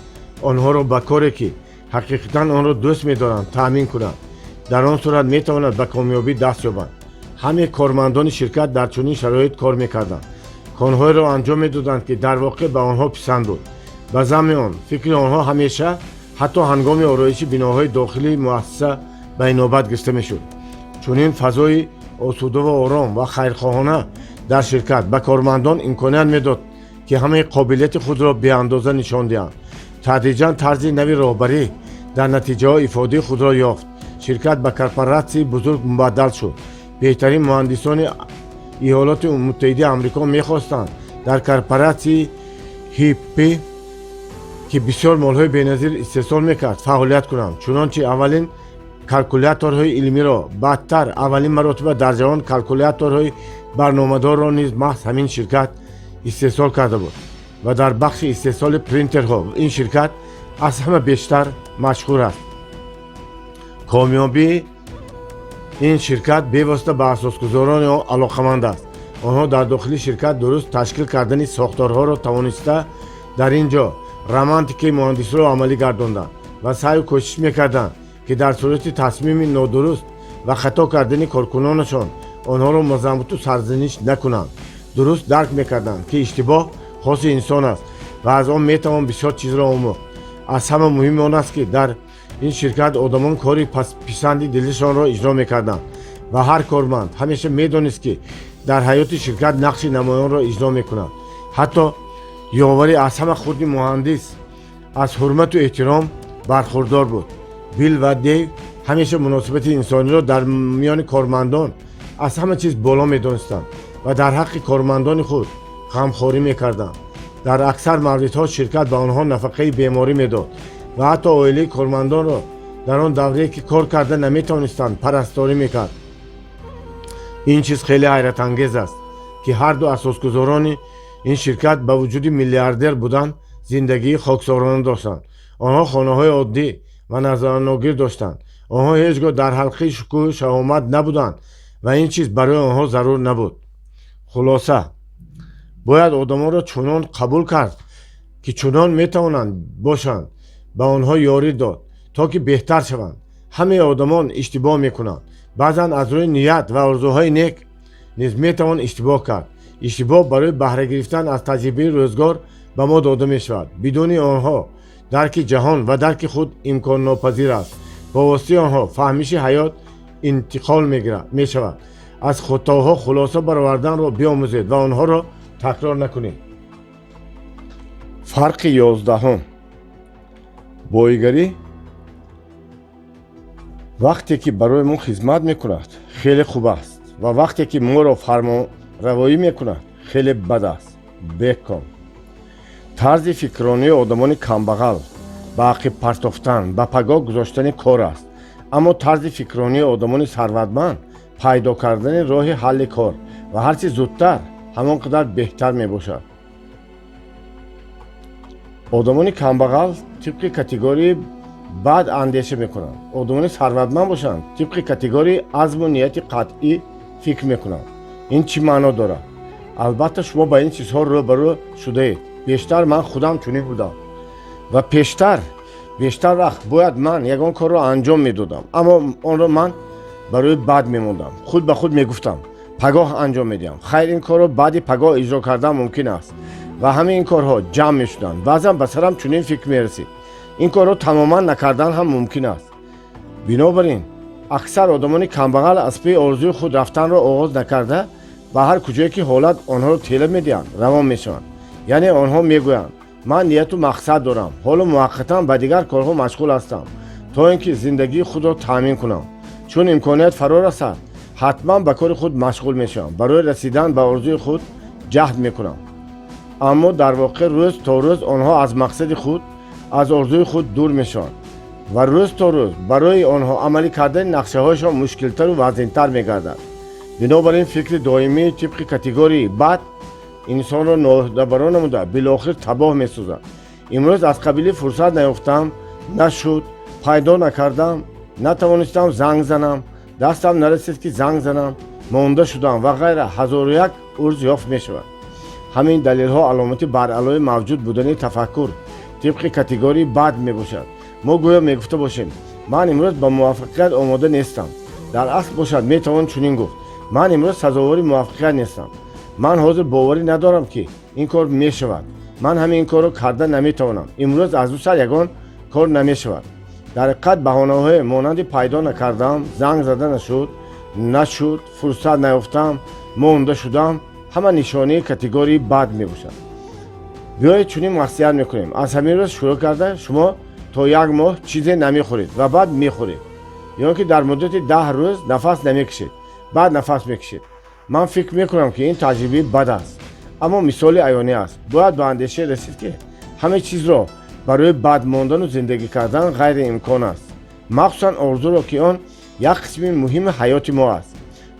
онҳоро ба коре, ки ҳақиқатан онро дӯст медоранд, таъмин кунанд. Дар он сурат метавонад ба комёбӣ даст ёбанд. Ҳамаи кормандони ширкат дар чунин шароит кор мекарданд, корҳоеро анҷом медоданд, ки дар воқеъ ба онҳо писанд буд. Ба замми он, фикри онҳо ҳамеша, ҳатто ҳангоми ороиши биноҳои дохилии муассиса, ба инобат гирифта мешуд. Чунин фазои осудаву ором ва хайрхоҳона дар ширкат ба кормандон имконият медод, ки ҳамаи қобилияти худро беандоза нишон диҳанд. Тадриҷан тарзи нави роҳбарӣ дар натиҷаҳо ифодаи худро ёфт. Ширкат ба корпоратсияи бузург мубаддал шуд. Беҳтарин муҳандисони Иёлоти Муттаҳидаи Амрико мехостанд дар корпоратсияи ХП, ки бисёр молҳои беназир истеҳсол мекард, фаъолият кунанд. Чунончи аввалин калкуляторҳои илмиро, баъдтар аввалин маротиба дар ҷаҳон калкуляторҳои барномадорро низ маҳз ҳамин ширкат истеҳсол карда буд ва дар бахши истеҳсоли принтерҳо ин ширкат аз ҳама бештар машҳур аст. Комёбии ин ширкат бевосита ба асосгузорони он алоқаманд аст. Онҳо дар дохили ширкат дуруст ташкил кардани сохторҳоро тавониста, дар ин ҷо романтикаи муҳандисиро амалӣ гардонданд ва саъю кӯшиш мекарданд, ки дар сурати тасмими нодуруст ва хато кардани коркунонашон онҳоро мазаммату сарзаниш накунанд. Дуруст дарк мекарданд, ки иштибоҳ хоси инсон аст ва аз он метавон бисёр чизро омӯхт. Аз ҳама муҳим он аст, ки дар ин ширкат одамон кори писанди дилашонро иҷро мекарданд ва ҳар корманд ҳамеша медонист, ки дар ҳаёти ширкат нақши намоёнро иҷро мекунад. Ҳатто ёвари аз ҳама хурди муҳандис аз ҳурмату эҳтиром бархурдор буд. Билл ва Дейв ҳамеша муносибати инсониро дар миёни кормандон аз ҳама чиз боло медонистанд ва дар ҳаққи кормандони худ ғамхорӣ мекарданд. Дар аксар мавридҳо ширкат ба онҳо нафақаи беморӣ медод ва ҳатто оилаи кормандонро дар он даврае, ки кор карда наметавонистанд, парасторӣ мекард. Ин чиз хеле ҳайратангез аст, ки ҳарду асосгузорони ин ширкат ба вуҷуди миллиардер будан зиндагии хоксорона доштанд. Онҳо хонаҳои оддӣ ва назарногир доштанд. Онҳо ҳеҷ гоҳ дар ҳалқаи шукӯҳу шаҳомат набуданд ва ин чиз барои онҳо зарур набуд. Хулоса, бояд одамонро чунон қабул кард, ки чунон метавонанд бошанд, ба онҳо ёрӣ дод, то ки беҳтар шаванд. Ҳамаи одамон иштибоҳ мекунанд. Баъзан аз рӯи ният ва орзуҳои нек низ метавон иштибоҳ кард. Иштибоҳ барои баҳра гирифтан аз таҷрибаи рӯзгор ба мо дода мешавад. Бидуни онҳо дарки ҷаҳон ва дарки худ имконнопазир аст. Бо воситаи онҳо фаҳмиши ҳаёт интиқол мешавад. Аз хатоҳо хулоса бароварданро биомӯзед ва онҳоро такрор накунед. Фарқи 11-ум. Боигарӣ вақте ки барои мо хизмат мекунад, хеле хуб аст, ва вақте ки моро фармонравоӣ мекунад, хеле бад аст. Бекон. Тарзи фикрронии одамони камбағал ба ақиб партофтан, ба пагоҳ гузоштани кор аст, аммо тарзи фикрронии одамони сарватманд пайдо кардани роҳи ҳалли кор ва ҳарчи зудтар, ҳамон қадар беҳтар мебошад. Одамони камбағал тибқи категорияи бад андеша мекунанд, одамони сарватманд бошанд, тибқи категорияи азму нияти қатъӣ фикр мекунанд. Ин чӣ маъно дорад? Албатта, шумо ба ин чизҳо рӯ ба рӯ шудаед. Бештар ман худам чунин будам ва пештар бештар вақт бояд ман ягон корро анҷом медодам, аммо онро ман барои баъд мемондам. Худ ба худ мегуфтам: «Пагоҳ анҷом медиҳам. Хайр, ин корро баъди пагоҳ иҷро кардан мумкин аст». Ва ҳамаи ин корҳо ҷамъ мешуданд. Баъзан ба сарам чунин фикр мерасид: ин корро тамоман накардан ҳам мумкин аст. Бинобар ин, аксар одамони камбағал аз паи орзуи худ рафтанро оғоз накарда, ба ҳар куҷое ки ҳолат онҳоро тела медиҳанд, равон мешаванд. Яъне онҳо мегӯянд: «Ман нияту мақсад дорам, ҳоло муваққатан ба дигар корҳо машғул ҳастам, то ин ки зиндагии худро таъмин кунам. Чун имконият фаро расад, ҳатман ба кори худ машғул мешавам, барои расидан ба орзуи худ ҷаҳд мекунам». Аммо дар воқеъ рӯз то рӯз онҳо аз мақсади худ, аз орзуи худ дур мешаванд ва рӯз то рӯз барои онҳо амалӣ кардани нақшаҳояшон мушкилтару вазнинтар мегардад. Бинобар ин, фикри доимии тибқи категорияи бад инсонро ноӯҳдабарон намуда, билохир табоҳ месозад. Имрӯз аз қабили фурсат наёфтам, нашуд, пайдо накардам, натавонистам занг занам, дастам нарасид ки занг занам, монда шудам ва ғайра ҳазору як узр ёфт мешавад. Ҳамин далелҳо аломати баръалои мавҷуд будани тафаккур тибқи категорияи бад мебошад. Мо гӯё мегуфта бошем: «Ман имрӯз ба муваффақият омода нестам». Дар асл бошад, метавон чунин гуфт: «Ман имрӯз сазовори муваффақият нестам. Ман ҳозир боварӣ надорам, ки ин кор мешавад. Ман ҳамин ин корро карда наметавонам. Имрӯз аз ду сар ягон кор намешавад». Дар ҳақиқат, баҳонаҳое монанди пайдо накардам, занг зада нашуд, нашуд, фурсат наёфтам, монда шудам ҳама нишонаи категорияи бад мебошад. Биёед, чунин маслиҳат мекунем: аз ҳамин рӯз шурӯъ карда, шумо то як моҳ чизе намехӯред ва баъд мехӯред, ё ки дар муддати 10 рӯз нафас намекашед, баъд нафас мекашед. Ман фикр мекунам, ки ин таҷрибаи бад аст, аммо мисоли аёнӣ аст. Бояд ба андеша расид, ки ҳама чизро барои бад мондану зиндагӣ кардан ғайриимкон аст, махсусан орзуро, ки он як қисми муҳими ҳаёти мо аст.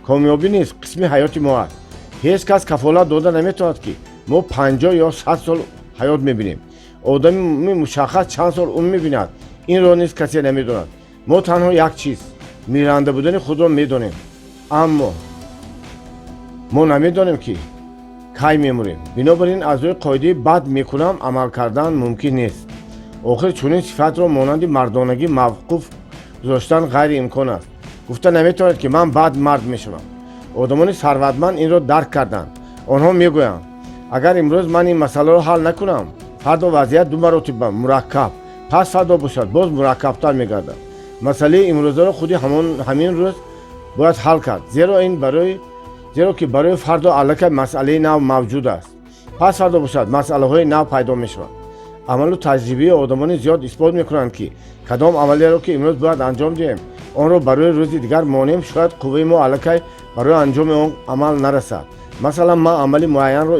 Комёбӣ низ қисми ҳаёти мо аст. Ҳеҷ кас кафолат дода наметавонад, ки мо 50 ё 100 сол ҳаёт мебинем. Одами мушаххас чанд сол умр мебинад, инро низ касе намедонад. Мо танҳо як чиз: миранда будани худро медонем, аммо мо намедонем, ки кай мемурем. Бинобар ин, аз рӯи қоидаи бад мекунам амал кардан мумкин нест. Охир чунин сифатро монанди мардонагӣ мавқуф гузоштан ғайриимкон аст. Гуфта наметавонед, ки ман баъд мард мешавам. Одамони сарватманд инро дарк карданд. Онҳо мегӯянд: «Агар имрӯз ман ин масъаларо ҳал накунам, фардо вазъият ду маротиба мураккаб, пас фардо бошад, боз мураккабтар мегардад». Масъалаи имрӯзаро худи ҳамин рӯз бояд ҳал кард, зеро ки барои фардо аллакай масъалаи нав мавҷуд аст. Пас фардо бошад, масъалаҳои нав пайдо мешаванд. Амалу таҷрибаи одамони зиёд исбот мекунанд, ки кадом амалеро ки имрӯз бояд анҷом диҳем, онро барои рӯзи дигар монем, шояд қувваи мо аллакай барои анҷоми он амал нарасад. Масалан, ман амали муайянро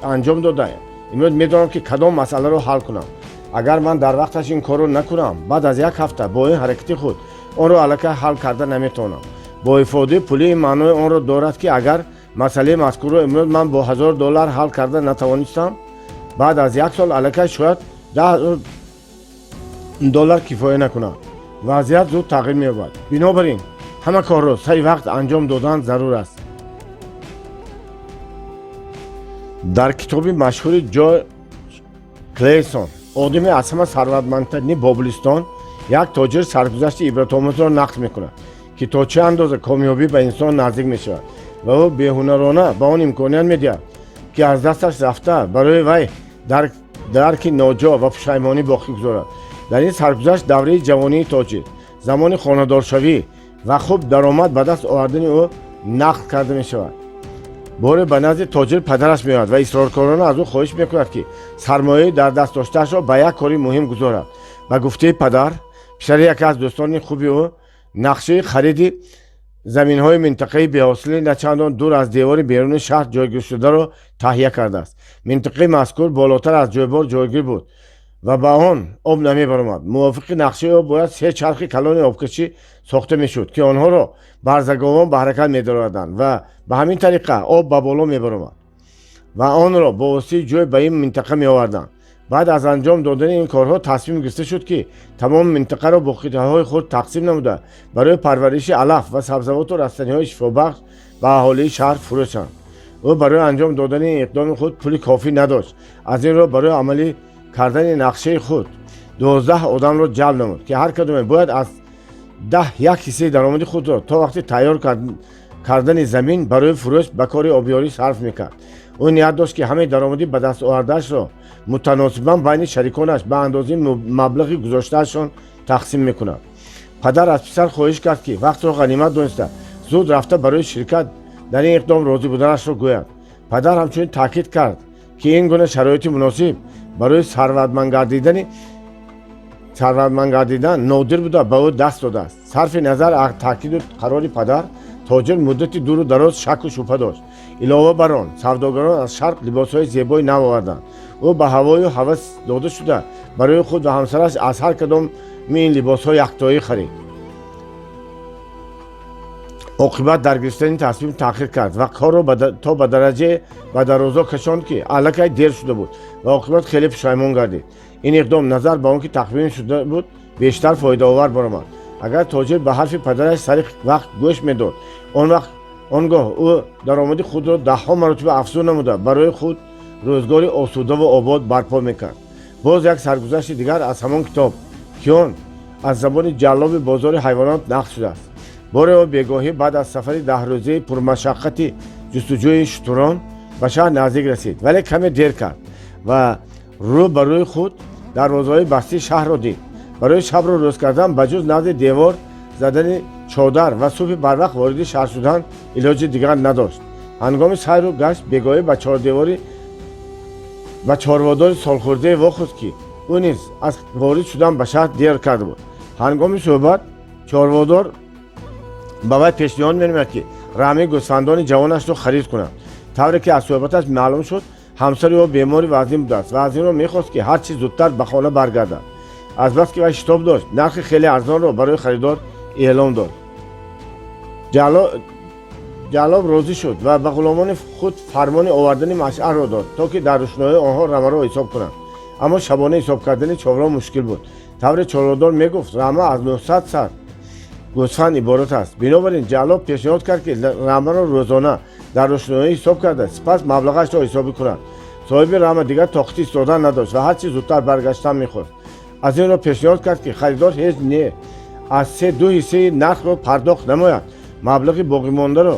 анҷом додаам. Имрӯз медонам, ки кадом масъаларо ҳал кунам. Агар ман дар вақташ ин корро накунам, баъд аз як ҳафта бо ин ҳаракати худ онро аллакай ҳал карда наметавонам. Бо ифодаи пулӣ ин маънои онро дорад, ки агар масъалаи мазкурро имрӯз ман бо 1000 доллар ҳал карда натавонистам, баъд аз як сол аллакай шояд 10 000 доллар кифоя накунад. Вазъият зуд тағйир меёбад. Бинобар ин, ҳама корро сари вақт анҷом додан зарур аст. Дар китоби машҳури Ҷорҷ Клейсон, одами аз ҳама сарватмандтарини Бобулистон, Як тоҷир саргузашти ибратомӯзро нақл мекунад, ки то чӣ андоза комёбӣ ба инсон наздик мешавад ва ӯ беҳунарона ба он имконият медиҳад, ки аз дасташ рафта барои вай дарки ноҷо ва пушаймонӣ боқӣ гузорад. Дар ин саргузашт давраи ҷавонии тоҷир, замони хонадоршавӣ ва хуб даромад ба даст овардани ӯ нақл карда мешавад. Боре ба назди тоҷир падараш меояд ва исроркорона аз ӯ хоҳиш мекунад, ки сармояи дар даст доштаашро ба як кори муҳим гузорад. Ба гуфтаи падар, писари яке аз дӯстони хуби ӯ нақшаи хариди заминҳои минтақаи беҳосили начандон дур аз девори беруни шаҳр ҷойгиршударо таҳия кардааст. Минтақаи мазкур болотар аз ҷойбор ҷойгир буд ва ба он об намебаромад. Мувофиқи нақшаи ӯ бояд се чархи калони обкашӣ сохта мешуд, ки онҳоро барзаговон ба ҳаракат медароварданд ва ба ҳамин тариқа об ба боло мебаромад ва онро бо воситаи ҷой ба ин минтақа меоварданд. Баъд аз анҷом додани ин корҳо тасмим гирифта шуд, ки тамоми минтақаро бо қитъаҳои худ тақсим намуда, барои парвариши алаф ва сабзавоту растаниҳои шифобахш ба аҳолии шаҳр фурӯшанд. Ӯ барои анҷом додани ин иқдоми худ пули кофӣ надошт. Аз ин рӯ барои амалӣ кардани нақшаи худ 12 одамро ҷалб намуд, ки ҳар кадоме бояд аз 10 як ҳиссаи даромади худро то вақти тайёр кардани замин барои фурӯш ба кори обиёрӣ сарф мекард. Ӯ ният дошт, ки ҳамаи даромадӣ ба даст овардаашро мутаносибан байни шариконаш ба андозаи маблағи гузоштаашон тақсим мекунад. Падар аз писар хоҳиш кард, ки вақтро ғанимат дониста, зуд рафта барои ширкат дар ин иқдом розӣ буданашро гӯяд. Падар ҳамчунин таъкид кард, ки ин гуна шароити муносиб барои сарватманд гардидан нодир буда, ба ӯ даст додааст. Сарфи назар аз таъкиду қарори падар, тоҷир муддати дуру дароз шаку шубҳа дошт. Илова бар он, савдогарон аз шарқ либосҳои зебои нав оварданд. Ӯ ба ҳавою ҳавас дода шуда, барои худ ва ҳамсараш аз ҳар кадоми ин либосҳо яктоӣ харид. Оқибат дар гирифтани тасмим таъхир кард ва корро то ба дараҷае ба дарозо кашонд, ки аллакай дер шуда буд ва оқибат хеле пушаймон гардид. Ин иқдом назар ба он ки тахмин шуда буд, бештар фоидаовар баромад. Агар тоҷир ба ҳарфи падараш сари вақт гӯш медод, он вақт он гоҳ ӯ даромади худро даҳҳо маротиба афзун намуда, барои худ рӯзгори осудаву обод барпо мекард. Боз як саргузашти дигар аз ҳамон китоб, ки он аз забони ҷаллоби бозори ҳайвонот нақл шудааст. Боре ӯ бегоҳӣ баъд аз сафари 10 рӯзаи пурмашаққати ҷустуҷӯи шутурон ба шаҳр наздик расид, вале каме дер кард ва рӯ ба рӯи худ дарвозаҳои бастии шаҳрро дид. Барои шабро рӯз кардан ба ҷуз назди девор задани чодар ва субҳи барвақт вориди шаҳр шудан илоҷи дигар надошт. Ҳангоми сайру гашт бегоҳӣ ба чордеворӣ ба чорводори солхӯрдае вохӯрд, ки ӯ низ аз ворид шудан ба шаҳр дер карда буд. Ҳангоми суҳбат чорводор ба вай пешниҳод менамояд, ки рамаи гӯсфандони ҷавонашро харид кунад. Тавре ки аз суҳбаташ маълум шуд, ҳамсари ӯ бемори вазнин будааст ва аз ин рӯ мехост, ки ҳарчи зудтар ба хона баргардад. Азбаски вай шитоб дошт, нархи хеле арзонро барои харидор эълон дод. Ҷаллоб розӣ шуд ва ба ғуломони худ фармони овардани машъалро дод, то ки дар рӯшноии онҳо рамаро ҳисоб кунанд. Аммо шабона ҳисоб кардани чорво мушкил буд. Тавре чорводор мегуфт, рама аз 900 сар гӯсфанд иборат аст. Бинобар ин ҷаллоб пешниҳод кард, ки рамаро рӯзона дар рӯшноӣ ҳисоб карда, сипас маблағашро ҳисобӣ кунад. Соҳиби рама дигар тоқати истодан надошт ва ҳарчи зудтар баргаштан мехост. Аз ин рӯ пешниҳод кард, ки харидор ҳеҷ не аз се ду ҳиссаи нархро пардохт намояд, маблағи боқимондаро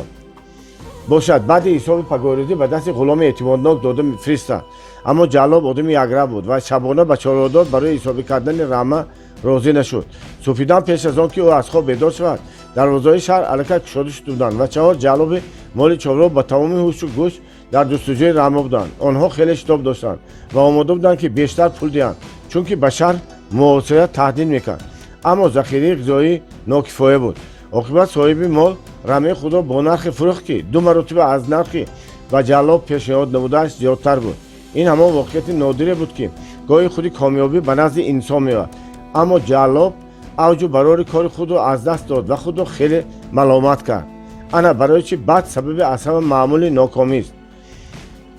бошад баъди ҳисоби пагоҳрӯзӣ ба дасти ғуломи эътимоднок дода фиристад. Аммо ҷаллоб одами якрав буд ва шабона ба чорводор барои ҳисобӣ кардани рама розӣ нашуд. Субҳидам пеш аз он ки ӯ аз хоб бедор шавад, дарвозаҳои шаҳр аллакай кушода шуда буданд ва чаҳор ҷаллоби моли чорво ба тамоми ҳушу гӯш дар ҷустуҷӯи рама буданд. Онҳо хеле шитоб доштанд ва омода буданд, ки бештар пул диҳанд, чунки ба шаҳр муҳосира таҳдид мекард, аммо захираи ғизоӣ нокифоя буд. Оқибат соҳиби мол рамаи худро бо нархе фурӯхт, ки ду маротиба аз нархи ба ҷаллоб пешниҳод намудааш зиёдтар буд. Ин ҳамон воқеияти нодире буд, ки гоҳи худи комёбӣ ба назди инсон меояд, аммо ҷаллоб авҷу барори кори худро аз даст дод ва худро хеле маломат кард. Ана барои чи бад сабаби аз ҳама маъмули нокомист.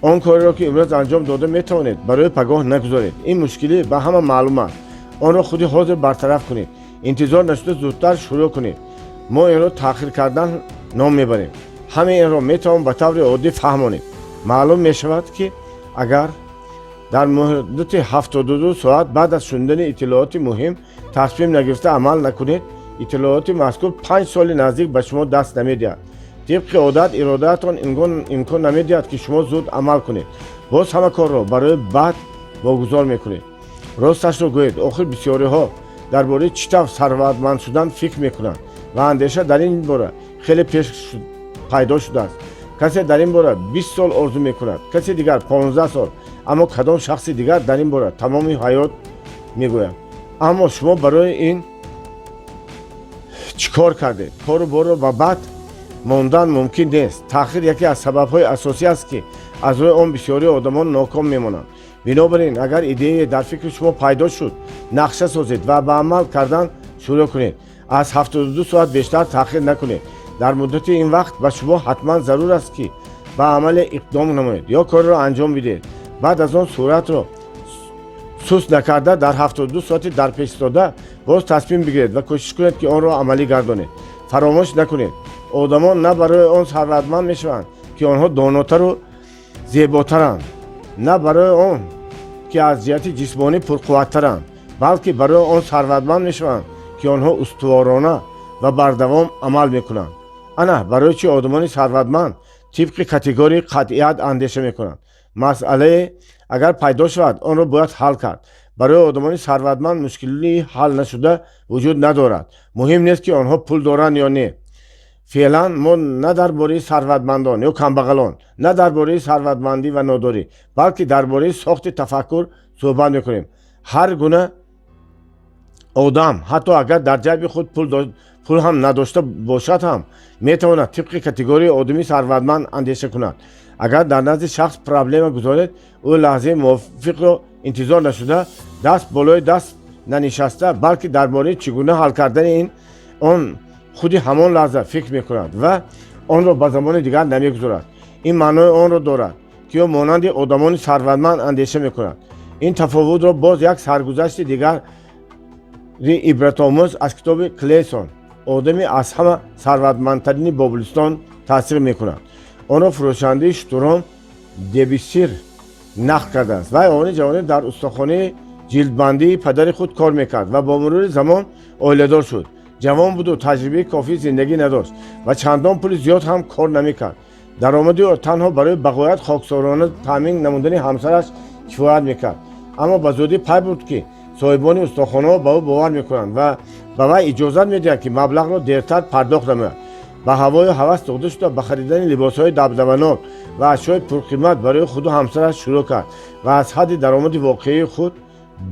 Он кореро, ки имрӯз анҷом дода метавонед, барои пагоҳ нагузоред. Ин мушкилӣ ба ҳама маълум аст. Онро худи ҳозир бартараф кунед, интизор нашуда зудтар шурӯъ кунед. Мо инро таъхир кардан ном мебарем. Ҳамаи инро метавон ба таври оддӣ фаҳмонем. Маълум мешавад, ки агар Дар муҳдати 72 соат баъд аз шунидани иттилооти муҳим тасмим нагирифта амал накунед, иттилооти мазкур 5 соли наздик ба шумо даст намедиҳад. Тибқи одат, иродаатон имкон намедиҳад, ки шумо зуд амал кунед. Боз ҳама корро барои баъд вогузор мекунед. Росташро гӯед, охир бисёриҳо дар бораи чӣ тавр сарватманд шудан фикр мекунанд ва андеша дар ин бора хеле пеш пайдо шудааст. Касе дар ин бора 20 сол орзу мекунад, касе дигар 15 сол, аммо кадом шахси дигар дар ин бора тамоми ҳаёт мегӯяд. Аммо шумо барои ин чӣ кор кардед? Кору борро ба баъд мондан мумкин нест. Таъхир яке аз сабабҳои асосӣ аст, ки аз рӯи он бисёри одамон ноком мемонанд. Бинобар ин, агар идеяе дар фикри шумо пайдо шуд, нақша созед ва ба амал кардан шурӯъ кунед. Аз 72 соат бештар таъхир накунед. Дар муддати ин вақт ба шумо ҳатман зарур аст, ки ба амале иқдом намоед ё корро анҷом бидиҳед. Баъд аз он суръатро суст накарда, дар 72 соати дар пеш истода боз тасмим бигиред ва кӯшиш кунед, ки онро амалӣ гардонед. Фаромӯш накунед, одамон на барои он сарватманд мешаванд, ки онҳо донотару зеботаранд, на барои он ки аз ҷиҳати ҷисмонӣ пурқувваттаранд, балки барои он сарватманд мешаванд, ки онҳо устуворона ва бардавом амал мекунанд. Ана барои чӣ одамони сарватманд тибқи категорияи қатъият андеша мекунанд. Масъалае агар пайдо шавад, онро бояд ҳал кард. Барои одамони сарватманд мушкилии ҳал нашуда вуҷуд надорад. Муҳим нест, ки онҳо пул доранд ё не. Феълан мо на дар бораи сарватмандон ё камбағалон, на дар бораи сарватмандӣ ва нодорӣ, балки дар бораи сохти тафаккур суҳбат мекунем. Ҳар гуна одам, ҳатто агар дар ҷайби худ пул ҳам надошта бошад ҳам, метавонад тибқи категорияи одами сарватманд андеша кунад. Агар дар назди шахс проблема гузоред, ӯ лаҳзаи мувофиқро интизор нашуда, даст болои даст нанишаста, балки дар бораи чӣ гуна ҳал кардани ин он худи ҳамон лаҳза фикр мекунад ва онро ба замони дигар намегузорад. Ин маънои онро дорад, ки ӯ монанди одамони сарватманд андеша мекунад. Ин тафовутро боз як саргузашти дигари ибратомӯз аз китоби Клейсон, одами аз ҳама сарватмандтарини Бобулистон, тасдиқ мекунад. Онро фурӯшандаи шутурон Дебисир нақл кардааст. Вай овони ҷавонӣ дар устохонаи ҷилдбандии падари худ кор мекард ва бо мурури замон оиладор шуд. Ҷавон буду таҷрибаи кофии зиндагӣ надошт ва чандон пули зиёд ҳам кор намекард. Даромади ӯ танҳо барои бағоят хоксорона таъмин намудани ҳамсараш кифоят мекард. Аммо ба зудӣ пай бурд, ки соҳибони устохонаҳо ба ӯ бовар мекунанд ва ба вай иҷозат медиҳанд, ки маблағро дертар пардохт намояд. Ба ҳавою ҳавас дода шуда, ба харидани либосҳои дабдабанок ва ашёи пурқимат барои худу ҳамсараш шурӯъ кард ва аз ҳадди даромади воқеии худ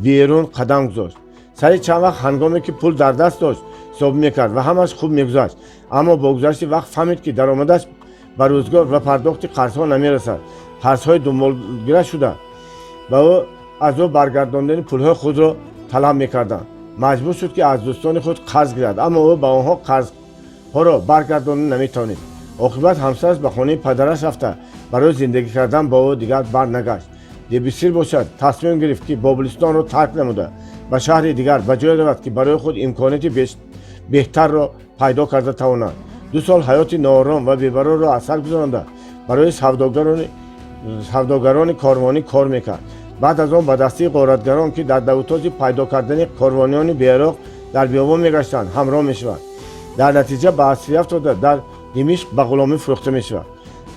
берун қадам гузошт. Сари чанд вақт, ҳангоме ки пул дар даст дошт, ҳисоб мекард ва ҳамаш хуб мегузашт. Аммо бо гузашти вақт фаҳмид, ки даромадаш ба рӯзгор ва пардохти қарзҳо намерасад. Қарзҳои думболгира шуда, ба ӯ аз ӯ баргардондани пулҳои худро талаб мекарданд. Маҷбур шуд, ки аз дӯстони худ қарз гирад, аммо ӯ ба онҳо қарзҳоро баргардонда наметавонист. Оқибат ҳамсараш ба хонаи падараш рафта, барои зиндагӣ кардан бо ӯ дигар барнагашт. Дебисир бошад, тасмим гирифт, ки Бобулистонро тарк намуда, ба шаҳри дигар, ба ҷое равад, ки барои худ имконияти беҳтарро пайдо карда тавонад. 2 сол ҳаёти ноором ва бебарорро аз сар гузаронда, барои савдогарони корвонӣ кор мекард. Баъд аз он ба дастаи ғоратгарон, ки дар давутози пайдо кардани корвониёни беяроқ дар биёбон мегаштанд, ҳамроҳ мешавад. Дар натиҷа ба асирӣ афтода, дар Димишқ ба ғуломӣ фурӯхта мешавад.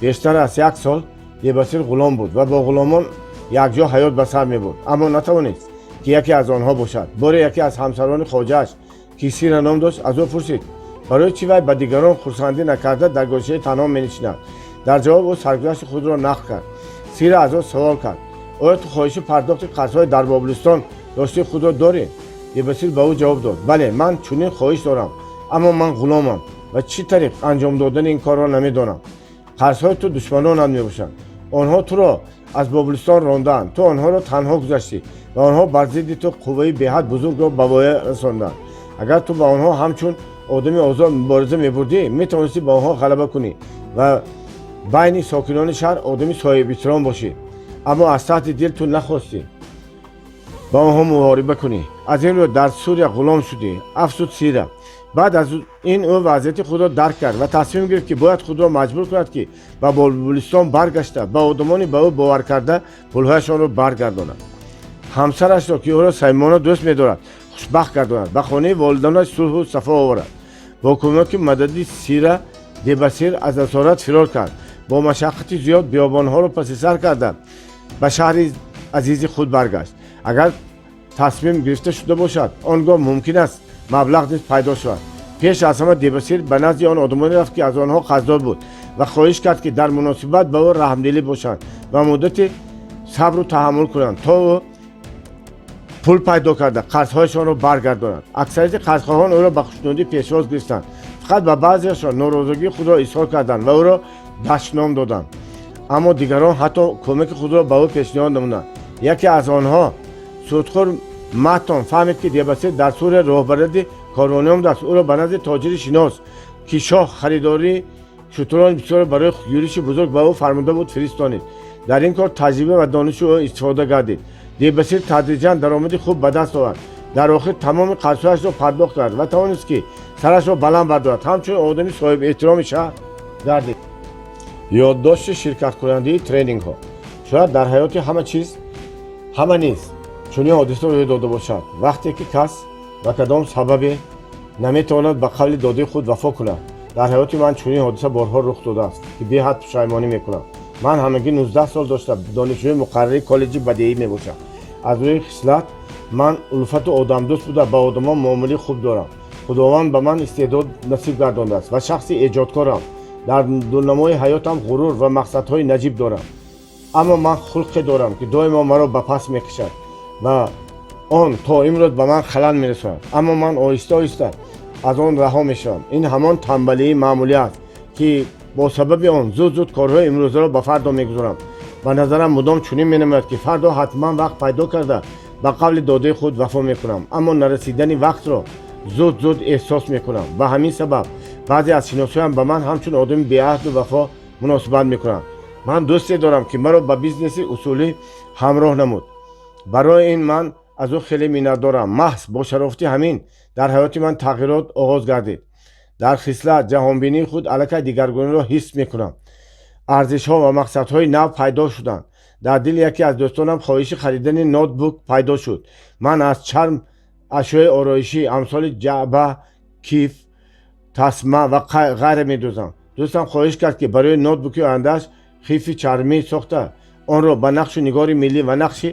Бештар аз як сол Дебасир ғулом буд ва бо ғуломон якҷо ҳаёт ба сар мебурд, аммо натавонист, ки яке аз онҳо бошад. Боре яке аз ҳамсарони хоҷааш, ки Сира ном дошт, аз ӯ пурсид, барои чӣ вай ба дигарон хурсандӣ накарда, дар гӯшаи танҳо менишинад. Дар ҷавоб ӯ саргузашти худро нақл кард. Сира аз ӯ савол кард: «Оё ту хоҳиши пардохти қарзҳои дар Бобулистон доштаи худро дорӣ?» Дебасир ба ӯ ҷавоб дод: «Бале, ман чунин хоҳиш дорам, аммо ман ғуломам ва чӣ тариқ анҷом додани ин корро намедонам». «Қарзҳои ту душманонат мебошанд. Онҳо туро аз Бобулистон рондаанд. Ту онҳоро танҳо гузаштӣ ва онҳо бар зидди ту қувваи беҳад бузургро ба воя расонданд. Агар ту ба онҳо ҳамчун одами озод мубориза мебурдӣ, метавонистӣ ба онҳо ғалаба кунӣ ва байни сокинони шаҳр одами соҳибэҳтиром бошӣ. Аммо аз таҳти дил ту нахостӣ ба онҳо муҳориба кунӣ. Аз ин рӯ дар Сурия ғулом шудӣ», афзуд Сира. Баъд аз ин ӯ вазъияти худро дарк кард ва тасмим гирифт, ки бояд худро маҷбур кунад, ки ба Бобулистон баргашта, ба одамони ба ӯ боваркарда пулҳояшонро баргардонад, ҳамсарашро, ки ӯро самимона дӯст медорад, хушбахт гардонад, ба хонаи волидонаш сулҳу сафо оварад. Бо кӯмаки мадади сира Дебасир аз асорат фирор кард. Бо машаққати зиёд биёбонҳоро паси сар карда, ба шаҳри азизи худ баргашт. Агар тасмим гирифта шуда бошад, он гоҳ мумкин аст маблағ низ пайдо шавад. Пеш аз ҳама Дебасир ба назди он одамоне рафт, ки аз онҳо қарздор буд, ва хоҳиш кард, ки дар муносибат ба ӯ раҳмдилӣ бошанд ва муддати сабру таҳаммул кунанд, то ӯ пул пайдо карда, қарзҳояшонро баргардонад. Аксарияти қарзхоҳон ӯро ба хушнудӣ пешвоз гирифтанд. Фақат ба баъзеашон норозигии худро изҳор карданд ва ӯро дашном доданд, аммо дигарон ҳатто кӯмаки худро ба ӯ пешниҳод намуданд. Яке аз онҳо, судхӯр Матон, фаҳмид, ки Дебасир дар Сурия роҳбаради корвонӣ омадааст. Ӯро ба назди тоҷири шинос, ки шоҳ харидории шутурони бисёре барои юриши бузург ба ӯ фармуда буд, фиристонид. Дар ин кор таҷриба ва дониши ӯ истифода гардид. Дебасир тадриҷан даромади хуб ба даст овард. Дар охир тамоми қарзҳояшро пардохт кард ва тавонист, ки сарашро баланд бардорад, ҳамчунин одами соҳибэҳтироми шаҳр гардид. Ёддошти ширкаткунандаи тренингҳо. Шояд дар ҳаёти ҳама чиз ҳама нест чунин ҳодиса рӯй дода бошад, вақте ки кас ба кадом сабабе наметавонад ба қавли додаи худ вафо кунад. Дар ҳаёти ман чунин ҳодиса борҳо рух додааст, ки беҳад пушаймонӣ мекунам. Ман ҳамагӣ 19 сол дошта, донишҷӯи муқаррари коллеҷи бадеӣ мебошам. Аз рӯи хислат ман улфату одамдӯст буда, ба одамон муомилаи хуб дорам. Худованд ба ман истеъдод насиб гардондааст ва шахси эҷодкорам. Дар дурнамои ҳаётам ғурур ва мақсадҳои наҷиб дорам, аммо ман хулқе дорам, ки доимо маро ба пас мекашад ва он то имрӯз ба ман халал мерасонад, аммо ман оҳиста оҳиста аз он раҳо мешавам. Ин ҳамон танбалии маъмулӣ аст, ки бо сабаби он зуд зуд корҳои имрӯзаро ба фардо мегузорам. Ба назарам мудом чунин менамояд, ки фардо ҳатман вақт пайдо карда, ба қавли додаи худ вафо мекунам, аммо нарасидани вақтро зуд зуд эҳсос мекунам. Ба ҳамин сабаб баъзе аз шиносоям ба ман ҳамчун одами беаҳду вафо муносибат мекунанд. Ман дӯсте дорам, ки маро ба бизнеси усулӣ ҳамроҳ намуд. Барои ин ман аз ӯ хеле миннатдорам. Маҳз бо шарофати ҳамин дар ҳаёти ман тағйирот оғоз гардид. Дар хислат, ҷаҳонбинии худ аллакай дигаргуниро ҳис мекунам. Арзишҳо ва мақсадҳои нав пайдо шуданд. Дар дили яке аз дӯстонам хоҳиши харидани ноутбук пайдо шуд. Ман аз чарм ашёи ороишӣ амсоли ҷаъба, киф, тасма ва ғайра медӯзам. Дӯстам хоҳиш кард, ки барои ноутбуки ояндааш хифи чармӣ сохта, онро ба нақшу нигори миллӣ ва нақши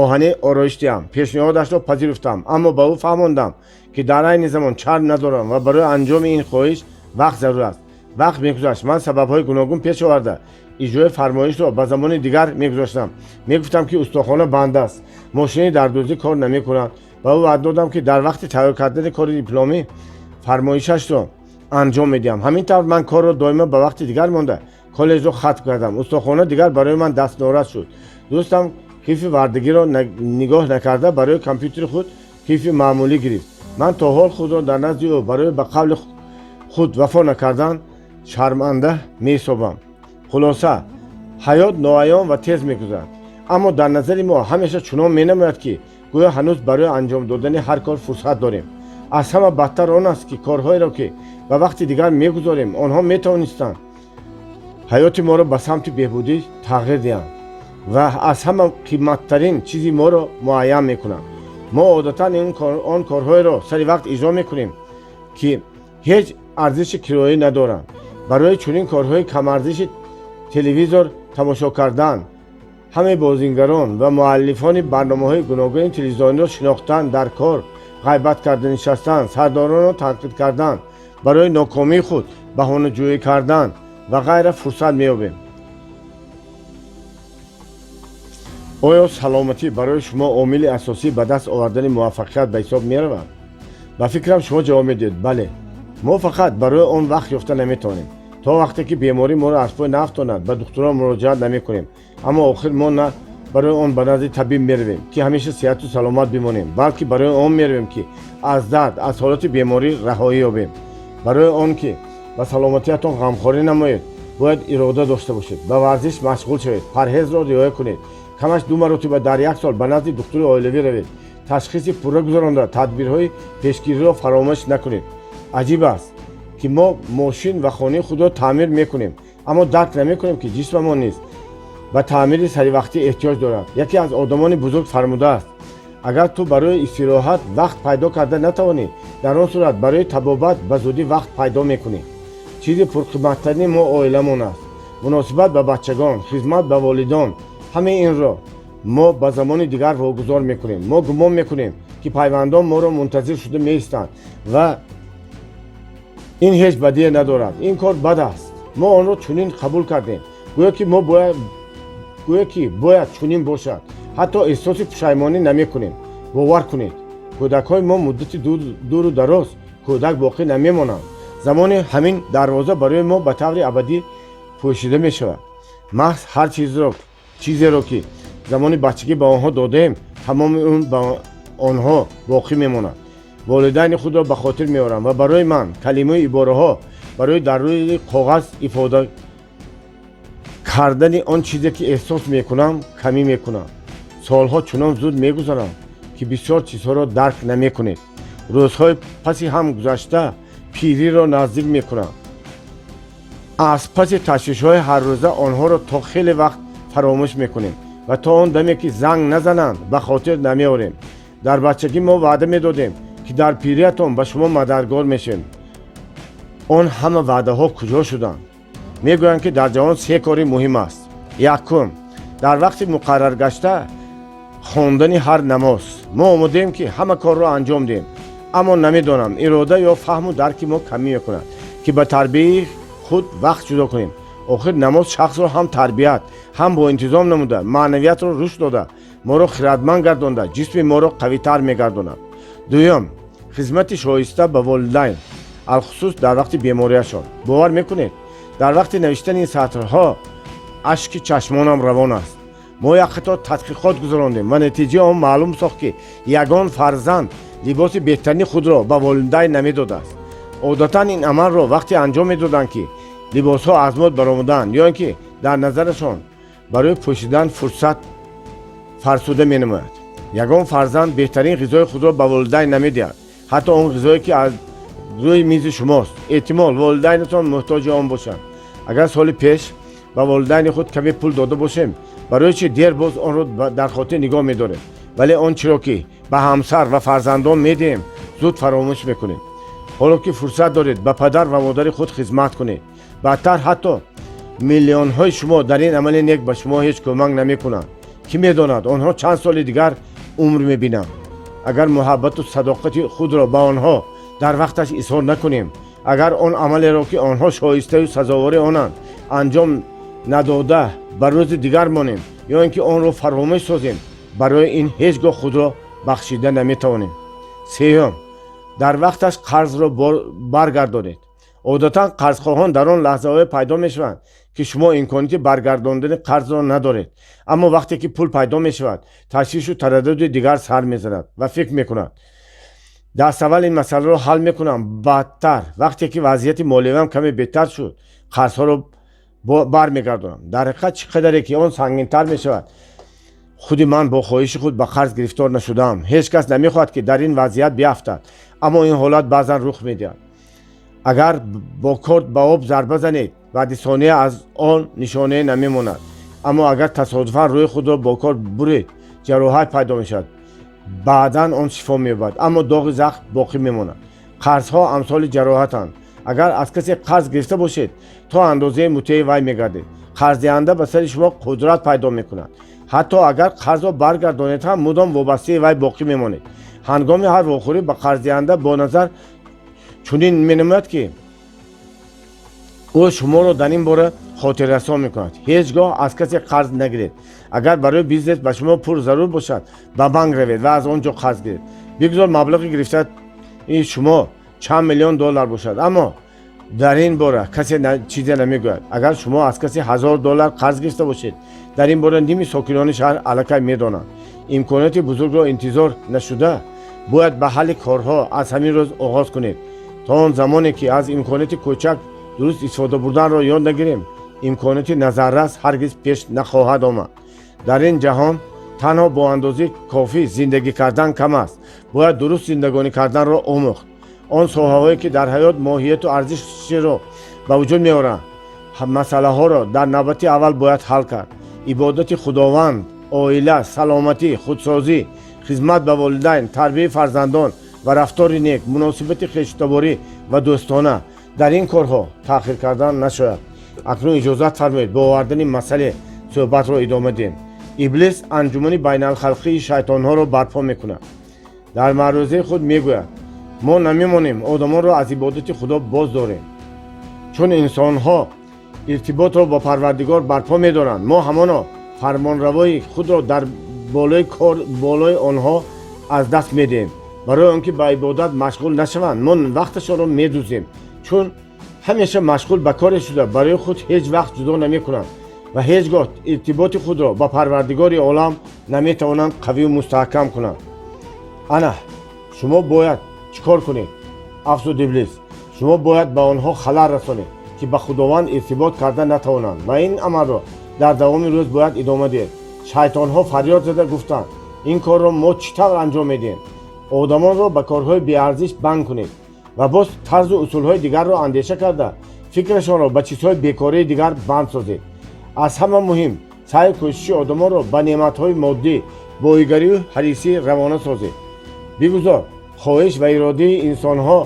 оҳанӣ ороиш диҳам. Пешниҳодашро пазируфтам, аммо ба ӯ фаҳмондам, ки дар айни замон чарм надорам ва барои анҷоми ин хоҳиш вақт зарур аст. Вақт мегузашт. Ман сабабҳои гуногун пеш оварда, иҷрои фармоишро ба замони дигар мегузоштам. Мегуфтам, ки устохона банд аст, мошини дардӯзӣ кор намекунад. Ба ӯ ваъд додам, ки дар вақти тайёр кардани кори дипломӣ фармоишашро анҷом медиҳам. Ҳамин тавр ман корро доимо ба вақти дигар монда, коллеҷро хатм кардам. Устохона дигар барои ман дастнорас шуд. Дӯстам кифи вардагиро нигоҳ накарда, барои компютери худ кифи маъмулӣ гирифт. Ман то ҳол худро дар назди ӯ барои ба қавли худ вафо накардан шарманда меҳисобам. Хулоса, ҳаёт ноаён ва тез мегузарад, аммо дар назари мо ҳамеша чунон менамояд, ки гӯё ҳанӯз барои анҷом додани ҳар кор фурсат дорем. Аз ҳама бадтар он аст, ки корҳоеро, ки ба вақти дигар мегузорем, онҳо метавонистанд ҳаёти моро ба самти беҳбудӣ тағйир диҳанд ва аз ҳама қиматтарин чизи моро муайян мекунанд. Мо одатан он корҳоеро сари вақт иҷро мекунем, ки ҳеҷ арзиши кироӣ надоранд. Барои чунин корҳои камарзиши телевизор тамошо кардан, ҳамаи бозингарон ва муаллифони барномаҳои гуногуни телевизиониро шинохтан, дар кор ғайбат карда нишастан, сардоронро танқид кардан, барои нокомии худ баҳонаҷӯӣ кардан ва ғайра фурсат меёбем. Оё саломатӣ барои шумо омили асосии ба даст овардани муваффақият ба ҳисоб меравад? Ба фикрам, шумо ҷавоб медиҳед: бале. Мо фақат барои он вақт ёфта наметавонем. То вақте ки беморӣ моро аз пой наафтонад, ба духтурон муроҷиат намекунем. Аммо охир мо на барои он ба назди табиб меравем, ки ҳамеша сиҳату саломат бимонем, балки барои он меравем, ки аз дард, аз ҳолати беморӣ раҳоӣ ёбем. Барои он ки ба саломатиятон ғамхорӣ намоед, бояд ирода дошта бошед, ба варзиш машғул шавед, парҳезро риоя кунед, камаш ду маротиба дар як сол ба назди духтури оилавӣ равед, ташхиси пурра гузаронда, тадбирҳои пешгириро фаромӯш накунед. Аҷиб аст, ки мо мошин ва хонаи худро таъмир мекунем, аммо дарк намекунем, ки ҷисмамон низ ба таъмири саривақтӣ эҳтиёҷ дорад. Яке аз одамони бузург фармудааст: «Агар ту барои истироҳат вақт пайдо карда натавонӣ, дар он сурат барои табобат ба зудӣ вақт пайдо мекунӣ». Чизи пурқиматтарини мо оиламон аст. Муносибат ба бачагон, хизмат ба волидон, ҳамаи инро мо ба замони дигар вогузор мекунем. Мо гумон мекунем, ки пайвандон моро мунтазир шуда меистанд ва ин ҳеҷ бадие надорад. Ин кор бад аст. Мо онро чунин қабул кардем, гӯё ки мо бояд, гӯё ки бояд чунин бошад. Ҳатто эҳсоси пушаймонӣ намекунем. Бовар кунед, кӯдакҳои мо муддати дуру дароз кӯдак боқӣ намемонанд. Замони ҳамин дарвоза барои мо ба таври абадӣ пӯшида мешавад. Маҳз ҳар чизеро, ки замони бачагӣ ба онҳо додаем, тамоми он ба онҳо боқӣ мемонад. Волидайни худро ба хотир меорам ва барои ман калимаю ибораҳо барои дар рӯи коғаз ифода кардани он чизе, ки эҳсос мекунам, камӣ мекунам. Солҳо чунон зуд мегузаранд, ки бисёр чизҳоро дарк намекунед. Рӯзҳои паси ҳам гузашта пириро наздик мекунанд. Аз паси ташвишҳои ҳаррӯза онҳоро то хеле вақт фаромӯш мекунем ва то он даме, ки занг назананд, ба хотир намеорем. Дар бачагӣ мо ваъда медодем, ки дар пириятон ба шумо мададгор мешавем. Он ҳама ваъдаҳо куҷо шуданд? Мегӯянд, ки дар ҷаҳон се кори муҳим аст. Якум, дар вақти муқарраргашта хондани ҳар намоз. Мо омодаем, ки ҳама корро анҷом диҳем, аммо намедонам, ирода ё фаҳму дарки мо камӣ мекунад, ки ба тарбияи худ вақт ҷудо кунем. Охир намоз шахсро ҳам тарбият, ҳам бо интизом намуда, маънавиятро рушд дода, моро хирадманд гардонда, ҷисми моро қавитар мегардонад. Дуюм, хизмати шоиста ба волидайн, алхусус дар вақти бемориашон. Бовар мекунед, дар вақти навиштани ин сатрҳо ашки чашмонам равон аст. Мо як қатор тадқиқот гузарондем ва натиҷаи он маълум сохт, ки ягон фарзанд либоси беҳтарини худро ба волидайн намедодааст. Одатан ин амалро вақте анҷом медоданд, ки либосҳо аз мод баромаданд ё ин ки дар назарашон барои пӯшидан фурсат фарсуда менамояд. Ягон фарзанд беҳтарин ғизои худро ба волидайн намедиҳад, ҳатто он ғизое, ки аз рӯи мизи шумост. Эҳтимол, волидайнатон муҳтоҷи он бошанд. Агар соли пеш ба волидайни худ каме пул дода бошем, барои чи дер боз онро дар хотир нигоҳ медорем, вале он чиро, ки ба ҳамсар ва фарзандон медиҳем, зуд фаромӯш мекунем? Ҳоло ки фурсат доред, ба падар ва модари худ хизмат кунед. Баъдтар ҳатто миллионҳои шумо дар ин амали нек ба шумо ҳеҷ кӯмак намекунанд. Кӣ медонад, онҳо чанд соли дигар умр мебинанд? Агар муҳаббату садоқати худро ба онҳо дар вақташ изҳор накунем, агар он амалеро, ки онҳо шоистаю сазовори онанд, анҷом надода ба рӯзи дигар монем ё ин ки онро фаромӯш созем, барои ин ҳеҷ гоҳ худро бахшида наметавонем. Сеюм, дар вақташ қарзро баргардонед. Одатан қарзхоҳон дар он лаҳзаҳое пайдо мешаванд, ки шумо имконияти баргардондани қарзро надоред. Аммо вақте ки пул пайдо мешавад, ташвишу тараддуди дигар сар мезанад ва фикр мекунад: «Даставвал ин масъаларо ҳал мекунам, баъдтар, вақте ки вазъияти молиявиам каме беҳтар шуд, қарзҳоро бармегардонам». Дар ҳақиқат, чӣ қадаре ки он сангинтар мешавад. Худи ман бо хоҳиши худ ба қарз гирифтор нашудаам. Ҳеҷ кас намехоҳад, ки дар ин вазъият биафтад, аммо ин ҳолат баъзан рух медиҳад. Агар бо корд ба об зарба занед, баъди сония аз он нишонае намемонад, аммо агар тасодуфан рӯи худро бо корд буред, ҷароҳат пайдо мешавад. Баъдан он шифо меёбад, аммо доғи захм боқӣ мемонад. Қарзҳо амсоли ҷароҳатанд. Агар аз касе қарз гирифта бошед, то андозаи мутеи вай мегардед. Қарздиҳанда ба сари шумо қудрат пайдо мекунад. Ҳатто агар қарзро баргардонед ҳам, мудом вобастаи вай боқӣ мемонед. Ҳангоми ҳар вохӯрӣ ба қарздиҳанда бо назар чунин менамояд, ки ӯ шуморо дар ин бора хотиррасон мекунад. Ҳеҷ гоҳ аз касе қарз нагиред. Агар барои бизнес ба шумо пул зарур бошад, ба банк равед ва аз он ҷо қарз гиред. Бигзор маблағи гирифтаи шумо чанд миллион доллар бошад, аммо дар ин бора касе чизе намегӯяд. Агар шумо аз касе 1000 доллар қарз гирифта бошед, дар ин бора ними сокинони шаҳр аллакай медонанд. Имконияти бузургро интизор нашуда, бояд ба ҳалли корҳо аз ҳамин рӯз оғоз кунед. То он замоне ки аз имконияти кӯчак дуруст истифода бурданро ёд нагирем, имконияти назаррас ҳаргиз пеш нахоҳад омад. Дар ин ҷаҳон танҳо бо андозаи кофӣ зиндагӣ кардан кам аст, бояд дуруст зиндагонӣ карданро омӯхт. Он соҳаҳое ки дар ҳаёт моҳияту арзишро ба вуҷуд меоранд, масъалаҳоро дар навбати аввал бояд ҳал кард. Ибодати Худованд, оила, саломатӣ, худсозӣ, хизмат ба волидайн, тарбияи фарзандон ва рафтори нек, муносибати хештаборӣ ва дӯстона. Дар ин корҳо таъхир кардан нашояд. Акнун иҷозат фармоед бо овардани масъале суҳбатро идома диҳем. Иблис анҷумани байналхалқии шайтонҳоро барпо мекунад. Дар маърӯзаи худ мегӯяд: мо намемонем одамонро аз ибодати Худо боз дорем. Чун инсонҳо иртиботро бо Парвардигор барпо медоранд, мо ҳамоно фармонравои худро дар болои кор болои онҳо аз даст медиҳем. Барои он ки ба ибодат машғул нашаванд, мо вақташонро медузем, чун ҳамеша машғул ба коре шуда барои худ ҳеҷ вақт ҷудо намекунанд ва ҳеҷ гоҳ иртиботи худро ба Парвардигори олам наметавонанд қавию мустаҳкам кунанд. Ана шумо бояд чӣ кор кунед, афзуд Иблис. Шумо бояд ба онҳо халал расонед, ки ба Худованд иртибот карда натавонанд, ва ин амалро дар давоми рӯз бояд идома диҳед. Шайтонҳо фарёд зада гуфтанд: ин корро мо чӣ тавр анҷом медиҳем? Одамонро ба корҳои беарзиш банд кунед ва боз тарзу усулҳои дигарро андеша карда, фикрашонро ба чизҳои бекории дигар банд созед. Аз ҳама муҳим, саъю кӯшиши одамонро ба неъматҳои моддӣ, боигарию ҳарисӣ равона созед. Бигузор хоҳиш ва иродии инсонҳо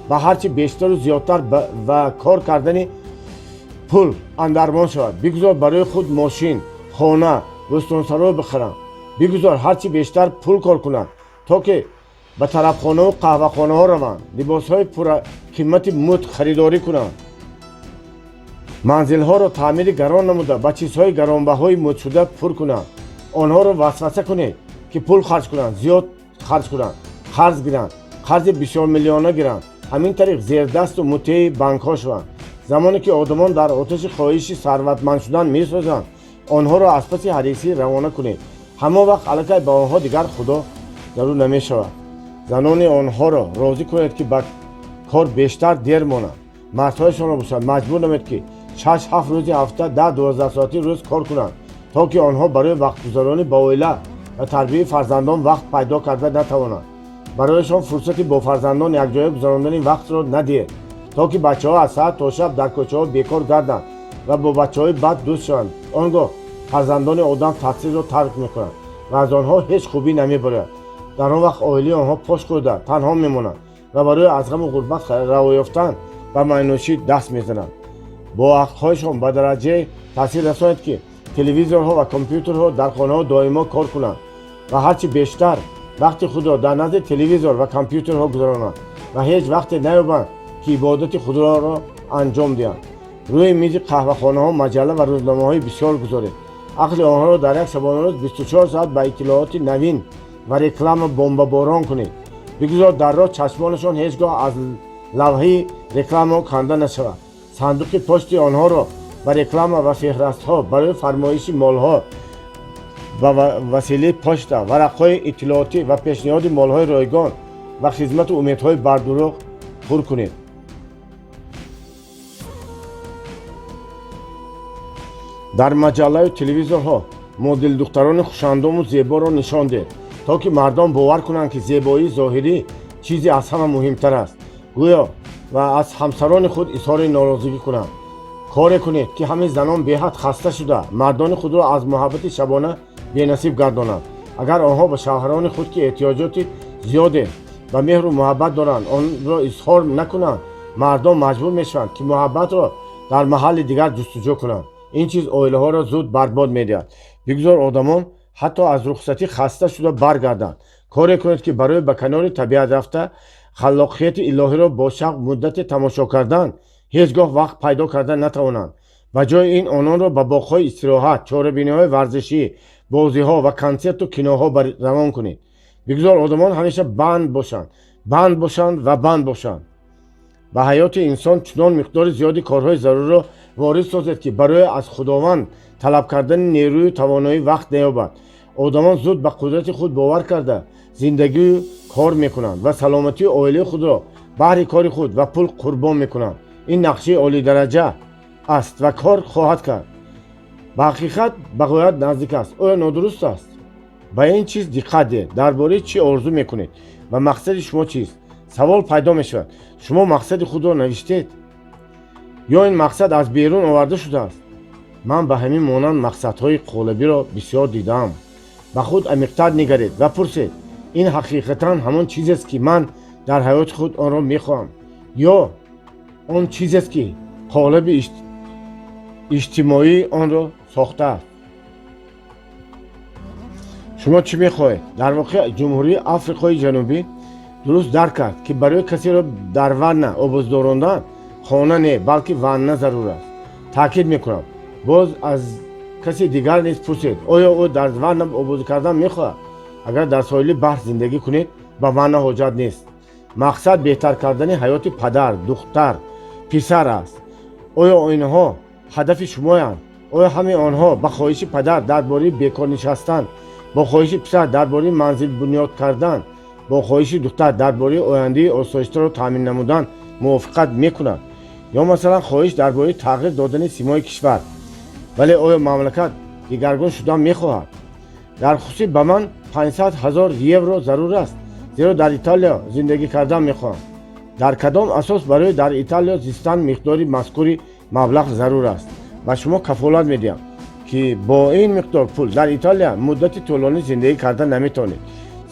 ба ҳарчи бештару зиёдтар ва кор кардани пул андармон шавад. Бигузор барои худ мошин, хона, бӯстонсарой бихаранд. Бигузор ҳарчи бештар пул кор кунанд, то ки ба тарабхонаву қаҳвахонаҳо раванд, либосҳои пурқимати муд харидорӣ кунанд, манзилҳоро таъмири гарон намуда, ба чизҳои гаронбаҳои мудшуда пур кунанд. Онҳоро васваса кунед, ки пул харҷ кунанд, зиёд харҷ кунанд, қарз гиранд, қарзи бисёрмиллиона гиранд, ҳамин тариқ зердасту мутеи банкҳо шаванд. Замоне ки одамон дар оташи хоҳиши сарватманд шудан месӯзанд, онҳоро аз паси ҳарисӣ равона кунед. Ҳамон вақт аллакай ба онҳо дигар Худо зарур намешавад. Занони онҳоро розӣ кунед, ки ба кор бештар дер монанд. Мардҳояшонро бошад маҷбур намед, ки 6-7 рӯзи ҳафта, 10-12 соати рӯз кор кунанд, то ки онҳо барои вақтгузаронӣ ба оила ва тарбияи фарзандон вақт пайдо карда натавонанд. Барояшон фурсати бо фарзандон якҷоя гузарондани вақтро надиҳед, то ки бачаҳо аз саҳар то шаб дар кӯчаҳо бекор гарданд ва бо бачаҳои бад дӯст шаванд. Он гоҳ фарзандони одам таҳсилро тарк мекунанд ва аз онҳо ҳеҷ хубӣ намебарояд. Дар он вақт оилаи онҳо пош хӯрда танҳо мемонанд ва барои аз ғаму ғурбат раво ёфтан ба майнӯшӣ даст мезананд. Бо ақлҳояшон ба дараҷае таъсир расонед, ки телевизорҳо ва компютерҳо дар хонаҳо доимо кор кунанд ва ҳарчи бештар вақти худро дар назди телевизор ва компютерҳо гузаронанд ва ҳеҷ вақте наёбанд, ки ибодати худоро анҷом диҳанд. Рӯи мизи қаҳвахонаҳо маҷалла ва рӯзномаҳои бисёр гузоред. Ақли онҳоро дар як шабонарӯз 24 соат ба иттилооти навин ва реклама бомбаборон кунед. Бигузор дар роҳ чашмонашон ҳеҷ гоҳ аз лавҳаи рекламаҳо канда нашавад. Сандуқи почти онҳоро ба реклама ва феҳрастҳо барои фармоиши молҳо ба василаи почта, варақҳои иттилоотӣ ва пешниҳоди молҳои ройгон ва хизмату умедҳои бардурӯғ пур кунед. Дар маҷаллаю телевизорҳо моделдухтарони хушандому зеборо нишон диҳед, то ки мардон бовар кунанд, ки зебоии зоҳирӣ чизе аз ҳама муҳимтар аст, гӯё ва аз ҳамсарони худ изҳори норозигӣ кунанд. Коре кунед, ки ҳамин занон беҳад хаста шуда, мардони худро аз муҳаббати шабона бенасиб гардонанд. Агар онҳо ба шавҳарони худ, ки эҳтиёҷоти зиёде ба меҳру муҳаббат доранд, онро изҳор накунанд, мардон маҷбур мешаванд, ки муҳаббатро дар маҳалли дигар ҷустуҷӯ кунанд. Ин чиз оилаҳоро зуд барбод медиҳад. Бигузор одамон ҳатто аз рухсатӣ хаста шуда баргарданд. Коре кунед, ки барои ба канори табиат рафта, халлоқияти илоҳиро бо шавқ муддате тамошо кардан ҳеҷ гоҳ вақт пайдо карда натавонанд. Ба ҷои ин ононро ба боғҳои истироҳат, чорабиниҳои варзишӣ, бозиҳо ва консерту киноҳо равон кунед. Бигузор одамон ҳамеша банд бошанд, банд бошанд ва банд бошанд. Ба ҳаёти инсон чунон миқдори зиёди корҳои зарурро ворид созед, ки барои аз Худованд талаб кардани нерӯю тавоноӣ вақт наёбад. Одамон зуд ба қудрати худ бовар карда, зиндагию кор мекунанд ва саломатии оилаи худро баҳри кори худ ва пул қурбон мекунанд. Ин нақшаи олидараҷа аст ва кор хоҳад кард. Ба ҳақиқат ба ғоят наздик аст. Оё нодуруст аст? Ба ин чиз диққат диҳед: дар бораи чӣ орзу мекунед ва мақсади шумо чист? Савол пайдо мешавад: шумо мақсади худро навиштед ё ин мақсад аз берун оварда шудааст? Ман ба ҳамин монанд мақсадҳои қолабиро бисёр дидаам. Ба худ амиқтар нигаред ва пурсед: ин ҳақиқатан ҳамон чизест, ки ман дар ҳаёти худ онро мехоҳам, ё он чизест, ки қолаби иҷтимоӣ онро сохтааст? Шумо чӣ мехоҳед? Дар воқеъ, Ҷумҳурии Африқои Ҷанубӣ дуруст дарк кард, ки барои касеро дар ванна обоздорондан хона не, балки ванна зарур аст. Таъкид мекунам, боз аз каси дигар низ пурсед, оё ӯ дар ванна обозӣ кардан мехоҳад. Агар дар соҳили баҳр зиндагӣ кунед, ба ванна ҳоҷат нест. Мақсад беҳтар кардани ҳаёти падар, духтар, писар аст. Оё инҳо ҳадафи шумоянд? Оё ҳамаи онҳо ба хоҳиши падар дар бораи бекор нишастан, бо хоҳиши писар дар бораи манзил бунёд кардан, бо хоҳиши духтар дар бораи ояндаи осоиштаро таъмин намудан мувофиқат мекунад? Ё масалан, хоҳиш дар бораи тағйир додани симои кишвар. Вале оё мамлакат дигаргун шудан мехоҳад? Дар хусусӣ ба ман 500 ҳазор евро зарур аст, зеро дар Италиё зиндагӣ кардан мехоҳам. Дар кадом асос барои дар Италиё зистан миқдори мазкури маблағ зарур аст? Ба шумо кафолат медиҳам, ки бо ин миқдор пул дар Италия муддати тӯлонӣ зиндагӣ карда наметавонед,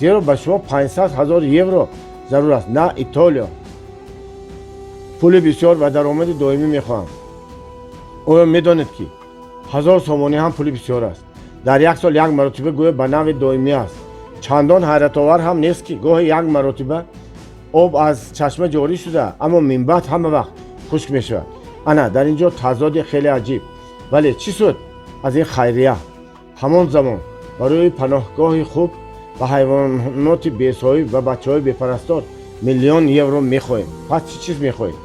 зеро ба шумо 500 ҳазор евро зарур аст, на Итолиё. Пули бисёр ва даромади доимӣ мехоҳам. Оё медонед, ки 1000 сомонӣ ҳам пули бисёр аст? Дар як сол як маротиба гӯё ба навъи доимӣ аст. Чандон ҳайратовар ҳам нест, ки гоҳе як маротиба об аз чашма ҷорӣ шуда, аммо минбаъд ҳама вақт хушк мешавад. Ана дар ин ҷо тазоди хеле аҷиб. Вале чӣ суд аз ин хайрия? Ҳамон замон барои паноҳгоҳи хуб ба ҳайвоноти бесоҳиб ва бачаҳои бепарастор миллион евро мехоҳем. Пас чӣ чиз мехоҳед?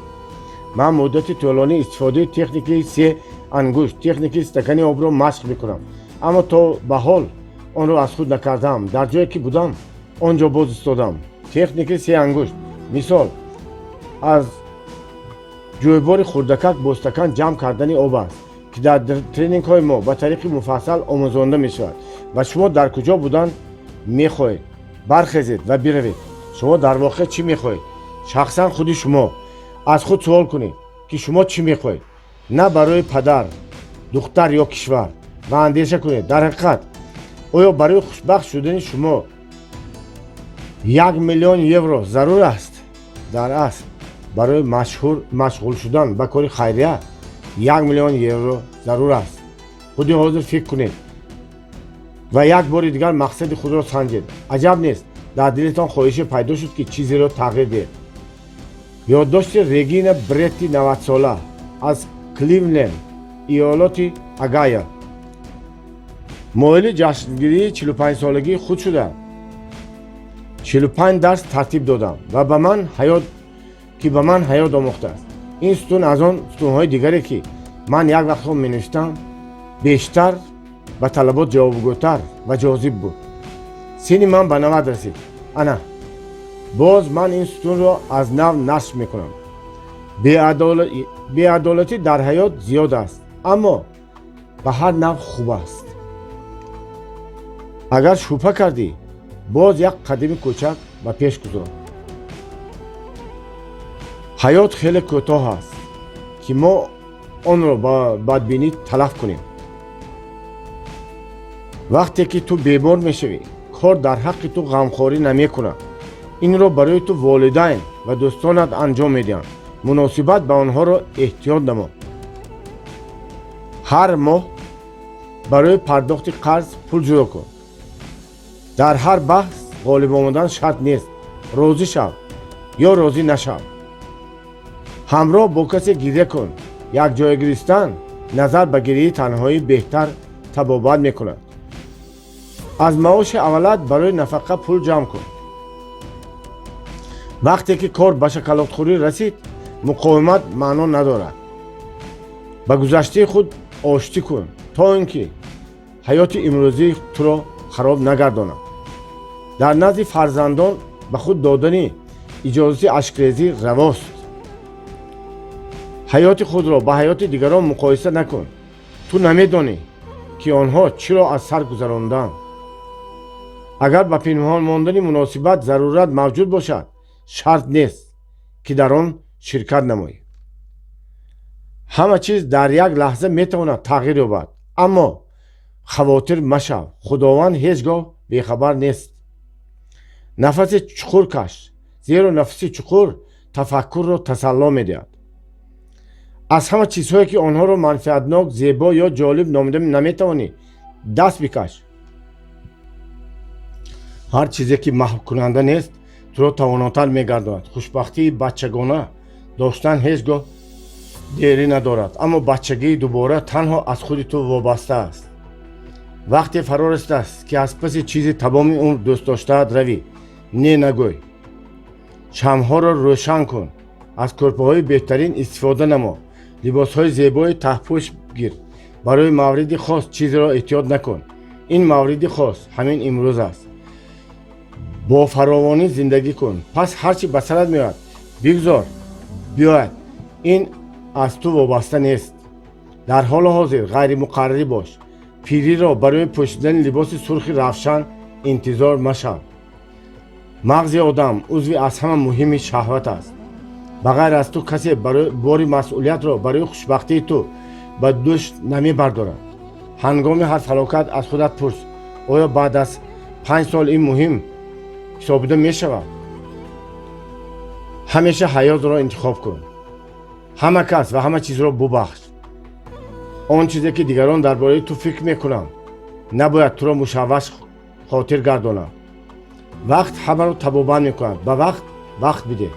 Ман муддати тӯлонӣ истифодаи техникаи се ангушт, техникаи стакани обро машқ мекунам, аммо то ба ҳол онро аз худ накардаам. Дар ҷое ки будам, он ҷо боз истодам. Техникаи се ангушт, мисол, аз ҷӯйбори хурдакак бо стакан ҷамъ кардани об аст, ки дар тренингҳои мо ба тариқи муфассал омӯзонда мешавад. Ва шумо дар куҷо будан мехоҳед? Бархезед ва биравед. Шумо дар воқеъ чӣ мехоҳед? Шахсан худи шумо аз худ суол кунед, ки шумо чӣ мехоҳед, на барои падар, духтар ё кишвар. Ва андеша кунед: дар ҳақиқат, оё барои хушбахт шудани шумо 1 миллион евро зарур аст? Дар асл, барои машғул шудан ба кори хайрия 1 миллион евро зарур аст. Худи ҳозир фикр кунед ва як бори дигар мақсади худро санҷед. Аҷаб нест, дар дилатон хоҳише пайдо шуд, ки чизеро тағйир диҳед. Ёддошти Регина Бретти, 90-сола, аз Кливленд, иёлоти Огайо. Моили ҷашнгирии 45-солагии худ шуда, 45 дарс тартиб додам ва ба ман ҳаёт ки ба ман ҳаёт омӯхтааст. Ин сутун аз он сутунҳои дигаре, ки ман як вақтҳо менавиштам, бештар ба талабот ҷавобгӯтар ва ҷозиб буд. Синни ман ба 90 расид. Ана боз ман ин сутунро аз нав нашр мекунам. Беадолатӣ дар ҳаёт зиёд аст, аммо ба ҳар нав хуб аст. Агар шубҳа кардӣ, боз як қадами кӯчак ба пеш гузор. Ҳаёт хеле кӯтоҳ аст, ки мо онро ба бадбинӣ талаф кунем. Вақте ки ту бемор мешавӣ, кор дар ҳаққи ту ғамхорӣ намекунад. Инро барои ту волидайн ва дӯстонат анҷом медиҳанд. Муносибат ба онҳоро эҳтиёт намо. Ҳар моҳ барои пардохти қарз пул ҷудо кун. Дар ҳар баҳс ғолиб омадан шарт нест. Розӣ шав ё розӣ нашав. Ҳамроҳ бо касе гиря кун. Якҷоя гиристан назар ба гирияи танҳоӣ беҳтар табобат мекунад. Аз маоши аввалат барои нафақа пул ҷамъ кун. Вақте ки кор ба шоколадхӯрӣ расид, муқовимат маъно надорад. Ба гузаштаи худ оштӣ кун, то ин ки ҳаёти имрӯзии туро хароб нагардонад. Дар назди фарзандон ба худ додани иҷозати ашкрезӣ равост. Ҳаёти худро ба ҳаёти дигарон муқоиса накун. Ту намедонӣ, ки онҳо чиро аз сар гузаронданд. Агар ба пинҳон мондани муносибат зарурат мавҷуд бошад. Шарт нест, ки дар он ширкат намоӣ. Ҳама чиз дар як лаҳза метавонад тағйир ёбад, аммо хавотир машав, Худованд ҳеҷ гоҳ бехабар нест. Нафаси чуқур каш, зеро нафаси чуқур тафаккурро тасалло медиҳад. Аз ҳама чизҳое, ки онҳоро манфиатнок, зебо ё ҷолиб номида наметавонӣ, даст бикаш. Ҳар чизе, ки маҳвкунанда нест, туро тавонотар мегардонад. Хушбахтии бачагона доштан ҳеҷ гоҳ дерӣ надорад, аммо бачагии дубора танҳо аз худи ту вобаста аст. Вақте фаро расидааст, ки аз паси чизи тамоми умр дӯстдоштаат равӣ. Не нагӯй. Шамъҳоро рӯшан кун, аз кӯрпаҳои беҳтарин истифода намо, либосҳои зебои таҳпӯш гир. Барои мавриди хос чизеро эҳтиёт накун. Ин мавриди хос ҳамин имрӯз аст. Бо фаровонӣ зиндагӣ кун, пас ҳар чӣ ба сарат меояд, бигзор биёяд, ин аз ту вобаста нест. Дар ҳоли ҳозир ғайримуқаррарӣ бош. Пириро барои пӯшидани либоси сурхи равшан интизор машав. Мағзи одам узви аз ҳама муҳими шаҳват аст. Ба ғайр аз ту касе бори масъулиятро барои хушбахтии ту ба дӯш намебардорад. Ҳангоми ҳар фалокат аз худат пурс: оё баъд аз 5 сол ин муҳим ҳисобида мешавад? Ҳамеша ҳаётро интихоб кун. Ҳама кас ва ҳама чизро бубахш. Он чизе, ки дигарон дар бораи ту фикр мекунанд, набояд туро мушавваш хотир гардонад. Вақт ҳамаро табобат мекунад. Ба вақт вақт бидеҳ.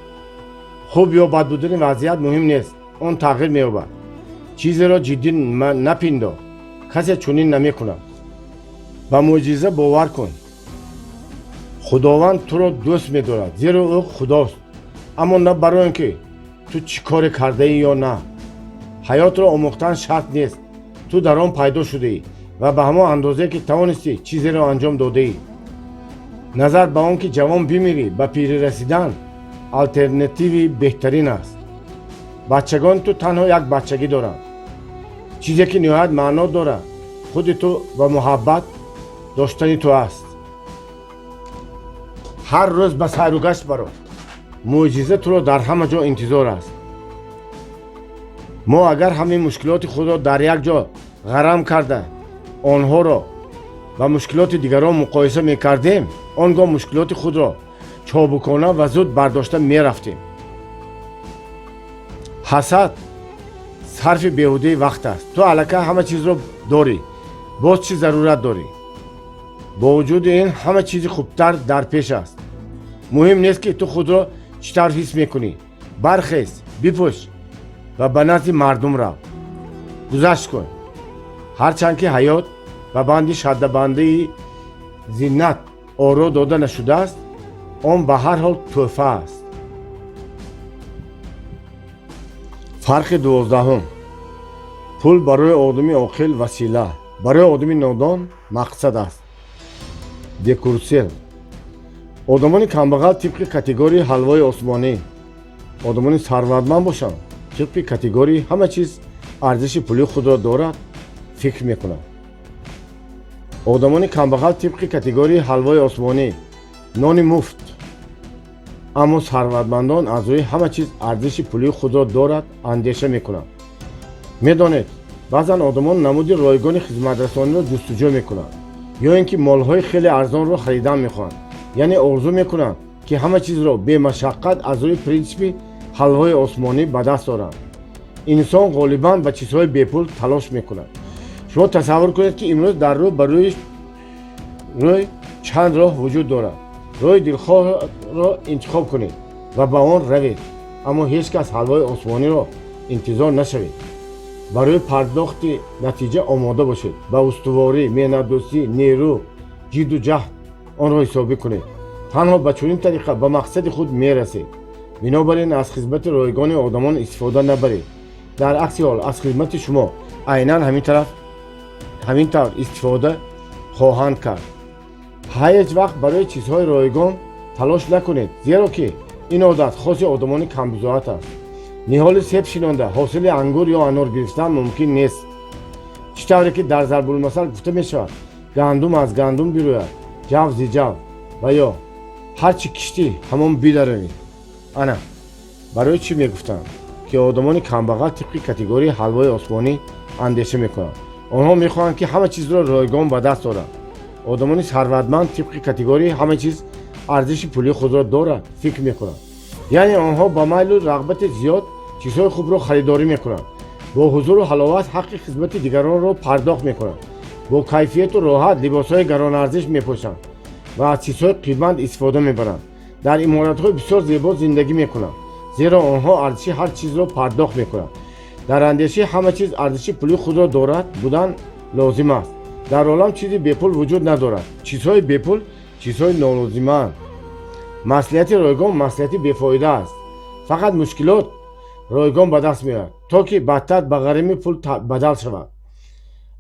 Хуб ё бад будани вазъият муҳим нест, он тағйир меёбад. Чизеро ҷиддӣ напиндор, касе чунин намекунад. Ба мӯъҷиза бовар кун. Худованд туро дӯст медорад, зеро ӯ Худост, аммо на барои он ки ту чӣ коре кардаӣ ё на. Ҳаётро омӯхтан шарт нест. Ту дар он пайдо шудаӣ ва ба ҳамон андозе, ки тавонистӣ, чизеро анҷом додаӣ. Назар ба он ки ҷавон бимирӣ, ба пирӣ расидан алтернативи беҳтарин аст. Бачагони ту танҳо як бачагӣ доранд. Чизе, ки ниҳоят маъно дорад, худи ту ва муҳаббат доштани ту аст. Ҳар рӯз ба сайру гашт баро. Мӯъҷиза туро дар ҳама ҷо интизор аст. Мо агар ҳамин мушкилоти худро дар як ҷо ғарам карда, онҳоро ба мушкилоти дигарон муқоиса мекардем, он гоҳ мушкилоти худро чобукона ва зуд бардошта мерафтем. Ҳасад сарфи беҳудаи вақт аст. Ту аллакай ҳама чизро дорӣ, боз чӣ зарурат дорӣ? Бо вуҷуди ин, ҳама чизи хубтар дар пеш аст. Муҳим нест, ки ту худро чӣ тавр ҳис мекунӣ. Бархез, бипӯш ва ба назди мардум рав. Гузашт кун. Ҳарчанд ки ҳаёт ба банди шаддабандии зинат оро дода нашудааст, он ба ҳар ҳол тӯҳфа аст. Фарқи 12-ум. Пул барои одами оқил васила, барои одами нодон мақсад аст. Декурсел. Одамони камбағал тибқи категорияи ҳалвои осмонӣ, одамони сарватманд бошанд, тибқи категорияи ҳама чиз арзиши пулии худро дорад фикр мекунанд. Одамони камбағал тибқи категорияи ҳалвои осмонӣ, нони муфт, аммо сарватмандон аз рӯи ҳама чиз арзиши пулии худро дорад андеша мекунанд. Медонед, баъзан одамон намуди ройгони хизматрасониро ҷустуҷӯ мекунанд ё ин ки молҳои хеле арзонро харидан мехоҳанд, яъне орзу мекунанд, ки ҳама чизро бемашаққат аз рӯи принсипи ҳалвои осмонӣ ба даст оранд. Инсон ғолибан ба чизҳои бепул талош мекунад. Шумо тасаввур кунед, ки имрӯз дар рӯ ба рӯи рӯй чанд роҳ вуҷуд дорад. Роҳи дилхоҳро интихоб кунед ва ба он равед, аммо ҳеҷ кас ҳалвои осмониро интизор нашавед. Барои пардохти натиҷа омода бошед. Ба устуворӣ, меҳнатдӯстӣ, нерӯ, ҷидду ҷаҳд онро ҳисобӣ кунед. Танҳо ба чунин тариқа ба мақсади худ мерасед. Бинобар ин, аз хизмати ройгони одамон истифода набаред. Дар акси ҳол, аз хизмати шумо айнан ҳамин тавр истифода хоҳанд кард. Ҳеҷ вақт барои чизҳои ройгон талош накунед, зеро ки ин одат хоси одамони камбизоат аст. Ниҳоли себ шинонда, ҳосили ангур ё анор гирифтан мумкин нест. Чӣ тавре ки дар зарбулмасал гуфта мешавад: гандум аз гандум бирӯяд, ҷав зи ҷав, ва ё ҳар чӣ киштӣ, ҳамон бидаравӣ. Ана барои чӣ мегуфтанд, ки одамони камбағал тибқи категорияи ҳалвои осмонӣ андеша мекунанд. Онҳо мехоҳанд, ки ҳама чизро ройгон ба даст оранд. Одамони сарватманд тибқи категорияи ҳама чиз арзиши пулии худро дорад фикр мекунанд. Яъне онҳо ба майлу рағбати зиёд чизҳои хубро харидорӣ мекунанд, бо ҳузуру ҳаловат ҳаққи хизмати дигаронро пардохт мекунанд, бо кайфияту роҳат либосҳои гаронарзиш мепӯшанд ва аз чизҳои қимат истифода мебаранд, дар иморатҳои бисёр зебо зиндагӣ мекунанд, зеро онҳо арзиши ҳар чизро пардохт мекунанд. Дар андешаи ҳама чиз арзиши пулии худро дорад будан лозим аст. Дар олам чизи бепул вуҷуд надорад. Чизҳои бепул чизҳои нолозимаанд. Маслиҳати ройгон маслиҳати бефоида аст. Фақат мушкилот ройгон ба даст меояд, то ки баъдтар ба ғарими пул бадал шавад.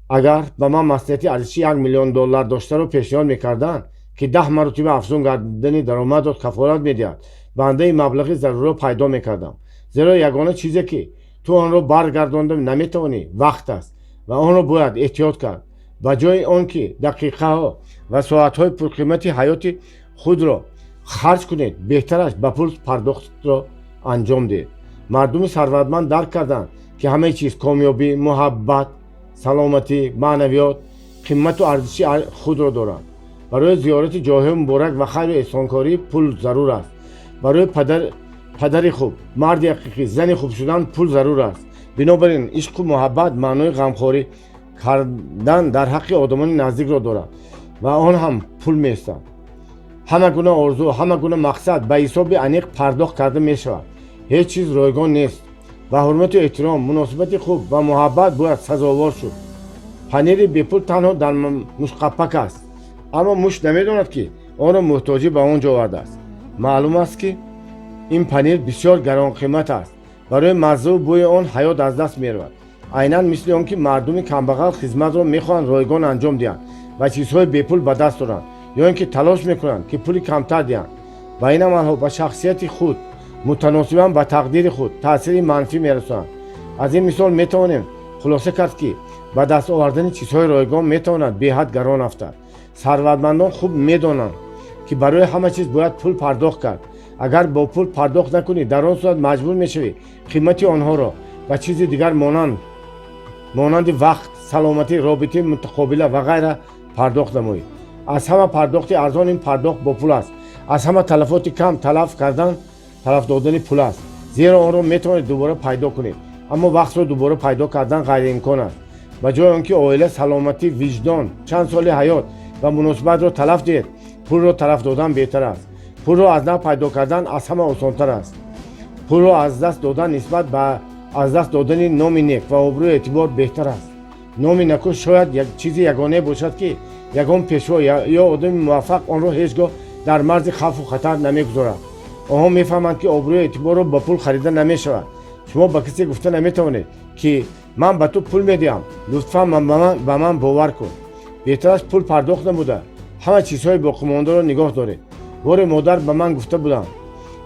Агар ба ман маслиҳати арзиши 1 миллион доллар доштаро пешниҳод мекарданд, ки 10 маротиба афзун гардидани даромадро кафолат медиҳад, банда ин маблағи заруриро пайдо мекардам, зеро ягона чизе, ки ту онро баргардонда наметавонӣ, вақт аст ва онро бояд эҳтиёт кард. Ба ҷои он ки дақиқаҳо ва соатҳои пурқимати ҳаёти худро харҷ кунед, беҳтараш ба пул пардохтро анҷом диҳед. Мардуми сарватманд дарк карданд, ки ҳамаи чиз: комёбӣ, муҳаббат, саломатӣ, маънавиёт қимату арзиши худро доранд. Барои зиёрати ҷойҳои муборак ва хайру эҳсонкорӣ пул зарур аст. Барои падари хуб, марди ҳақиқӣ, зани хуб шудан пул зарур аст. Бинобар ин ишқу муҳаббат маънои ғамхорӣ кардан дар ҳаққи одамони наздикро дорад ва он ҳам пул меистад. Ҳама гуна орзу, ҳама гуна мақсад ба ҳисоби аниқ пардохт карда мешавад. Ҳеҷ чиз ройгон нест. Ба ҳурмату эҳтиром, муносибати хуб ва муҳаббат бояд сазовор шуд. Панири бепул танҳо дар мушқаппак аст, аммо муш намедонад, ки онро муҳтоҷӣ ба он ҷо овардааст. Маълум аст, ки ин панир бисёр гаронқимат аст. Барои маззаву бӯи он ҳаёт аз даст меравад. Айнан мисли он ки мардуми камбағал хизматро мехоҳанд ройгон анҷом диҳанд ва чизҳои бепул ба даст оранд ё ин ки талош мекунанд, ки пули камтар диҳанд. Ба ин амалҳо ба шахсияти худ, мутаносибан ба тақдири худ таъсири манфӣ мерасонанд. Аз ин мисол метавонем хулоса кард, ки ба даст овардани чизҳои ройгон метавонад беҳад гарон афтад. Сарватмандон хуб медонанд, ки барои ҳама чиз бояд пул пардохт кард. Агар бо пул пардохт накунӣ, дар он сурат маҷбур мешавӣ қимати онҳоро ба чизи дигар, монанди вақт, саломатӣ, робитаи мутақобила ва ғайра пардохт намоӣ. Аз ҳама пардохти арзон ин пардохт бо пул аст. Аз ҳама талафоти кам талаф кардан талаф додани пул аст, зеро онро метавонед дубора пайдо кунед, аммо вақтро дубора пайдо кардан ғайриимкон аст. Ба ҷои он ки оила, саломатӣ, виҷдон, чанд соли ҳаёт ва муносибатро талаф диҳед, пулро талаф додан беҳтар аст. Пулро аз нав пайдо кардан аз ҳама осонтар аст. Пулро аз даст додан нисбат ба аз даст додани номи нек ва обрӯи эътибор беҳтар аст. Номи неку шояд чизи ягонае бошад, ки ягон пешво ё одами муваффақ онро ҳеҷ гоҳ дар марзи хавфу хатар намегузорад. Онҳо мефаҳманд, ки обрӯи эътиборро ба пул харида намешавад. Шумо ба касе гуфта наметавонед, ки ман ба ту пул медиҳам, лутфан ба ман бовар кун. Беҳтараш пул пардохт намуда, ҳама чизҳои боқимондаро нигоҳ доред. Боре модар ба ман гуфта буданд: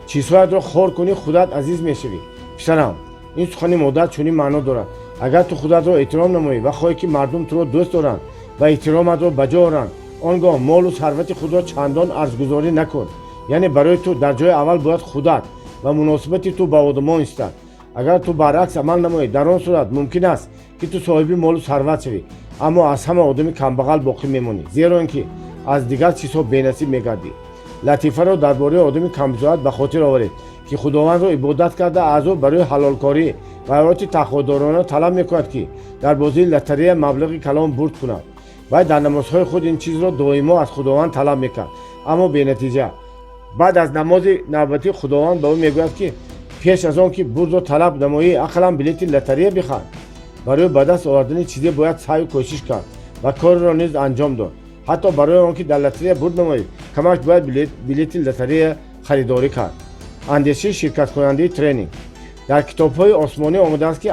«Чизҳоятро хор кунӣ, худат азиз мешавӣ, писарам». Ин сухани модар чунин маъно дорад: агар ту худатро эҳтиром намоӣ ва хоҳӣ, ки мардум туро дӯст доранд ва эҳтироматро ба ҷо оранд, он гоҳ молу сарвати худро чандон арзгузорӣ накун. Яъне барои ту дар ҷои аввал бояд худат ва муносибати ту ба одамон истад. Агар ту баръакс амал намоӣ, дар он сурат мумкин аст, ки ту соҳиби молу сарват шавӣ, аммо аз ҳама одами камбағал боқӣ мемонӣ, зеро ин ки аз дигар чизҳо бенасиб мегардӣ. Латифаро дар бораи одами камбизоат ба хотир оваред, ки Худовандро ибодат карда, аз ӯ барои ҳалолкорӣ ва ҳаёти тақводорона талаб мекунад, ки дар бозии лотарея маблағи калон бурд кунад. Вай дар намозҳои худ ин чизро доимо аз Худованд талаб мекард, аммо бенатиҷа. Баъд аз намози навбатӣ Худованд ба ӯ мегӯяд, ки пеш аз он ки бурдро талаб намоӣ, ақаллан билети лотарея бихар. Барои ба даст овардани чизе бояд саъю кӯшиш кард ва корро низ анҷом дод. Ҳатто барои он ки дар лотарея бурд намоӣ, камаш бояд билети лотарея харидорӣ кард. Андешаи ширкаткунандаи тренинг. Дар китобҳои осмонӣ омадааст, ки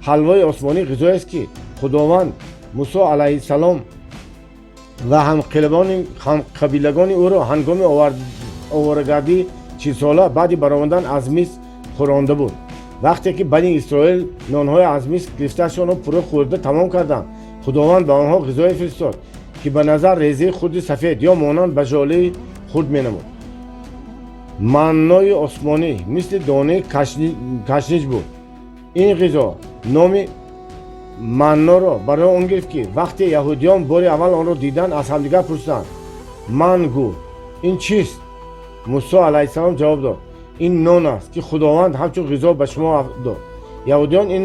ҳалвои осмонӣ ғизоест, ки Худованд Мусо алайҳиссалом ва ҳамқабилагони ӯро ҳангоми оворагардии 40-сола баъди баромадан аз Миср хӯронда буд. Вақте ки Бани Исроил нонҳои аз Миср гирифтаашонро пурра хӯрда тамом карданд, Худованд ба онҳо ғизое фиристод, ки ба назар резаи хурди сафед ё монанд ба жолаи хурд менамуд. Маннои осмонӣ мисли донаи кашнич буд. Ин ғизо номи манноро барои он гирифт, ки вақте яҳудиён бори аввал онро дидан, аз ҳамдигар пурсиданд: «Ман гӯ, ин чист?» Мусо алайҳиссалом ҷавоб дод: «Ин нон аст, ки Худованд ҳамчун ғизо ба шумо дод». Яҳудиён ин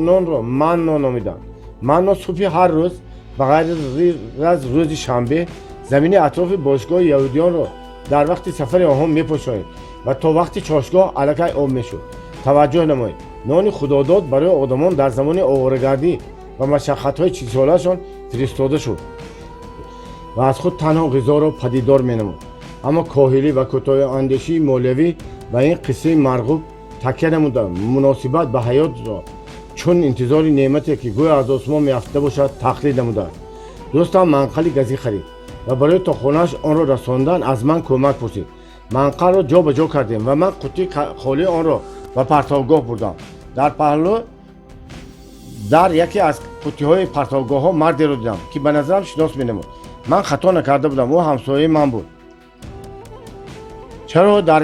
нонро манно номиданд. Манно субҳи ҳар рӯз, ба ғайр аз рӯзи шанбе, замини атрофи бошгоҳи яҳудиёнро дар вақти сафари онҳо мепӯшонид ва то вақти чошгоҳ аллакай об мешуд. Таваҷҷӯҳ намоед: нони худодод барои одамон дар замони оворагардӣ ва машаққатҳои 40-солаашон фиристода шуд ва аз худ танҳо ғизоро падидор менамуд. Аммо коҳилӣ ва кӯтоҳандешии молиявӣ ба ин қиссаи марғуб такя намуда, муносибат ба ҳаётро чун интизори неъмате, ки гӯё аз осмон меафтида бошад, тақлид намудааст. Дӯстам манқали газӣ харид ва барои то хонааш онро расондан аз ман кӯмак пурсид. Манқалро ҷо ба ҷо кардем ва ман қуттии холии онро ба партовгоҳ бурдам. Дар паҳлӯ, дар яке аз қуттиҳои партовгоҳҳо, мардеро дидам, ки ба назарам шинос менамуд. Ман хато накарда будам, ӯ ҳамсояи ман буд. Чаро дар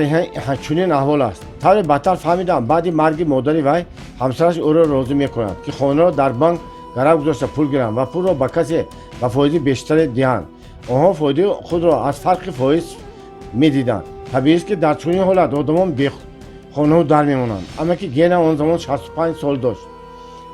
чунин аҳвол аст? Тавре баъдтар фаҳмидам, баъди марги модари вай ҳамсараш ӯро розӣ мекунад, ки хонаро дар банк гарав гузошта, пул гиранд ва пулро ба касе ба фоизи бештаре диҳанд. Онҳо фоидаи худро аз фарқи фоиз медиданд. Табиист, ки дар чунин ҳолат одамон бехонаву дар мемонанд. Амаки Гена он замон 65 сол дошт.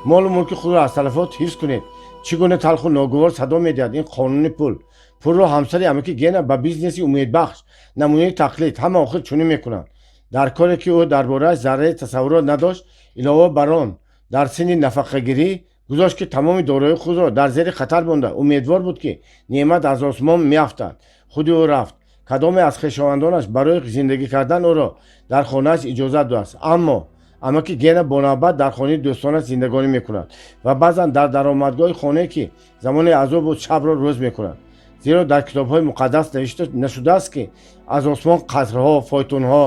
Молу мулки худро аз талафот ҳифз кунед. Чӣ гуна талху ногувор садо медиҳад ин қонуни пул! Пулро ҳамсари амаки Гена ба бизнеси умедбахш, намунаи тақлид, ҳама охир чунин мекунанд, дар коре, ки ӯ дар борааш зарраи тасаввурот надошт, илова бар он дар синни нафақагирӣ гузошт, ки тамоми дороии худро дар зери хатар монда, умедвор буд, ки неъмат аз осмон меафтад. Худи ӯ рафт. Кадоме аз хешовандонаш барои зиндагӣ кардан ӯро дар хонааш иҷозат додааст? Аммо амаки Гена бонавбат дар хонаи дӯстонаш зиндагонӣ мекунад ва баъзан дар даромадгоҳи хонае, ки замоне аз ӯ буд, шабро рӯз мекунад, зеро дар китобҳои муқаддас навишта нашудааст, ки аз осмон қасрҳо, фойтунҳо,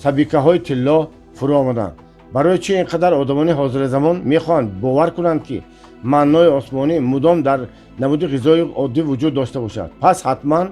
сабикаҳои тилло фурӯ омаданд. Барои чӣ ин қадар одамони ҳозиразамон мехоҳанд бовар кунанд, ки маннои осмонӣ мудом дар намуди ғизои оддӣ вуҷуд дошта бошад? Пас ҳатман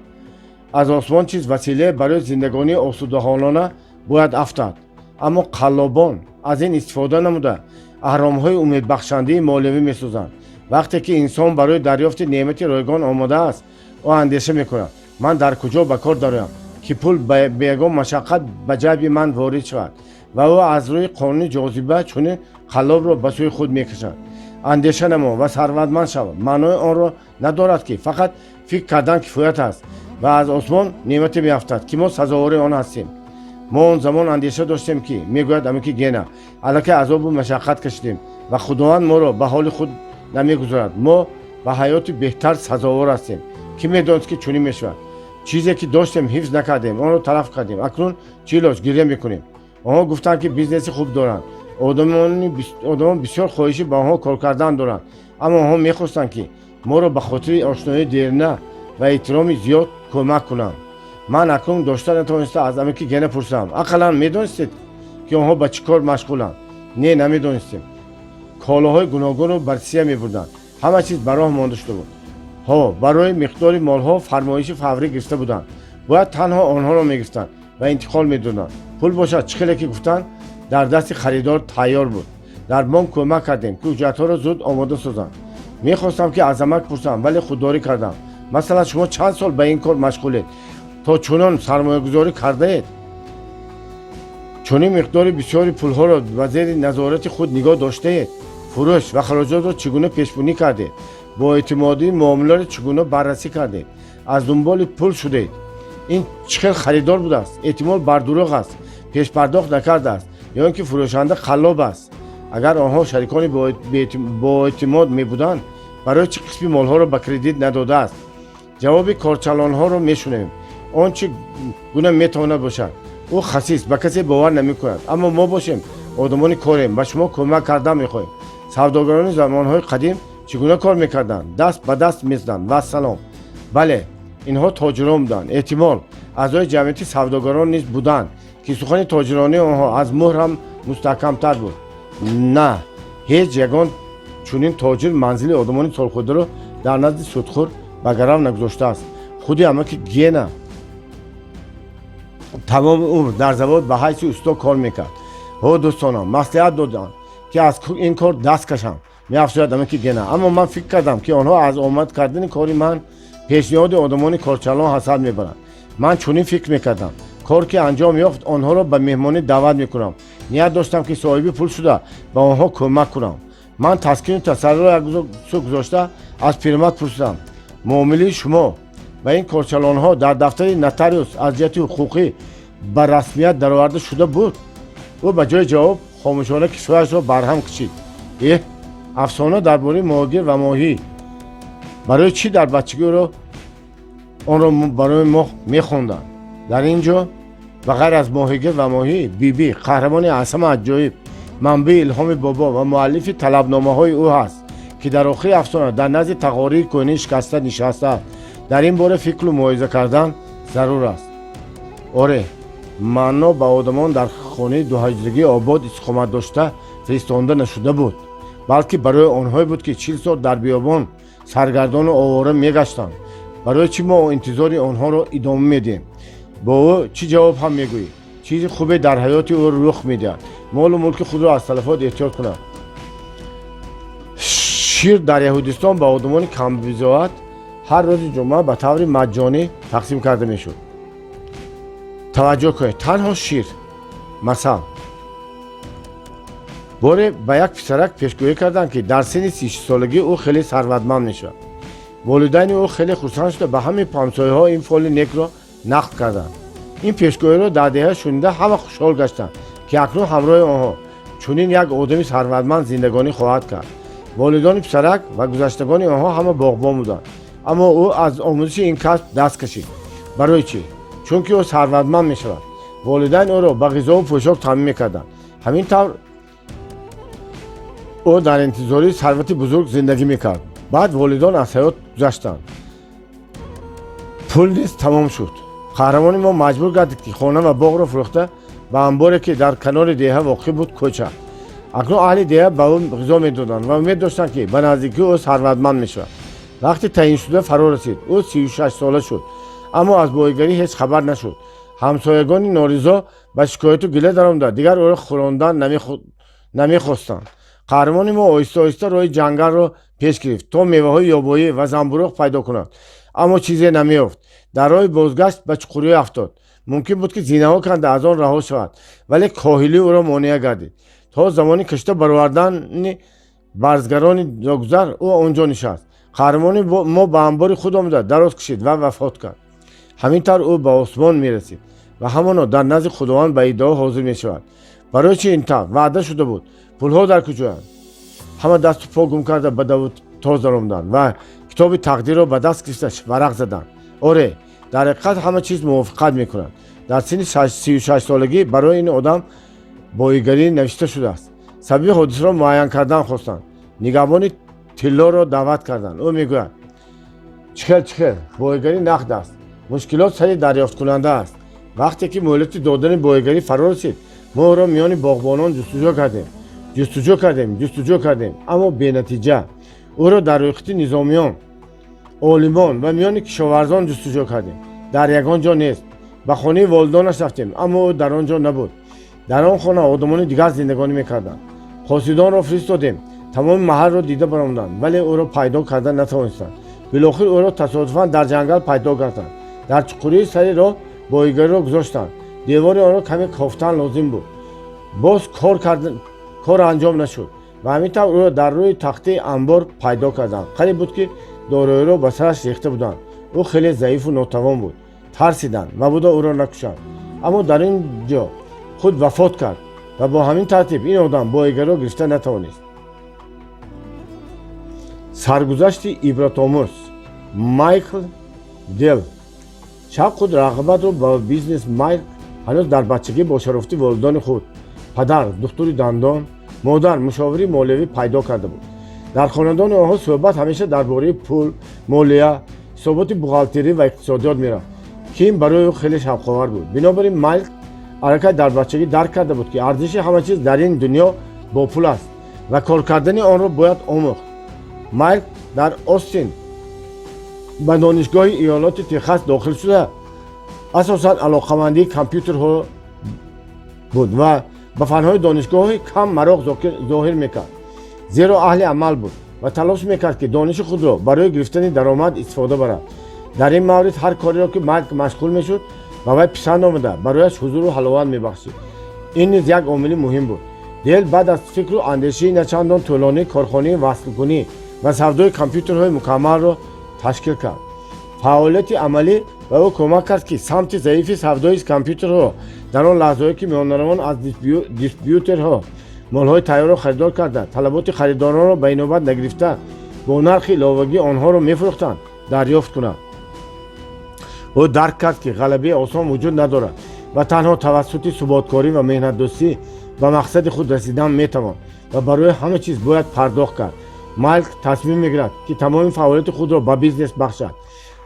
аз осмон чиз, василае барои зиндагонии осудаҳолона бояд афтад. Аммо қаллобон аз ин истифода намуда, аҳромҳои умедбахшандаи молиявӣ месозанд. Вақте ки инсон барои дарёфти неъмати ройгон омода аст, ӯ андеша мекунад: «Ман дар куҷо ба кор дароям, ки пул бе ягон машаққат ба ҷайби ман ворид шавад?» Ва ӯ аз рӯи қонуни ҷозиба чунин қаллобро ба сӯи худ мекашад. Андеша намо ва сарватманд шав маънои онро надорад, ки фақат фикр кардан кифоят аст ва аз осмон неъмате меафтад, ки мо сазовори он ҳастем. «Мо он замон андеша доштем, ки, мегӯяд амаки Гена, аллакай азобу машаққат кашидем ва Худованд моро ба ҳоли худ намегузорад. Мо ба ҳаёти беҳтар сазовор ҳастем. Кӣ медонист, ки чунин мешавад? Чизе ки доштем, ҳифз накардем, онро талаф кардем. Акнун чӣ илоҷ? Гиря мекунем». Онҳо гуфтанд, ки бизнеси хуб доранд, одамон бисёр хоҳиши ба онҳо кор кардан доранд, аммо онҳо мехостанд, ки моро ба хотири ошноии дерина ва эҳтироми зиёд кӯмак кунанд. Ман акнун дошта натавониста аз амаки Гена пурсам: «Ақаллан медонистед, ки онҳо ба чӣ кор машғуланд?» «Не, намедонистем. Колоҳои гуногунро ба Русия мебурданд. Ҳама чиз ба роҳ монда шуда буд. Ҳо, барои миқдори молҳо фармоиши фаврӣ гирифта буданд. Бояд танҳо онҳоро мегирифтанд ва интиқол медоданд. Пул бошад, чӣ хеле ки гуфтанд, дар дасти харидор тайёр буд. Дар бонк кӯмак кардем, ки ҳуҷҷатҳоро зуд омода созанд». Мехостам, ки аз амак пурсам, вале худдорӣ кардам: «Масалан, шумо чанд сол ба ин кор машғулед, то чунон сармоягузорӣ кардаед, чунин миқдори бисёри пулҳоро ба зери назорати худ нигоҳ доштаед? Фурӯш ва хароҷотро чӣ гуна пешбинӣ кардед? Боэътимодии муомиларо чӣ гуна баррасӣ кардед? Аз дунболи пул шудед. Ин чӣ хел харидор будааст? Эҳтимол, бар дурӯғ аст, пешпардохт накардааст ё ин ки фурӯшанда қаллоб аст. Агар онҳо шарикони боэътимод мебуданд, барои чӣ қисми молҳоро ба кредит надодааст?» Ҷавоби корчалонҳоро мешунавем: «Он чӣ гуна метавонад бошад? Ӯ хасис, ба касе бовар намекунад. Аммо мо бошем, одамони корем, ба шумо кӯмак кардан мехоҳем. Савдогарони замонҳои қадим чӣ гуна кор мекарданд? Даст ба даст мезаданд, вассалом». Бале, инҳо тоҷирон буданд. Эҳтимол, аъзои ҷамъияти савдогарон низ буданд, ки сухани тоҷиронии онҳо аз мӯҳр ҳам мустаҳкамтар буд. На, ҳеҷ ягон чунин тоҷир манзили одамони солхӯрдаро дар назди судхӯр ба гарав нагузоштааст. Худи амаки Гена Тамоми умр дар завод ба ҳайси усто кор мекард. Ҳо, дӯстонам маслиҳат доданд, ки аз ин кор даст кашам, меафзояд амаки Гена. Аммо ман фикр кардам, ки онҳо аз омад кардани кори ман, пешниҳоди одамони корчалон ҳасад мебаранд. Ман чунин фикр мекардам: кор ки анҷом ёфт, онҳоро ба меҳмонӣ даъват мекунам. Ният доштам, ки соҳиби пул шуда ба онҳо кӯмак кунам. Ман таскину тасаллиро як сӯ гузошта, аз пирамард пурсидам: «Муомилаи шумо ба ин корчалонҳо дар дафтари нотариус аз ҷиҳати ҳуқуқӣ ба расмият дароварда шуда буд?» Ӯ ба ҷои ҷавоб хомӯшона китфҳояшро барҳам кашид. Эҳ, афсона дар бораи моҳигир ва моҳӣ. Барои чӣ дар бачагӣ онро барои мо мехонданд? Дар ин ҷо ба ғайр аз моҳигир ва моҳӣ, Бибӣ, қаҳрамони аз ҳама аҷоиб, манбаи илҳоми бобо ва муаллифи талабномаҳои ӯ ҳаст, ки дар охири афсона дар назди тағории кӯҳнаи шикаста нишастааст. Дар ин бора фикру мулоҳиза кардан зарур аст. Оре, маъно ба одамон дар хонаи дуҳуҷрагии обод истиқомат дошта фиристонда нашуда буд, балки барои онҳое буд, ки 40 сол дар биёбон саргардону овора мегаштанд. Барои чӣ мо интизори онҳоро идома медиҳем? Бо ӯ чӣ ҷавоб ҳам мегӯӣ, чизи хубе дар ҳаёти ӯ рух медиҳад. Молу мулки худро аз талафот эҳтиёт кунад. Шир дар Яҳудистон ба одамони камбизоат ҳар рӯзи ҷумъа ба таври маҷҷонӣ тақсим карда мешуд. Таваҷҷӯҳ кунед: танҳо шир. Масал: боре ба як писарак пешгӯӣ карданд, ки дар синни 36-солагӣ ӯ хеле сарватманд мешавад. Волидайни ӯ хеле хурсанд шуда, ба ҳамаи ҳамсояҳо ин фоли некро нақл карданд. Ин пешгӯиро дар деҳа шунида, ҳама хушҳол гаштанд, ки акнун ҳамроҳи онҳо чунин як одами сарватманд зиндагонӣ хоҳад кард. Волидони писарак ва гузаштагони онҳо ҳама боғбон буданд, аммо ӯ аз омӯзиши ин касб даст кашид. Барои чӣ? Чунки ӯ сарватманд мешавад. Волидайн ӯро ба ғизову пӯшок таъмин мекарданд. Ҳамин тавр ӯ дар интизории сарвати бузург зиндагӣ мекард. Баъд волидон аз ҳаёт гузаштанд, пул низ тамом шуд. Қаҳрамони мо маҷбур гардид, ки хона ва боғро фурӯхта, ба амборе, ки дар канори деҳа воқеъ буд, кӯчад. Акнун аҳли деҳа ба ӯ ғизо медоданд ва умед доштанд, ки ба наздикӣ ӯ сарватманд мешавад. Вақти таъйиншуда фаро расид. Ӯ 36-сола шуд, аммо аз боигарӣ ҳеҷ хабар нашуд. Ҳамсоягони норизо ба шикояту гила даромада, дигар ӯро хӯрондан намехостанд. Қаҳрамони мо оҳиста оҳиста роҳи ҷангалро пеш гирифт, то меваҳои ёбоӣ ва замбуруғ пайдо кунад, аммо чизе намеёфт. Дар роҳи бозгашт ба чуқурӣ афтод. Мумкин буд, ки зинаҳо канда аз он раҳо шавад, вале коҳилӣ ӯро монеа гардид. То замони кашта баровардани барзгарони рогузар ӯ он ҷо нишаст. Қаҳрамони мо ба амбори худ омада, дароз кашид ва вафот кард. Ҳамин тавр ӯ ба осмон мерасид ва ҳамоно дар назди Худованд ба иддао ҳозир мешавад. Барои чӣ ин тавр ваъда шуда буд? Пулҳо дар куҷоянд? Ҳама дасту по гум карда, ба даву тоз даромаданд ва китоби тақдирро ба даст гирифта варақ заданд. Оре, дар ҳақиқат ҳама чиз мувофиқат мекунад. Дар синни 36-солагӣ барои ин одам боигарӣ навишта шудааст. Сабаби ҳодисаро муайян кардан хостанд. Нигаҳбони тиллоро даъват карданд. Ӯ мегӯяд: «Чихел, чихел? Боигарӣ нақд аст. Мушкилот сари дарёфткунанда аст. Вақте ки муҳлати додани боигарӣ фаро расид, мо ӯро миёни боғбонон ҷустуҷӯ кардем, ҷустуҷӯ кардем, ҷустуҷӯ кардем, аммо бенатиҷа. Ӯро дар рӯйхати низомиён, олимон ва миёни кишоварзон ҷустуҷӯ кардем. Дар ягон ҷо нест. Ба хонаи волидонаш рафтем, аммо ӯ дар он ҷо набуд. Дар он хона одамони дигар зиндагонӣ мекарданд. Қосидонро фиристодем, тамоми маҳалро дида баромаданд, вале ӯро пайдо карда натавонистанд. Билохир ӯро тасодуфан дар ҷангал пайдо карданд. Дар чуқурии сари роҳ боигариро гузоштанд. Девори онро каме кофтан лозим буд. Боз кор анҷом нашуд ва ҳамин тавр ӯро дар рӯи тахтаи амбор пайдо карданд. Қариб буд, ки дороиро ба сараш рехта буданд. Ӯ хеле заифу нотавон буд. Тарсиданд, мабодо ӯро накушанд. Аммо дар ин ҷо худ вафот кард ва бо ҳамин тартиб ин одам боигариро гирифта натавонист». Саргузашти ибратомӯз. Майкл Дел. Шавқу рағбатро ба бизнес Майкл ҳанӯз дар бачагӣ бо шарофати волидони худ: падар духтури дандон, модар мушовири молиявӣ пайдо карда буд. Дар хонадони онҳо суҳбат ҳамеша дар бораи пул, молия, ҳисоботи бухгалтерӣ ва иқтисодиёт мерафт, ки ин барои ӯ хеле шавқовар буд. Бинобар ин Майкл аллакай дар бачагӣ дарк карда буд, ки арзиши ҳама чиз дар ин дунё бо пул аст ва кор кардани онро бояд омӯхт. Майкл дар Остин ба Донишгоҳи Иёлоти Техас дохил шуда. Асосан алоқамандии компютерҳо буд ва ба фанҳои донишгоҳӣ кам мароқ зоҳир мекард, зеро аҳли амал буд ва талош мекард, ки дониши худро барои гирифтани даромад истифода барад. Дар ин маврид ҳар кореро, ки Майк машғул мешуд, ба вай писанд омада, барояш ҳузуру ҳаловат мебахшид. Ин низ як омили муҳим буд. Дел баъд аз фикру андешаи начандон тӯлонӣ корхонаи васлкунӣ ва савдои компютерҳои мукаммалро ташкил кард. Фаъолияти амалӣ ба ӯ кӯмак кард, ки самти заифи савдои компютерҳо дар он лаҳзаҳое, ки миёнаравон аз дистрибюторҳо молҳои тайёрро харидор карда, талаботи харидоронро ба инобат нагирифта, бо нархи иловагӣ онҳоро мефурӯхтанд, дарёфт кунад. Ӯ дарк кард, ки ғалабаи осон вуҷуд надорад ва танҳо тавассути суботкорӣ ва меҳнатдӯстӣ ба мақсади худ расидан метавон ва барои ҳама чиз бояд пардохт кард. Майк тасмим мегирад, ки тамоми фаъолияти худро ба бизнес бахшад.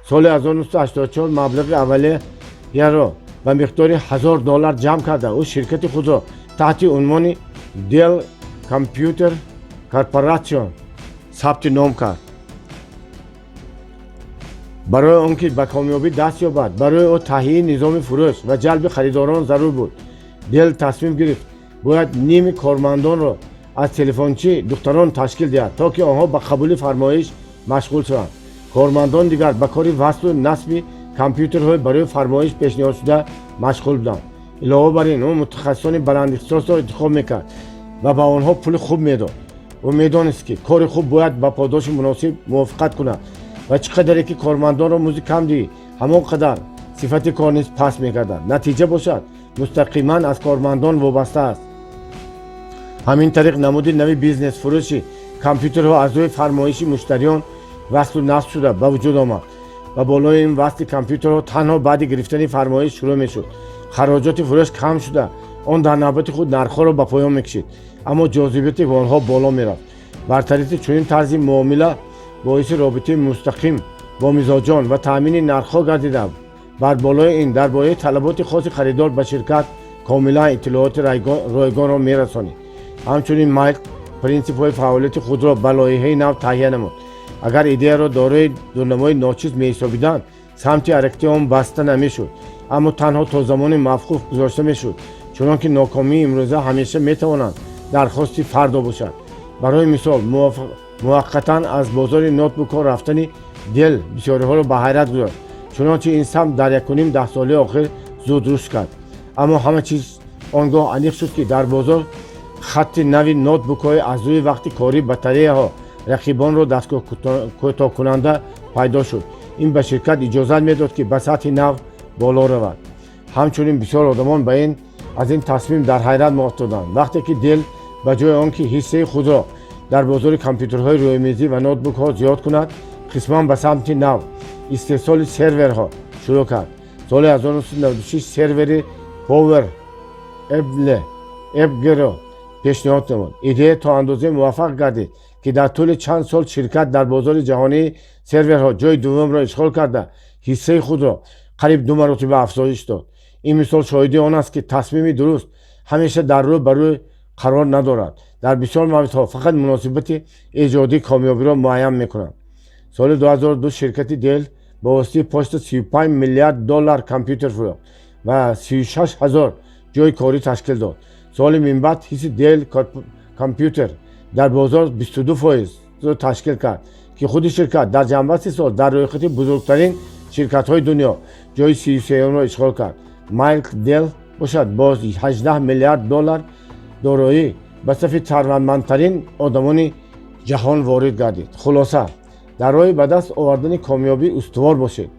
Соли 1984 маблағи аввалияро ба миқдори 1000 доллар ҷамъ карда, ӯ ширкати худро таҳти унвони Dell Computer Corporation сабти ном кард. Барои он ки ба комёбӣ даст ёбад, барои ӯ таҳияи низоми фурӯш ва ҷалби харидорон зарур буд. Дел тасмим гирифт, бояд ними кормандонро аз телефончи духтарон ташкил диҳад, то ки онҳо ба қабули фармоиш машғул шаванд. Кормандон дигар ба кори васлу насби компютерҳои барои фармоиш пешниҳодшуда машғул буданд. Илова бар ин, ӯ мутахассисони баландихтисосро интихоб мекард ва ба онҳо пули хуб медод. Ӯ медонист, ки кори хуб бояд ба подоши муносиб мувофиқат кунад ва чӣ қадаре ки кормандонро музди кам диҳӣ, ҳамон қадар сифати кор низ паст мегардад. Натиҷа бошад, мустақиман аз кормандон вобаста аст. Ҳамин тариқ, намуди нави бизнес, фурӯши компютерҳо аз рӯи фармоиши муштариён васлу насб шуда, ба вуҷуд омад. Ва болои ин, васли компютерҳо танҳо баъди гирифтани фармоиш шурӯъ мешуд. Хароҷоти фурӯш кам шуда, он дар навбати худ нархҳоро ба поён мекашид, аммо ҷозибияти онҳо боло мерафт. Бартарити чунин тарзи муомила боиси робитаи мустақим бо мизоҷон ва таъмини нархҳо гардида, бар болои ин, дар бораи талаботи хоси харидор ба ширкат комилан иттилооти ройгонро мерасонид. Ҳамчунин Майк принсипҳои фаъолияти худро ба лоиҳаи нав таҳия намуд. Агар идеяро дорои дурнамои ночиз меҳисобиданд, самти ҳаракати он баста намешуд, аммо танҳо то замони мавқуф гузошта мешуд, чунон ки нокомии имрӯза ҳамеша метавонанд дархости фардо бошад. Барои мисол, муваққатан аз бозори ноутбукҳо рафтани Дел бисёриҳоро ба ҳайрат гузошт, чунончи ин самт дар якуним даҳсолаи охир зуд рушд кард. Аммо ҳама чиз он гоҳ аниқ шуд, ки дар бозор хатти нави ноутбукҳои аз рӯи вақти корӣ батареяҳо рақибонро дасткӯтоҳкунанда пайдо шуд. Ин ба ширкат иҷозат медод, ки ба сатҳи нав боло равад. Ҳамчунин бисёр одамон ба ин аз ин тасмим дар ҳайрат афтоданд, вақте ки Дел ба ҷои он ки ҳиссаи худро дар бозори компютерҳои рӯймезӣ ва ноутбукҳо зиёд кунад, қисман ба самти нав, истеҳсоли серверҳо, шурӯъ кард. Соли 1996 сервери PowerEdge ро пешниҳод намуд. Идея то андозае муваффақ гардид, ки дар тӯли чанд сол ширкат дар бозори ҷаҳонии серверҳо ҷои дуввумро ишғол карда, ҳиссаи худро қариб ду маротиба афзоиш дод. Ин мисол шоҳиди он аст, ки тасмими дуруст ҳамеша дар рӯ ба рӯ қарор надорад. Дар бисёр мавридҳо фақат муносибати эҷодӣ комёбиро муайян мекунад. Соли 2002 ширкати Дел ба воситаи почта 35 миллиард доллар компютер фурӯхт ва 36 ҳазор ҷойи корӣ ташкил дод. Соли минбаъд ҳисси Дел Компютер дар бозор 22 фоизро ташкил кард, ки худи ширкат дар ҷамъбасти сол дар рӯйхати бузургтарин ширкатҳои дунё ҷои 33-умро ишғол кард. Майк Дел бошад, бо 18 миллиард доллар дороӣ ба сафи сарватмандтарин одамони ҷаҳон ворид гардид. Хулоса, дар роҳи ба даст овардани комёбӣ устувор бошед.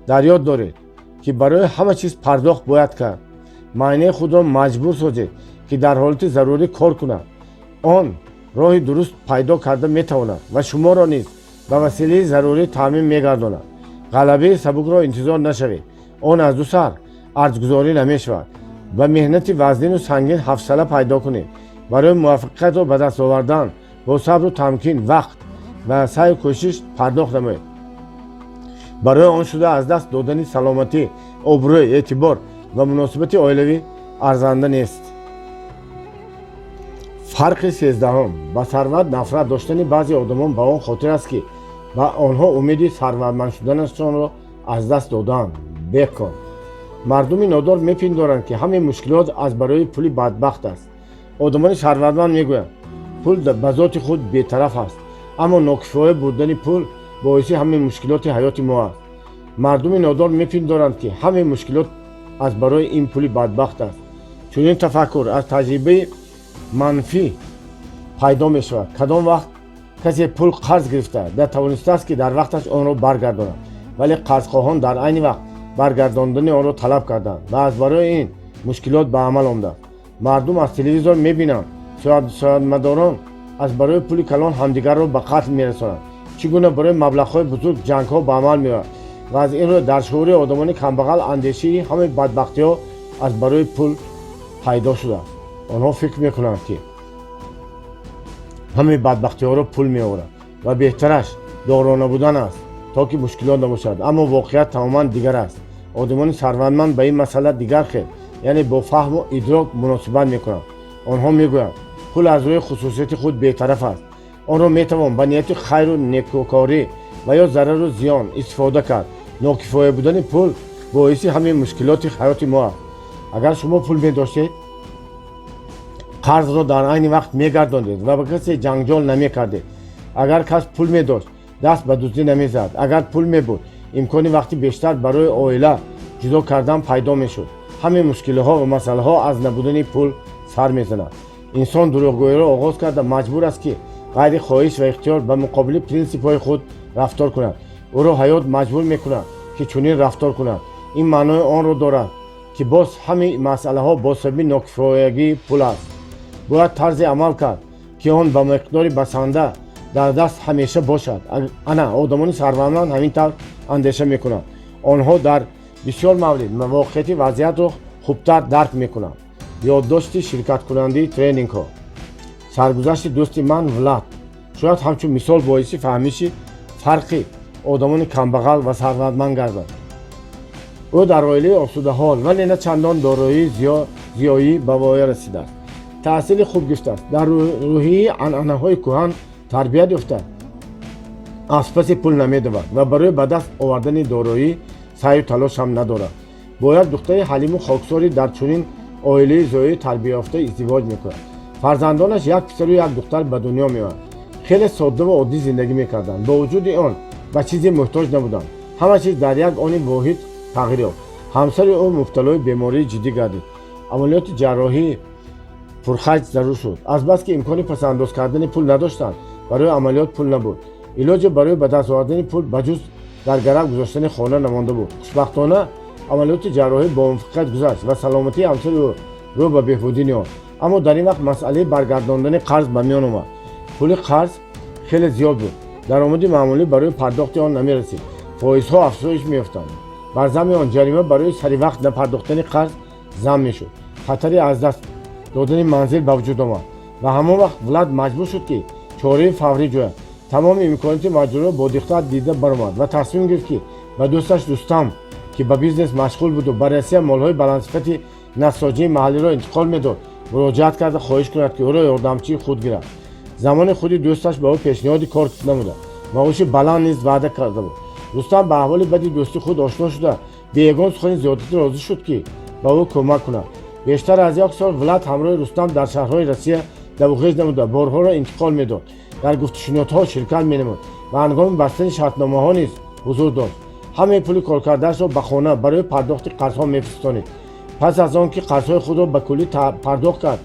Дар ёд доред, ки барои ҳама чиз пардохт бояд кард. Маънии худро маҷбур созед, ки дар ҳолати зарурӣ кор кунад. Он роҳи дуруст пайдо карда метавонад ва шуморо низ ба василаи зарурӣ таъмин мегардонад. Ғалабаи сабукро интизор нашавед, он аз ду сар арҷгузорӣ намешавад. Ба меҳнати вазнину сангин ҳавсала пайдо кунед. Барои муваффақиятро ба даст овардан бо сабру тамкин, вақт ва саъю кӯшиш пардохт намоед. Барои он шуда аз даст додани саломатӣ, обрӯ, эътибор ва муносибати оилавӣ арзанда нест. Фарқи 13-ум: ба сарват нафрат доштани баъзе одамон ба он хотир аст, ки ба онҳо умеди сарватманд шуданашонро аз даст додаанд. Бекон. Мардуми нодор мепиндоранд, ки ҳамаи мушкилот аз барои пули бадбахт аст. Одамони сарватманд мегӯянд, пул ба зоти худ бетараф аст, аммо нокифоя будани пул боиси ҳамаи мушкилоти ҳаёти мо аст. Мардуми нодор мепиндоранд, ки ҳамаи мушкилот аз барои ин пули бадбахт аст. Чунин тафаккур аз таҷрибаи манфӣ пайдо мешавад. Кадом вақт касе пул қарз гирифта натавонистааст, ки дар вақташ онро баргардонад, вале қарзхоҳон дар айни вақт баргардондани онро талаб карданд ва аз барои ин мушкилот ба амал омадааст. Мардум аз телевизор мебинанд, сиёсатмадорон аз барои пули калон ҳамдигарро ба қатл мерасонанд, чӣ гуна барои маблағҳои бузург ҷангҳо ба амал меояд ва аз ин рӯ дар шуури одамони камбағал андешаи ҳамаи бадбахтиҳо аз барои пул пайдо шудааст. Онҳо фикр мекунанд, ки ҳамаи бадбахтиҳоро пул меорад ва беҳтараш доро набудан аст, то ки мушкилот набошад. Аммо воқеият тамоман дигар аст. Одамони сарватманд ба ин масъала дигар хел, яъне бо фаҳму идрок муносибат мекунанд. Онҳо мегӯянд, пул аз рӯи хусусияти худ бетараф аст. Онро метавон ба нияти хайру некукорӣ ва ё зарару зиён истифода кард. Нокифоя будани пул боиси ҳамаи мушкилоти ҳаёти мо аст. Агар шумо пул медоштед, қарзро дар айни вақт мегардондед ва ба касе ҷанҷол намекардед. Агар кас пул медошт, даст ба дуздӣ намезад. Агар пул мебуд, имкони вақти бештар барои оила ҷудо кардан пайдо мешуд. Ҳамаи мушкилиҳо ва масъалаҳо аз набудани пул сар мезанад. Инсон дурӯғгӯиро оғоз карда, маҷбур аст, ки ғайри хоҳиш ва ихтиёр ба муқобили принсипҳои худ рафтор кунад. Ӯро ҳаёт маҷбур мекунад, ки чунин рафтор кунад. Ин маънои онро дорад, ки боз ҳамаи масъалаҳо бо сабаби нокифоягии пул аст. Бояд тарзе амал кард, ки он ба миқдори басанда дар даст ҳамеша бошад. Ана одамони сарватманд ҳамин тавр андеша мекунанд. Онҳо дар бисёр маврид воқеияти вазъиятро хубтар дарк мекунанд. Ёддошти ширкаткунандаи тренингҳо. Саргузашти дӯсти ман Влад шояд ҳамчун мисол боиси фаҳмиши фарқи одамони камбағал ва сарватманд гардад. Ӯ дар оилаи осудаҳол, вале на чандон дороии зиёӣ ба воя расидааст. Таҳсили хуб гирифтааст, дар рӯҳияи анъанаҳои кӯҳан тарбият ёфта, аз паси пул намедавад ва барои ба даст овардани дороӣ саъю талош ҳам надорад. Бо як духтари ҳалиму хоксорӣ дар чунин оилаи зиёӣ тарбияёфта издивоҷ мекунад. Фарзандонаш, як писару як духтар, ба дунё меоянд. Хеле содда ва оддӣ зиндагӣ мекарданд. Бо вуҷуди он ба чизе муҳтоҷ набуданд. Ҳама чиз дар як они воҳид тағйир ёфт. Ҳамсари ӯ мубталои бемории ҷиддӣ гардид. Амалиёти ҷарроҳии пурхарҷ зарур шуд. Азбаски имкони пасандоз кардани пул надоштанд, барои амалиёт пул набуд. Илоҷе барои ба даст овардани пул ба ҷуз дар гарав гузоштани хона намонда буд. Хушбахтона, амалиёти ҷарроҳӣ бо муваффақият гузашт ва саломатии ҳамсари ӯ рӯ ба беҳбудӣ ниҳод. Аммо дар ин вақт масъалаи баргардондани қарз ба миён омад. Пули қарз хеле зиёд буд. Даромади маъмулӣ барои пардохти он намерасид. Фоизҳо афзоиш меёфтанд. Бар замми он ҷарима барои саривақт напардохтани қарз зам мешуд. Хатари аз даст додани манзил ба вуҷуд омад ва ҳамон вақт Влад маҷбур шуд, ки чораи фаврӣ ҷӯяд. Тамоми имконоти мавҷударо бо диққат дида баромад ва тасмим гирифт, ки ба дӯсташ Рустам, ки ба бизнес машғул буду ба Россия молҳои баландсифати нассоҷии маҳаллиро интиқол медод, муроҷиат карда, хоҳиш кунад, ки ӯро ёрдамчии худ гирад. Замони худи дӯсташ ба ӯ пешниҳоди кор намуда, маоши баланд низ ваъда карда буд. Рустам ба аҳволи бади дӯсти худ ошно шуда, бе ягон сухани зиёдатӣ розӣ шуд, ки ба ӯ кӯмак кунад. Бештар аз як сол Влад ҳамроҳи Рустам дар шаҳрҳои Россия давухез намуда, борҳоро интиқол медод, дар гуфтушунидҳо ширкат менамуд ва ҳангоми бастани шартномаҳо низ ҳузур дошт. Ҳамаи пули коркардаашро ба хона барои пардохти қарзҳо мефиристонид. Пас аз он ки қарзҳои худро ба куллӣ пардохт кард,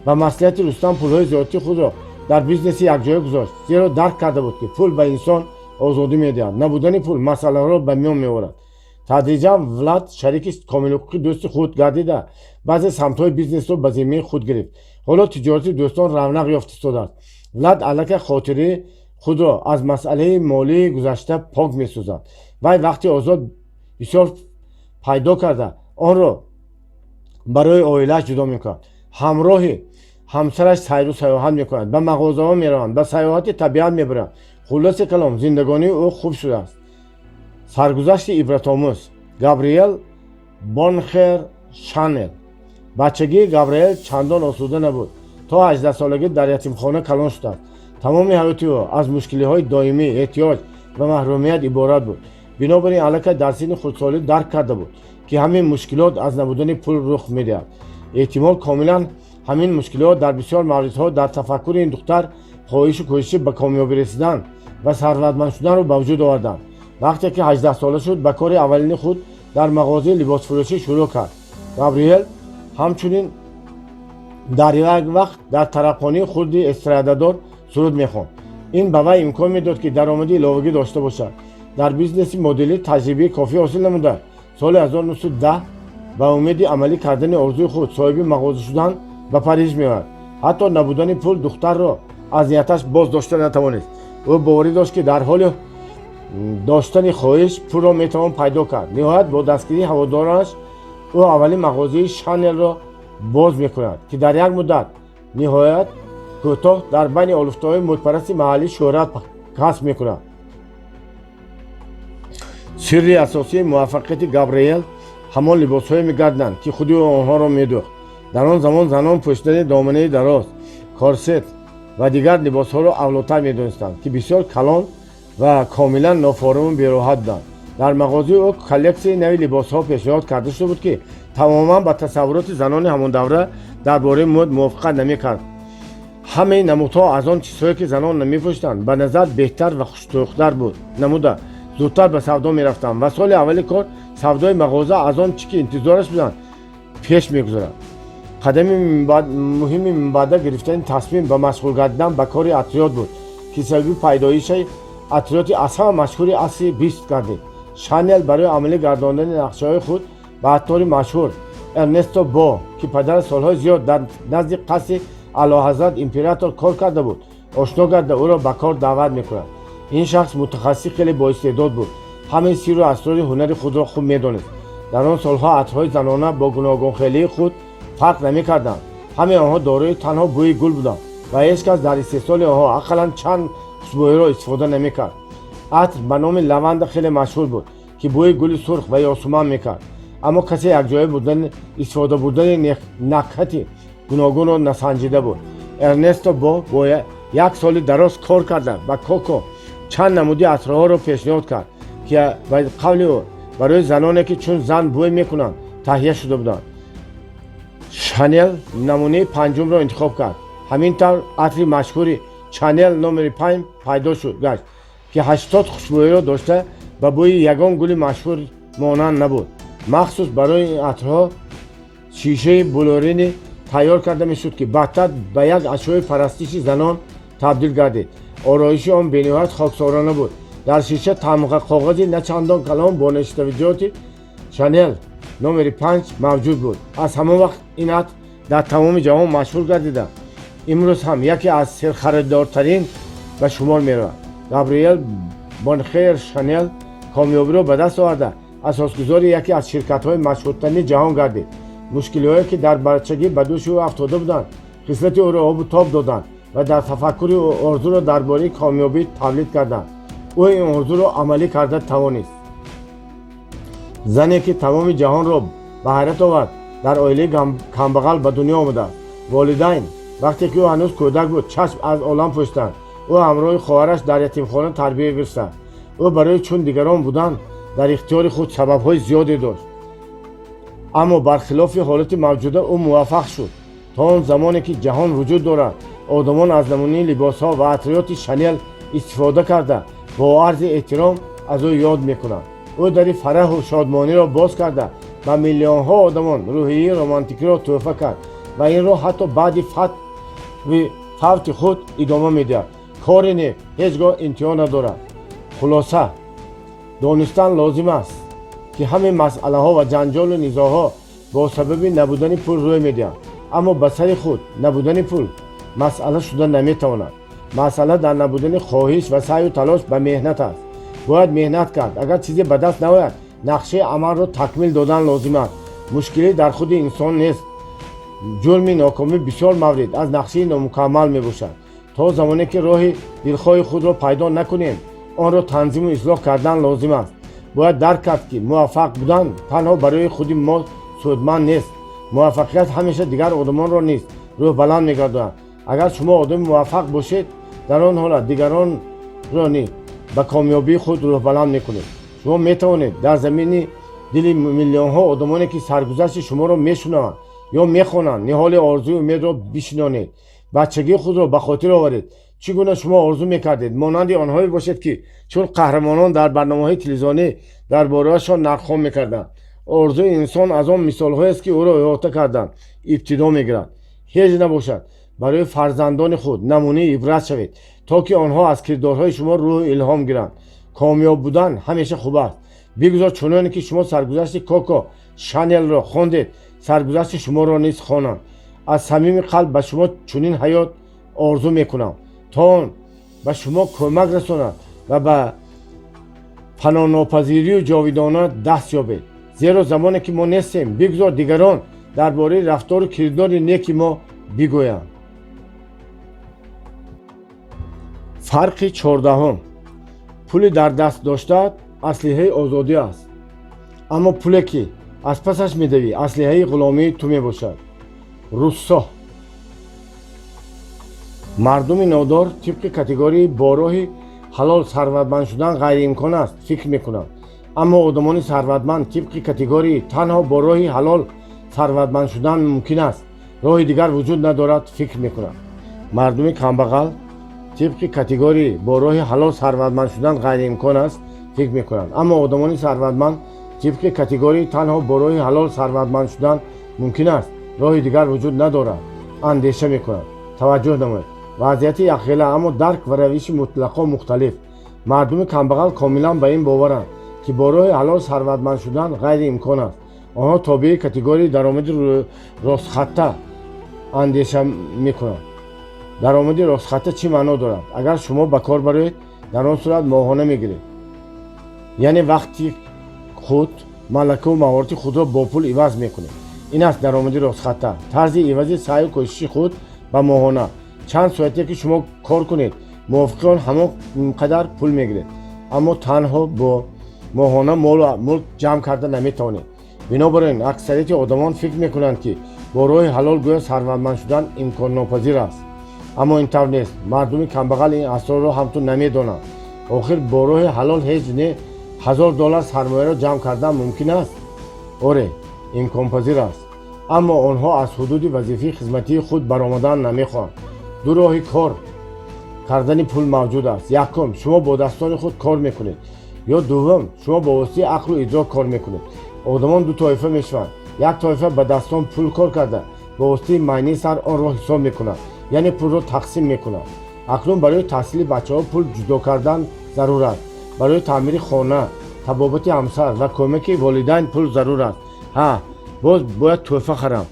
ба маслиҳати Рустам пулҳои зиёдатии худро дар бизнеси якҷоя гузошт, зеро дарк карда буд, ки пул ба инсон озодӣ медиҳад, набудани пул масъалаҳоро ба миён меорад. Тадриҷан Влад шарики комилҳуқуқи дӯсти худ гардида, баъзе самтҳои бизнесро ба зиммаи худ гирифт. Ҳоло тиҷорати дӯстон равнақ ёфт истодааст. Влад аллакай хотираи худро аз масъалаи молии гузашта пок месозад. Вай вақти озод бисёр пайдо карда, онро барои оилааш ҷудо мекунад. Ҳамроҳи ҳамсараш сайру сайёҳат мекунад, ба мағозаҳо мераванд, ба сайёҳати табиат мебаранд. Хулоси калом, зиндагонии ӯ хуб шудааст. Саргузашти ибратомӯз. Габриэл Бонхер Шанел. Бачагии Габриэл чандон осуда набуд. То 18-солагӣ дар ятимхона калон шудааст. Тамоми ҳаёти ӯ аз мушкилиҳои доимӣ, эҳтиёҷ ва маҳрумият иборат буд. Бинобар ин аллакай дар синни хурдсолӣ дарк карда буд, Ки ҳамин мушкилот аз набудани пул рух медиҳад. Эҳтимол, комилан ҳамин мушкилот дар бисёр мавридҳо дар тафаккури ин духтар хоҳишу кӯшиши ба комёбӣ расидан ва сарватманд шуданро ба вуҷуд оварданд. Вақте ки 18-сола шуд, ба кори аввалини худ дар мағозаи либосфурӯшӣ шурӯъ кард. Габриэл ҳамчунин дар як вақт дар тарабхонаи хурди эстрададор суруд мехонд. Ин ба вай имкон медод, ки даромади иловагӣ дошта бошад. Дар бизнеси моделӣ таҷрибаи кофӣ ҳосил намуда, соли 1910 ба умеди амалӣ кардани орзуи худ, соҳиби мағоза шудан, ба Париж меояд. Ҳатто набудани пул духтарро аз нияташ боз дошта натавонист. Ӯ боварӣ дошт, ки дар ҳоли доштани хоҳиш пулро метавон пайдо кард. Ниҳоят, бо дастгирии ҳаводоронаш ӯ аввалин мағозаи Шанелро боз мекунад, ки дар як муддат ниҳоят кӯтоҳ дар байни олуфтаҳои мӯдпарасти маҳаллӣ шӯҳрат касб мекунад. Сирри асосии муваффақияти Габриэл ҳамон либосҳое мегарданд, ки худи ӯ онҳоро медӯхт. Дар он замон занон пӯшидани доманаи дароз, корсет ва дигар либосҳоро авлотар медонистанд, ки бисёр калон ва комилан нофоруму бероҳат буданд. Дар мағозаи ӯ коллексияи нави либосҳо пешниҳод карда шуда буд, ки тамоман ба тасаввуроти занони ҳамон давра дар бораи мӯд мувофиқат намекард. Ҳамаи намудҳо аз он чизҳое, ки занон намепӯшиданд, ба назар беҳтар ва хуштӯхтар буд намуда, зудтар ба савдо мерафтанд ва соли аввали кор савдои мағоза аз он чӣ ки интизораш буданд пеш мегузарад. Қадами муҳими минбаъда гирифтани тасмим ба машғул гардидан ба кори атриёт буд, ки сабаби пайдоиши атриёти аз ҳама машҳури асри 20 гардид. Шанел барои амалӣ гардондани нақшаҳои худ ба аттори машҳур Эрнесто Бо, ки падараш солҳои зиёд дар назди қасри Аълоҳазрат император кор карда буд, ошно гарда, ӯро ба кор даъват мекунад. Ин шахс мутахассиси хеле боистеъдод буд, ҳамаи сирру асрори ҳунари худро хуб медонист. Дар он солҳо атрҳои занона бо гуногунхелии худ фарқ намекарданд. Ҳамаи онҳо дорои танҳо бӯи гул буданд ва ҳеҷ кас дар истеҳсоли онҳо ақаллан чанд хушбӯиро истифода намекард. Атр ба номи лаванда хеле машҳур буд, ки бӯи гули сурх ва ёсуман мекард, аммо касе якҷоя бурдани истифода бурдани накҳати гуногунро насанҷида буд. Эрнесто бо як соли дароз кор карда, ба Коко чанд намуди атрҳоро пешниҳод кард, ки ба қавли ӯ барои заноне, ки чун зан бӯй мекунанд, таҳия шуда буданд. Шанел намунаи панҷумро интихоб кард. Ҳамин тавр атри машҳури Шанел номери 5 пайдо шуд гашт, ки 80 хушбӯиро дошта, ба бӯи ягон гули машҳур монанд набуд. Махсус барои ин атрҳо шишаи булорини тайёр карда мешуд, ки баъдтар ба як ашёи парастиши занон табдил гардид. Ороиши он бениҳоят хоксорона буд. Дар шиша тамға коғази начандон калон бо навиштаҷоти «Шанел номери 5» мавҷуд буд. Аз ҳамон вақт ин атр дар тамоми ҷаҳон машҳур гардида, имрӯз ҳам яке аз серхаридортарин ба шумор меравад. Габриэл Бонхер Шанел комёбиро ба даст оварда, асосгузори яке аз ширкатҳои машҳуртарини ҷаҳон гардид. Мушкилиҳое, ки дар бачагӣ ба дӯши ӯ афтода буданд, хислати ӯро обу тоб доданд ва дар тафаккури ӯ орзуро дар бораи комёбӣ тавлид карданд. Ӯ ин орзуро амалӣ карда тавонист. Зане, ки тамоми ҷаҳонро ба ҳайрат овард, дар оилаи камбағал ба дунё омадааст. Волидайн вақте ки ӯ ҳанӯз кӯдак буд, чашм аз олам пӯшиданд. Ӯ ҳамроҳи хоҳараш дар ятимхона тарбия гирифтааст. Ӯ барои чун дигарон будан дар ихтиёри худ сабабҳои зиёде дошт, аммо бархилофи ҳолати мавҷуда ӯ муваффақ шуд. То он замоне ки ҷаҳон вуҷуд дорад, одамон аз намунаи либосҳо ва атриёти Шанел истифода карда, бо арзи эҳтиром аз ӯ ёд мекунанд. Ӯ дари фараҳу шодмониро боз карда, ба миллионҳо одамон рӯҳияи романтикиро тӯҳфа кард ва инро ҳатто баъди фавти худ идома медиҳад. Кори нек ҳеҷ гоҳ интиҳо надорад. Хулоса, донистан лозим аст, ки ҳамин масъалаҳо ва ҷанҷолу низоъҳо бо сабаби набудани пул рӯй медиҳанд, аммо ба сари худ набудани пул масъала шуда наметавонад. Масъала дар набудани хоҳиш ва саъю талош ба меҳнат аст. Бояд меҳнат кард. Агар чизе ба даст наояд, нақшаи амалро такмил додан лозим аст. Мушкилӣ дар худи инсон нест. Ҷурми нокомӣ бисёр маврид аз нақшаи номукаммал мебошад. То замоне ки роҳи дилхоҳи худро пайдо накунем, онро танзиму ислоҳ кардан лозим аст. Бояд дарк кард, ки муваффақ будан танҳо барои худи мо судманд нест. Муваффақият ҳамеша дигар одамонро низ рӯҳбаланд мегардонад. Агар шумо одами муваффақ бошед, дар он ҳолат дигаронро низ ба комёбии худ рӯҳбаланд мекунед. Шумо метавонед дар замини Дили миллионҳо одамоне, ки саргузашти шуморо мешунаванд ё мехонанд, ниҳоли орзуи умедро бишинонед. Бачагии худро ба хотир оваред. Чӣ гуна шумо орзу мекардед монанди онҳое бошед, ки чун қаҳрамонон дар барномаҳои телевизионӣ дар бораашон нақлхон мекарданд. Орзуи инсон аз он мисолҳоест, ки ӯро иҳота карданд, ибтидо мегирад. Ҳеҷ набошад, барои фарзандони худ намунаи ибрат шавед, то ки онҳо аз кирдорҳои шумо рӯҳу илҳом гиранд. Комёб будан ҳамеша хуб аст. Бигузор чуноне ки шумо саргузашти Коко Шанелро хондед, саргузашти шуморо низ хонанд. Аз самими қалб ба шумо чунин ҳаёт орзу мекунам, то он ба шумо кӯмак расонад ва ба фанонопазирию ҷовидона даст ёбед. Зеро замоне ки мо нестем, бигузор дигарон дар бораи рафтору кирдори неки мо бигӯянд. Фарқи 14-ум. Пули дар даст доштаат аслиҳаи озодӣ аст, аммо пуле, ки аз пасаш медавӣ, аслиҳаи ғуломии ту мебошад. Руссо. Мардуми нодор тибқи категорияи бо роҳи ҳалол сарватманд шудан ғайриимкон аст фикр мекунанд, аммо одамони сарватманд тибқи категорияи танҳо бо роҳи ҳалол сарватманд шудан мумкин аст, роҳи дигар вуҷуд надорад фикр мекунанд. Мардуми камбағал тибқи категорияи бо роҳи ҳалол сарватманд шудан ғайриимкон аст фикр мекунанд, аммо одамони сарватманд тибқи категорияи танҳо бо роҳи ҳалол сарватманд шудан мумкин аст, роҳи дигар вуҷуд надорад андеша мекунанд. Таваҷҷӯҳ намоед: вазъияти якхела, аммо дарк ва равиши мутлақо мухталиф. Мардуми камбағал комилан ба ин боваранд, ки бо роҳи ҳалол сарватманд шудан ғайриимкон аст. Онҳо тобеи категорияи даромади ростхатта андеша мекунанд. Даромади ростхатта чӣ маъно дорад? Агар шумо ба кор бароед, дар он сурат моҳона мегиред, яъне вақти худ, малакаву маҳорати худро бо пул иваз мекунед. Ин аст даромади ростхатта, тарзи ивази саъю кӯшиши худ ба моҳона. Чанд соате ки шумо кор кунед, мувофиқи он ҳамон қадар пул мегиред, аммо танҳо бо моҳона молу мулк ҷамъ карда наметавонед. Бинобар ин аксарияти одамон фикр мекунанд, ки бо роҳи ҳалол гӯё сарватманд шудан имконнопазир аст, аммо ин тавр нест. Мардуми камбағал ин асрорро ҳамтун намедонанд. Охир бо роҳи ҳалол ҳеҷ не $1000 сармояро ҷамъ кардан мумкин аст? Оре, имконпазир аст, аммо онҳо аз ҳудуди вазифаи хизматии худ баромадан намехоҳанд. Ду роҳи кор кардани пул мавҷуд аст. Якум, шумо бо дастони худ кор мекунед, ё дуввум, шумо бо воситаи ақлу идрок кор мекунед. Одамон ду тоифа мешаванд. Як тоифа ба дастон пул кор карда, бо воситаи майнаи сар онро ҳисоб мекунад, яъне пулро тақсим мекунад. Акнун барои таҳсили бачаҳо пул ҷудо кардан зарур аст, барои таъмири хона, табобати ҳамсар ва кӯмаки волидайн пул зарур аст. Ҳа, боз бояд тӯҳфа харам.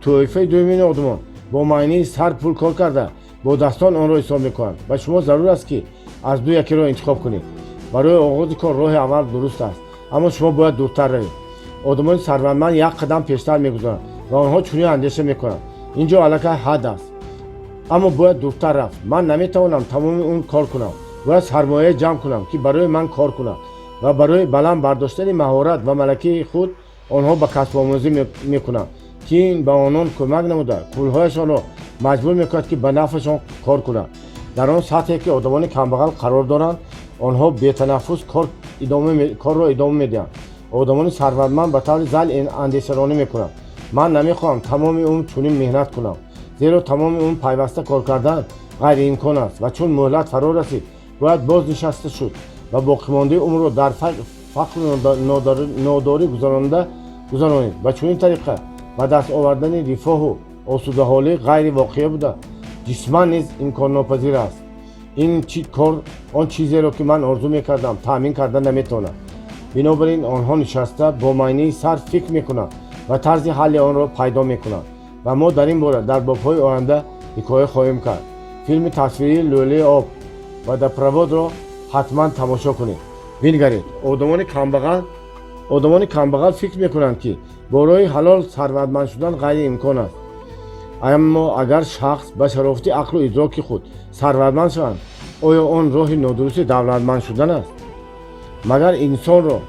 Тоифаи дуюмини одамон бо майнаи сар пул кор карда, бо дастон онро ҳисоб мекунанд. Ба шумо зарур аст, ки аз ду якеро интихоб кунед. Барои оғози кор роҳи аввал дуруст аст, аммо шумо бояд дуртар равед. Одамони сарватманд як қадам пештар мегузоранд ва онҳо чунин андеша мекунанд: ин ҷо аллакай ҳад аст, аммо бояд дуртар рафт. Ман наметавонам тамоми умр кор кунам, бояд сармоя ҷамъ кунам, ки барои ман кор кунад. Ва барои баланд бардоштани маҳорат ва малакаи худ онҳо ба касбомӯзӣ мекунанд, ки ин ба онон кӯмак намуда, пулҳояшонро маҷбур мекунад, ки ба нафъашон кор кунанд. Дар он сатҳе ки одамони камбағал қарор доранд, онҳо бетанаффус корро идома медиҳанд. Одамони сарватманд ба таври зайл андешаронӣ мекунанд: ман намехоҳам тамоми умр чунин меҳнат кунам, зеро тамоми умр пайваста кор кардан ғайриимкон аст ва чун муҳлат фаро расид, бояд боз нишаста шуд ва боқимондаи умрро дар фақру нодорӣ гузаронид. Ба чунин тариқа ба даст овардани рифоҳу осудаҳолӣ ғайривоқеӣ буда, ҷисман низ имконнопазир аст. Ин кор он чизеро, ки ман орзу мекардам, таъмин карда наметавонад. Бинобар ин онҳо нишаста бо майнаи сар фикр мекунанд ва тарзи ҳалли онро пайдо мекунанд. Ва мо дар ин бора дар бобҳои оянда ҳикоя хоҳем кард. Филми тасвирии «Лӯлаи об» «Водопровод»-ро ҳатман тамошо кунед. Бингаред, одамони камбағал фикр мекунанд, ки бо роҳи ҳалол сарватманд шудан ғайриимкон аст, аммо агар шахс ба шарофати ақлу идроки худ сарватманд шаванд, оё он роҳи нодурусти давлатманд шудан аст? Магар инсонро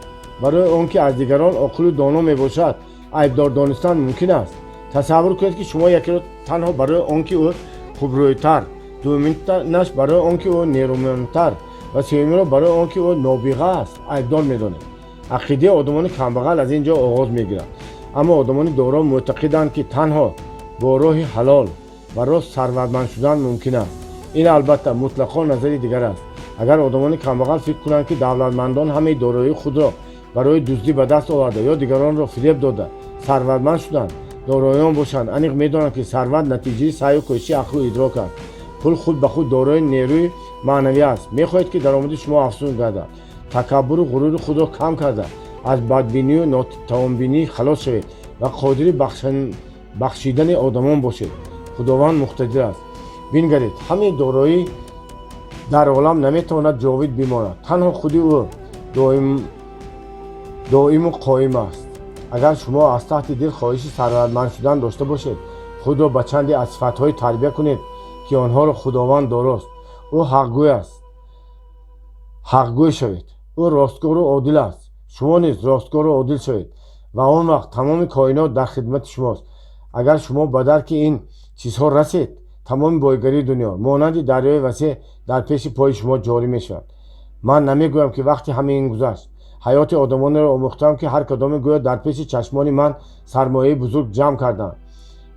барои он ки аз дигарон оқилу доно мебошад, айбдор донистан мумкин аст? Тасаввур кунед, ки шумо якеро танҳо барои он ки ӯ хубрӯйтар, дуюминаш барои он ки ӯ нерӯмандтар ва сеюмиро барои он ки ӯ нобиға аст, айбдор медонед. Ақидаи одамони камбағал аз ин ҷо оғоз мегирад. Аммо одамони доро мӯътақиданд, ки танҳо бо роҳи ҳалол ва рост сарватманд шудан мумкин аст. Ин албатта мутлақо назари дигар аст. Агар одамони камбағал фикр кунанд, ки давлатмандон ҳамаи дороии худро барои дуздӣ ба даст оварда ё дигаронро фиреб дода сарватманд шуданд, дороён бошанд, аниқ медонанд, ки сарват натиҷаи саъю кӯшиши ақлу идрок аст. Пул худ ба худ дорои нерӯи маънавӣ аст. Мехоҳед, ки даромади шумо афзун гардад? Такаббуру ғурури худро кам карда, аз бадбинию нотавонбинӣ халос шавед ва қодири бахшидани одамон бошед. Худованд муқтадир аст. Бингаред, ҳамаи дороӣ дар олам наметавонад ҷовид бимонад. Танҳо худи ӯ доиму қоим аст. Агар шумо аз таҳти дил хоҳиши сарватманд шудан дошта бошед, худро ба чанде аз сифатҳое тарбия кунед, ки онҳоро Худованд дорост. Ӯ ҳақгӯй аст, ҳақгӯй шавед. Ӯ ростгору одил аст, шумо низ ростгору одил шавед ва он вақт тамоми коинот дар хидмати шумост. Агар шумо ба дарки ин чизҳо расед, тамоми бойгарии дунё монанди дарёи васеъ дар пеши пои шумо ҷорӣ мешавад. Ман намегӯям, ки вақти ҳамаи ин гузашт. Ҳаёти одамонеро омӯхтаам, ки ҳар кадоме гӯё дар пеши чашмони ман сармояи бузург ҷамъ карданд.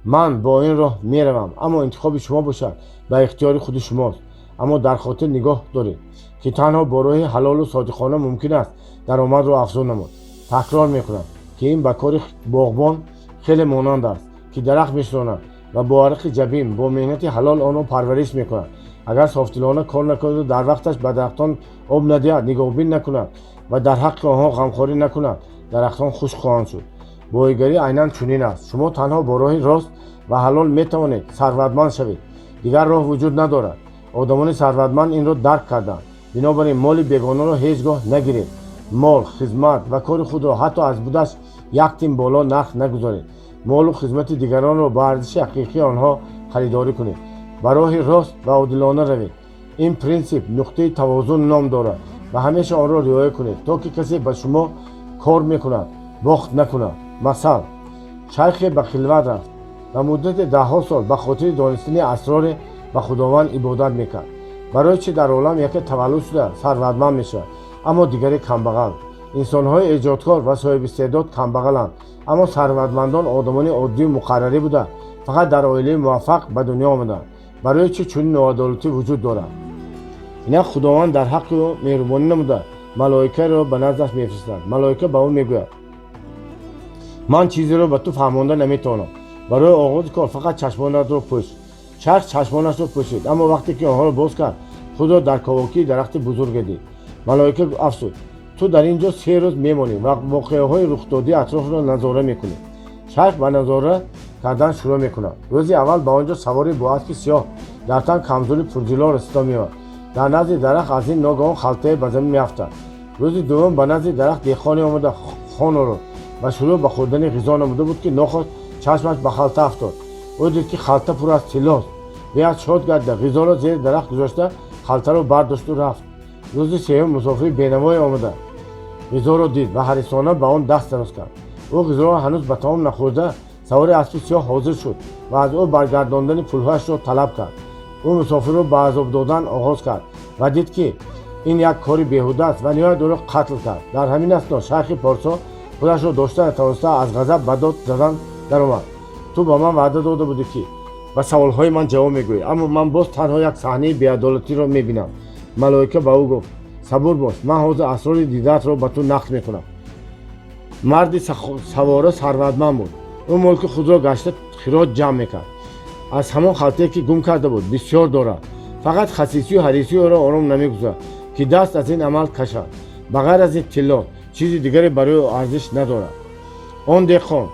Ман бо ин роҳ меравам, аммо интихоби шумо бошад, ба ихтиёри худи шумост. Аммо дар хотир нигоҳ доред, ки танҳо бо роҳи ҳалолу содиқона мумкин аст даромадро афзун намуд. Такрор мекунам, ки ин ба кори боғбон хеле монанд аст, ки дарахт мешинонад ва бо арақи ҷабин, бо меҳнати ҳалол онро парвариш мекунад. Агар софдилона кор накунаду дар вақташ ба дарахтон об надиҳад, нигоҳбин накунад ва дар ҳаққи онҳо ғамхорӣ накунад, дарахтон хушк хоҳанд шуд. Бойгарӣ айнан чунин аст. Шумо танҳо бо роҳи рост ва ҳалол метавонед сарватманд шавед, дигар роҳ вуҷуд надорад. Одамони сарватманд инро дарк карданд. Бинобар ин моли бегонаро ҳеҷ гоҳ нагиред. Мол, хизмат ва кори худро ҳатто аз будаш як тин боло нарх нагузоред. Молу хизмати дигаронро ба арзиши ҳақиқии онҳо харидорӣ кунед. Ба роҳи рост ва одилона равед. Ин принсип нуқтаи тавозун ном дорад ва ҳамеша онро риоя кунед, то ки касе ба шумо кор мекунад, бохт накунад. Масал: шайхе ба хилват рафт ва муддати даҳҳо сол ба хотири донистани асроре ба Худованд ибодат мекард. Барои чӣ дар олам яке таваллуд шуда сарватманд мешавад, аммо дигаре камбағал? Инсонҳои эҷодкор ва соҳибистеъдод камбағаланд, аммо сарватмандон одамони оддию муқаррарӣ буда, фақат дар оилаи муваффақ ба дунё омаданд. Барои чӣ чунин ноадолатӣ вуҷуд дорад? Инак Худованд дар ҳаққи ӯ меҳрубонӣ намуда, малоикаро ба наздаш мефиристад. Малоика ба ӯ мегӯяд: «Ман чизеро ба ту фаҳмонда наметавонам. Барои оғози кор фақат чашмонатро пӯш». Шайх чашмонашро пӯшид, аммо вақте ки онҳоро боз кард, худро дар ковокии дарахти бузурге дид. Малоика афзуд: «Ту дар ин ҷо 3 рӯз мемонӣ ва воқеаҳои рухдодии атрофро назора мекунӣ». Шайх ба назора кардан шурӯъ мекунад. Рӯзи аввал ба он ҷо савори бо аспи сиёҳ, дар тан камзули пурҷило расида меояд. Дар назди дарахт аз ин ногаҳон халтае ба замин меафтад. Рӯзи дуввум ба назди дарахт деҳқоне омада, хон ород ва шурӯъ ба хӯрдани ғизо намуда буд, ки нохост чашмаш ба халта афтод. Ӯ дид, ки халта пур аз тиллост. Беҳад шод гардида, ғизоро зери дарахт гузошта, халтаро бардошту рафт. Рӯзи сеюм мусофири бенавое омада, ғизоро дид ва ҳарисона ба он даст дароз кард. Ӯ ғизоро ҳанӯз ба тамом нахӯрда, савори аспи сиёҳ ҳозир шуд ва аз ӯ баргардондани пулҳояшро талаб кард. Ӯ мусофирро ба азоб додан оғоз кард ва дид, ки ин як кори беҳуда аст, ва ниҳоят ӯро қатл кард. Дар ҳамин асно шайхи порсо худашро дошта натавониста, аз ғазаб ба дод задан даромад: «Ту ба ман ваъда дода будӣ, ки ба саволҳои ман ҷавоб мегӯӣ, аммо ман боз танҳо як саҳнаи беадолатиро мебинам». Малоика ба ӯ гуфт: «Сабур бош, ман ҳозир асрори дидаатро ба ту нақл мекунам. Марди савора сарватманд буд. Ӯ мулки худро гашта, хироҷ ҷамъ мекард. Аз ҳамон халтае, ки гум карда буд, бисёр дорад. Фақат хасисию ҳарисии ӯро ором намегузорад, ки даст аз ин амал кашад. Ба ғайр аз ин тилло чизи дигаре барои ӯ арзиш надорад. Он деҳқон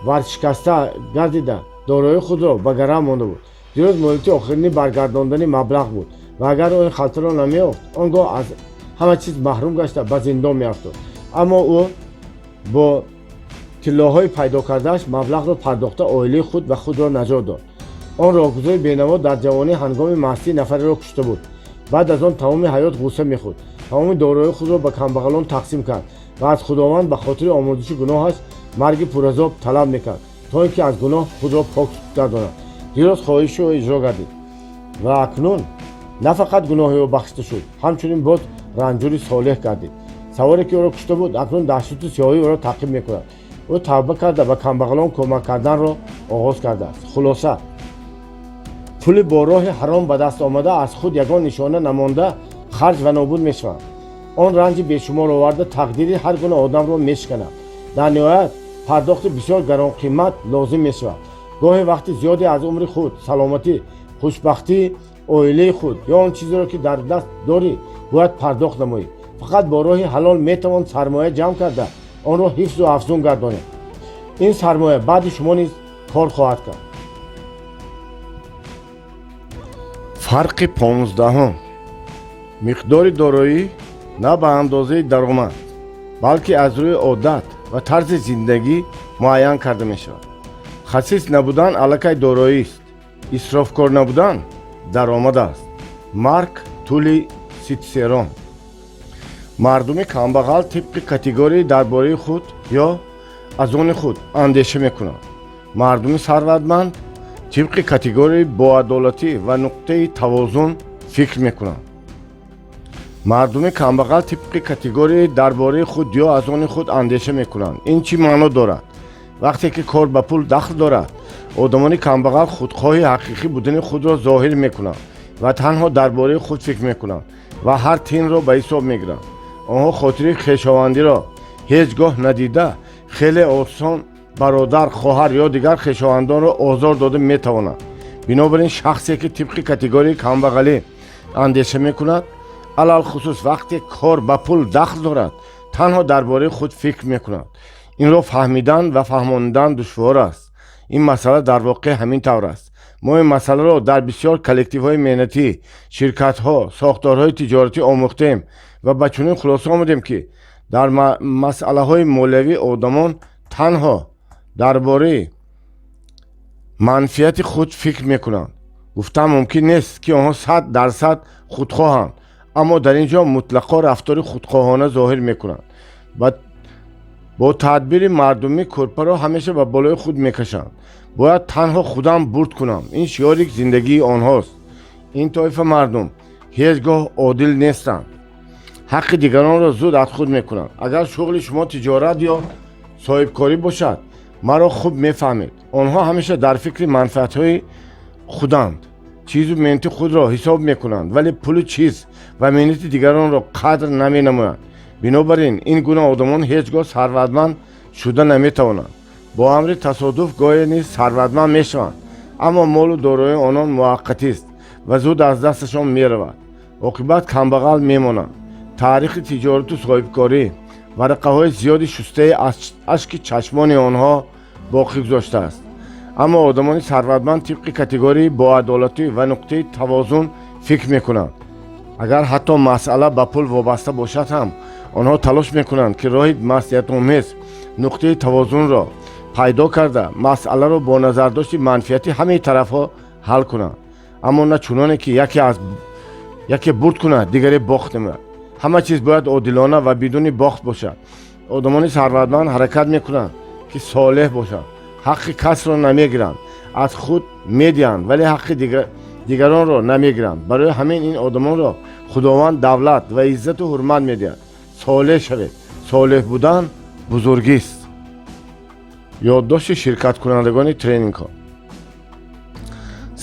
варшикаста гардида, дорои худро ба гарав монда буд. Дирӯз муҳлати охирини баргардондани маблағ буд ва агар ӯ ин халтаро намеёфт, он гоҳ аз ҳама чиз маҳрум гашта, ба зиндон меафтод. Аммо ӯ бо тиллоҳои пайдо кардааш маблағро пардохта, оилаи худ ва худро наҷот дод. Он роҳгузори бенаво дар ҷавонӣ ҳангоми мастӣ нафареро кушта буд. Баъд аз он тамоми ҳаёт ғусса мехӯрд. Тамоми дорои худро ба камбағалон тақсим кард ва аз Худованд ба хотири омӯзиши гуноҳаш марги пуразоб талаб мекард, то ин ки аз гуноҳ худро пок гардонад. Дирӯз хоҳиши ӯ иҷро гардид ва акнун на фақат гуноҳи ӯ бахшида шуд, ҳамчунин боз ранҷури солеҳ гардид». Саворе, ки ӯро кушта буд, акнун даҳшату сиёҳӣ ӯро таъқиб мекунад. Ӯ тавба карда, ба камбағалон кӯмак карданро оғоз кардааст. Хулоса, пули бо роҳи ҳаром ба даст омада аз худ ягон нишона намонда харҷ ва нобуд мешавад. Он ранҷи бешумор оварда, тақдири ҳар гуна одамро мешиканад. Дар ниҳоят пардохти бисёр гаронқимат лозим мешавад. Гоҳе вақти зиёде аз умри худ, саломатӣ, хушбахтии оилаи худ ё он чизеро, ки дар даст дорӣ, бояд пардохт намоӣ. Фақат бо роҳи ҳалол метавон сармоя ҷамъ карда, онро ҳифзу афзун гардонед. Ин сармоя баъди шумо низ кор хоҳад кард. Фарқи 15-ум: миқдори дороӣ на ба андозаи даромад, балки аз рӯи одат ва тарзи зиндагӣ муайян карда мешавад. Хасис набудан аллакай дороист, исрофкор набудан даромад аст. Марк Тулли Ситсерон. Мардуми камбағал тибқи категорияи дар бораи худ ё аз они худ андеша мекунанд. Мардуми сарватманд тибқи категорияи боадолатӣ ва нуқтаи тавозун фикр мекунанд. Мардуми камбағал тибқи категорияи дар бораи худ ё аз они худ андеша мекунанд. Ин чӣ маъно дорад? Вақте ки кор ба пул дахл дорад, одамони камбағал худхоҳи ҳақиқӣ будани худро зоҳир мекунанд ва танҳо дар бораи худ фикр мекунанд ва ҳар тинро ба ҳисоб мегиранд. Онҳо хотири хешовандиро ҳеҷ гоҳ надида, хеле осон бародар, хоҳар ё дигар хешовандонро озор дода метавонанд. Бинобар ин, шахсе, ки тибқи категорияи камбағалӣ андеша мекунад, алалхусус вақте кор ба пул дахл дорад, танҳо дар бораи худ фикр мекунад. Инро фаҳмидан ва фаҳмонидан душвор аст. Ин масъала дар воқеъ ҳамин тавр аст. Мо ин масъаларо дар бисёр коллективҳои меҳнатӣ, ширкатҳо, сохторҳои тиҷоратӣ омӯхтем ва ба чунин хулоса омадем, ки дар масъалаҳои молиявӣ одамон танҳо дар бораи манфиати худ фикр мекунанд. Гуфтан мумкин нест, ки онҳо 100% худхоҳанд, аммо дар ин ҷо мутлақо рафтори худхоҳона зоҳир мекунанд. Бо тадбири мардумӣ кӯрпаро ҳамеша ба болои худ мекашанд. «Бояд танҳо худам бурд кунам» — ин шиори зиндагии онҳост. Ин тоифа мардум ҳеҷ гоҳ одил нестанд, ҳаққи дигаронро зуд аз худ мекунанд. Агар шуғли шумо тиҷорат ё соҳибкорӣ бошад, маро хуб мефаҳмед. Онҳо ҳамеша дар фикри манфиатҳои худанд, чизу меҳнати худро ҳисоб мекунанд, вале пулу чиз ва меҳнати дигаронро қадр наменамоянд. Бинобар ин, ин гуна одамон ҳеҷ гоҳ сарватманд шуда наметавонанд. Бо амри тасодуф гоҳе низ сарватманд мешаванд, аммо молу дороии онон муваққатист ва зуд аз дасташон меравад. Оқибат камбағал мемонанд. Таърихи тиҷорату соҳибкорӣ варақаҳои зиёди шустаи ашки чашмони онҳо боқӣ гузоштааст. Аммо одамони сарватманд тибқи категорияи боадолатӣ ва нуқтаи тавозун фикр мекунанд. Агар ҳатто масъала ба пул вобаста бошад ҳам, онҳо талош мекунанд, ки роҳи маслиҳатомез, нуқтаи тавозунро пайдо карда, масъаларо бо назардошти манфиати ҳамаи тарафҳо ҳал кунанд, аммо на чуноне, ки яке бурд кунад, дигаре бохт намояд. Ҳама чиз бояд одилона ва бидуни бохт бошад. Одамони сарватманд ҳаракат мекунанд, ки солеҳ бошанд, ҳаққи касро намегиранд, аз худ медиҳанд, вале ҳаққи дигаронро намегиранд. Барои ҳамин ин одамонро Худованд давлат ва иззату ҳурмат медиҳад. Солеҳ шавед. Солеҳ будан бузургист. Ёддошти ширкаткунандагони тренингҳо.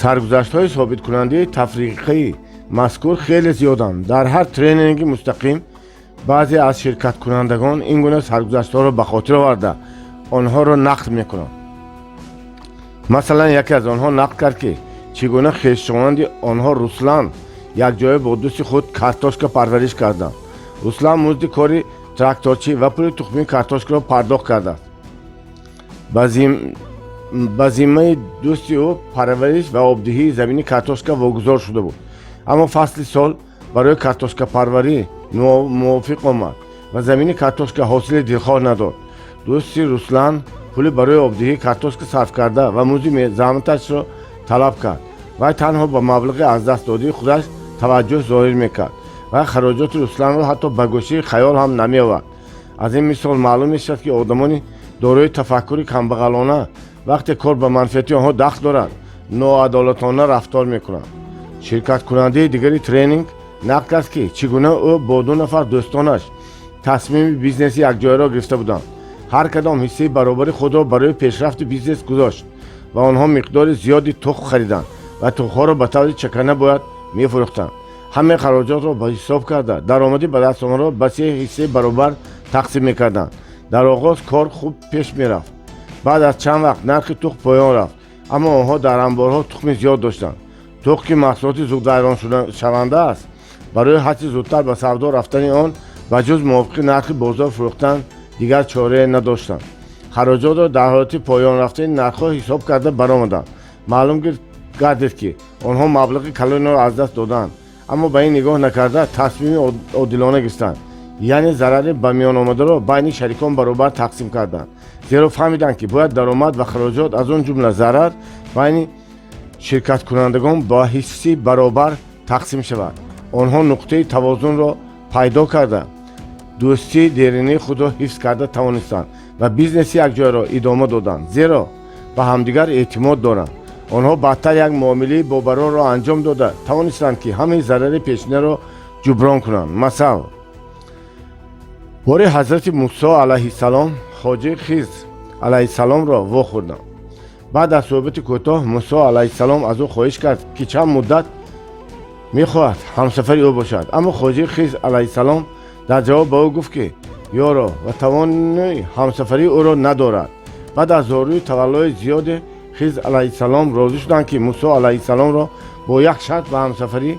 Саргузаштҳои собиткунандаи тафриқаи мазкур хеле зиёданд. Дар ҳар тренинги мустақим баъзе аз ширкаткунандагон ин гуна саргузаштҳоро ба хотир оварда, онҳоро нақл мекунанд. Масалан, яке аз онҳо нақл кард, ки чӣ гуна хешованди онҳо Руслан якҷоя бо дӯсти худ картошка парвариш карданд. Руслан музди кори тракторчӣ ва пули тухмии картошкаро пардохт кардааст. Ба зиммаи дӯсти ӯ парвариш ва обдиҳии замини картошка вогузор шуда буд. Аммо фасли сол барои картошкапарварӣ мувофиқ омад ва замини картошка ҳосили дилхоҳ надод. Дӯсти Руслан пули барои обдиҳии картошка сарф карда ва музди заҳматашро талаб кард. Вай танҳо ба маблағи аз даст додии худаш таваҷҷӯҳ зоҳир мекард ва хароҷоти Русланро ҳатто ба гӯшаи хаёл ҳам намеовард. Аз ин мисол маълум мешавад, ки одамони дорои тафаккури камбағалона, вақте кор ба манфиати онҳо дахл дорад, ноадолатона рафтор мекунанд. Ширкаткунандаи дигари тренинг нақл кард, ки чӣ гуна ӯ бо ду нафар дӯстонаш Тасмими бизнеси якҷояро гирифта буданд. Ҳар кадом ҳиссаи баробари худро барои пешрафти бизнес гузошт ва онҳо миқдори зиёди тухм хариданд ва тухмҳоро ба таври чакана бояд мефурӯхтанд. Ҳамаи хароҷотро ба ҳисоб карда, даромади ба даст омадаро ба се ҳиссаи баробар тақсим мекарданд. Дар оғоз кор хуб пеш мерафт. Баъд аз чанд вақт нархи тухм поён рафт, аммо онҳо дар анборҳо тухми зиёд доштанд. Тухм, ки маҳсулоти зудвайроншаванда аст, барои ҳарчи зудтар ба савдо рафтани он ба ҷуз мувофиқи нархи бозор фурӯхтан дигар чорае надоштанд. Хароҷотро дар ҳолати поён рафтани нархҳо ҳисоб карда баромаданд. Маълум гардид, ки онҳо маблағи калонеро аз даст додаанд, аммо ба ин нигоҳ накарда, тасмими одилона гирифтанд, яъне зарари ба миён омадаро байни шарикон баробар тақсим карданд, зеро фаҳмиданд, ки бояд даромад ва хароҷот, аз он ҷумла зарар, байни ширкаткунандагон ба ҳисси баробар тақсим шавад. Онҳо нуқтаи тавозунро пайдо карда, дӯстии деринии худро ҳифз карда тавонистанд ва бизнеси якҷояро идома доданд, зеро ба ҳамдигар эътимод доранд. Онҳо баъдтар як муомилаи бобарорро анҷом дода тавонистанд, ки ҳамаи зарари пешинаро ҷуброн кунанд. Масал: боре ҳазрати Мусо алайҳиссалом хоҷаи Хизр алайҳиссаломро вохӯрданд. Баъд аз суҳбати кӯтоҳ Мусо алайҳиссалом аз ӯ хоҳиш кард, ки чанд муддат мехоҳад ҳамсафари ӯ бошад, аммо хоҷаи Хизр алайҳиссалом дар ҷавоб ба ӯ гуфт, ки ёро ва тавони ҳамсафарии ӯро надорад. Баъд аз зорию таваллои зиёде Хизр алайҳиссалом розӣ шуданд, ки Мусо алайҳиссаломро бо як шарт ба ҳамсафарӣ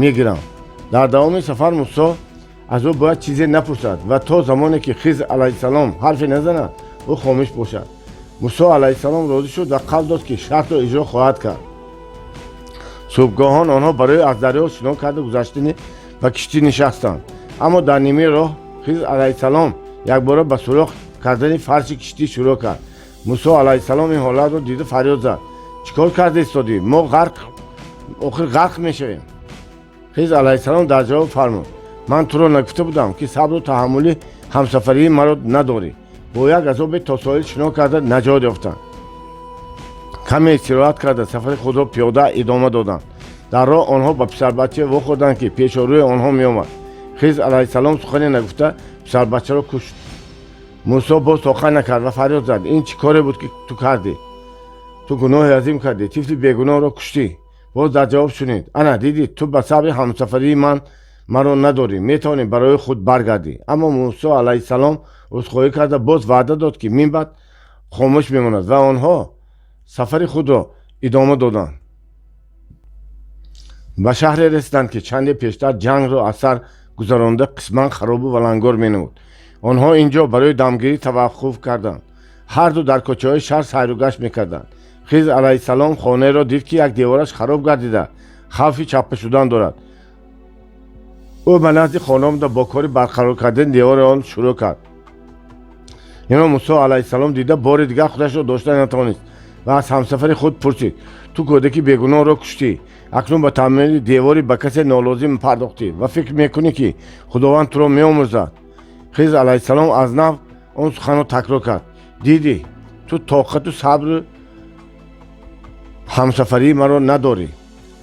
мегиранд: дар давоми сафар Мусо аз ӯ бояд чизе напурсад ва то замоне ки Хизр алайҳиссалом ҳарфе назанад, ӯ хомӯш бошад. Мусо алайҳиссалом розӣ шуд ва қавл дод, ки шартро иҷро хоҳад кард. Субҳгоҳон онҳо барои аз дарё шино карда гузаштани ба киштӣ нишастанд, аммо дар нимаи роҳ Хизр алайҳиссалом якбора ба сурох кардани фарши киштӣ шурӯъ кард. Мусо алайҳиссалом ин ҳолатро дида, фарёд зад: «Чӣ кор карда истодӣ? Мо ғарқ, охир ғарқ мешавем!» Хизр алайҳиссалом дар ҷавоб фармуд: «Ман туро нагуфта будам, ки сабру таҳаммули ҳамсафарии маро надорӣ?» Бо як азобе то соҳил шино карда наҷот ёфтанд. Каме истироҳат карда, сафари худро пиёда идома доданд. Дар роҳ онҳо ба писарбачае вохӯрданд, ки пешорӯи онҳо меомад. Хизр алайҳиссалом сухане нагуфта, писарбачаро кушт. Мусо боз тоқат накард ва фарёд зад: «Ин чӣ коре буд, ки ту кардӣ? Ту гуноҳи азим кардӣ, тифли бегуноҳро куштӣ!» Боз дар ҷавоб шунид: «Ана дидӣ, ту ба сабри ҳамсафарии ман маро надорӣ, метавонӣ барои худ баргардӣ». Аммо Мусо алайҳиссалом узрхоҳӣ карда, боз ваъда дод, ки минбаъд хомӯш мемонад, ва онҳо сафари худро идома доданд. Ба шаҳре расиданд, ки чанде пештар ҷангро аз сар гузаронда, қисман харобу валангор менамуд. Онҳо ин ҷо барои дамгирӣ таваққуф карданд. Ҳарду дар кӯчаҳои шаҳр сайру гашт мекарданд. Хизр алайҳиссалом хонаеро дид, ки як девораш хароб гардида, хавфи чаппа шудан дорад. Ӯ ба назди хона омада, бо кори барқарор кардани девори он шурӯъ кард. Инро Мусо алайҳиссалом дида, бори дигар худашро дошта натавонист ва аз ҳамсафари худ пурсид: «Ту кӯдаки бегуноҳро куштӣ, акнун ба таъмири девори ба касе нолозим пардохтӣ ва фикр мекунӣ, ки Худованд туро меомӯрзад?» Хизр алайҳиссалом аз нав он суханро такрор кард: «Дидӣ, ту тоқату сабру ҳамсафарии маро надорӣ».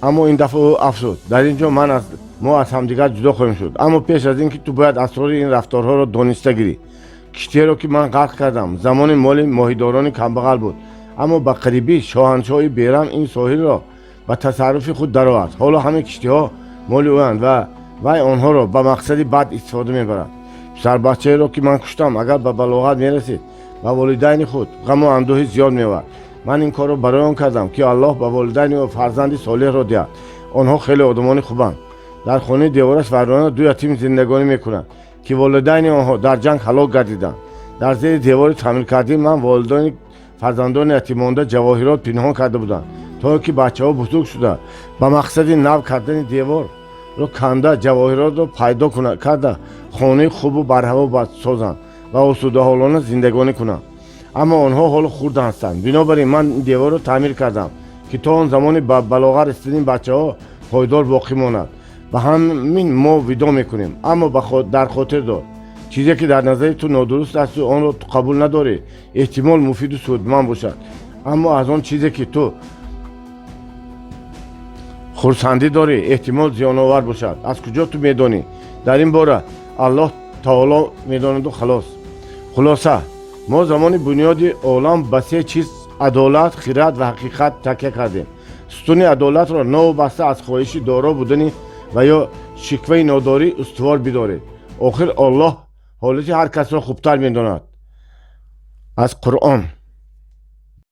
Аммо ин дафъа ӯ афзуд: «Дар ин ҷо ман аз мо аз ҳамдигар ҷудо хоҳем шуд, аммо пеш аз ин ки ту бояд асрори ин рафторҳоро дониста гирӣ. Киштиеро, ки ман ғарқ кардам, замони моли моҳидорони камбағал буд, аммо ба қарибӣ шоҳаншоҳи бераҳм ин соҳилро ба тасарруфи худ даровард. Ҳоло ҳамаи киштиҳо моли ӯянд ва вай онҳоро ба мақсади бад истифода мебарад. Писарбачаеро, ки ман куштам, агар ба балоғат мерасид, ба волидайни худ ғаму андӯҳи зиёд меовард. Ман ин корро барои он кардам, ки Аллоҳ ба волидайни ӯ фарзанди солеҳро диҳад. Онҳо хеле одамони хубанд. Дар хонаи девораш вайрона ду ятим зиндагонӣ мекунанд, ки волидайни онҳо дар ҷанг ҳалок гардиданд. Дар зери девори таъмиркардии ман волидони фарзандони ятиммонда ҷавоҳирот пинҳон карда буданд, то ки бачаҳо бузург шуда, ба мақсади нав кардани деворро канда, ҷавоҳиротро пайдо карда, хонаи хубу барҳаво созанд ва осудаҳолона зиндагонӣ кунанд. Аммо онҳо ҳоло хурд ҳастанд. Бинобар ин ман деворро таъмир кардам, ки то он замони ба балоғат расидани бачаҳо пойдор боқӣ монад. Ба ҳамин мо видоъ мекунем, аммо дар хотир дор: чизе ки дар назари ту нодуруст асту онро ту қабул надорӣ, эҳтимол муфиду судманд бошад. Аммо аз он чизе ки ту хурсандӣ дорӣ, эҳтимол зиёновар бошад. Аз куҷо ту медонӣ? Дар ин бора Аллоҳ Таоло медонаду халос. Хулоса, мо замони бунёди олам ба се чиз: адолат, хирад ва ҳақиқат такя кардем. Сутуни адолатро новобаста аз хоҳиши доро будани ва ё шикваи нодорӣ устувор бидоред. Охир Оллоҳ ҳолати ҳар касро хубтар медонад. Аз Қуръон.